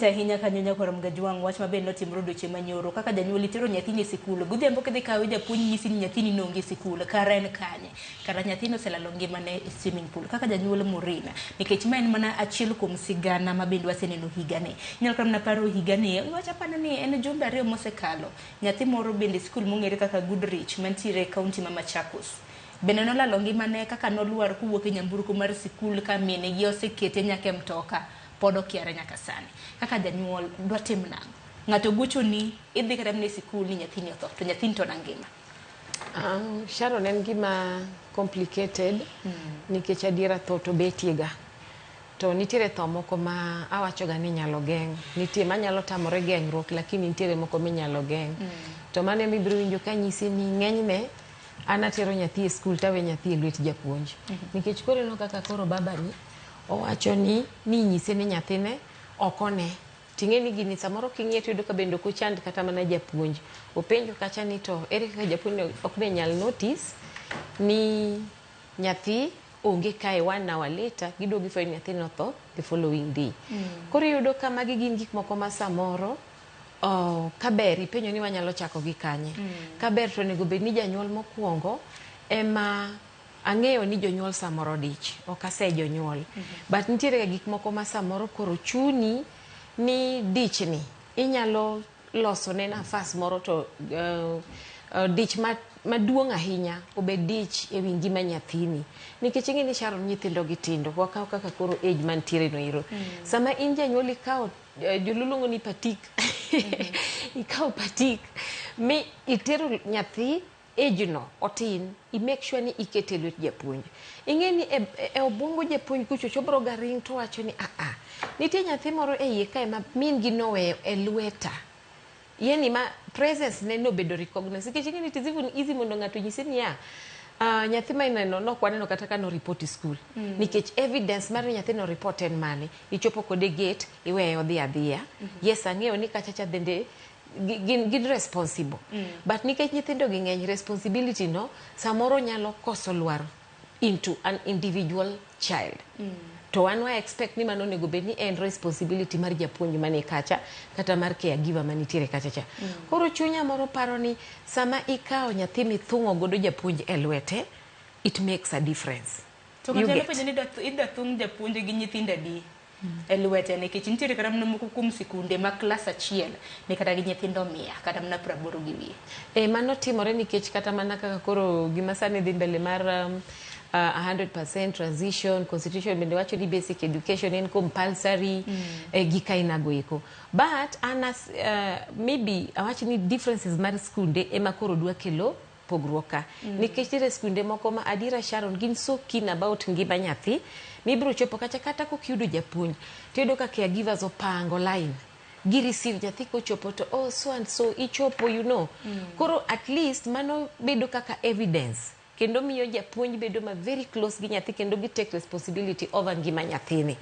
S4: Ahinya kanyo Nyakwar Mgajwang' wach maber notimore odiochieng' manyoro kaka janyuol itero nyathini e sikul godhiambo kidhi kawe japuonj nyisi ni nyathini noonge e sikul kara en kanye kara nyathini oselalo ngimane e swimming pool kaka janyuol Morina nikech ma en mana achiel kuom sigana ma bende waseneno higani. Inyalo kata mana paro higani iwacho apana ni en jumbe 2 mosekalo nyathi moro bende e sikul mong'ere kaka Goodrich mantiere e kaunti ma Machakos bende nolalo ngimane kaka nolwar kowuok e nyamburko mar sikul ka minegi osekete nyaka e mtoka pod okiare nyaka sani. Kaka janyuol dwa tim nang'o? Ng'ato gochoni idhi kata mana e sikul ni nyathini otho to nyathini to nangima.
S6: Sharon, en gima complicated nikech adiera tho to betiega. To nitiere tho moko ma awachoga ni inyalo geng', nitie manyalo tamore geng'ruok lakini nitiere moko minyalo geng'. To mano ema ibiro winjo ka nyisi ni ng'enyne an atero nyathi e skul tawe nyathi e lwet japuonj. Nikech koro ineno kaka koro babani owacho ni nyise ni nyathine ok one. Ting'e ni gini samoro king'iye to iyudo ka bende ok ochand kata mana japuonj. Openjo kacha ni to ere kaka japuonj ok ne nyal notice ni nyathi onge kae 1 hour later, giduogo gifwenyo ni nyathi notho the following day. Koro iyudo ka magi gin gik moko ma samoro kaber ipenjo ni wanyalo chako gi kanye. Kaber to onego bed ni janyuol mokwongo ema ang'eyo ni jonyuol samoro dich, ok ase jonyuol. But nitiere ga gik moko ma samoro koro chuni ni dichni inyalo loso ne nafas moro to dich maduong' ahinya obed dich ewi ngima nyathini. Nikech ing'e ni Sharon nyithindo gi tindo, wakaw kaka koro age mantiere no ero. Sama in janyuol ikawo joluo luongo ni patik. Ikawo patik mi itero nyathi age no otin, i make sure ni ikete e lwet japuonj. Ing'e ni e obwongo japuonj kuchocho obro ga ring to wacho ni aa, nitie nyathi moro e iye kae ma min gi noweyo e lweta. Yani ma presence ne nobedo recognized. Nikech ing'e ni it is even easy mondo ng'ato onyisi niya, nyathi ma ineno nok waneno kata ka no report e school. Nikech evidence mar ni nyathi no report en mane? Ichopo kode e gate, iweye odhi adhiya. Yes, ang'eyo ni kacha cha bende gin responsible. But nikech nyithindo gi ng'eny responsibility no samoro nyalo koso lwar into an individual child. To wan wa expect ni mano onego bed ni en responsibility mar japuonj mani kacha kata mar caregiver manitiere kacha cha. Koro chunya moro paro ni sama ikawo nyathi mithung'o godo japuonj e lwete, it makes a difference.
S4: To
S6: You
S4: ng'ato nyalo
S6: get?
S4: penjo ni idwa thung' japuonj gi nyithindo adi e lwete nikech nitiere kata mana moko kuom sikunde ma klas achiel ni kata gi nyithindo 100 kata mana 80 gi wiye.
S6: E, mano timore nikech kata mana kaka koro gima sani dhi mbele mar 100% transition, constitution bende wacho ni basic education en compulsory gik ainago eko. But an as, maybe awach ni differences mar skunde ema koro dwa kelo pogruok ka. Nikech nitiere skunde moko ma adiera Sharon gin so keen about ngima nyathi mibiro chopo kacha kata kokiyudo japuonj tiyudo ka caregivers opango line gi receive nyathi kochopo to oh so and so ichopo you know. Koro at least mano bedo kaka evidence kendo miyo japuonj bedo ma very close gi nyathi kendo gi take responsibility over ngima nyathini.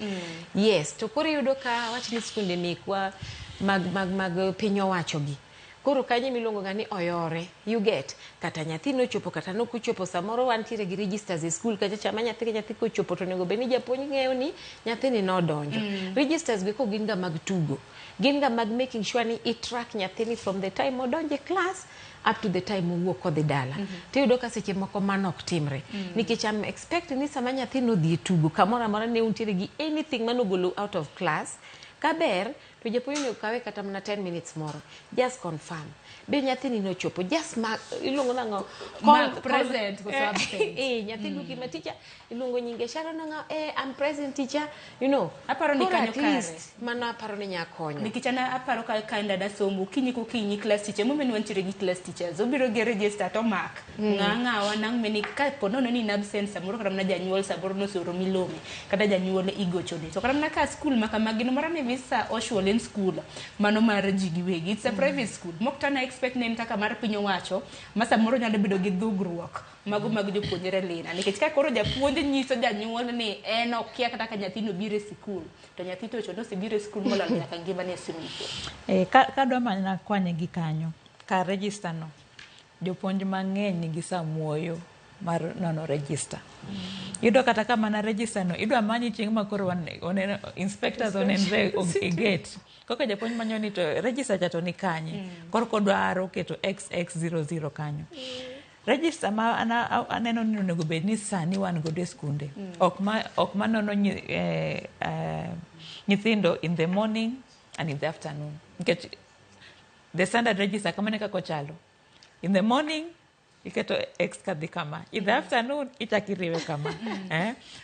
S6: Yes, to koro iyudo ka wach ni skunde mekwa mag piny owacho gi. Koro kanyo miluongo ga ni oyore, you get. Kata nyathi nochopo kata nokochopo samoro wantiere gi registers e school kacha cha ma nyathi ka nyathi kochopo to onego bed ni japuonj ng'eyo ni nyathini nodonjo. Registers go gin ga mag tugo. Gin ga mag making sure ni i track nyathini from the time odonjo e class up to the time owuok kodhi dala. Tiyudo ka seche moko mano ok timre. Nikech I'm expecting ni sama nyathi nodhi e tugo kamoro amora ne untiere gi anything manogolo out of class, kaber to japuonj onego kawe kata mana 10 minutes moro. Just confirm. Be nyathini nochopo. Just mark, iluongo nang'o?
S4: Mark present koso absent.
S6: Nyathi duki ma teacher iluongo nyinge Sharon nang'o? I'm present teacher. You know.
S4: Aparo ni
S6: Koro
S4: kanyo
S6: at
S4: kare.
S6: least mano aparo ni nya konyo.
S4: Nikech an aparo ka dada somo okinyi kokinyi class teacher momiyo wantiere gi class teachers obiro gi register to mark ng'a ng'awa nang' meni ka po nono ni in absent samoro kata mana janyuol samoro noseoro milome kata janyuol igochone to kata mana ka school ma kamagi no mara ni visa Oshuol en school mano mar ji giwegi it's a private school mok tana expect ne en kaka mar piny owacho ma samoro nyalo bedo gi dhugruok mago mag jopuonjre lina nikech ka koro japuonj nyiso janyuol ni en okia kata ka nyathino biro e sikul to nyathi to ochuno osebiro e sikul molalo nyaka ngimane e swimming pool.
S5: Kadwa mana kwanye gi kanyo kar register no jopuonj mang'eny nigi samuoyo mar nono register. Iyudo kata ka mana register no idwa manyi chieng' ma koro oneno inspectors onenre e gate. Kaka japuonj manyo ni to register cha to ni kanye. Koro kodwaro keto XX00 kanyo. Register ma aneno ni onego bed ni sani wan godo e skunde. Ok ma nono nyithindo in the morning and in the afternoon. Nikech the standard register kamano e kaka ochalo. In the morning iketo X kadhi kama. In the afternoon ichako iriwe kama.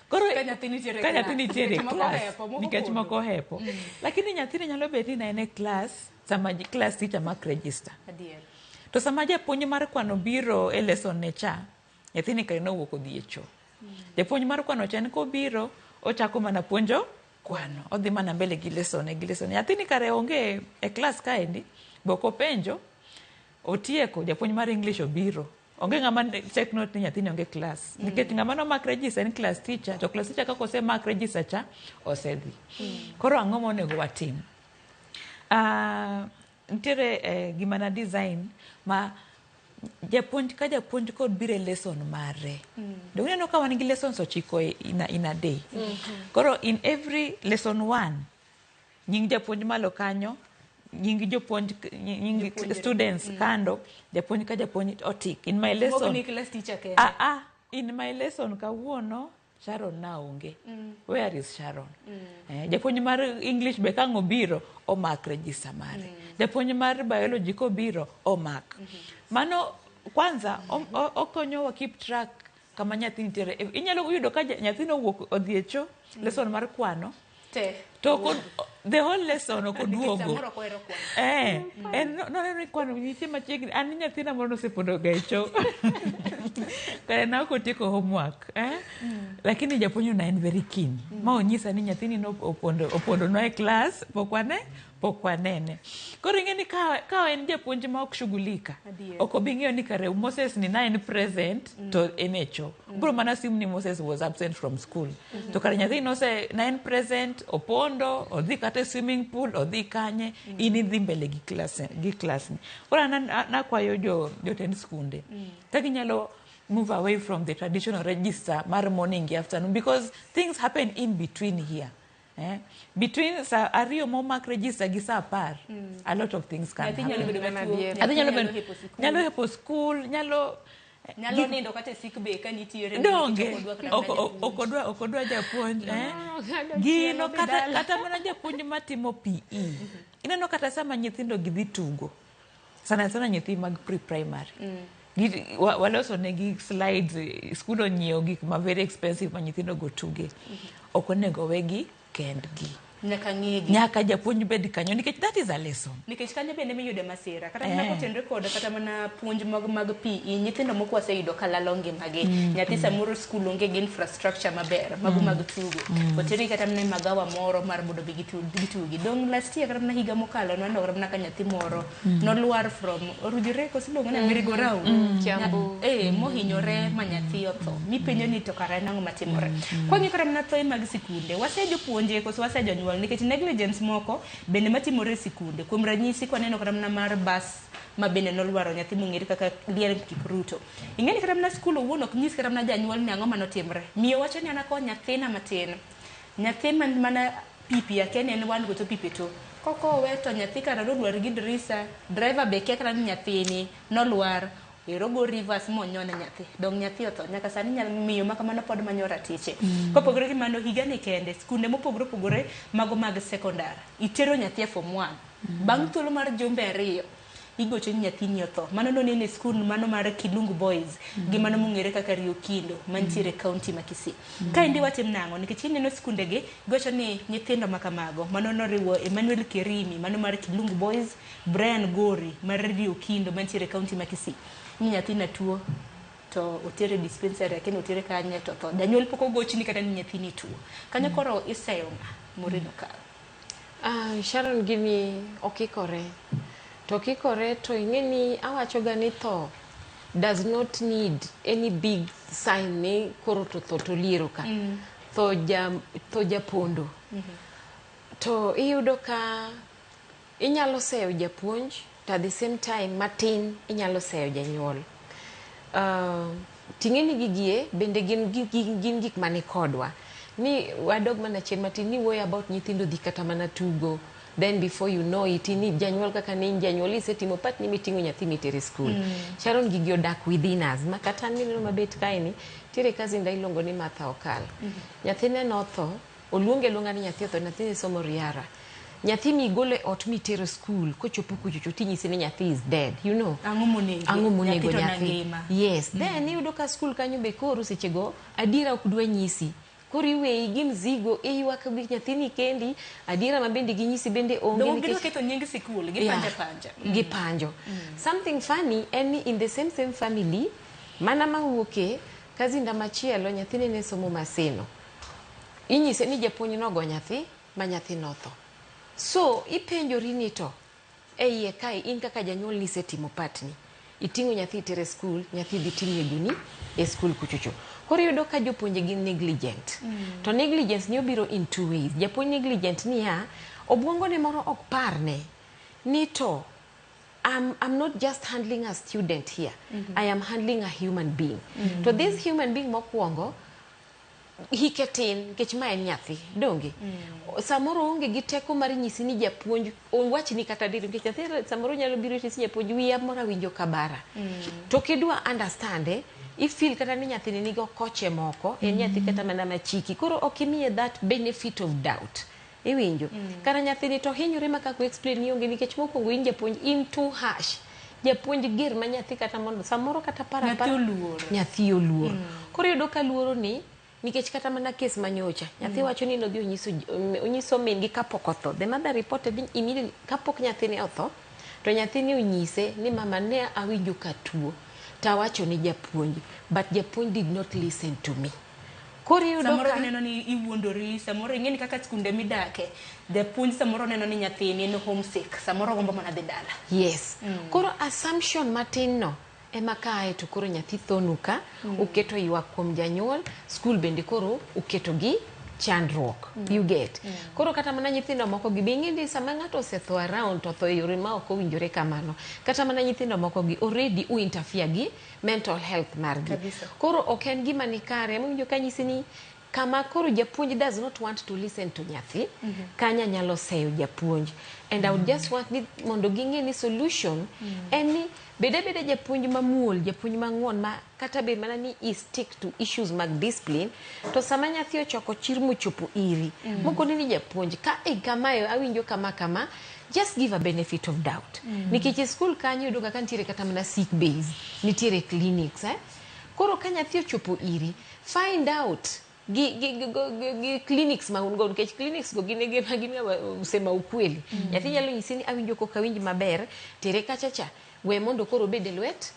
S5: Koro
S4: Ka nyathi nitiere
S5: ka nyathi
S4: class.
S5: nitiere
S4: Nikech moko
S5: class,
S4: hepo, moko
S5: nikech
S4: pondo.
S5: moko hepo. Lakini nyathini nyalo bet ni ne en e class sama class teacher mak register.
S4: Adier.
S5: To sama japuonj mar kwano biro e lesson ne cha, nyathini kare nowuok odhi e choo. Japuonj mar kwano cha en kobiro, ochako mana puonjo kwano. Odhi mana mbele gi lesson ne gi lesson. Nyathini kare onge e class kaendi, be ok openjo, otieko, japuonj mar English obiro. Onge ng'ama take note ni nyathini onge class. Nikech ng'ama nomak register en class teacher, to class teacher kaka osemak register cha, osedhi. Koro ang'o monego watim? Nitiere gima na design ma japuonj ka japuonj kod biro e lesson mare. Donge ineno ka wan gi lessons 9 in a day. Koro in every lesson 1, nying japuonj malo kanyo, nying jopuonj, nying
S4: Jopuonjre.
S5: students kando, japuonj ka japuonj otik. In my
S4: Mok
S5: lesson.
S4: ni class teacher kende.
S5: In my lesson kawuono Sharon na onge. Where is Sharon? Japuonj mar English be kang' obiro, omak register mare. Japuonj mar biology kobiro, omak. Mano kwanza okonyowa keep track kama nyathi nitiere. Inyalo yudo ka nyathi nowuok odhi e choo, lesson mar kwano.
S4: Te.
S5: To the whole lesson ok
S4: Nikech
S5: oduogo.
S4: samoro ok ohero kwano.
S5: En noneno ni kwano nitie machiegni. An nyathina moro nosepondo ga e cho kare ne ok otieko homework, eh? Lakini japuonjno ne en very keen ma onyisa ni nyathini no opondo nwa e class, pok wanene. Koro ing'e ni ka en japuonj ma ok shughulika, ok obi ng'eyo ni kare Moses ni na en present to en e cho. Bro mana assume ni Moses was absent from school, to kare nyathi nose na en present, opondo, odhi kata e swimming pool, odhi kanye, in idhi mbele gi class ni. Koro an nakwayo jotend skunde ka ginyalo move away from the traditional register mar morning gi afternoon, because things happen in between here. Eh? Between saa 2 momak register gi saa 10, a lot of things can
S4: Nyathi nyalo
S5: happen.
S4: bedo matuo,
S5: Nyathi nyalo
S4: nyalo
S5: bedo
S4: hepo sikul.
S5: Nyalo hepo school, nyalo
S4: Nyalo nindo kata e sick bay ka nitiere.
S5: Donge
S4: nikech ok odwa kata mana japuonj.
S5: Ok odwa japuonj, eh?
S6: Ng'ado
S5: Gino
S6: chielo
S5: kata
S6: dala.
S5: Kata mana japuonj matimo PE, ineno kata sama nyithindo gidhi tugo, sana sana nyithi mag pre primary, waloso negi slides, skul onyiewo gik ma very expensive ma nyithindo go tuge, ok onego wegi kendgi.
S4: Nyaka ng'egi.
S5: Nyaka japuonj bed kanyo, nikech that is a lesson.
S4: Nikech kanyo bende miyude masira kata mana kotenre kod kata mana puonj mag PE, nyithindo moko waseyudo ka lalo ngimagi. Nyathi samoro skul onge gi infrastructure maber mago mag tugo, otergi kata mana e magawa moro mar mondo bi gitugi. Dong last year, kata mana higa mokalo, nwaneno kata mana ka nyathi moro nolwar from orujore koso iluongo ni merry go round.
S6: Kiambu.
S4: Mohinyore ma nyathi otho, mipenjo ni to kara en ang'o matimore. Kwang'iyo kata mana thoe mag sikunde, wase jopuonje koso wase jonyuol, nikech negligence moko bende matimore e sikunde. Kuom ranyisi, kwaneno kata mana mar bas ma bende nolwaro nyathi mong'ere kaka Liel Kipruto, ing'e ni kata mana skul owuon ok nyis kata mana janyuol ni ang'o manotimre. Miyo wacho ni an akowo nyathina matin, nyathi man mana pipi, akia ni en wan koso pipi to kokowe to nyathi kara nolwar gi dirisa, driver be kia kata ni nyathini nolwar ero go reverse monyone nyathi, dong nyathi otho. Nyaka sani miyo ma kamano pod manyo ratiche. Kopogore gi mano, higani kende skunde mopogore opogore mago mag sekondar, itero nyathi e form 1, bang' thuolo mar jumbe 2 igocho ni nyathini otho. Mano noneno e skul mano mar Kilungu Boys gi mano mong'ere kaka Riokindo mantiere e kaunti ma Kisii. Kaendi watim nang'o? Nikech ineno skunde gi gocho ni nyithindo ma kamago, mano noriwo Emmanuel Kerimi mano mar Kilungu Boys, Brian Gori mar Riokindo mantiere e kaunti ma Kisii, ni nyathina tuo to otere dispensary, akia ni otere kanye to tho. Janyuol pok ogochni kata ni nyathini tuo. Kanyo koro iseyo ng'a Maureen Okal?
S6: Ah, Sharon, gini okikore. To okikore to ing'e ni awacho ga ni tho does not need any big sign ni koro to tho to liero ka. Tho japondo. To iyudo ka inyalo seyo japuonj, to at the same time matin inyalo seyo janyuol. Ting'e ni gigie bende gin gik mani kodwa. Ni wadog mana chien matin ni wuoyo about nyithindo dhi kata mana tugo, then before you know it, ni janyuol kaka ni in janyuol isetimo part ni miting'o nyathi mitere skul. Sharon, gigi odak within us, ma kata an mineno mabet kae ni nitiere cousin da iluongo ni Martha Okal. Nyathine notho, oluonge aluonga ni nyathi otho, nyathine somo Riara. Nyathi migolo e ot mitero skul, kochopo kuchocho tinyise ni nyathi is dead.
S4: Ang'o monego?
S6: Ang'o monego
S4: Nyathi to
S6: nyathi?
S4: nangima.
S6: Yes. Then iyudo ka skul kanyo be koro sechego adiera ok dwa nyisi. Koro iweyi gi mzigo, iywak gi nyathini kendi, adiera ma bende ginyisi bende onge.
S4: Dong gidwa ketho nying sikul, gipanja panja.
S6: Gipanjo. Something funny en ni in the same family mana mawuoke kazinda machielo, nyathine ne somo Maseno, inyise ni japuonj nogo nyathi ma nyathi notho. So ipenjori ni to e iye kae, in kaka janyuol nisetimo part ni, iting'o nyathi itere skul, nyathi dhi ting'o e guni e skul kuchocho. Koro iyudo ka jopuonje gin negligent. To negligence ni obiro in two ways. Japuonj negligent niya, obwongone moro ok parne ni to I'm not just handling a student here. I am handling a human being. To this human being mokwongo hike tin, nikech ma en nyathi, donge samoro oonge gi teko mar nyisi ni japuonj owachni kata diriyo, nikech nyathi samoro nyalo biro tisi, japuonj wiya moro awinjo kabara, to kidwa understand, ifeel kata ni nyathini nigi okoche moko, en nyathi kata mana machiki, koro ok imiye that benefit of doubt. Iwinjo kara nyathini to hinyore ma kaka explain ni onge, nikech mokwongo in japuonj in too harsh, japuonj ger ma nyathi kata mondo samoro kata para
S4: Nyathi oluor.
S6: Nyathi oluor. Koro iyudo ka luoro ni Nikech kata mana kes manyocha, nyathi wacho ni nodhi onyiso onyiso min gi kapok otho. The mother reported ni immediately kapok nyathine otho, to nyathini onyise ni mama ne awinjo ka tuo tawacho ni japuonj, but japuonj did not listen to me. Koro iyudo
S4: Samoro
S6: ka
S4: gineno ni iwuondori, samoro ing'e ni kaka skunde midake, japuonj samoro neno ni nyathini en homesick, samoro ogombo mana dhi dala.
S6: Yes. Koro assumption matin no ema kae to koro nyathi thonu ka, uketo ywak kuom janyuol, skul bende koro uketo gi chandruok. You get. Koro kata mana nyithindo moko gi be ing'e ni sama ng'ato osetho around to otho e yore ma ok owinjore kamano. Kata mana nyithindo moko gi already u interfere gi mental health margi.
S4: Kabisa.
S6: Koro ok en gima ni kare. Emomiyo kanyisi ni kama koro japuonj does not want to listen to nyathi, kanya nyalo seyo japuonj. And I would just want ni mondo ging'e ni solution en ni bed abeda japuonj mamuol, japuonj mang'won ma kata bed mana ni i stick to issues mag discipline, to sama nyathi ochoko chir mochopo iri, mokoni ni japuonj ka e kamae awinjo kama kama, just give a benefit of doubt. Nikech e skul kanyo iyudo ka nitiere kata mana sick bays, nitiere clinics, eh? Koro ka nyathi ochopo iri, find out gi clinics ma un go, nikech clinics go gin e gima gin usema ukweli. Nyathi nyalo nyisi ni awinjo kok awinj maber, tere kacha cha, we mondo koro obed e lwet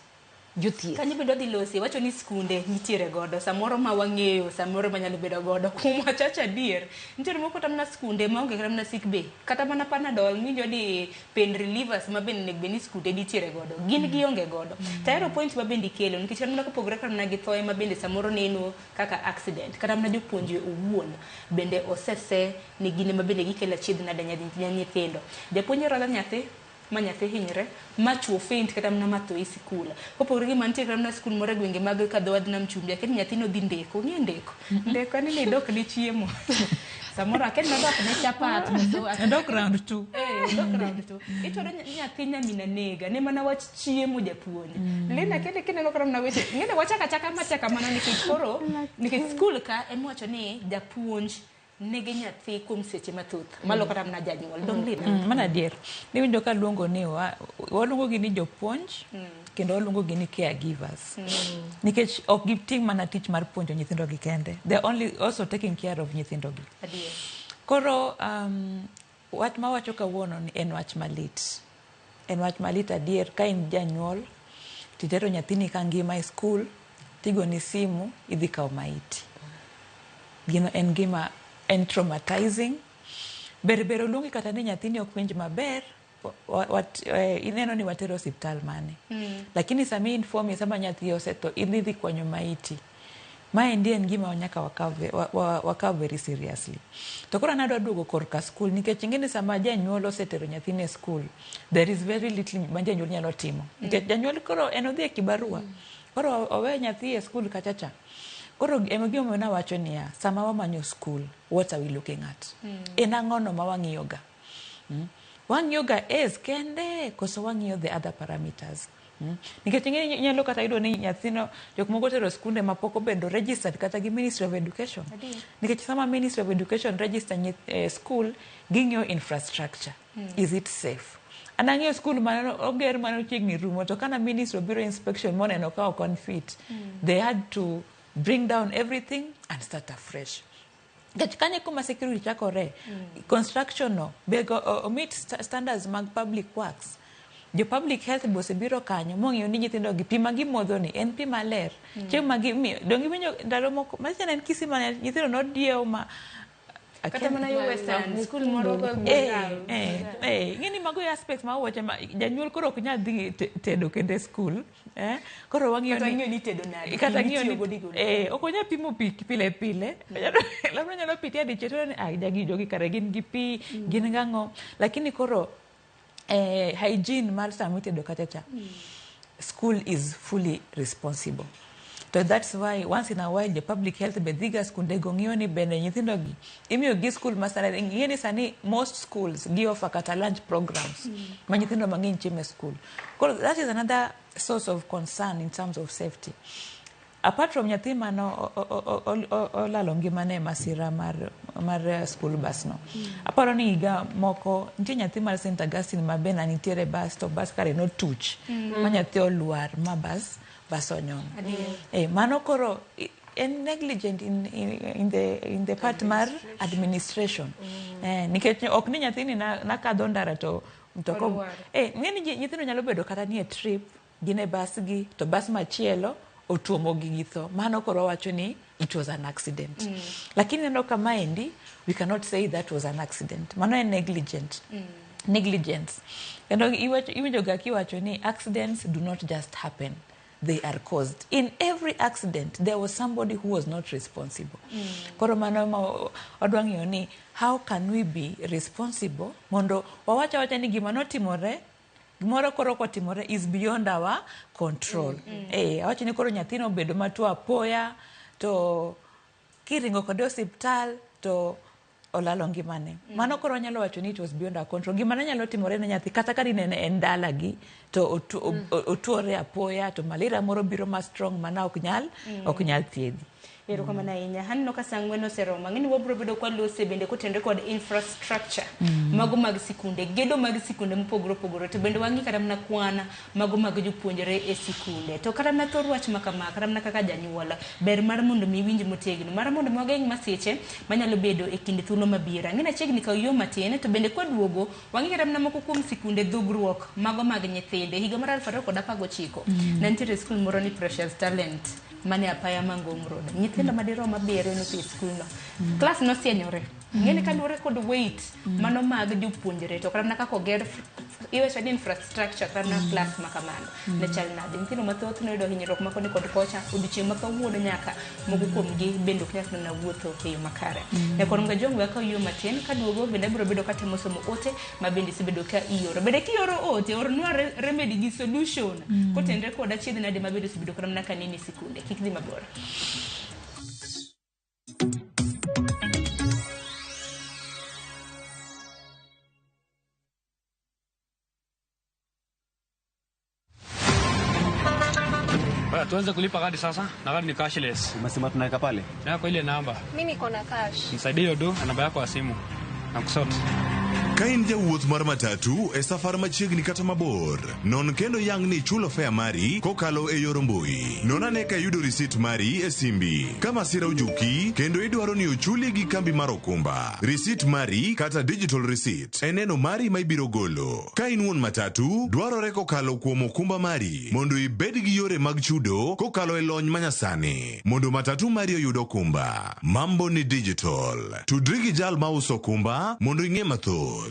S6: jothieth.
S4: Kanyo bende wadhi lose, wacho ni skunde nitiere godo, samoro ma wang'eyo, samoro manyalo bedo godo. Kuom wachacho adier, nitiere moko kata mana skunde maonge kata mana sick bay, kata mana Panadol, miwinjo ni pain relievers ma bende onego bed ni skunde nitiere godo, gin gionge godo. Tahero point ma bende ikelo, nikech kata mana kopogore kata mana gi thoe ma bende samoro neno kaka accident, kata mana jopuonje owuon bende osese ni gin ema bende gikelo achiedh nade ne nyithindo. Japuonj rodho nyathi, ma nyathi hinyre, ma chuo faint kata mana matho e sikul. Kopogore gi mantie kata mana skul moro e gwenge mag Kadhowadh Nam Chumbi, akia ni nyathi nodhi ndeko, ong'e ndeko. Ndeko en ni idok ne chiemo. Samoro akia ni nodok ne chapat koso
S5: Odok round two.
S4: Odok round two. Itwaro nyathi nyamina nega, ne mana wach chiemo japuonj. Lina kende kineno kata mana weche, ing'e ni wachako achaka machaka mana nikech koro, nikech skul ka ema iwacho ni japuonj nigi nyathi kuom seche mathoth malo kata mana janyuol. Dong Lina?
S5: Mano adier. Niwinjo ka luongo ni waluongo gi ni jopuonj, kendo waluongo gi ni caregivers. Nikech ok giting' mana tich mar puonjo nyithindo gi kende. They are only also taking care of nyithindo gi.
S4: Adier.
S5: Koro wach mawacho kawuono ni en wach malit. En wach malit adier ka in janyuol titero nyathini ka ngima e skul, tigoni simu idhi kawo maiti. Gino en gima en traumatizing. Ber ber oluongi kata ni nyathini ok winj maber, ineno ni watero osiptal mane. Lakini sama inform sama nyathi osetho, idhi kwanyo maiti. Maendi en gima nyaka wakaw very seriously. To koro an adwa duogo korka skul nikech ing'e ni sama janyuol osetero nyathine e skul, there is very little ma janyuol nyalo timo. Nikech janyuol koro en odhi e kibarua. Koro owe nyathi e skul kacha cha. Koro ema gimomiyo nawacho niya, sama wamanyo skul, what are we looking at? En ang'ono ma wang'iyo ga? Wang'iyo ga A's kende koso wang'iyo the other parameters? Nikech ing'e ni inyalo kata yudo ni nyathino jok moko tero skunde ma pok obedo registered kata gi Ministry of Education. Nikech sama Ministry of Education register school, ging'iyo infrastructure. Is it safe? An ang'eyo skul mane oger mane ochiegni rumo to kana ministry obiro inspection moneno ka ok on fit, they had to bring down everything and start afresh. Nikech kanyo kuma security chakore, construction no be o meet standards mag public works. Jo public health be osebiro kanyo mong'iyo ni nyithindo gi pi ma gimodho ni en pi maler. Chiemo ma gimiyo, donge iwinjo ndalo moko, macha ne en Kisii mane nyithindo nodiewo ma
S4: Kata mana yo Western, skul moro
S5: Ing'e ni mago e aspects ma wawacho ma janyuol koro ok nyal dhi tedo kendo e skul. Koro wang'iyo
S4: Kata ng'iyo ni itedo nade,
S5: kata ng'iyo ni
S4: mitiyo godo igo
S5: ok onyal pimo pi pile pile. Labda onyalo pite dichiel to ni ah, jagi jogi kare gin gi pi, gin gang'o. Lakini koro hygiene mar sama itedo kacha cha, school is fully responsible. To that's why once in a while the public health be dhiga skunde go ng'iyo ni bende nyithindo gi imiyo gi school ma standard. Ing'e ni sani most schools gi offer kata lunch programs ma nyithindo mang'eny chiemo e school. Koro that is another source of concern in terms of safety. Apart from nyathi mano olalo ngimane e masira mar school bus no. Aparo ni higa moko nitie nyathi mar St. Augustine ma be ne nitiere bus to bus kare notuch ma nyathi olwar ma bus onyono. Mano koro en negligent in the part mar administration. Nikech ok ni nyathini nakadho ndara to mtoka
S4: Olwar.
S5: Ng'eni nyithindo nyalo bedo kata ni e trip, gin e bas gi to bas machielo otuomo gi githo. Mano koro wawacho ni it was an accident. Lakini neno ka maendi, we cannot say that was an accident. Mano en negligent. Negligence. Kendo iwinjo ga kiwacho ni accidents do not just happen, they are caused. In every accident there was somebody who was not responsible. Koro mano ma wadwa ng'iyo ni how can we be responsible mondo wawach awacha ni gima notimore gimoro koro kotimore is beyond our control. Awacho ni koro nyathino obedo matuo apoya to kiringo kode osiptal to olalo ngimane. Mano koro wanyalo wacho ni it was beyond our control. Gima ne nyalo timore ne nyathi kata ka dine en dalagi to otuore apoya to malaria moro biro ma strong mana ok nyal ok nyal thiedhi.
S4: Erokamano ahinya. Aneno ka sa 4 oseromo. Ang'e ni wabiro bedo kwalose bende kotenore kod infrastructure mago mag sikunde, gedo mag sikunde mopogore opogore, to bende wang'i kata mana kwan mago mag jopuonjre e sikunde. To kata mana thor wach ma kama, kata mana kaka janyuol, ber mar mondo mi iwinj motegno, mar mondo mi wageng' masiche manyalo bedo e kind thuolo mabiro. Ang'e ni achiegni kaw yo matin, to bende kwaduogo, wang'i kata mana moko kuom sikunde dhugruok mago mag nyithinde. Higa mar 2019, ne nitiere skul moro ni Precious Talent mane apaya ma Ngong Road. Nyithindo madirom 7 nodhi e skulno. Klas nosienyore. Ng'eni kaluwore kod weight mano mag jopuonjre to kata mana kaka oger iwacho ni infrastructure kata mana klas ma kamano ne chal nade. Nyithindo mathoth noyudo hinyruok ma koni kod kocha odiochieng' ma kawuono, nyaka moko kuomgi bende ok nyal mana wuotho e yo makare. Nyakwar Mgajwang', we akaw yo matin, kaduogo bende abiro bedo katemo somo ote ma bende isebedo ka ioro. Bende kioro ote, ornwa remedy gi solution kotenre kod achiedh nade ma bende osebedo kata mana ka nene e sikunde. Kik dhi mabor.
S1: Haya, tuanze kulipa kadi sasa. Na kadi ni cashless.
S9: Umesema tunaweka pale?
S1: Yako ile namba.
S11: Mi niko na cash.
S1: Nisaidie hiyo do na namba yako ya simu. Na kusort.
S10: Ka in jawuoth mar matatu e safar machiegni kata mabor, non kendo yang ni ichulo fare mari kokalo e yor mbui. Non ane ka iyudo risit mari e simbi. Ka masira ojuki kendo idwaro ni ochuli gi kambi mar okumba, risit mari kata digital receipt en neno mari ma ibiro golo. Ka in wuon matatu, dwarore kokalo kuom okumba mari mondo ibed gi yore mag chudo kokalo e lony manyasani mondo matatu mari oyud okumba. Mambo ni digital. Tudri gi jal mauso okumba mondo ing'e mathoth.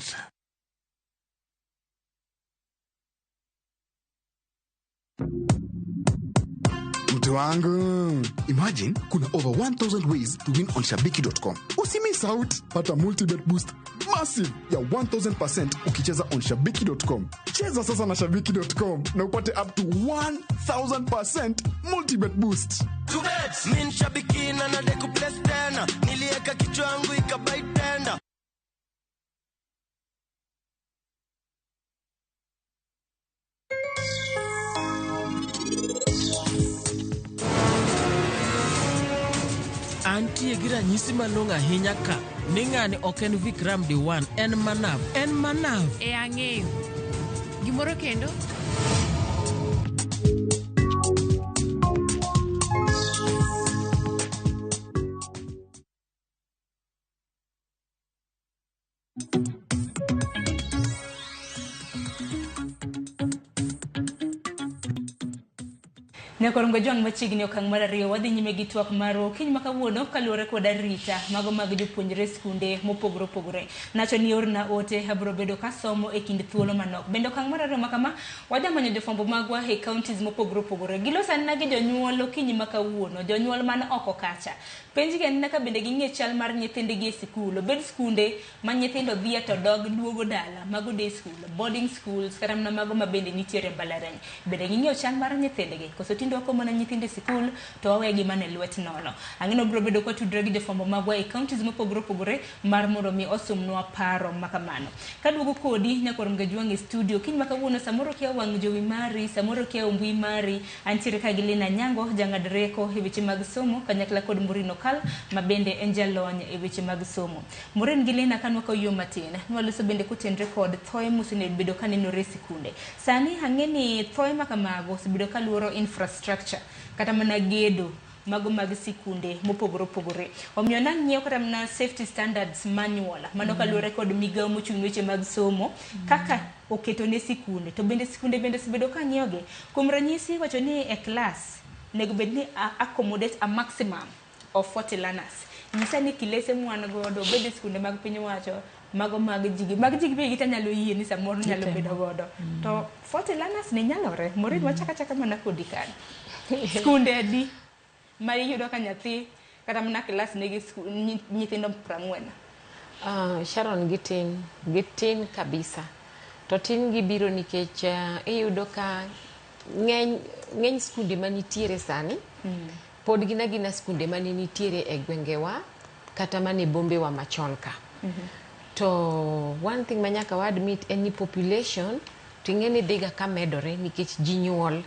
S15: Mtu wangu, imagine kuna over 1000 ways to win on shabiki.com. Usimiss out, pata multibet boost massive ya 1000% ukicheza on shabiki.com. Cheza sasa na shabiki.com na upate up to 1000% multibet boost.
S13: Mi nshabiki na nadai kuplace tena, nilieka kichwa yangu ikabai tenda.
S14: Antie gi ranyisi malong'o ahinya ka ni ng'ani ok en Vikram Diwan, en Manav, en Manav.
S6: E, ang'eyo. Gimoro kendo?
S4: Nyakorongo Jwang', machiegni okang' mar ariyo, wadhi nyime gi twak marwa okinyi ma kawuono kaluwore kod arita mago mag jopuonjre skunde mopogore opogore. Nacho ni orna ote, abiro bedo kasomo e kind thuolo manok. Bende okang' mar ariyo ma kama wadhi manyo jofwambo magwa e counties mopogore opogore. Giloso anena gi jonyuol okinyi ma kawuono, jonyuol man oko kacha. Penjgi anena ka bende ging'e chal mar nyithindgi e sikul, obed skunde ma nyithindo dhiye to dog duogo dala, mago day school, boarding schools, kata mana mago ma bende nitiere e mbalariany. Bende ging'eyo chal mar nyithindgi, koso tinde wako mana nyithindo e sikul to wawegi mana e lwet nono. Ang'e biro bedo kwatudre gi jofwambo magwa e counties mopogore opogore mar mondo mi osomnwa paro ma kamano. Kaduogo kodi nyakwar Mgajwang' e studio kiny ma kawuono, samoro kia wang' jowi mari, samoro kia mbui mari, antiere ka gi Lina Nyango, jang'ad rieko e weche mag somo, kanyakla kod Maureen Okal ma bende en jalony e weche mag somo. Maureen gi Lina, kanwa yo matin, nwaloso bende kotenre kod thoe mosebedo kanenore e sikunde. Sani ang'e ni thoe ma kamago osebedo kaluoro infrastructure kata mana gedo. mago mag sikunde mopogore opogore. Omiyo nang'iyo kata mana safety standards manual mano kaluwore kod migawo mochung' ne weche mag somo kaka oketo ne sikunde to bende sikunde bende osebedo ka ng'iyogi. Kuom ranyisi iwacho ni e klas onego bed ni accommodate a maximum of 40 learners. Nyisa ni kilese mwan godo obed e sikunde mag piny owacho mago mag jigi mag jigi be gitanyalo yie ni samoro nyalo bedo godo to 40 learners ni nyalore. Maureen, wachaka chaka mana kodi kanyo. Skunde adi ma iyudo ka nyathi kata mana klas nigi nyithindo 40?
S6: Sharon, gitin, gitin kabisa. To tin gibiro nikech iyudo ka ng'eny ng'eny skunde manitiere sani pod gin agina skunde mane nitiere e gwengewa kata mane bombewa machon ka. To one thing ma nyaka wa admit en ni population to ing'e ni dhiga ka medore nikech ji nyuol.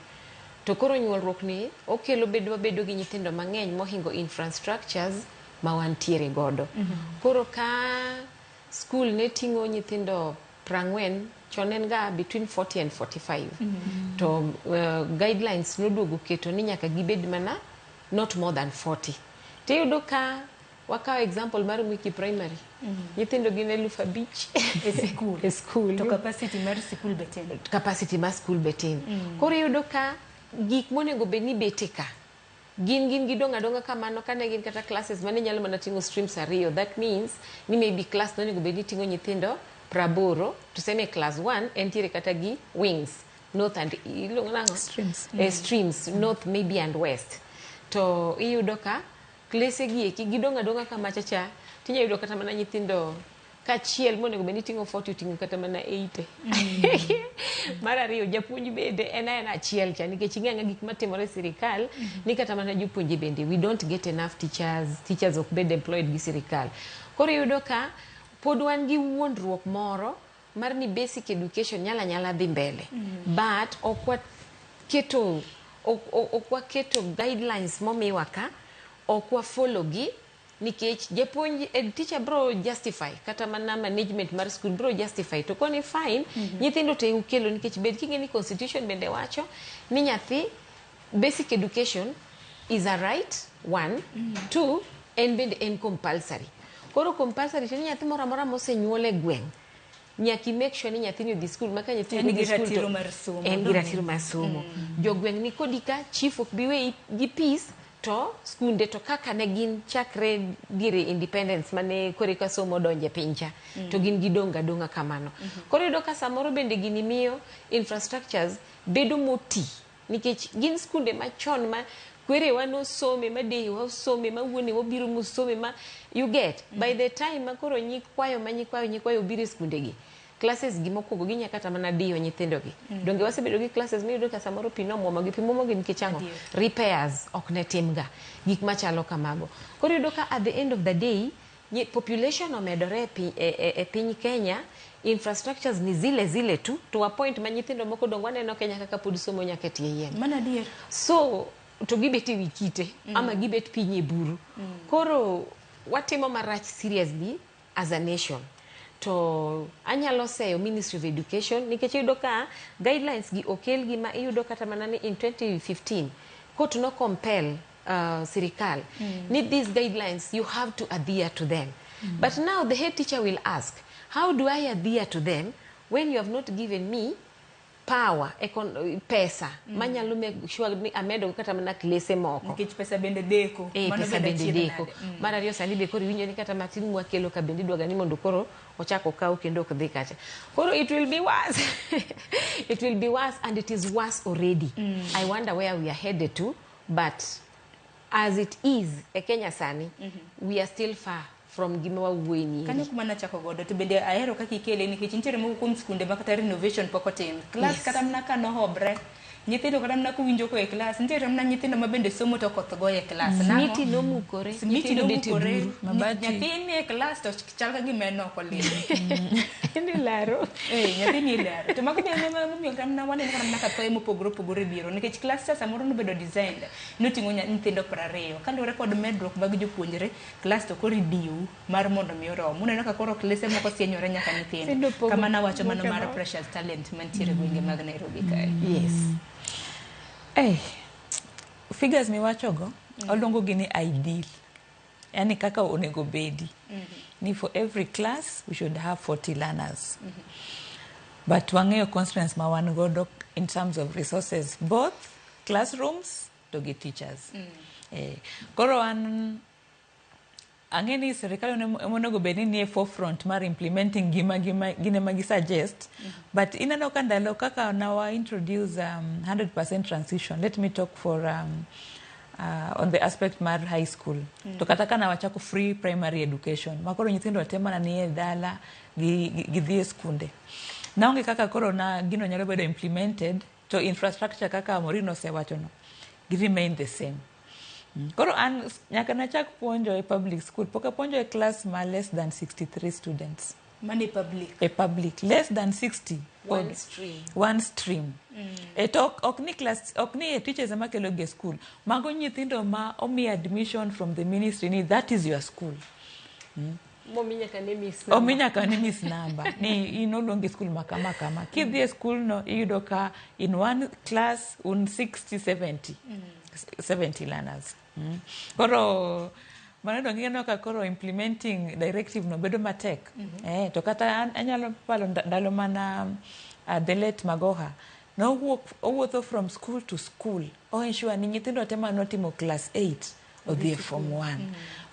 S6: To koro nyuolruok ni okelo bedo wabedo gi nyithindo mang'eny mohingo infrastructures ma wantiere godo. Koro ka school ne ting'o nyithindo 40, chon en ga between 40 and 45. To guidelines noduogo keto ni nyaka gibed mana not more than 40. Tiyudo ka wakawo example mar Mwiki Primary. Nyithindo gin 5000
S4: e sikul.
S6: E school.
S4: To capacity mar sikul be tin.
S6: Capacity mar school be tin. Koro iyudo ka gik monego bed ni bete ka gin gidong' adong'a kamano kane gin kata classes mane nyalo mana ting'o streams ariyo. That means ni maybe class nonego bed ni ting'o nyithindo 80, tuseme class 1 entiere kata gi wings north and iluongo nang'o?
S5: Streams.
S6: Streams north maybe and west. To iyudo ka klese gi eki gidong' adong'a kamacha cha, tinya yudo kata mana nyithindo kachiel monego bed ni ting'o 40 oting'o kata mana 80. Mar ariyo, japuonj bende en aena achiel cha nikech ing'e ang'e gik matimore e sirikal ni kata mana jopuonje bende we don't get enough teachers, teachers ok bed employed gi sirikal. Koro iyudo ka pod wan gi wuondruok moro mar ni basic education nyalo anyala dhi mbele. But ok waketo guidelines momiwa ka, ok wa follow gi nikech japuonj teacher bro justify kata mana management mar school bro justify to koni fine. Nyithindo te ukelo nikech bed king'e ni constitution bende wacho ni nyathi basic education is a right one. Two, en bende en compulsory. Koro compulsory to ni nyathi moro amora mosenyuol e gweng' nyaka i make sure ni nyathini odhi school ma ka nyathini
S4: En
S6: odhi
S4: gi
S6: school to
S4: ratiro mar somo.
S6: En gi ratiro mar somo. Jogweng' ni kodi ka chief ok bi weyi gi peace to skunde to kaka ne gin chakre diere independence mane kore ka somo donje e piny cha to gin gidong' adong'a kamano. Koro iyudo ka samoro bende gini miyo infrastructures bedo moti nikech gin skunde machon ma kwerewa nosome, ma deyewa osome, ma wuonewa obiro mosome, ma you get by the time ma koro nyikwayo ma nyikwayo nyikwayo obiro e skunde gi, classes gi mokwongo ginya kata mana diyo nyithindo gi. Donge wasebedo gi classes miyudo ka samoro pi nomwomo gi, pi mwomo gi nikech ang'o? Repairs ok ne timga, gik machalo kamago. Koro iyudo ka at the end of the day population omedore e piny Kenya, infrastructures ni zile zile tu to a point ma nyithindo moko dong waneno Kenya kaka pod somo nyaka e tie yien.
S4: Mano adier.
S6: So to gibet e wi kite ama gibet piny e buru. Koro watimo marach seriously as a nation. To anyalo seyo Ministry of Education nikech iyudo ka guidelines gi okel gi ma iyudo kata mana ni in 2015 court no compel sirikal ni these guidelines you have to adhere to them. But now the head teacher will ask, how do I adhere to them when you have not given me power, pesa manyalo make sure ni amedo kata mana klese moko?
S4: Nikech pesa bende deko. Mano
S6: pesa
S4: bende
S6: bende
S4: achiedh
S6: deko.
S4: nade.
S6: Mar ariyo, sani be koro iwinjo ni kata matin mwakelo ka bende idwaga ni mondo koro ochak okaw kendo ok dhi kacha. Koro it will be worse. It will be worse, and it is worse already. I wonder where we are headed to, but as it is e Kenya sani, we are still far from gima wawuoye ni.
S4: Kanyo kuma nachako godo to bende ahero kaka ikele nikech nitiere moko kuom skunde ma kata renovation pok otim. Klas kata mana ka nohobre, nyithindo kata mana kuwinjo ko e klas, nitiere mana nyithindo ma bende somo to koth goyo e klas. Nang'o?
S6: Simiti nomukore,
S4: Simiti
S6: nyithindo bet e
S4: nomukore.
S6: buru.
S5: Mabati.
S4: Nyathi ni e klas to chal ka gima en oko lilo.
S6: Ni laro.
S4: Nyathi ni e laro. To mago be ema momiyo kata mana waneno kata mana ka thoe mopogore opogore biro nikech klas cha samoro nobedo designed noting'o nyithindo 20. Kaluwore kod medruok mag jopuonjre, klas to koro idiyou mar mondo mi orom. Uneno ka koro klese moko sienyore nyaka nyithindo.
S6: Nyithindo pogo
S4: Kama nawacho mano mar
S6: pogo.
S4: Precious Talent mantiere e gwenge mag Nairobi kae.
S6: Yes.
S5: Figures miwachogo Oluongo gi ni ideal, yani kaka onego bedi ni for every class we should have 40 learners. But wang'eyo constraints ma wan godo in terms of resources, both classrooms to gi teachers. Koro an ang'e ni sirikal ema onego bed ni nie forefront mar implementing gima gin ema gi suggest. But ineno ka ndalo kaka na wa introduce 100% transition, let me talk for on the aspect mar high school. To kata ka nawachako free primary education ma koro nyithindo te mana nie dala gi dhi e skunde, naonge kaka koro na gino nyalo bedo implemented to infrastructure kaka Maureen osewachono gi remain the same. Koro an nyaka nachak puonjo e public school, pok apuonjo e class ma less than 63 students.
S4: Mane public?
S5: E public, less than 60.
S6: One stream.
S5: One stream. E to ok ni class, ok ni e teachers ema kelo gi e school. Mago nyithindo ma omi admission from the ministry ni that is your school.
S6: Momi nyaka ne miss.
S5: Omi nyaka ne miss number ni in oluongi school ma kama kama. Kidhi e school no, iyudo ka in one class un 60, 70, 70 learners. Koro mano dong ineno ka koro implementing directive no bedo matek. To kata an anyalo paro ndalo mana the late Magoha nowuok, owuotho from school to school, o ensure ni nyithindo te manotimo class 8 odhi e form 1.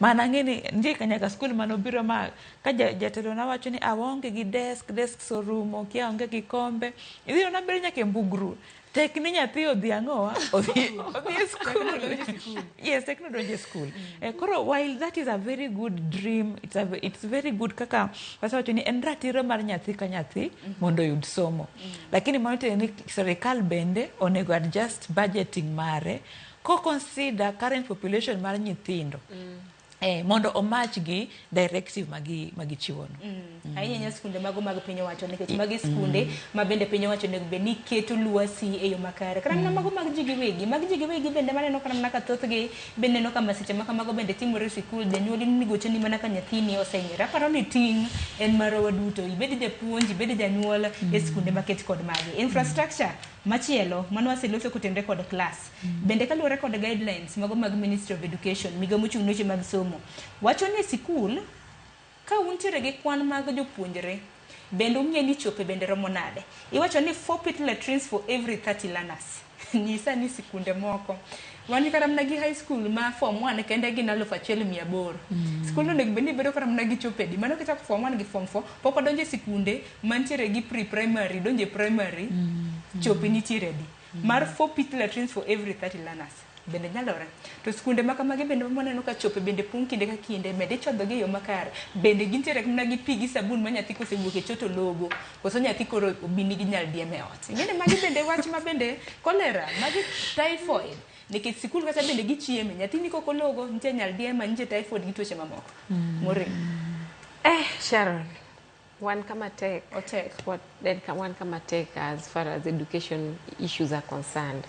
S5: Mana ang'e ni nitie ka nyaka school manobiro ma ka jatelo nawacho ni awaonge gi desk, desks orumo, kia onge gi kombe, idhi yudo nabedo nyaka e mbugru tek ni nyathi odhi ang'owa odhi e school. Yes, tek ni odonjo e school. Koro while that is a very good dream, it's very good kaka wasewacho ni en ratiro mar nyathi ka nyathi mondo oyud somo, lakini mano tiende ni sirikal bende onego adjust budgeting mare ko consider current population mar nyithindo mondo omach gi directive magichiwono.
S4: Ahinya ahinya skunde mago mag piny owacho, nikech magi skunde ma bende piny owacho onego bed ni keto lwasi e yo makare. Kata mana mago mag ji giwegi, mag ji giwegi bende maneno kata mana ka thothgi bende neno ka masiche ma kamago bende timore e sikul, janyuol in migochoni mana ka nyathini osehinyore. Aparo ni ting' en marwa waduto, ibed japuonj, ibed janyuol e skunde maket kod magi. Infrastructure machielo mano waseloso kotenore kod class. Bende kaluwore kod guidelines mago mag Ministry of Education, migao mochung' ne weche mag somo, wacho ni e sikul ka untiere gi kwan mag jopuonjre, bende ung'e ni chope bende romo nade. Iwacho ni 4 pit latrines for every 30 learners. Nyisa ni sikunde moko wan kata mana gi high school ma form 1 kende gin 1800. Sikul no onego bed ni bedo kata mana gi chope adi? Mano kichako form 1 gi form 4, pok wadonjo e sikunde mantiere gi pre primary, donjo e primary, chope nitiere adi? Mar 4 pit latrines for every 30 learners bende nyalore? To skunde ma kamagi bende waneno ka chope bende pong' kinde ka kinde, bende ichodhogi e yo makare? Bende gintiere mana gi pi gi sabun ma nyathi kosewuok e cho to logo, koso nyathi koro obini gi nyaldiema e ot? Ing'eni magi bende wach ma bende cholera, magi typhoid, nikech sikul kata bende gichieme, nyathini kok ologo, nitie nyaldiema, nitie typhoid gi tuoche mamoko. Maureen.
S6: Sharon, wan kama tek.
S4: Otek.
S6: Wan kama tek as far as education issues are concerned.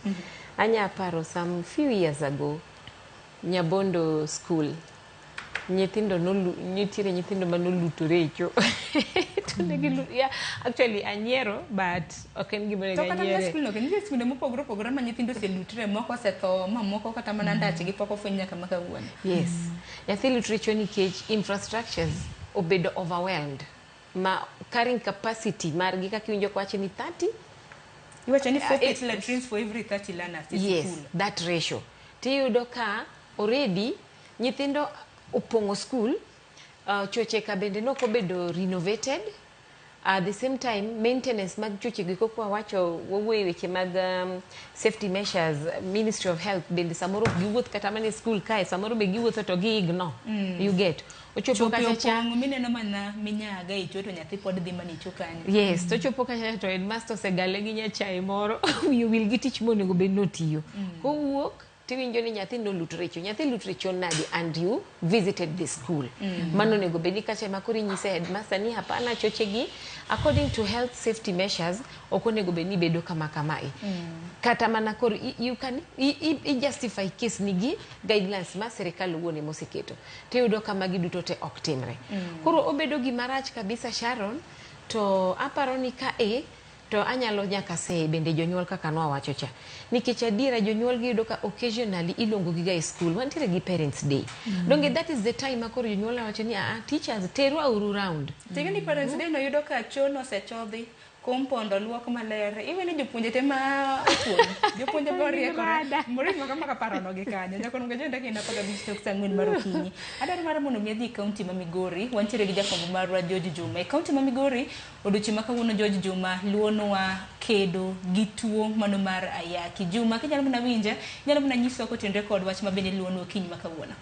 S6: Anya paro some few years ago, Nyabondo school, nyithindo nolu, nitiere nyithindo manolutore e cho. To ne gilu, yeah, actually anyiero, but ok en gima
S4: To
S6: onego
S4: kata mana
S6: anyiere.
S4: skul no, nitie skunde mopogore opogore ma nyithindo oselutre, moko osetho, ma moko kata mana ndachgi pok ofweny nyaka ma kawuono.
S6: Yes. Nyathi lutre cho nikech infrastructures obedo overwhelmed. Ma carrying capacity margi, kaka iwinjo kowacho ni 30.
S4: Iwacho ni 4 pit latrines for every 30 learners e sikul.
S6: That ratio. Tiyudo ka already nyithindo opong'o school, choche ka bende nokobedo renovated. At the same time, maintenance mag choche gi, kok wawacho wawuoyo e weche mag safety measures, Ministry of Health bende samoro ok giwuoth kata mana e school kae, samoro be giwuotho to gi ignore. You get. Ochopo
S4: Chope
S6: kacha cha
S4: opong' mineno mana minyaga e cho, to nyathi pod dhi mana e cho kanyo.
S6: Yes, to chopo kacha to headmaster osegale gi nyachae moro, wiye wil gi tich monego bed notiyo. Kowuok tiwinjo ni nyathi nolutre e cho. Nyathi lutre e cho nadi and you visited the school? Mano onego bed ni kacha ema koro inyise headmaster ni hapana, choche gi according to health safety measures ok onego bed ni bedo kama kamae. Kata mana koro you can i justify case ni gi guidelines ma sirikal owuon ema oseketo. Tiyudo ka magi duto te ok timre. Koro obedo gima rach kabisa, Sharon, to aparo ni ka e To anyalo nyaka say bende jonyuol kaka nwawacho cha. Nikech adiera jonyuol giyudo ka occasionally iluongo gi ga e school. Wantiere gi parents day. Donge that is the time ma koro jonyuol wacho ni ah, teachers terwa uru round.
S4: Ting'e ni parents day no yudo ka chono osechodhi, compound oluok maler. Iwe ni jopuonje te ma opuonj. Jopuonje be oriekore. Maureen maka maka paro no gi kanyo. Nyaka onego jenda kendo 15 mar okinyi. Adwaro mar mondo mi adhi e kaunti ma Migori. Wantiere gi jafwambo marwa George Juma. E kaunti ma Migori, odiochieng' ma kawuono George Juma luwonwa kedo gi tuo mano mar ayaki. Juma, kinyalo mana winja, inyalo mana nyiswa kotenore kod wach ma bende iluwonwa okinyi ma kawuono.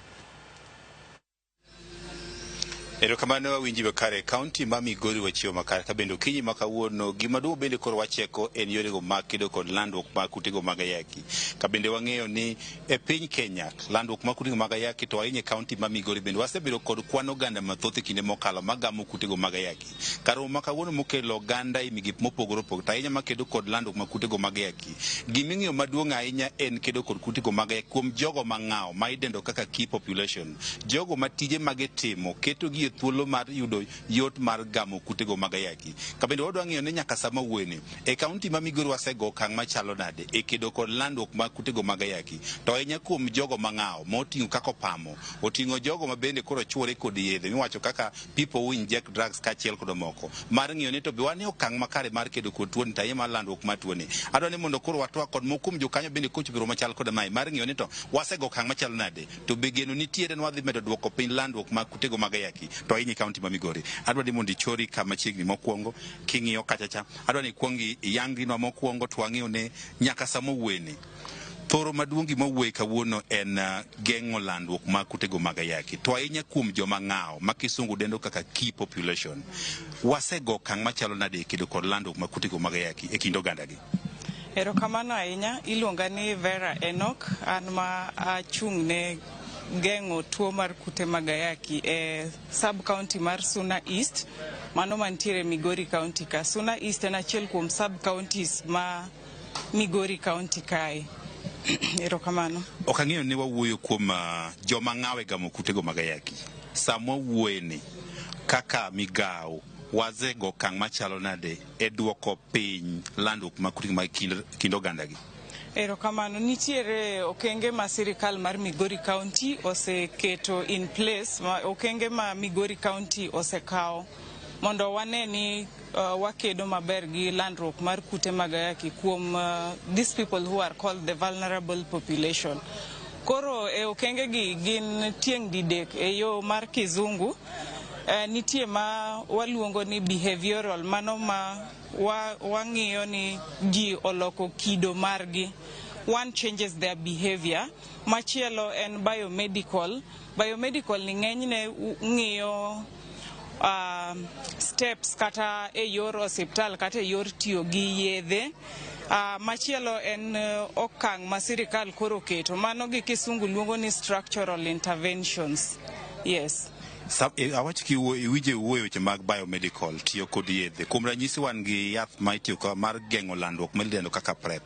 S9: Erokamano awinji makare. Kaunti ma Migori wachiwo makare ka bende okinyi ma kawuono gima duong' bende koro wacheko en yorego mag kedo kod landruok mag kutego mag ayaki. Ka bende wang'eyo ni e piny Kenya landruok mag kutego mag ayaki to ahinya e kaunti ma Migori bende wasebedo kod kwan oganda mathoth e kinde mokalo magamo kutego mag ayaki. Kar romo ma kawuono mokelo oganda e migepe mopogore opogore to ahinya makedo kod landruok mag kutego mag ayaki. Giming'iyo maduong' ahinya en kedo kod kutego mag ayaki kuom jogo mang'awo ma idendo kaka key population. Jogo ma tije magitimo ketogi e thuolo mar yudo yot mar gamo kutego mag ayaki. Ka bende wadwa ng'iyo ni nyaka sama wuoyeni e kaunti ma Migori wasego okang' machalo nade e kedo kod landruok mag kutego mag ayaki. To ahinya kuom jogo mang'awo moting'o kaka opamo, oting'o jogo ma bende koro chuore kod yedhe miwacho kaka people who inject drugs kaachiel kod moko. Mar ng'iyo ni to be wan e okang' makare mar kedo kod tuoni to ahinya mar landruok mar tuoni. Adwa ni mondo koro watwak kod moko kuom jokanyo bende kochopo e romo machal kod mae mar ng'iyo ni to wasego okang' machalo nade to be geno nitiere ni wadhi medo duoko piny landruok mag kutego mag ayaki to ahinya e kaunti ma Migori. Adwa ni mondo ichori kama chiegni mokwongo king'iyo kacha cha. Adwa ni ikuong iyangrinwa mokwongo to wang'iyo ne nyaka sama owuoyeni. Thoro maduong' gima owuoye kawuono en geng'o landruok mag kutego mag ayaki to ahinya kuom joma ng'awo ma kisungu dendo kaka key population. Wasego okang' machalo nade e kedo kod landruok mag kutego mag ayaki e kind oganda gi?
S11: Erokamano ahinya, iluonga ni Vera Enoch, an ma achung' ne geng'o tuo mar kute mag ayaki e sub county mar Suna East, mano mantiere Migori County ka. Suna East en achiel kuom sub counties ma Migori County kae. Erokamano.
S9: Ok ang'eyo ni wawuoyo kuom joma ng'awo e gamo kutego mag ayaki. Sama wawuoyeni kaka migawo wasego okang' machalo nade e duoko piny landruok mag kutego mag kind oganda gi?
S11: Erokamano. Nitiere okenge ma sirikal mar Migori County oseketo in place, okenge ma Migori County osekawo mondo wane ni wakedo maber gi landruok mar kute mag ayaki kuom these people who are called the vulnerable population. Koro e okenge gi gin tieng' didek e yo mar kizungu. Nitie ma waluongo ni behavioral, mano ma wang'iyo ni ji oloko kido margi. One changes their behavior. Machielo en biomedical. Biomedical ni ng'enyne ng'iyo steps kata e yor osiptal kata e yor tiyo gi yedhe. Machielo en okang' ma sirikal koro keto. Mano gi kisungu luongo ni structural interventions. Yes.
S9: Awach iwinje wuoyo weche mag biomedical tiyo kod yedhe. Kuom ranyisi wan gi yath ma itiyo mar geng'o landruok ma idendo kaka PrEP.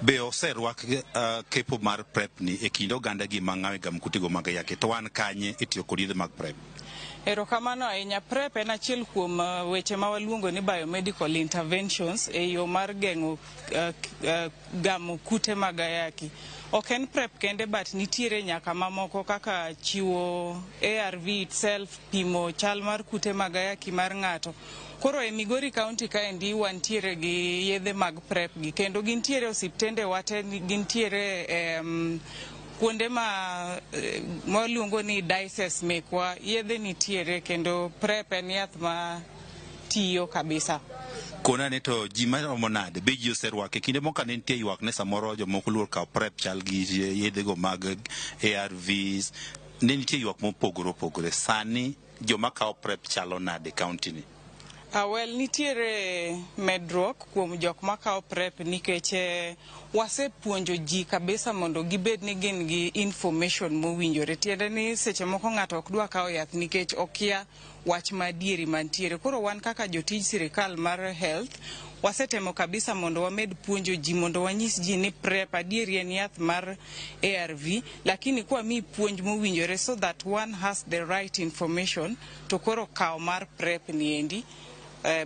S9: Be oserwak kepo mar PrEP ni e kind oganda gi mang'awo e gamo kutego mag ayaki to wan kanye e tiyo kod yedhe mag PrEP?
S11: Erokamano ahinya. PrEP en achiel kuom weche ma waluongo ni biomedical interventions e yo mar geng'o gamo kute mag ayaki. Ok en PrEP kende but nitiere nyaka mamoko kaka chiwo ARV itself, pimo chal mar kute mag ayaki mar ng'ato. Koro e Migori County kaendi wantiere gi yedhe mag PrEP gi kendo gintiere osiptende wate, gintiere kuonde ma waluongo ni diocese mekwa, yedhe nitiere kendo PrEP en yath ma tiyo kabisa.
S9: Kona ni to ji maromo nade be ji oserwake kinde moko ne nitie ywak ne samoro jomoko luor kawo PrEP chal gi yedhego mag ARVs ne nitie ywak mopogore opogore sani joma kawo PrEP chalo nade kaunti ni?
S11: Well, nitiere medruok kuom jok makawo PrEP nikech wasepuonjo ji kabisa mondo gibed ni gin gi information mowinjore. Tiende ni seche moko ng'ato ok dwa kawo yath nikech okia wach madieri mantiere. Koro wan kaka jotij sirikal mar health wasetemo kabisa mondo wamed puonjo ji mondo wanyis ji ni PrEP adieri en yath mar ARV, lakini kwa mi puonj mowinjore so that one has the right information to koro kawo mar PrEP niendi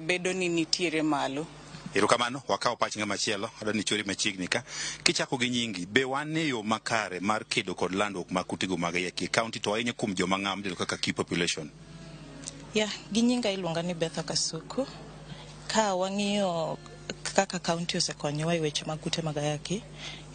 S11: bedo ni nitiere malo.
S9: Erokamano, wakawo pach ng'ama chielo, adwa ni chori machiegni ka. Kichako gi nyingi, be wan e yo makare mar kedo kod landruok mag kutego mag ayaki e county to ahinya kuom joma ng'ama idendo kaka key population?
S18: Ya, gi nyinga iluonga ni Betha Kasuku. Ka wang'iyo kaka county osekonyowa e weche mag kute mag ayaki,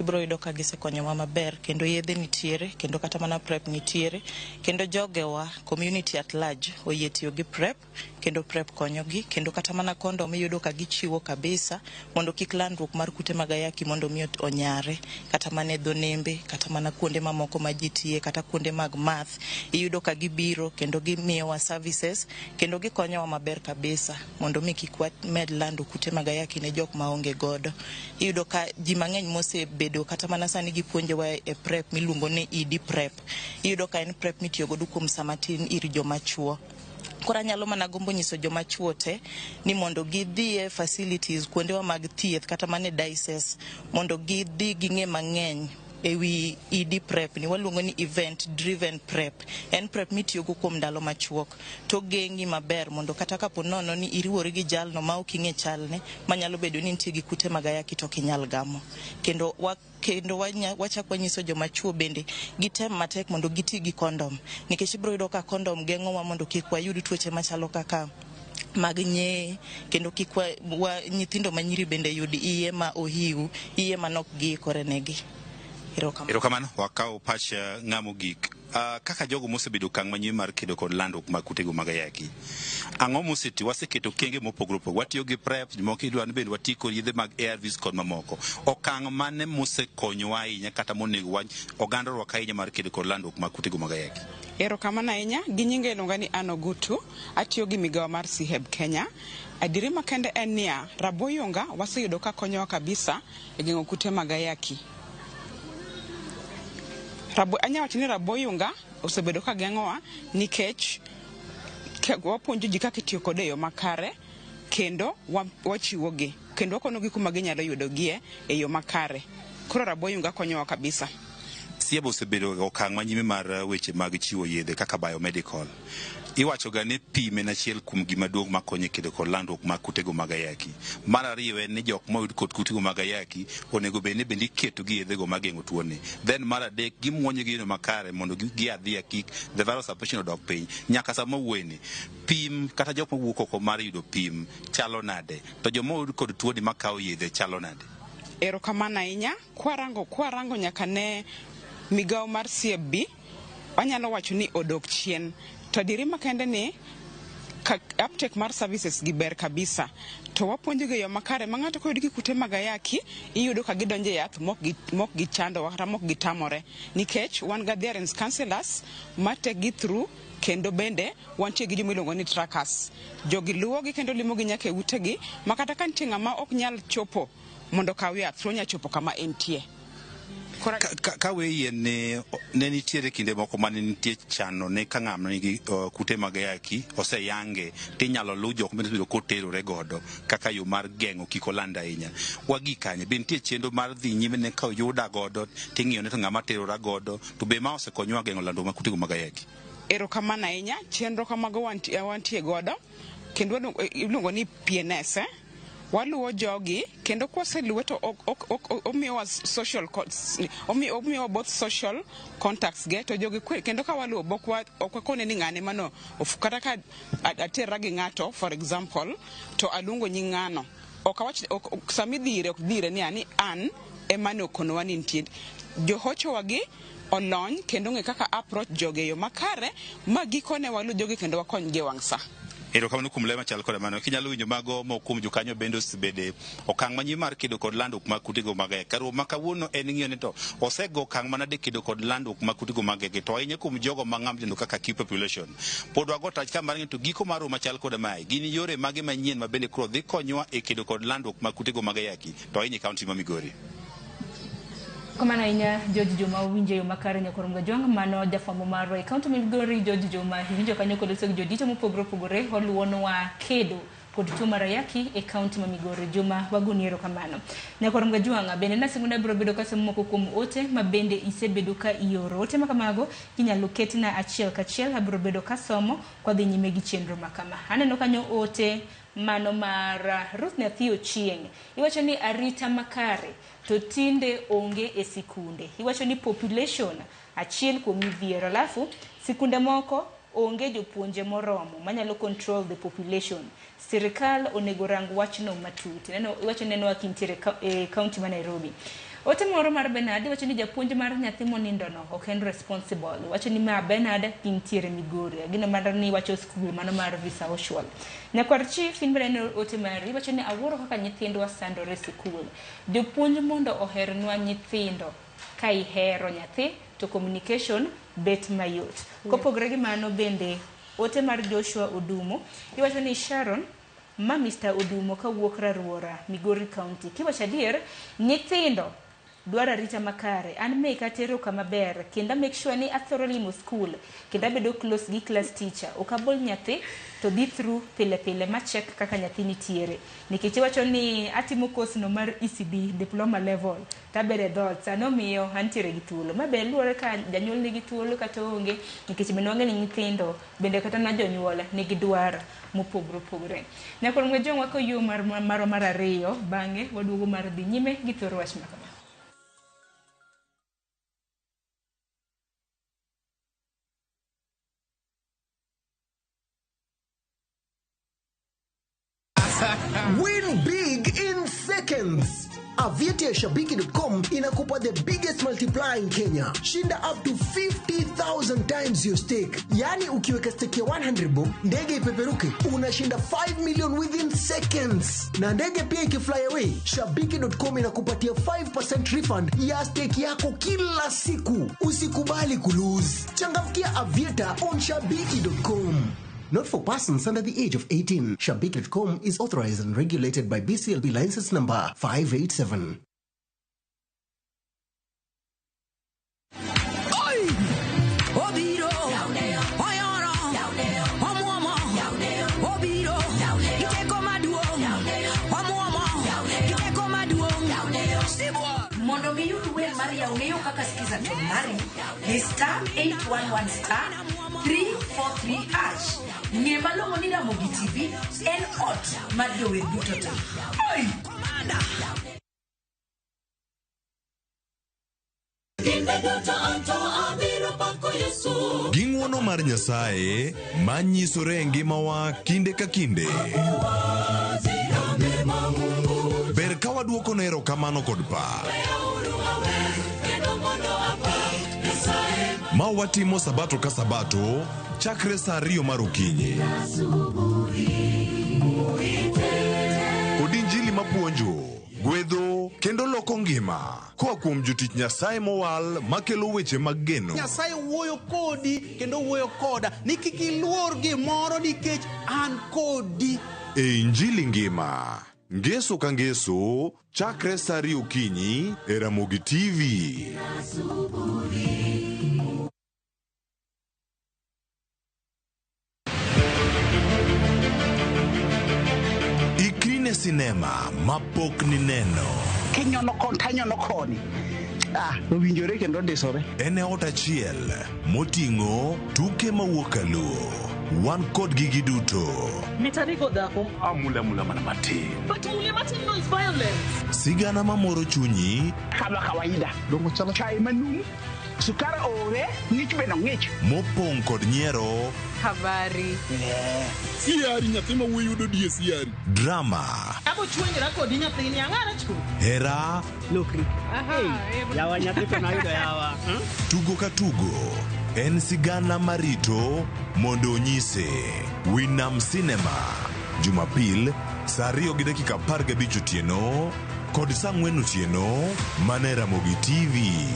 S18: ibiro yudo ka gisekonyowa maber kendo yedhe nitiere kendo kata mana PrEP nitiere kendo jogewa community at large oyie tiyo gi PrEP kendo PrEP konyogi kendo kata mana kondom iyudo ka gichiwo kabisa mondo kik landruok mar kute mag ayaki mondo mi onyare kata mana e dho nembe kata mana kuonde mamoko ma ji tiye kata kuonde mag math iyudo ka gibiro kendo gimiyowa services kendo gikonyowa maber kabisa mondo mi kik wamed lando kute mag ayaki ne jok maonge godo. Iyudo ka ji mang'eny mosebedo kata mana sani gipuonjowa e PrEP miluongo ni ED PrEP. Iyudo ka en PrEP mitiyo godo kuom sa matin ir joma chuo. Koro anyalo mana gombo nyiso joma chuo te ni mondo gidhi e facilities kuondewa mag thieth kata mana e diocese mondo gidhi ging'e mang'eny ewi ED PrEP ni waluongo ni event driven PrEP. En PrEP mitiyogo kuom ndalo machuok to geng'i maber mondo kata kapo nono ni iriwori gi jalno ma ok ing'e chalne manyalo bedo ni nitie gi kute mag ayaki to ok inyal gamo. Kendo wa kendo wachak wanyiso joma chuo bende gitem matek mondo giti gi kondom nikech ibiro yudo ka kondom geng'owa mondo kik wayud tuoche machalo kaka mag nyeye kendo kik wa nyithindo manyiri bende yud iye ma ohiu, iye manok giikore negi. Erokamano.
S9: Erokamano, wakawo pach ng'amo gik. Kaka jogo mosebedo okang' manyime mar kedo kod landruok mag kutego mag ayaki. Ang'o moseti waseketo okenge mopogore opogore. Watiyo gi PrEP, jomoko idwa ni bende wati kod yedhe mag ARVs kod mamoko. Okang' mane mosekonyowa ahinya kata monego wa oganda orwak ahinya mar kedo kod landruok mag kutego mag ayaki?
S11: Erokamano ahinya, gi nyinga iluonga ni Ann Ogutu, atiyo gi migawo mar CHEB Kenya. Adieri makende en niya, raboyunga waseyudo ka konyowa kabisa e geng'o kute mag ayaki. Anya wacho ni raboyunga osebedo ka geng'owa nikech wapuonjo ji kaka itiyo kode e yo makare kendo wachiwogi kendo wakonogi kuma ginyalo yudogie e yo makare. Koro raboyunga konyowa kabisa.
S9: CHEB osebedo e okang' manyime mar weche mag chiwo yedhe kaka biomedical. Iwacho ga ni pim en achiel kuom gima duong' makonyo e kedo kod landruok mag kutego mag ayaki. Mar ariyo en ni jok moyud kod kutego mag ayaki onego bed ni bende iketo gi yedhego mageng'o tuoni. Then mar adek gimuonyo gi yo makare mondo gia adhiya kik the virus suppression odok piny. Nyaka sama wuoyeni, pim kata jok mawuok oko mar yudo pim chalo nade? To joma oyud kod tuoni makawo yedhe chalo nade?
S11: Erokamano ahinya. Kwarango nyaka ne migawo mar CFB, wanyalo wacho ni odok chien. To adieri makende ni uptake mar services gi ber kabisa. To wapuonjo gi e yo makare ma ng'ato koyud gi kute mag ayaki, iyudo ka gidonjo e yath mok gichandowa kata mok gitamore. Nikech wan gi adherence counselors ma take gi through kendo bende wantie gi joma iluongo ni trackers. Jogi luwogi kendo limogi nyaka e utegi ma kata ka nitie ng'ama ok nyal chopo mondo okaw yath to onya chopo kama entie.
S9: Ka weyie ne nitiere kinde moko mane nitie chano ne ka ng'ama nigi kute mag ayaki oseyange tinyalo luw jok mosebedo koterore godo kaka yo mar geng'o kik oland ahinya. Wagi kanye? Be nitie chenro mar dhi nyime ne ka oyuda godo ting'iyo ne to ng'ama terora godo to be ma osekonyowa geng'o landruok mag kutego mag ayaki?
S11: Erokamano ahinya. Chenro kamago wantie godo kendo iluongo ni PNS. Waluwo jogi kendo kwaseluwe to omiyowa social omiyowa both social contacts ge to jogi kendo ka waluwo ok wakone ni ng'ane mano kata ka aterra gi ng'ato for example to aluongo nying ng'ano ok awach sama idhi ire ok dhi ire ni an ema ne okonowa ni nitie johochowa gi olony kendo ong'e kaka approach jogi e yo makare ma gikone walu jogi kendo wakonygi e wang' sa.
S9: Erokamano kuom ler machal koda mano. Kinyalo winjo mago moko kuom jokanyo bende osebede okang' manyime mar kedo kod landruok mag kutego mag ayaki. Kar ma kawuono en ng'iyo ni to osego okang' manade kedo kod landruok mag kutego mag ayaki to ahinya kuom jogo ma ng'am dendo kaka key population. Pod wago tach ka mar ng'iyo to giko mar romo machal koda mae gin yore mage manyien ma bende koro dhi konyowa e kedo kod landruok mag kutego mag ayaki to ahinya e kaunti ma Migori.
S4: Kamano ahinya George Juma owinjo yo makare nyakwar Mgajwang' mano jafwambo marwa e kaunti ma Migori George Juma iwinjo kanyo kod jodito mopogore opogore oluwonwa kedo kod tuo mar ayaki e kaunti ma Migori. Juma wagoni erokamano. Nyakwar Mgajwang' bende nasingo ni abiro bedo kasomo moko kuom ote ma bende isebedo ka ioro. Ote ma kamago inyalo ketna achiel kachiel abiro bedo kasomo kwadhi nyime gi chenro ma kama. Aneno kanyo ote mano mar Ruth Nyathi Ochieng. Iwacho ni arita makare to tinde onge e sikunde. Iwacho ni population achiel kuom midhiero. Alafu sikunde moko onge jopuonje moromo manyalo control the population. Sirikal onego rang wachno matut. Neno, iwacho neno ka intiere e county ma Nairobi. Ote moro mar Bernard iwacho ni japuonj mar nyathi monindono ok en responsible. Iwacho ni ma Bernard intiere Migori. Gino mar ni iwacho skul mano mar Visa Oswald. Nyakwar Chief in bende neno ote mari iwacho ni awuoro kaka nyithindwa sandore e sikul. Jopuonj mondo ohernwa nyithindo. Ka ihero nyathi to communication bet mayot. Kopogore gi mano bende ote mar Joshua Odumo iwacho ni Sharon ma Mr. Odumo kawuok Raruora, Migori County. Kiwacho adier, nyithindo dwaro arita makare. An meka tero kama ber kendo make sure ni athoro limo school kendo abedo close gi class teacher. Ok abol nyathi to dhi through pile pile ma check kaka nyathi nitiere. Nikech iwacho ni atimo course no mar ECD diploma level tabedo e dhoot sano miyo antiere gi thuolo. Ma be luwore ka janyuol nigi thuolo kata onge nikech bende wang'e ni nyithindo bende kata na jonyuol nigi dwaro mopogore opogore. Nyakwar Mwejong wako yo marwa mar ariyo bang'e waduogo mar dhi nyime gi thoro wach ma kama.
S19: Win big in seconds. Aviator Shabiki.com inakupa the biggest multiplier in Kenya. Shinda up to 50,000 times your stake. Yani ukiweka stake ya 100 bob, ndege ipeperuke, unashinda 5 million within seconds. Na ndege pia ikifly away, Shabiki.com inakupatia 5% refund ya stake yako kila siku. Usikubali kulose. Changamkia Aviator on Shabiki.com. Not for persons under the age of 18. Shabiki.com is authorized and regulated by BCLB license number 587.
S20: Oi! Obiro! Oyoro! Omuomo! Obiro! Giteko maduong'! Omuomo! Giteko maduong'! Sibuor!
S21: Mondo giyud wer mar yaw ng'eyo kaka skiza to mari ni star 811 star 343 hash. Ng'e malong'o ni Ramogi TV en ot mar jower duto te. Oi!
S10: Gi ng'wono mar Nyasaye ma nyisore e ngimawa kinde ka kinde. Ber ka waduoko ne erokamano kod pak. Ma watimo sabato ka sabato chakre saa 2 mar okinyi. Kod injili mapuonjo, gwedho kendo loko ngima koa kuom jotich Nyasaye mowal makelo weche mag geno.
S22: Nyasaye wuoyo kodi kendo wuoyo koda ni kik iluor gimoro nikech an kodi.
S10: E Injili ngima, ngeso ka ngeso, chakre saa 2 okinyi e Ramogi TV. Ikri ne sinema mapok nineno.
S23: Kinyono kon tanyono koni. Ah, owinjore kendo ndisore.
S10: En e ot achiel moting'o tuke mawuok kaluo. Wan kodgi giduto.
S24: Mitanigo dhako.
S10: Amula mula mana matin.
S24: But mule matin no is violence.
S10: Sigana mamoro chunyi.
S23: Kama kawaida. Dongo chalo. Chai manum. Sukar ore, ng'ich bende ong'ich.
S10: Mopong' kod nyiero.
S6: Habari.
S16: Siari nyathi ma wuoyi yudo die siari.
S10: Drama.
S24: Abo chwenyra kodi nyathini ang'ara chu.
S10: Hera.
S24: Lokri.
S10: Yawa nyathi to nayudo yawa. Tugo ka tugo en sigana marito mondo onyise. Winam Cinema. Jumapil saa 2:15 otieno kod saa 4 otieno mana e Ramogi TV.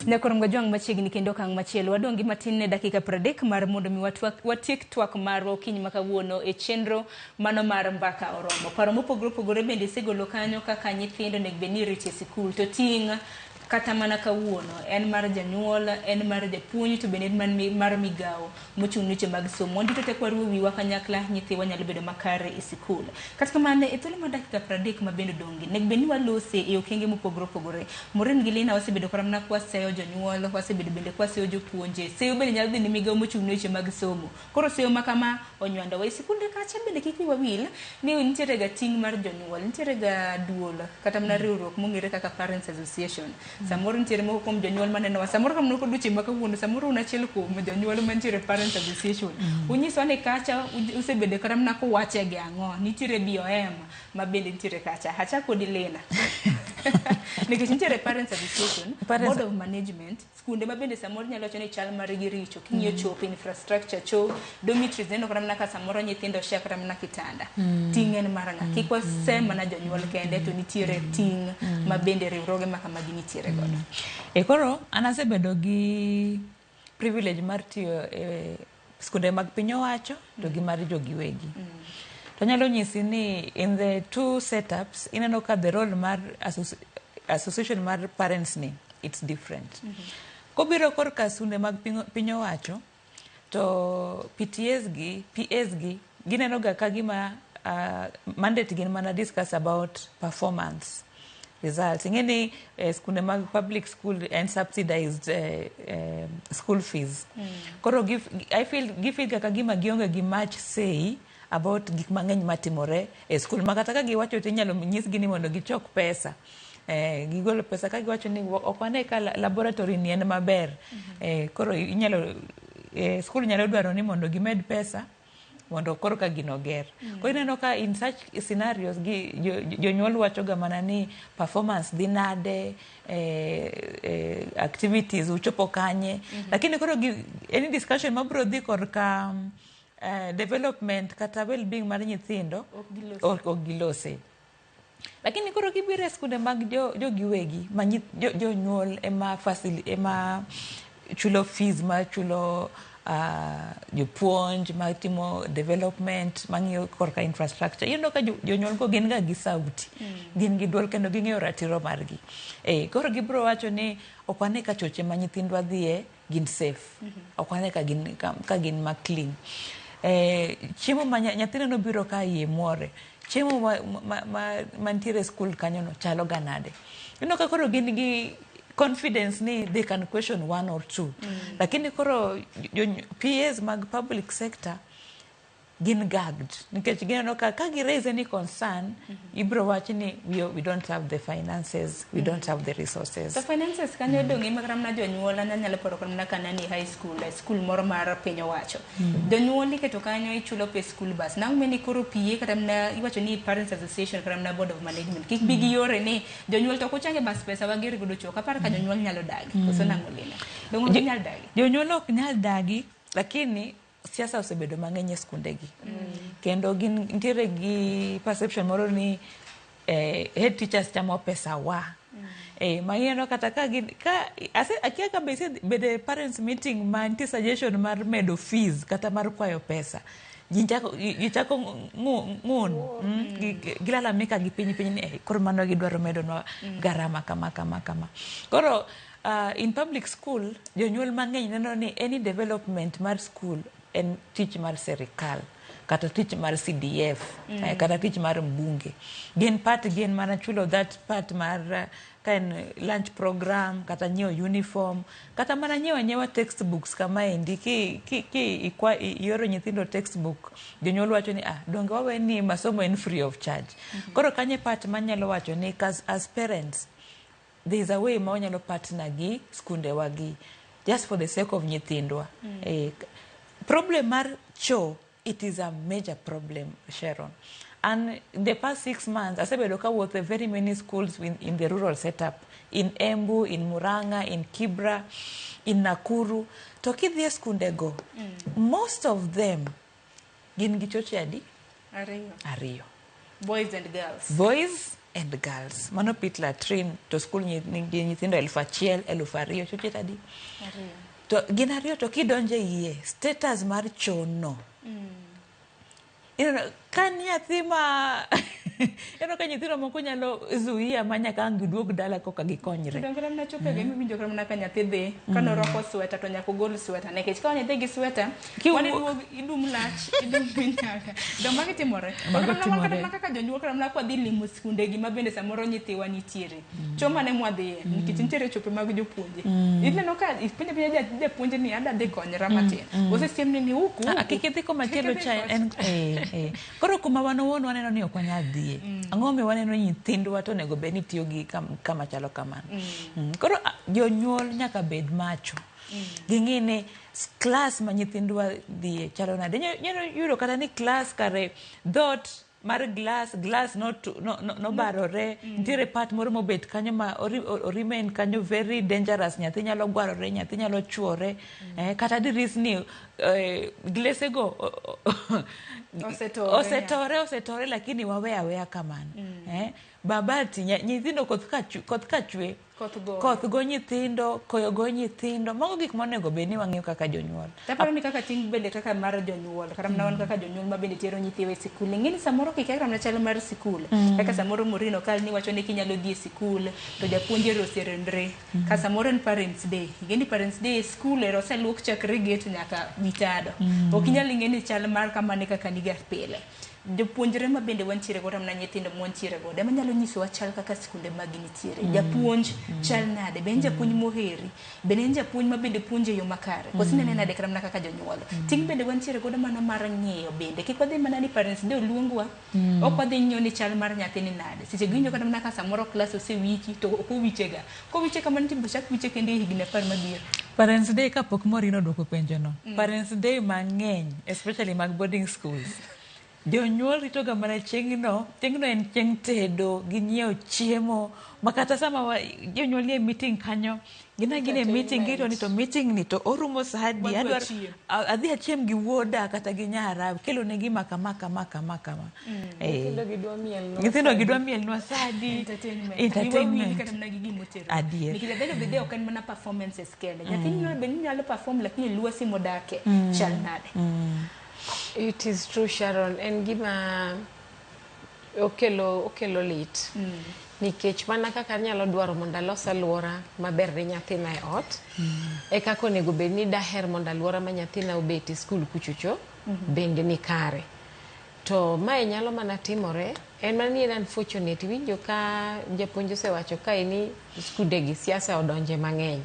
S4: Nyakoro Mgajwang' machiegni kendo okang' machielo wadong' gi matin ne dakika 30 mar mondo mi watiek twak marwa okinyi ma kawuono e chenro mano mar mbaka oromo. Paro mopogore opogore bende isegolo kanyo kaka nyithindo onego bed ni irito e sikul to ting' Kata mana kawuono, en mar janyuol, en mar japuonj, to bende en mar migawo mochung' ne weche mag somo. Wan duto te kwaruwo wiwa kanyakla, nyithiwa nyalo bedo makare e sikul. Kata kamano, e thuolo mar dakika 30 ma bende odong' gi, nego bed ni walose e okenge mopogore opogore. Maureen gi Lina wasebedo kata mana kwaseyo jonyuol, wasebedo bende kwaseyo jopuonje. Seyo bende nyalo dhi ne migawo mochung' ne weche mag somo. Koro seyo ma kama onywandowa e sikunde kacha bende kik wiwa wil ni nitiere ga ting' mar jonyuol, nitiere ga duol kata mana riwruok mong'ere kaka Parents Association. Samoro nitiere moko kuom jonyuol manenowa, samoro ka mana odiochieng' ma kawuono, samoro un achiel kuom jonyuol mantiere Parents Association. Unyiswa ni kacha usebedo kata mana kuwache gi ang'o, nitiere BOM ma bende nitiere kacha. Achak kodi Lina. Nikech nitiere Parents Association, Board of Management, skunde ma bende samoro inyalo wacho ni chal margi richo. King'iyo chope, infrastructure cho, dormitories neno kata mana ka samoro nyithindo share kata mana kitanda. Ting' en mar ng'a? Kik wasem mana jonyuol kende to nitiere ting' ma bende riwruoge ma kamagi nitiere godo.
S5: E koro an asebedo gi privilege mar tiyo e skunde mag piny owacho to gi mar jogiwegi. To anyalo nyisi ni in the two setups ineno ka the role mar association mar parents ni it's different. Kobiro korka skunde mag piny owacho to PTAs gi PAs gi gineno ga ka gima mandate gin mana discuss about performance results. Ing'e ni skunde mag public school en subsidized school fees. Koro I feel gifeel ga ka gima gionge gi much say about gik mang'eny matimore e skul ma kata ka giwacho to inyalo nyisgi ni mondo gichok pesa. Gigolo pesa ka giwacho ni ok wane ka laboratory ni en maber. Koro inyalo skul nyalo dwaro ni mondo gimed pesa mondo koro ka gino ger. Koro ineno ka in such scenarios gi jonyuol wacho ga mana ni performance dhi nade, activities uchopo kanye. Lakini koro gi, any discussion mabiro dhi korka development kata well-being mar nyithindo ok gilose. Lakini koro kibiro e skunde mag jogiwegi ma jonyuol ema ema chulo fees, ma chulo jopuonj, matimo development, mang'iyo korka infrastructure, iyudo ka jonyuol go gin ga gi sauti, gin gi duol kendo ging'eyo ratiro margi. Koro gibiro wacho ni ok wane ka choche ma nyithindwa dhiye gin safe, ok wane ka gin ma clean. Chiemo ma nyathine nobiro ka iye muore, chiemo ma mantiere e skul kanyo no chalo ga nade. Ineno ka koro gin gi confidence ni they can question one or two. Lakini koro PAs mag public sector gin gagged nikech gineno ka gi raise any concern, ibiro wach ni we don't have the finances, we don't have the resources.
S4: To finances kanyo dong' ema kata mana jonyuol an anyalo paro kata mana ka nani high school, e school moro mar piny owacho. Jonyuol iketo kanyo ichulo pes school bus. Nang' ni koro PA kata mana iwacho ni Parents Association kata mana Board of Management kik bi gi yore ni jonyuol to ok uchange bas pesa wager godo chok. Aparo ka jonyuol nyalo dagi. Koso nang'o Lina? Dong' ok ginyal dagi.
S5: Jonyuol ok nyal dagi, lakini siasa osebedo mang'eny e skundegi. Kendo gin nitiere gi perception moro ni head teachers chamo pesa wa. Ma ineno kata ka gin ka ase akia ka be isebedo e parents meeting ma nitie suggestion mar medo fees kata mar kwayo pesa. Ji chako ng'un, gilalamika gi piny piny ni koro mano gidwaro medonwa garama kama kama kama. Koro in public school jonyuol mang'eny neno ni any development mar school en tich mar serikal kata tich mar CDF, kata tich mar mbunge. Gin part gin mana chulo that part mar ka en lunch program kata nyiewo uniform kata mana nyiewo anyiewa textbooks kamaendi ki ikwa ioro nyithindo textbook, jonyuol wacho ni ah, donge wawe ni masomo en free of charge. Koro kanyo e part manyalo wacho ni as parents there is a way ma wanyalo partner gi skundewa gi just for the sake of nyithindwa. Problem mar cho, it is a major problem, Sharon. And in the past 6 months asebedo kawuotho e very many schools in the rural setup in Embu, in Murang'a, in Kibra, in Nakuru. To kidhi e skundego, most of them gin gi choche adi?
S4: Ariyo.
S5: Ariyo.
S4: Boys and girls.
S5: Boys and girls. Mano pit latrine to skul nigi nyithindo 1000, 2000, choche adi?
S4: Ariyo.
S5: To gin ariyo to kidonjo e iye, status mar choo no. Ineno, ka nyathi ma Ineno ka nyithindo moko nyalo zuia ma nyaka ang' giduog dala koka gikonyre.
S4: Donge kata mana chopego ema iwinjo kata mana ka nyathi dhi kane orwako sweta to nyaka ogol sweta nikech ka nyathi gi sweta
S5: Kiwuok-
S4: wan iduog idum lach idum nyaka do magi timore.
S5: Mago
S4: Kata mana wan
S5: timore.
S4: kata mana kaka jonyuol kata mana kwadhi limo skunde gi ma bende samoro nyithiwa nitiere cho mane mwadhiye nikech nitiere chope mag jopuonje. Ineno ka ipenjo apenja japuonj ni adwa dhi konyra matin. Osesiemni ni huku
S5: Ah,
S4: huku.
S5: kik idhi komachielo
S4: Kik idhi
S5: cha
S4: kocha.
S5: en Koro kuma wan owuon waneno ni ok wanyal dhiye. Ang'o momiyo waneno ni nyithindwa to onego bed ni tiyo gi kama chalo kamano. Koro jonyuol nyaka bed macho. Ging'i ni klas ma nyithindwa dhiye chalo nade. Inyalo yudo kata ni klas kare dhoot mar glass nobarore. Nitiere part moro mobet kanyo ma remain kanyo very dangerous. Nyathi nyalo gwarore, nyathi nyalo chuore. Kata dirisni glese go osetore lakini wawe aweya kamano. Babati nyithindo koth ka chwe koth go nyithindo, koyo go nyithindo. Mago gik monego bed ni wang'iyo kaka jonyuol.
S4: Taparo ni kaka ting' bende kaka mar jonyuol, kata mana wan kaka jonyuol ma bende tero nyithiwa e sikul. Ing'e ni samoro kikia kata mana chal mar sikul. Kaka samoro Maureen okal ni wacho ni kinyalo dhi e sikul to japuonj ero oserendre. Ka samoro en parents day. Ing'e ni parents day e sikul ero oseluok chakre gate nyaka wi tado. Ok inyal ing'e ni chal mar kamano e kaka niga pile. Jopuonjre ma bende wantiere godo mana nyithindo ma wantiere godo ema nyalo nyisowa chal kaka sikunde mag nitiere. Japuonj chal nade? Be en japuonj moheri? Bende en japuonj ma bende puonjo e yo makare? Koso inene nade kata mana kaka jonyuol? Ting' bende wantiere godo mana mar ng'iyo bende. Kik wadhi mana ni parents day oluongwa. Ok wadhi ng'iyo ni chal mar nyathi ni nade. Seche go iwinjo kata mana ka samoro klas osewichi to ok owichega. Kowiche kamano to ibiro chak wiche kendo e higni 10 mabiro.
S5: Parents day kapok Maureen oduoko penjono. Parents day mang'eny especially mag boarding schools. Jonyuol ritoga mana chieng'no, chieng'no en chieng' tedo, ginyiewo chiemo, ma kata sama jonyuol nie meeting kanyo, gin agina e meeting girito ni to meeting ni to orumo sa adi, adwaro adhi achiem gi wuoda kata gi nyara, kelone gima kama kama kama kama. Nyithindo gidwa mielnwa sa adi.
S4: Entertainment. Kata mana gi gimotero.
S5: Adier.
S4: Nikech at the end of the day ok en mana performances kende. Nyathi nyalo bedo ni nyalo perform lakini lwasi modake chal nade.
S6: It is true, Sharon. En gima okelo lit. Nikech mana kaka anyalo dwaro mondo alos alwora maber ne nyathina e ot, e kaka onego bed ni daher mondo alwora ma nyathina obet e skul kuchocho bende ni kare. To mae nyalo mana timore, en mana ni en unfortunate. Iwinjo ka japuonj osewacho kae ni skunde gi siasa odonje mang'eny.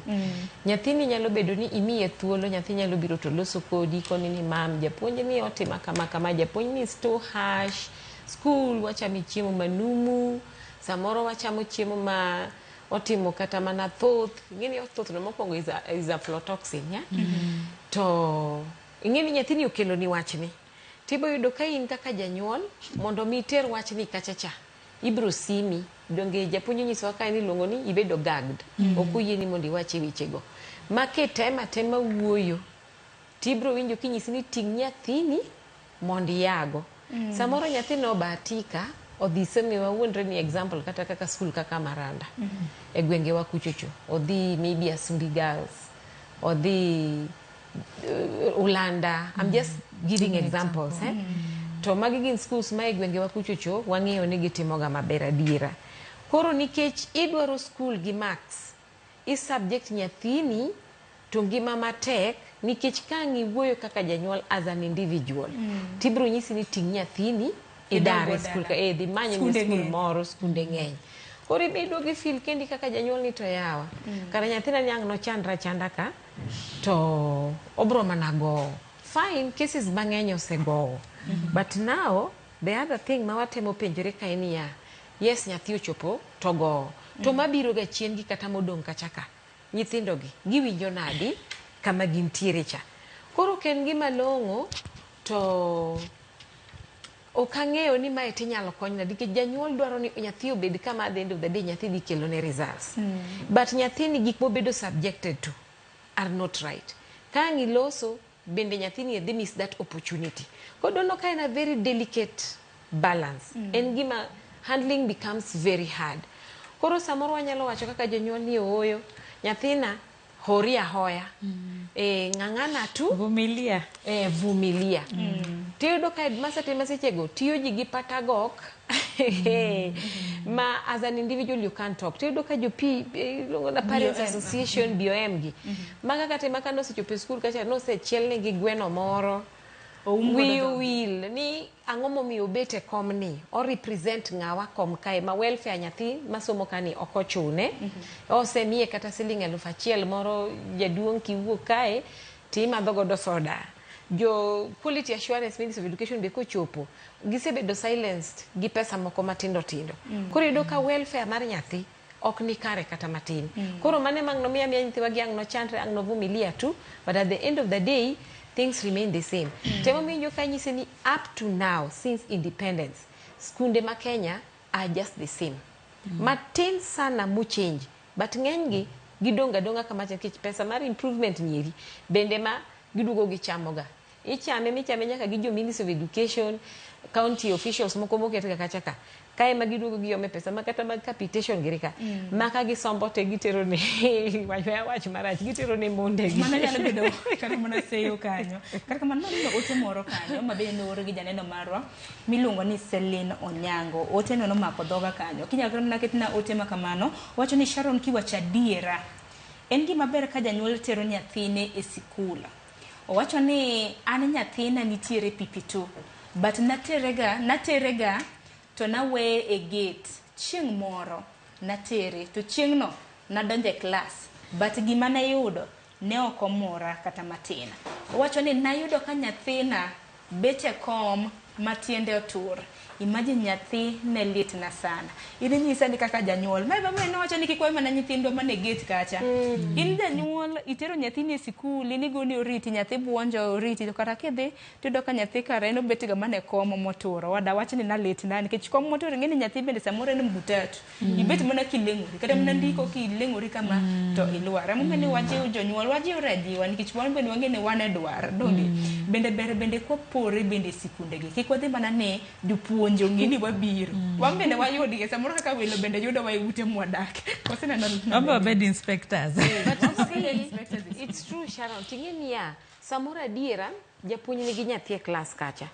S6: Nyathini nyalo bedo ni imiye thuolo, nyathi nyalo biro to loso kodi, koni ni mam, japuonj ni otima kama kama, japuonj ni is too harsh, school wachamo chiemo manumu, samoro wachamo chiemo ma otimo kata mana thoth. Ing'e ni thoth no mokwongo is aflatoxin, ya? To ing'e ni nyathini okelo ni wachni. Tibo yudo ka in kaka janyuol mondo mi iter wachni kacha cha, ibro simi. Donge japuonj onyisowa kae ni iluongo ni ibedo gagged. Ok oyieni mondo iwach e wechego. Ma kitemo atema wuoyo, tibro winjo kinyisi ni ting' nyathini mondo iyago. Samoro nyathino obahatika odhi somo, wawuondre ni example kata kaka skul kaka Maranda. E gwengewa kuchocho. Odhi maybe Asumbi Girls. Odhi Ulanda. I'm just giving examples. To magi gin schools ma e gwengewa kuchocho wang'eyo ni gitimoga maber adiera. Koro nikech idwaro skul gi marks, i subject nyathini to ngima matek nikech ka ang' iwuoyo kaka janyuol as an individual, tibiro nyisi ni ting' nyathini idare skul ka dhi many ne skul moro, skunde ng'eny. Koro ibedo gi feel kendi kaka janyuol ni to yawa. Kara nyathina ni ang' nochandra chanda ka to obro mana gowo. Fine, cases mang'eny osegowo. But now, the other thing ma watemo penjore ka en niya, yes, nyathi ochopo to gowo. To mabiro ga chien gi kata modong' kacha ka, nyithindo gi, giwinjo nadi kama gintiere cha. Koro ok en gima long'o to ok ang'eyo ni mae tinyalo kony nadi nikech janyuol dwaro ni nyathi obed kama at the end of the day nyathi dhi kelone results. But nyathini gik mobedo subjected to are not right. Ka ang' iloso, bende nyathini dhi miss that opportunity. Koro ka en a very delicate balance. En gima handling becomes very hard. Koro samoro wanyalo wacho kaka jonyuol ni ooyo, nyathina hori ahoya. Ng'ang'ana tu.
S5: Vumilia.
S6: Vumilia. Tiyudo ka headmaster tema sechego tiyo ji gi patagok. Ma as an individual you can't talk. Tiyudo ka jo P, iluongo na Parents
S4: BOM.
S6: Association, BOM gi. Maga kata ema ka nosechopo e skul kacha nosechielne gi gweno moro.
S4: Oum godo
S6: Wiyi
S4: dhoge.
S6: owil ni ang'o momiyo obet e kom ni o represent ng'awa kom kae ma welfare nyathi masomo kani ok ochune. Osemiye kata siling 1000 moro jaduong' kiwuok kae timadho godo soda. Jo quality assurance Ministry of Education be kochopo gisebedo silenced gi pesa moko matindo tindo. Koro iyudo ka welfare mar nyathi ok ni kare kata matin. Koro mano ema ang' nomiya miya nyithiwa gi ang' nochandre ang' novumilia tu, but at the end of the day things remain the same. Temo miyo ka nyise ni up to now since independence skunde ma Kenya are just the same. Matin sana mo change, but ng'eny gi gidong' adong'a kamacha nikech pesa mar improvement nieri bende ma giduogo gichamoga. Ichame michame nyaka gi jo Ministry of Education, county officials moko moket ga kacha ka. Kae ma giduogo giome pesa ma kata mag capitation giri ka. Maka gisombo te gitero ne wach wach marach gitero ne mondegi.
S4: Mano nyalo bedo kata mana seyo kanyo. Kata kamano naneno ote moro kanyo ma bende noor gi janeno marwa miluongo ni Celine Onyango. Ote no nomako dhoga kanyo. Kinyalo kata mana ketna ote ma kamano, wacho ni Sharon kiwacho adiera, en gima ber ka janyuol tero nyathine e sikul. Owacho ni an nyathina nitiere PP2 but naterega to naweye e gate. Chieng' moro natere to chieng'no nadonjo e klas but gima nayudo ne ok omora kata matin. Owacho ni nayudo ka nyathina bet e kom ma tiende otur. Imagine nyathi ne litna sana. In inyisa ni kaka janyuol. Mae baba nowacho ni kik wawe mana nyithindwa mane gate kacha. In janyuol itero nyathini e sikul, in igoni oriti, nyathi buonjo oriti, to kata kidhi tiyudo ka nyathi kara en obet ga mana e kom moturo. Wada wach ni nalitna nikech kom moturo ing'e ni nyathi bende samoro en mguu tatu. Ibet mana kileng'ori, kata mana ndiko kileng'ori kama to ilwar. Emomiyo ni wajiw jonyuol, wajiwre ajiwa nikech wan bende wang'e ni wan e dwar, donge? Bende ber bende kwapore bende e sikunde gi. Kik wadhi mana ni jopuonj ong'e ni wabiro. Wan bende wayudgi, samoro kaka welo bende yudowa e ute mwadake. Koseneno
S5: Wambe wabed inspectors.
S6: But you see, it's true Sharon, ting'e niya, samoro adiera japuonj nigi nyathi e klas kacha.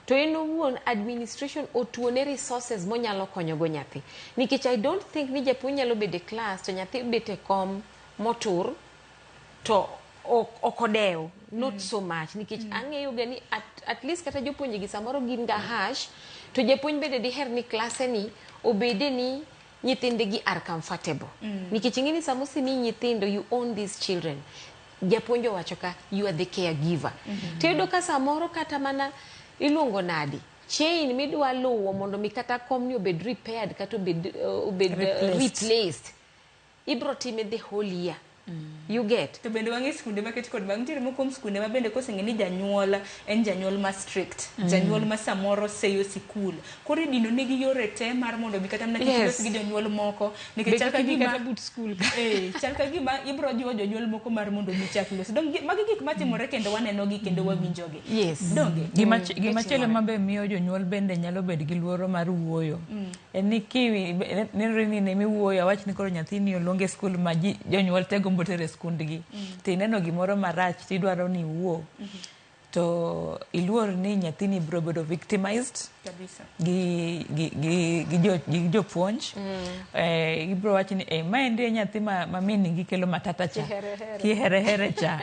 S6: To en owuon administration otuone resources monyalo konyogo nyathi. Nikech I don't think ni japuonj nyalo bedo e klas to nyathi bet e kom motur to ok odew, not so much nikech ang'eyo ga ni at least kata jopuonje gi samoro gin ga harsh to japuonj bende diher ni klase ni obede ni nyithinde gi are comfortable. Nikech ing'e ni sama osemiyi nyithindo you own these children. Japuonj owacho ka you are the caregiver. Tiyudo ka samoro kata mana iluongo nadi chain midwa luwo mondo mi kata kom ni obed repaired kata obed
S5: Replaced.
S6: replaced. Ibro time the whole year. You get.
S4: To bende wang'e skunde maket kod bang' nitiere moko kuom skunde ma bende koseng'e ni janyuol en janyuol ma strict, janyuol ma samoro seyo sikul. Koro idino negi yore te mar mondo mi kata mana kik los gi jonyuol moko nikech chal ka
S6: Be kik idhi
S4: gima
S6: kata but skul.
S4: Chal ka gima ibro jiwo jonyuol moko mar mondo mi chak los. Donge magi gik matimore kendo waneno gi kendo wawinjo gi. Donge?
S5: Gima chielo ma be miyo jonyuol bende nyalo bedo gi luoro mar wuoyo. En ni kiwi nenore ni ne miwuoyo awach ni koro nyathini oluong e skul ma jonyuol te gombo tero e skundgi. To ineno gimoro marach tidwaro ni iwuo. To iluor ni nyathini biro bedo victimized
S4: Kabisa.
S5: gi jopuonj. Ibiro wacho ni maendi e nyathi ma min gi kelo matata cha.
S6: Kiherehere.
S5: Kiherehere cha.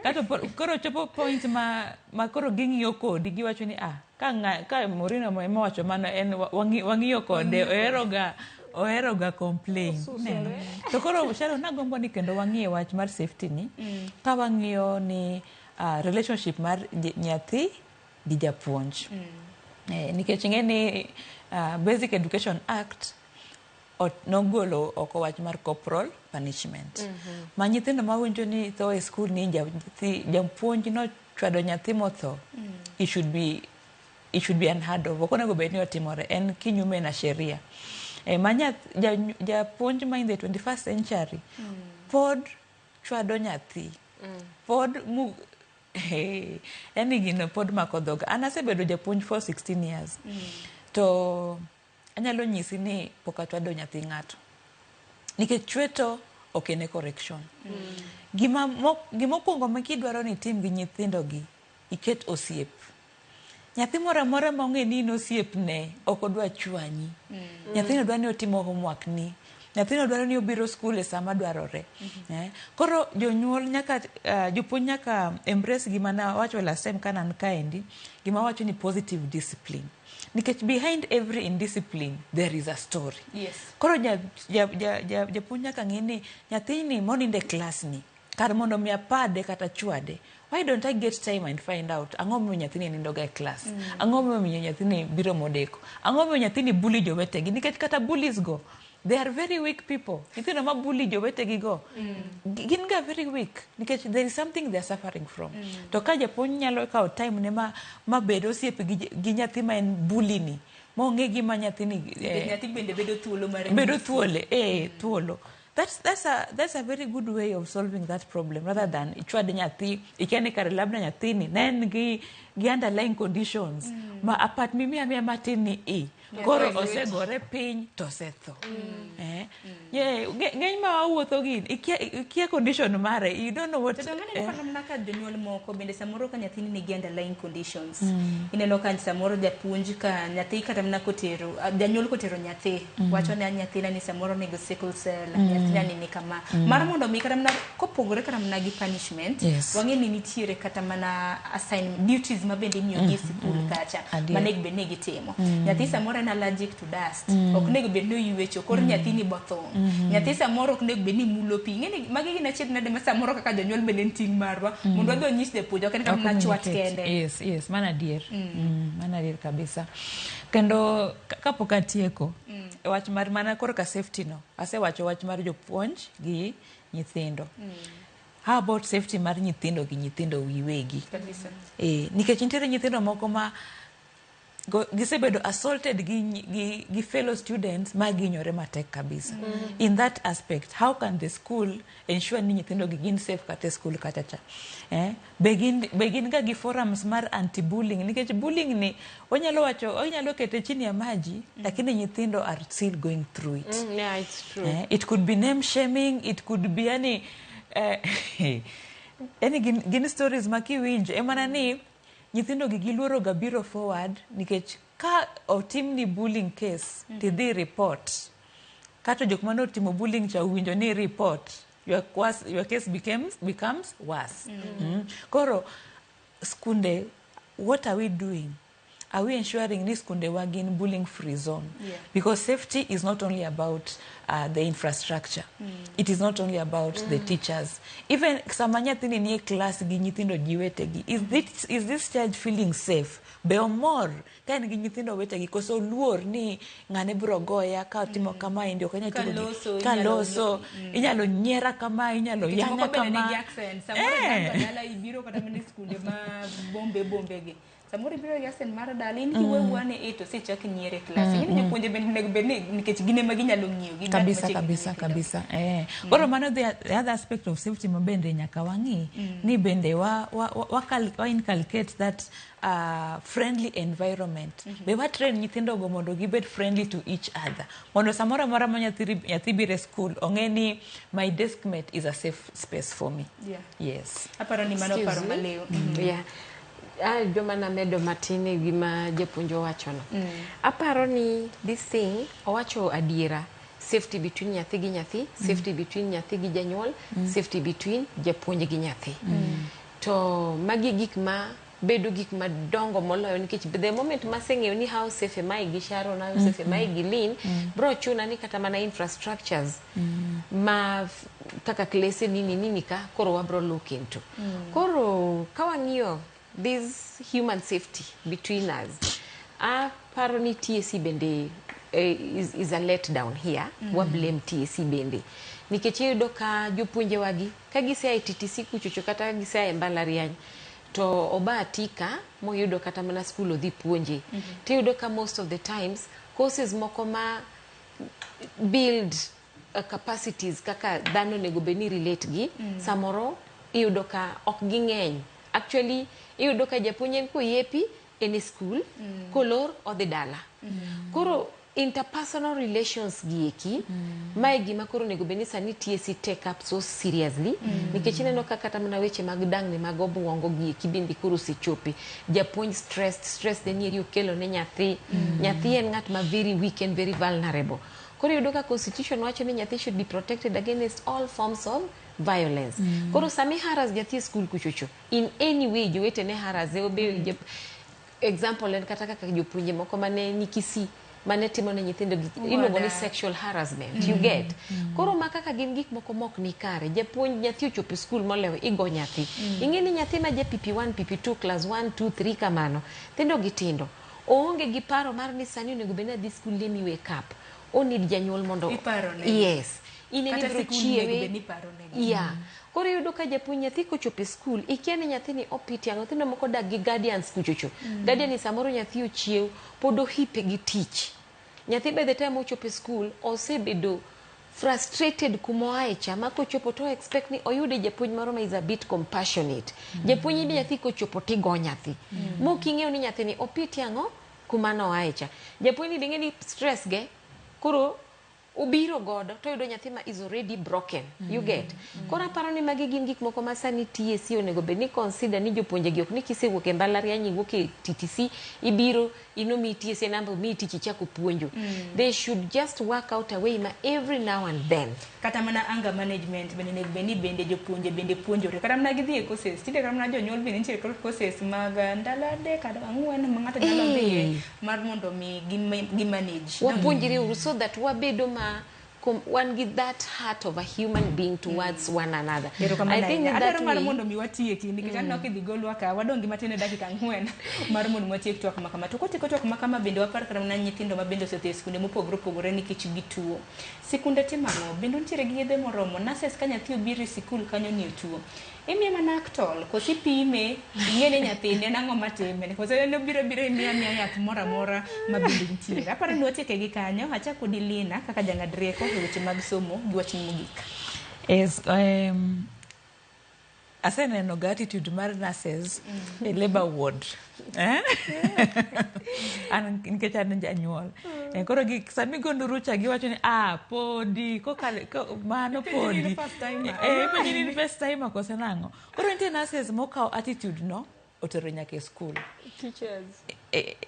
S5: Kato koro chopo point ma koro ging'iyo kodi giwacho ni ka Maureen ema owacho mano en wang'iyo kode, oheroga complain.
S6: Osusore.
S5: Neno. To koro Sharon nagombo ni kendo wang'iye wach mar safety ni. Ka wang'iyo ni relationship mar nyathi gi japuonj. Nikech ing'e ni Basic Education Act nogolo oko wach mar corporal punishment. Ma nyithindo mawinjo ni tho e skul ni japuonj nochwado nyathi motho, it should be unheard of. Ok onego bed ni otimore, en kinyume na sheria. Ma japuonj ma in the 21st century pod chwado nyathi. Pod hey, yani gino pod mako dhoga. An asebedo japuonj for 16 years. To anyalo nyisi ni pok achwado nyathi ng'ato. Nikech chweto ok en e correction. Gima mokwongo ma kidwaro ni itim gi nyithindo gi, iket osiep. Nyathi moro amora ma ong'e ni in osiepne ok odwa chwanyi. Nyathino dwa ni otimo homework ni. Nyathino dwaro ni obiro skul e sama dwarore. Koro jonyuol nyaka jopuonj nyaka embrace gima nawacho last time ka an kaendi, gima wacho ni positive discipline. Nikech behind every indiscipline there is a story. Koro japuonj nyaka ng'e ni nyathini monindo e klas ni kar mondo mi apade kata chwade, why don't I get time and find out ang'o momiyo nyathini nindo ga e klas? Ang'o momiyo nyathini biro modeko? Ang'o momiyo nyathini bully jowetegi? Nikech kata bullies go, they are very weak people. Nyithindo ma bully jowetegi go, gin ga very weak nikech there is something they are suffering from. To ka japuonj nyalo kawo time ne ma bed osiep gi nyathi ma en bully ni, mong'e gima nyathini
S4: Nyathi bende bedo thuolo mar
S5: bedo thuolo, thuolo. That's a very good way of solving that problem rather than ichwad nyathi ikia ni kare labda nyathini ne en gi underlying conditions ma apart mimiya miya matin ni i koro osegore piny to osetho. Yeah, ng'eny ma wawuotho gi ikia condition mare, you don't know what
S4: To donge ineno kata mana ka jonyuol moko bende samoro ka nyathini nigi underlying conditions, ineno ka samoro japuonj ka nyathi kata mana kotero janyuol kotero nyathi wacho ni nyathina ni samoro nigi sickle cell, nyathina ni kama, mar mondo mi kata mana kopogore kata mana gi punishment, wang'e ni nitiere kata mana assign duties ma bende imiyo gi e sikul kacha manego bed ni gitimo. Nyathi samoro en allergic to dust, ok onego bed ni oywecho koro nyathini bothung'. Nyathi samoro ok onego bed ni mulo pi. Ing'eni magi gin achiedh nade ma samoro kaka jonyuol bende en ting' marwa mondo wadhi wanyis japuonj, ok en kata mana chwat kende.
S5: Yes, mano adier. Mano adier kabisa. Kendo kapok atieko, wach mar mana korka safety no, asewacho wach mar jopuonj gi nyithindo. How about safety mar nyithindo gi nyithindo giwegi?
S4: Kabisa.
S5: Nikech nitiere nyithindo moko ma gisebedo assaulted gi fellow students ma gihinyore matek kabisa. In that aspect, how can the school ensure ni nyithindo gi gin safe kata e school kacha cha? Be gin ga gi forums mar anti-bullying? Nikech bullying ni wanyalo wacho, wanyalo kete chini ya maji, lakini nyithindo are still going through it.
S6: Yeah, it's true.
S5: It could be name shaming, it could be yani, yani gin stories ma kiwinjo emana ni nyithindo gi giluoro ga biro forward nikech ka otimni bullying case tidhi report, kata jok mane otimo bullying cha owinjo ni report, your case becomes worse. Koro skunde, what are we doing? Are we ensuring ni skunde wa gin bullying free zone? Because safety is not only about the infrastructure. It is not only about the teachers. Even sama nyathini nie class gi nyithindo jiwetegi, is this child feeling safe? Be omor ka en gi nyithindo wetegi koso oluor ni ng'ane biro goya ka otimo kamaendi, ok anyal timo
S4: Kaloso,
S5: kaloso inyalo nyiera kama, inyalo
S4: Nikech
S5: yanya
S4: moko bende
S5: kama.
S4: nigi accent. Samoro dala ibiro kata mana e skunde ma bombe bombe gi. Samoro ibiro gi accent mar dala, in kiwuoyo e to osechak nyiere e klas. Ing'eni jopuonje bende onego bed ni nikech gin ema ginyalo ng'iyo gidak
S5: Kabisa.
S4: machiegni gi
S5: Kabisa.
S4: nyithindo.
S5: Kabisa. Koro mano the other aspect of safety ma bende nyaka wang'i ni bende wa inculcate that friendly environment. Be wa train nyithindo go mondo gibed friendly to each other, mondo samoro amora ma nyathi biro e school ong'e ni my desk mate is a safe space for me. Yes.
S4: Aparo ni mano
S6: Excuse
S4: paro
S6: me.
S4: maliw.
S6: Yeah. Joma namedo matin e gima japuonj owachono. Aparo ni this thing owacho adiera. Safety between nyathi gi nyathi, safety between nyathi gi janyuol, safety between japuonj gi nyathi. To magi gik ma bedo gik madongo moloyo nikech the moment maseng'eyo ni how safe am I gi Sharon, how safe am I gi Lynn, bro chuna ni kata mana infrastructures ma kaka klese nini nini ka koro wabro look into. Koro ka wang'iyo this human safety between us, aparo ni TSC bende is a letdown here. Wa blame TSC bende nikech iyudo ka jopuonje wagi ka gisea e TTC kuchocho kata ka gisea e mbalariany to obahatika moyudo kata mana skul odhi puonje, tiyudo ka most of the times courses moko ma build capacities kaka dhano onego bed ni relate gi samoro iyudo ka ok ging'eny. Actually iyudo ka japuonj en koyepi en e skul, kolor odhi dala. Koro Interpersonal relations gi eki, mae gima koro onego bed ni sani TSC take up so seriously, nikech ineno ka kata mana weche mag dangni mag obuongo gi eki bende koro osechope. Japuonj stressed, stress ne nieri okelo ne nyathi. Nyathi en ng'at ma very weak and very vulnerable. Koro iyudo ka constitution wacho ni nyathi should be protected against all forms of violence. Koro sami harass nyathi e school kuchocho, in any way jowetene harass e obe example en kata kaka jopuonje moko mane ni Kisii mane timo ne nyithindo iluongo ni sexual harassment, you get. Koro ma kaka gin gik moko mok ni kare. Japuonj, nyathi ochopo e school molewo, igo nyathi. Ing'e ni nyathi ma ja PP1, PP2, class 1, 2, 3 kamano, nyithindo gi tindo, oonge gi paro mar ni sani onego bed ni adhi school, let me wake up. O need janyuol mondo
S4: Iparone.
S6: Yes. In ema
S4: Kata
S6: ibiro
S4: sikul onego
S6: chiewe.
S4: bed ni iparonegi.
S6: Yeah. Koro iyudo ka japuonj, nyathi kochopo e school, ikia ni nyathini opiti ang'o. Nyithindo moko dak gi guardians kuchocho. Guardian ni samoro nyathi ochiew, pod ohipe gi tich. Nyathi by the time ochopo e school, osebedo frustrated kuma oae cha, ma kochopo to expect ni oyude japuonj moro ma is a bit compassionate. Japuonj ni nyathi kochopo tigo nyathi. Mok ing'eyo ni nyathini opiti ang'o kuma noae cha. Japuonj ni bing'e ni stress ge, koro obiro godo to oyudo nyathi ma is already broken, you get. Koro aparo ni magi gin gik moko ma sani TSC onego bed ni consider ni jopuonje gi ok ni kisewuok e mbalariany, iwuok e TTC, ibiro inomiyi TSC namba, omiyi tich, ichako puonjo. They should just work out a way ma every now and then
S4: Kata mana anger management bende onego bed ni bende jopuonje bende puonjore, kata mana gidhi e courses. Tinde kata mana jonyuol bende nitiere kod courses mag ndalo 3 kata 4 ma ng'ato nyalo dhiye mar mondo mi gi manage.
S6: Wapuonjre uru so that wabedo ma wan gi that heart of a human being towards one another.
S4: I think adwaro mar mondo mi watieki nikech aneno kidhi golwa ka wadong' gi matin e dakika 4 mar mondo mi watiek twak ma kama. To kotieko twak ma kama, bende wapar kata mana nyithindo ma bende osedhi e skunde mopogore opogore nikech gituo. Sikunde timo ang'o? Bende nitiere gi yedhe moromo? Nurses, ka nyathi obiro e sikul kanyo ni otuo, imiye mana Actol koso ipime ing'e ni nyathini en ang'o matime, koso en obiro abira imiye amiya yath moro amora ma bende nitiere? Aparo ni watieke gi kanyo. Achako kodi, Lina, kaka jang'ad rieko e weche mag somo gi wachni mogik.
S5: Yes, aseneno ga attitude mar nurses e labor ward. Eh? An nikech an janyuol. Koro gi sami go nduru cha giwacho ni ah podi kokalo mano
S4: Ipenjo ni
S5: podi.
S4: in first timer.
S5: Eh, ipenjo ni in first timer kose nang'o. Koro nitie nurses mokawo attitude no otero nyaka e school.
S6: Teachers.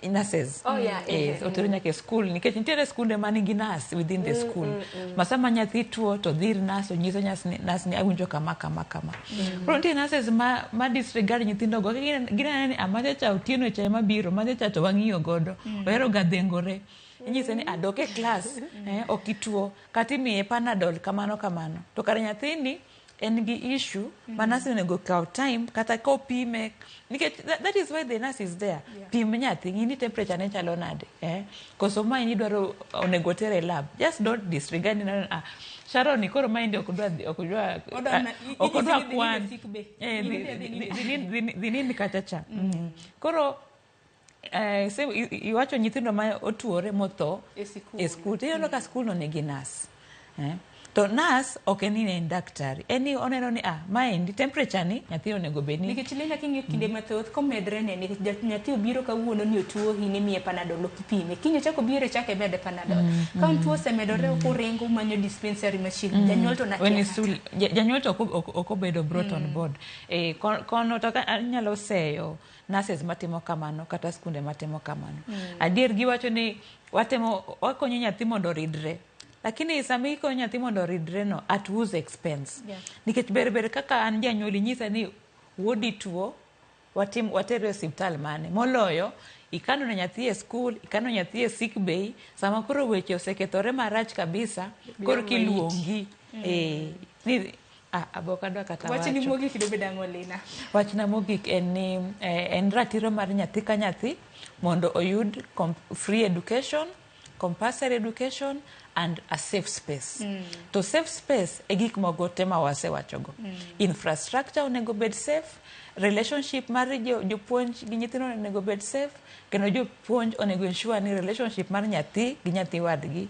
S5: Nurses.
S6: Oh, yeah,
S5: Yes, otero nyaka e school nikech nitiere skunde manigi nurse within the school. Ma sama nyathi tuo to dhi ir nurse, onyiso nurse ni awinjo kama kama kama. Koro nitie nurses ma disregard nyithindo go, gineno ni amacha cha Otieno cha ema biro, macha cha to wang'iyo godo. Ohero ga dhengore. Inyise ni adok e class, ok ituo, kata imiye Panadol kamano kamano. To kare nyathini en gi issue ma nurse onego kaw time kata kopime nikech that is why the nurse is there. Pim nyathi, ng'i ni temperature ne chalo nade, eh? Koso ma in idwaro onego tere e lab. Just don't disregard ni ah Sharon ni koro maendi ok dwa ok dwa
S4: Odwa
S5: ok odwa
S4: inyisi ni dhi
S5: kwan.
S4: nindo sick bay.
S5: Eh, dhi nind kacha cha. Koro iwacho nyithindo ma otuore motho
S4: E sikul.
S5: E skul to ineno ka skul no nigi nurse, eh? To nurse ok en ni en daktari, en ni oneno ni ah maendi temperature ni nyathi onego bed ni
S4: Nikech Lina, king'iyo kinde mathoth komedre ne nikech nyathi obiro kawuono ni otuo, in imiye Panadol, ok ipime. Kiny ochako obiro, ichako imede Panadol. Ka tuo osemedore, ok uringo umanyo dispensary machiegni. Janyuol to nakia
S5: When
S4: kata.
S5: Janyuol to ok obedo brought on board. Kono to ka anyalo seyo nurses matimo kamano kata skunde matimo kamano. Adier giwacho ni watemo wakonyo nyathi mondo oridre. Lakini sama ikonyo nyathi mondo oridre no at whose expense? Nikech ber ber kaka an janyuol inyisa ni wuodi tuo, watim watere e osiptal mane moloyo ikano ne nyathi e skul, ikano nyathi e sick bay, sama koro weche osekethore marach kabisa koro kiluongi ni ah, abok adwa kata
S4: Wachni
S5: wacho.
S4: mogik dobed ang'o, Lina?
S5: Wachna mogik en ni en ratiro mar nyathi ka nyathi mondo oyud free education, compulsory education and a safe space. To safe space e gik moko te ma wasewachogo. Infrastructure onego bed safe, relationship mar jopuonj gi nyithindo onego bed safe, kendo jopuonj onego ensure ni relationship mar nyathi gi nyathi wadgi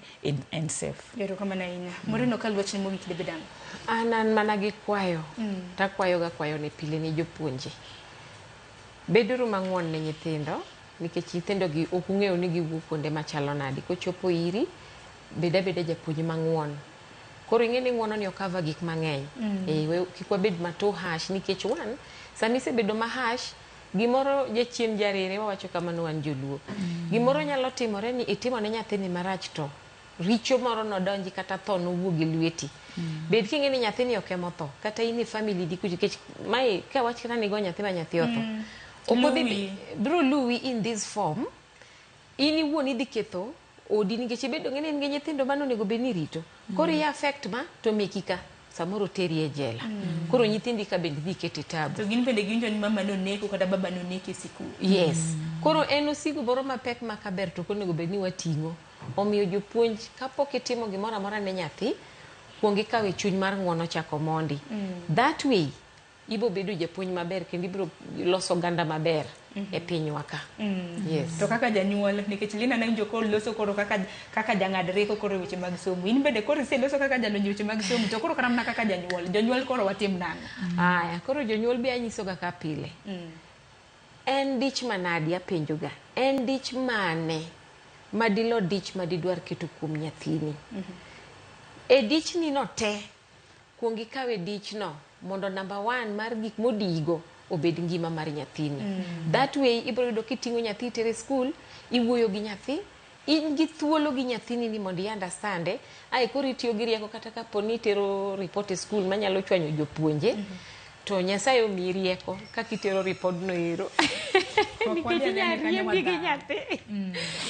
S5: en safe.
S4: Erokamano ahinya. Moreno, ka wachni mogik dobed ang'o?
S6: An mana gi kwayo. Takwayo ga kwayo ni pile ni jopuonje. Beduru mang'won ne nyithindo. Nikech nyithindo gi ok ung'eyo ni giwuok kuonde machalo nadi. Kochopo iri, bed abeda japuonj mang'uon. Koro ing'e ni ng'uono ni okava gik mang'eny. Eh, kik wabed ma too harsh nikech one, sama isebedo ma harsh, gimoro jachien jarere wawacho kamano wan joluo. Gimoro nyalo timore ni itimo ne nyathini marach to richo moro nodonji kata tho nowuog e lweti. Bed king'e ni nyathini ok ema otho, kata in e family di kucho nikech mae kawach kata ni igo nyathi ma nyathi otho. Ok odhi
S4: Luwi.
S6: biro luwi in this form, in iwuon idhi ketho odi nikech ibedo ng'e ni in gi nyithindo mane onego bed ni irito. Koro i affect ma to meki ka samoro teri e jela. Koro nyithindi ka bende idhi keto e tabu.
S4: To gin bende giwinjo ni mama noneko kata baba noneko e sikul.
S6: Yes. Koro en osigo moro mapek ma kaber to ok onego bed ni wating'o. Omiyo jopuonj kapok itimo gimoro amora ne nyathi, kuong ikawe chuny mar ng'uono chako mondi. That way, ibo bedo japuonj maber kendo ibiro loso oganda maber e pinywa ka. Yes.
S4: To kaka janyuol, nikech Lina nawinjo koloso koro kaka, kaka jang'ad rieko koro e weche mag somo. In bende koro iseloso kaka jalony e weche mag somo, to koro kata mana kaka janyuol, jonyuol koro watim nang'o?
S6: Aya, koro jonyuol be anyisoga ka pile. En dich manadi apenjoga, en dich mane madilo dich madidwar keto kuom nyathini? E dichni no te, kuong ikawe dichno mondo number one mar gik modigo obed ngima mar nyathini. That way ibiro yudo kiting'o nyathi itere skul, iwuoyo gi nyathi, in gi thuolo gi nyathini ni mondo i understand ae koro itiyo gi rieko kata kapo ni itero report e skul manyalo chwanyo jopuonje, to Nyasaye omiyi rieko kaka itero ripodno ero. Nikech inya riembi gi nyathi.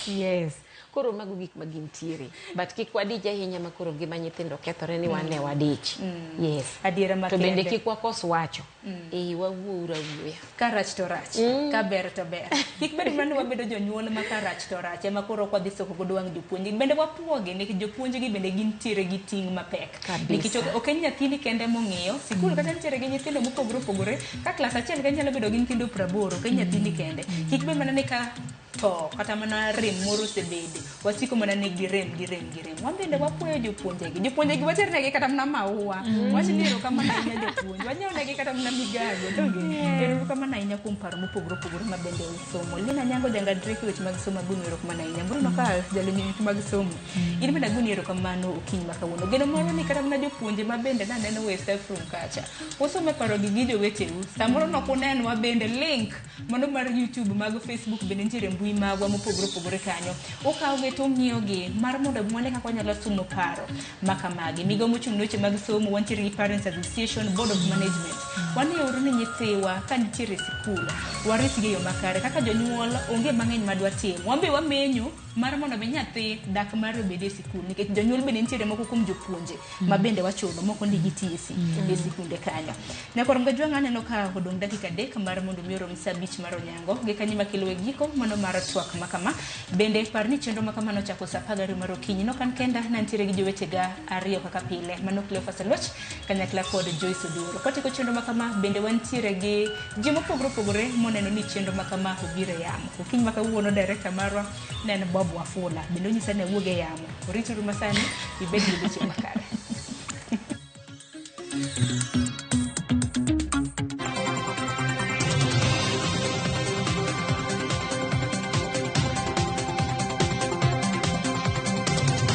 S6: Yes. Koro mago gik ma gintiere. But kik wadich ahinya ma koro ngima nyithindo kethore ni wan ne wadich. Yes.
S4: Adiera
S6: To bende
S4: makende.
S6: kik wakos wacho. Eh, wawuouru awuoya.
S4: Ka rach to rach, ka ber to ber. Kik bed mana ni wabedo jonyuol ma ka rach to rach ema koro ok wadhi soko godo wang' jopuonj. Bende wapuogi nikech jopuonj gi bende gintiere gi ting' mapek.
S6: Kabisa.
S4: Nikech ok en nyathini kende mong'iyo, sikul kata nitiere gi nyithindo mopogore opogore, ka klas achiel kende nyalo bedo gi nyithindo 80, ok en nyathini kende. Kik bed mana ni ka tho kata mana rem moro osebede, wasiko mana ni girem, girem, girem. Wan bende wapuoyo jopuonjegi. Jopuonjegi waternegi kata mana maua. Wach ni erokamano ahinya jopuonj. Wanyiewnegi kata mana migago, donge? Erokamano ahinya kuom paro mopogore opogore ma bende usomo. Lina Nyango jang'ad rieko e weche mag somo agoni erokamano ahinya. Bruno Karl jalony e weche mag somo. In bende agoni erokamano okinyi ma kawuono. Geno marwa ni kata mana jopuonje ma bende naneno e staff room kacha. Usomo paro gi gi joweteu. Samoro nok unenwa bende link mano mar YouTube mag Facebook bende nitiere mbui magwa mopogore opogore kanyo. Ukawogi to ung'iyogi mar mondo wane kaka wanyalo sumo paro ma kamagi. Migawo mochung' ne weche mag somo wantiere gi Parents Association, Board of Management. Waneuru ni nyithiwa ka nitiere e sikul, waritgi e yo makare. Kaka jonyuol onge mang'eny madwa timo. Wan be wamenyo mar mondo mi nyathi dak mare obed e sikul nikech jonyuol bende nitiere moko kuom jopuonje ma bende wachulo moko ndigi TSC e sikunde kanyo. Nyakwar Mgajwang' aneno ka odong' dakika 3 mar mondo mi orom sa 5 mar onyango. Gi kanyo makelo e giko mano mar twak ma kama. Bende par ni chenro ma kama nochako sa 12 mar okinyi. Nok an kenda, nantiere gi jowetega ariyo kaka pile. Mano Cleophas Oluoch kanyakla kod Joyce Oduor. Kwatieko chenro ma kama bende wantiere gi ji mopogore opogore moneno ni chenro ma kama obiro e yamo. Okinyi ma kawuono director marwa ne en Bob Wafula. Bende onyisa ni awuog e yamo. Orituru masani, ibed gi odiechieng' makare.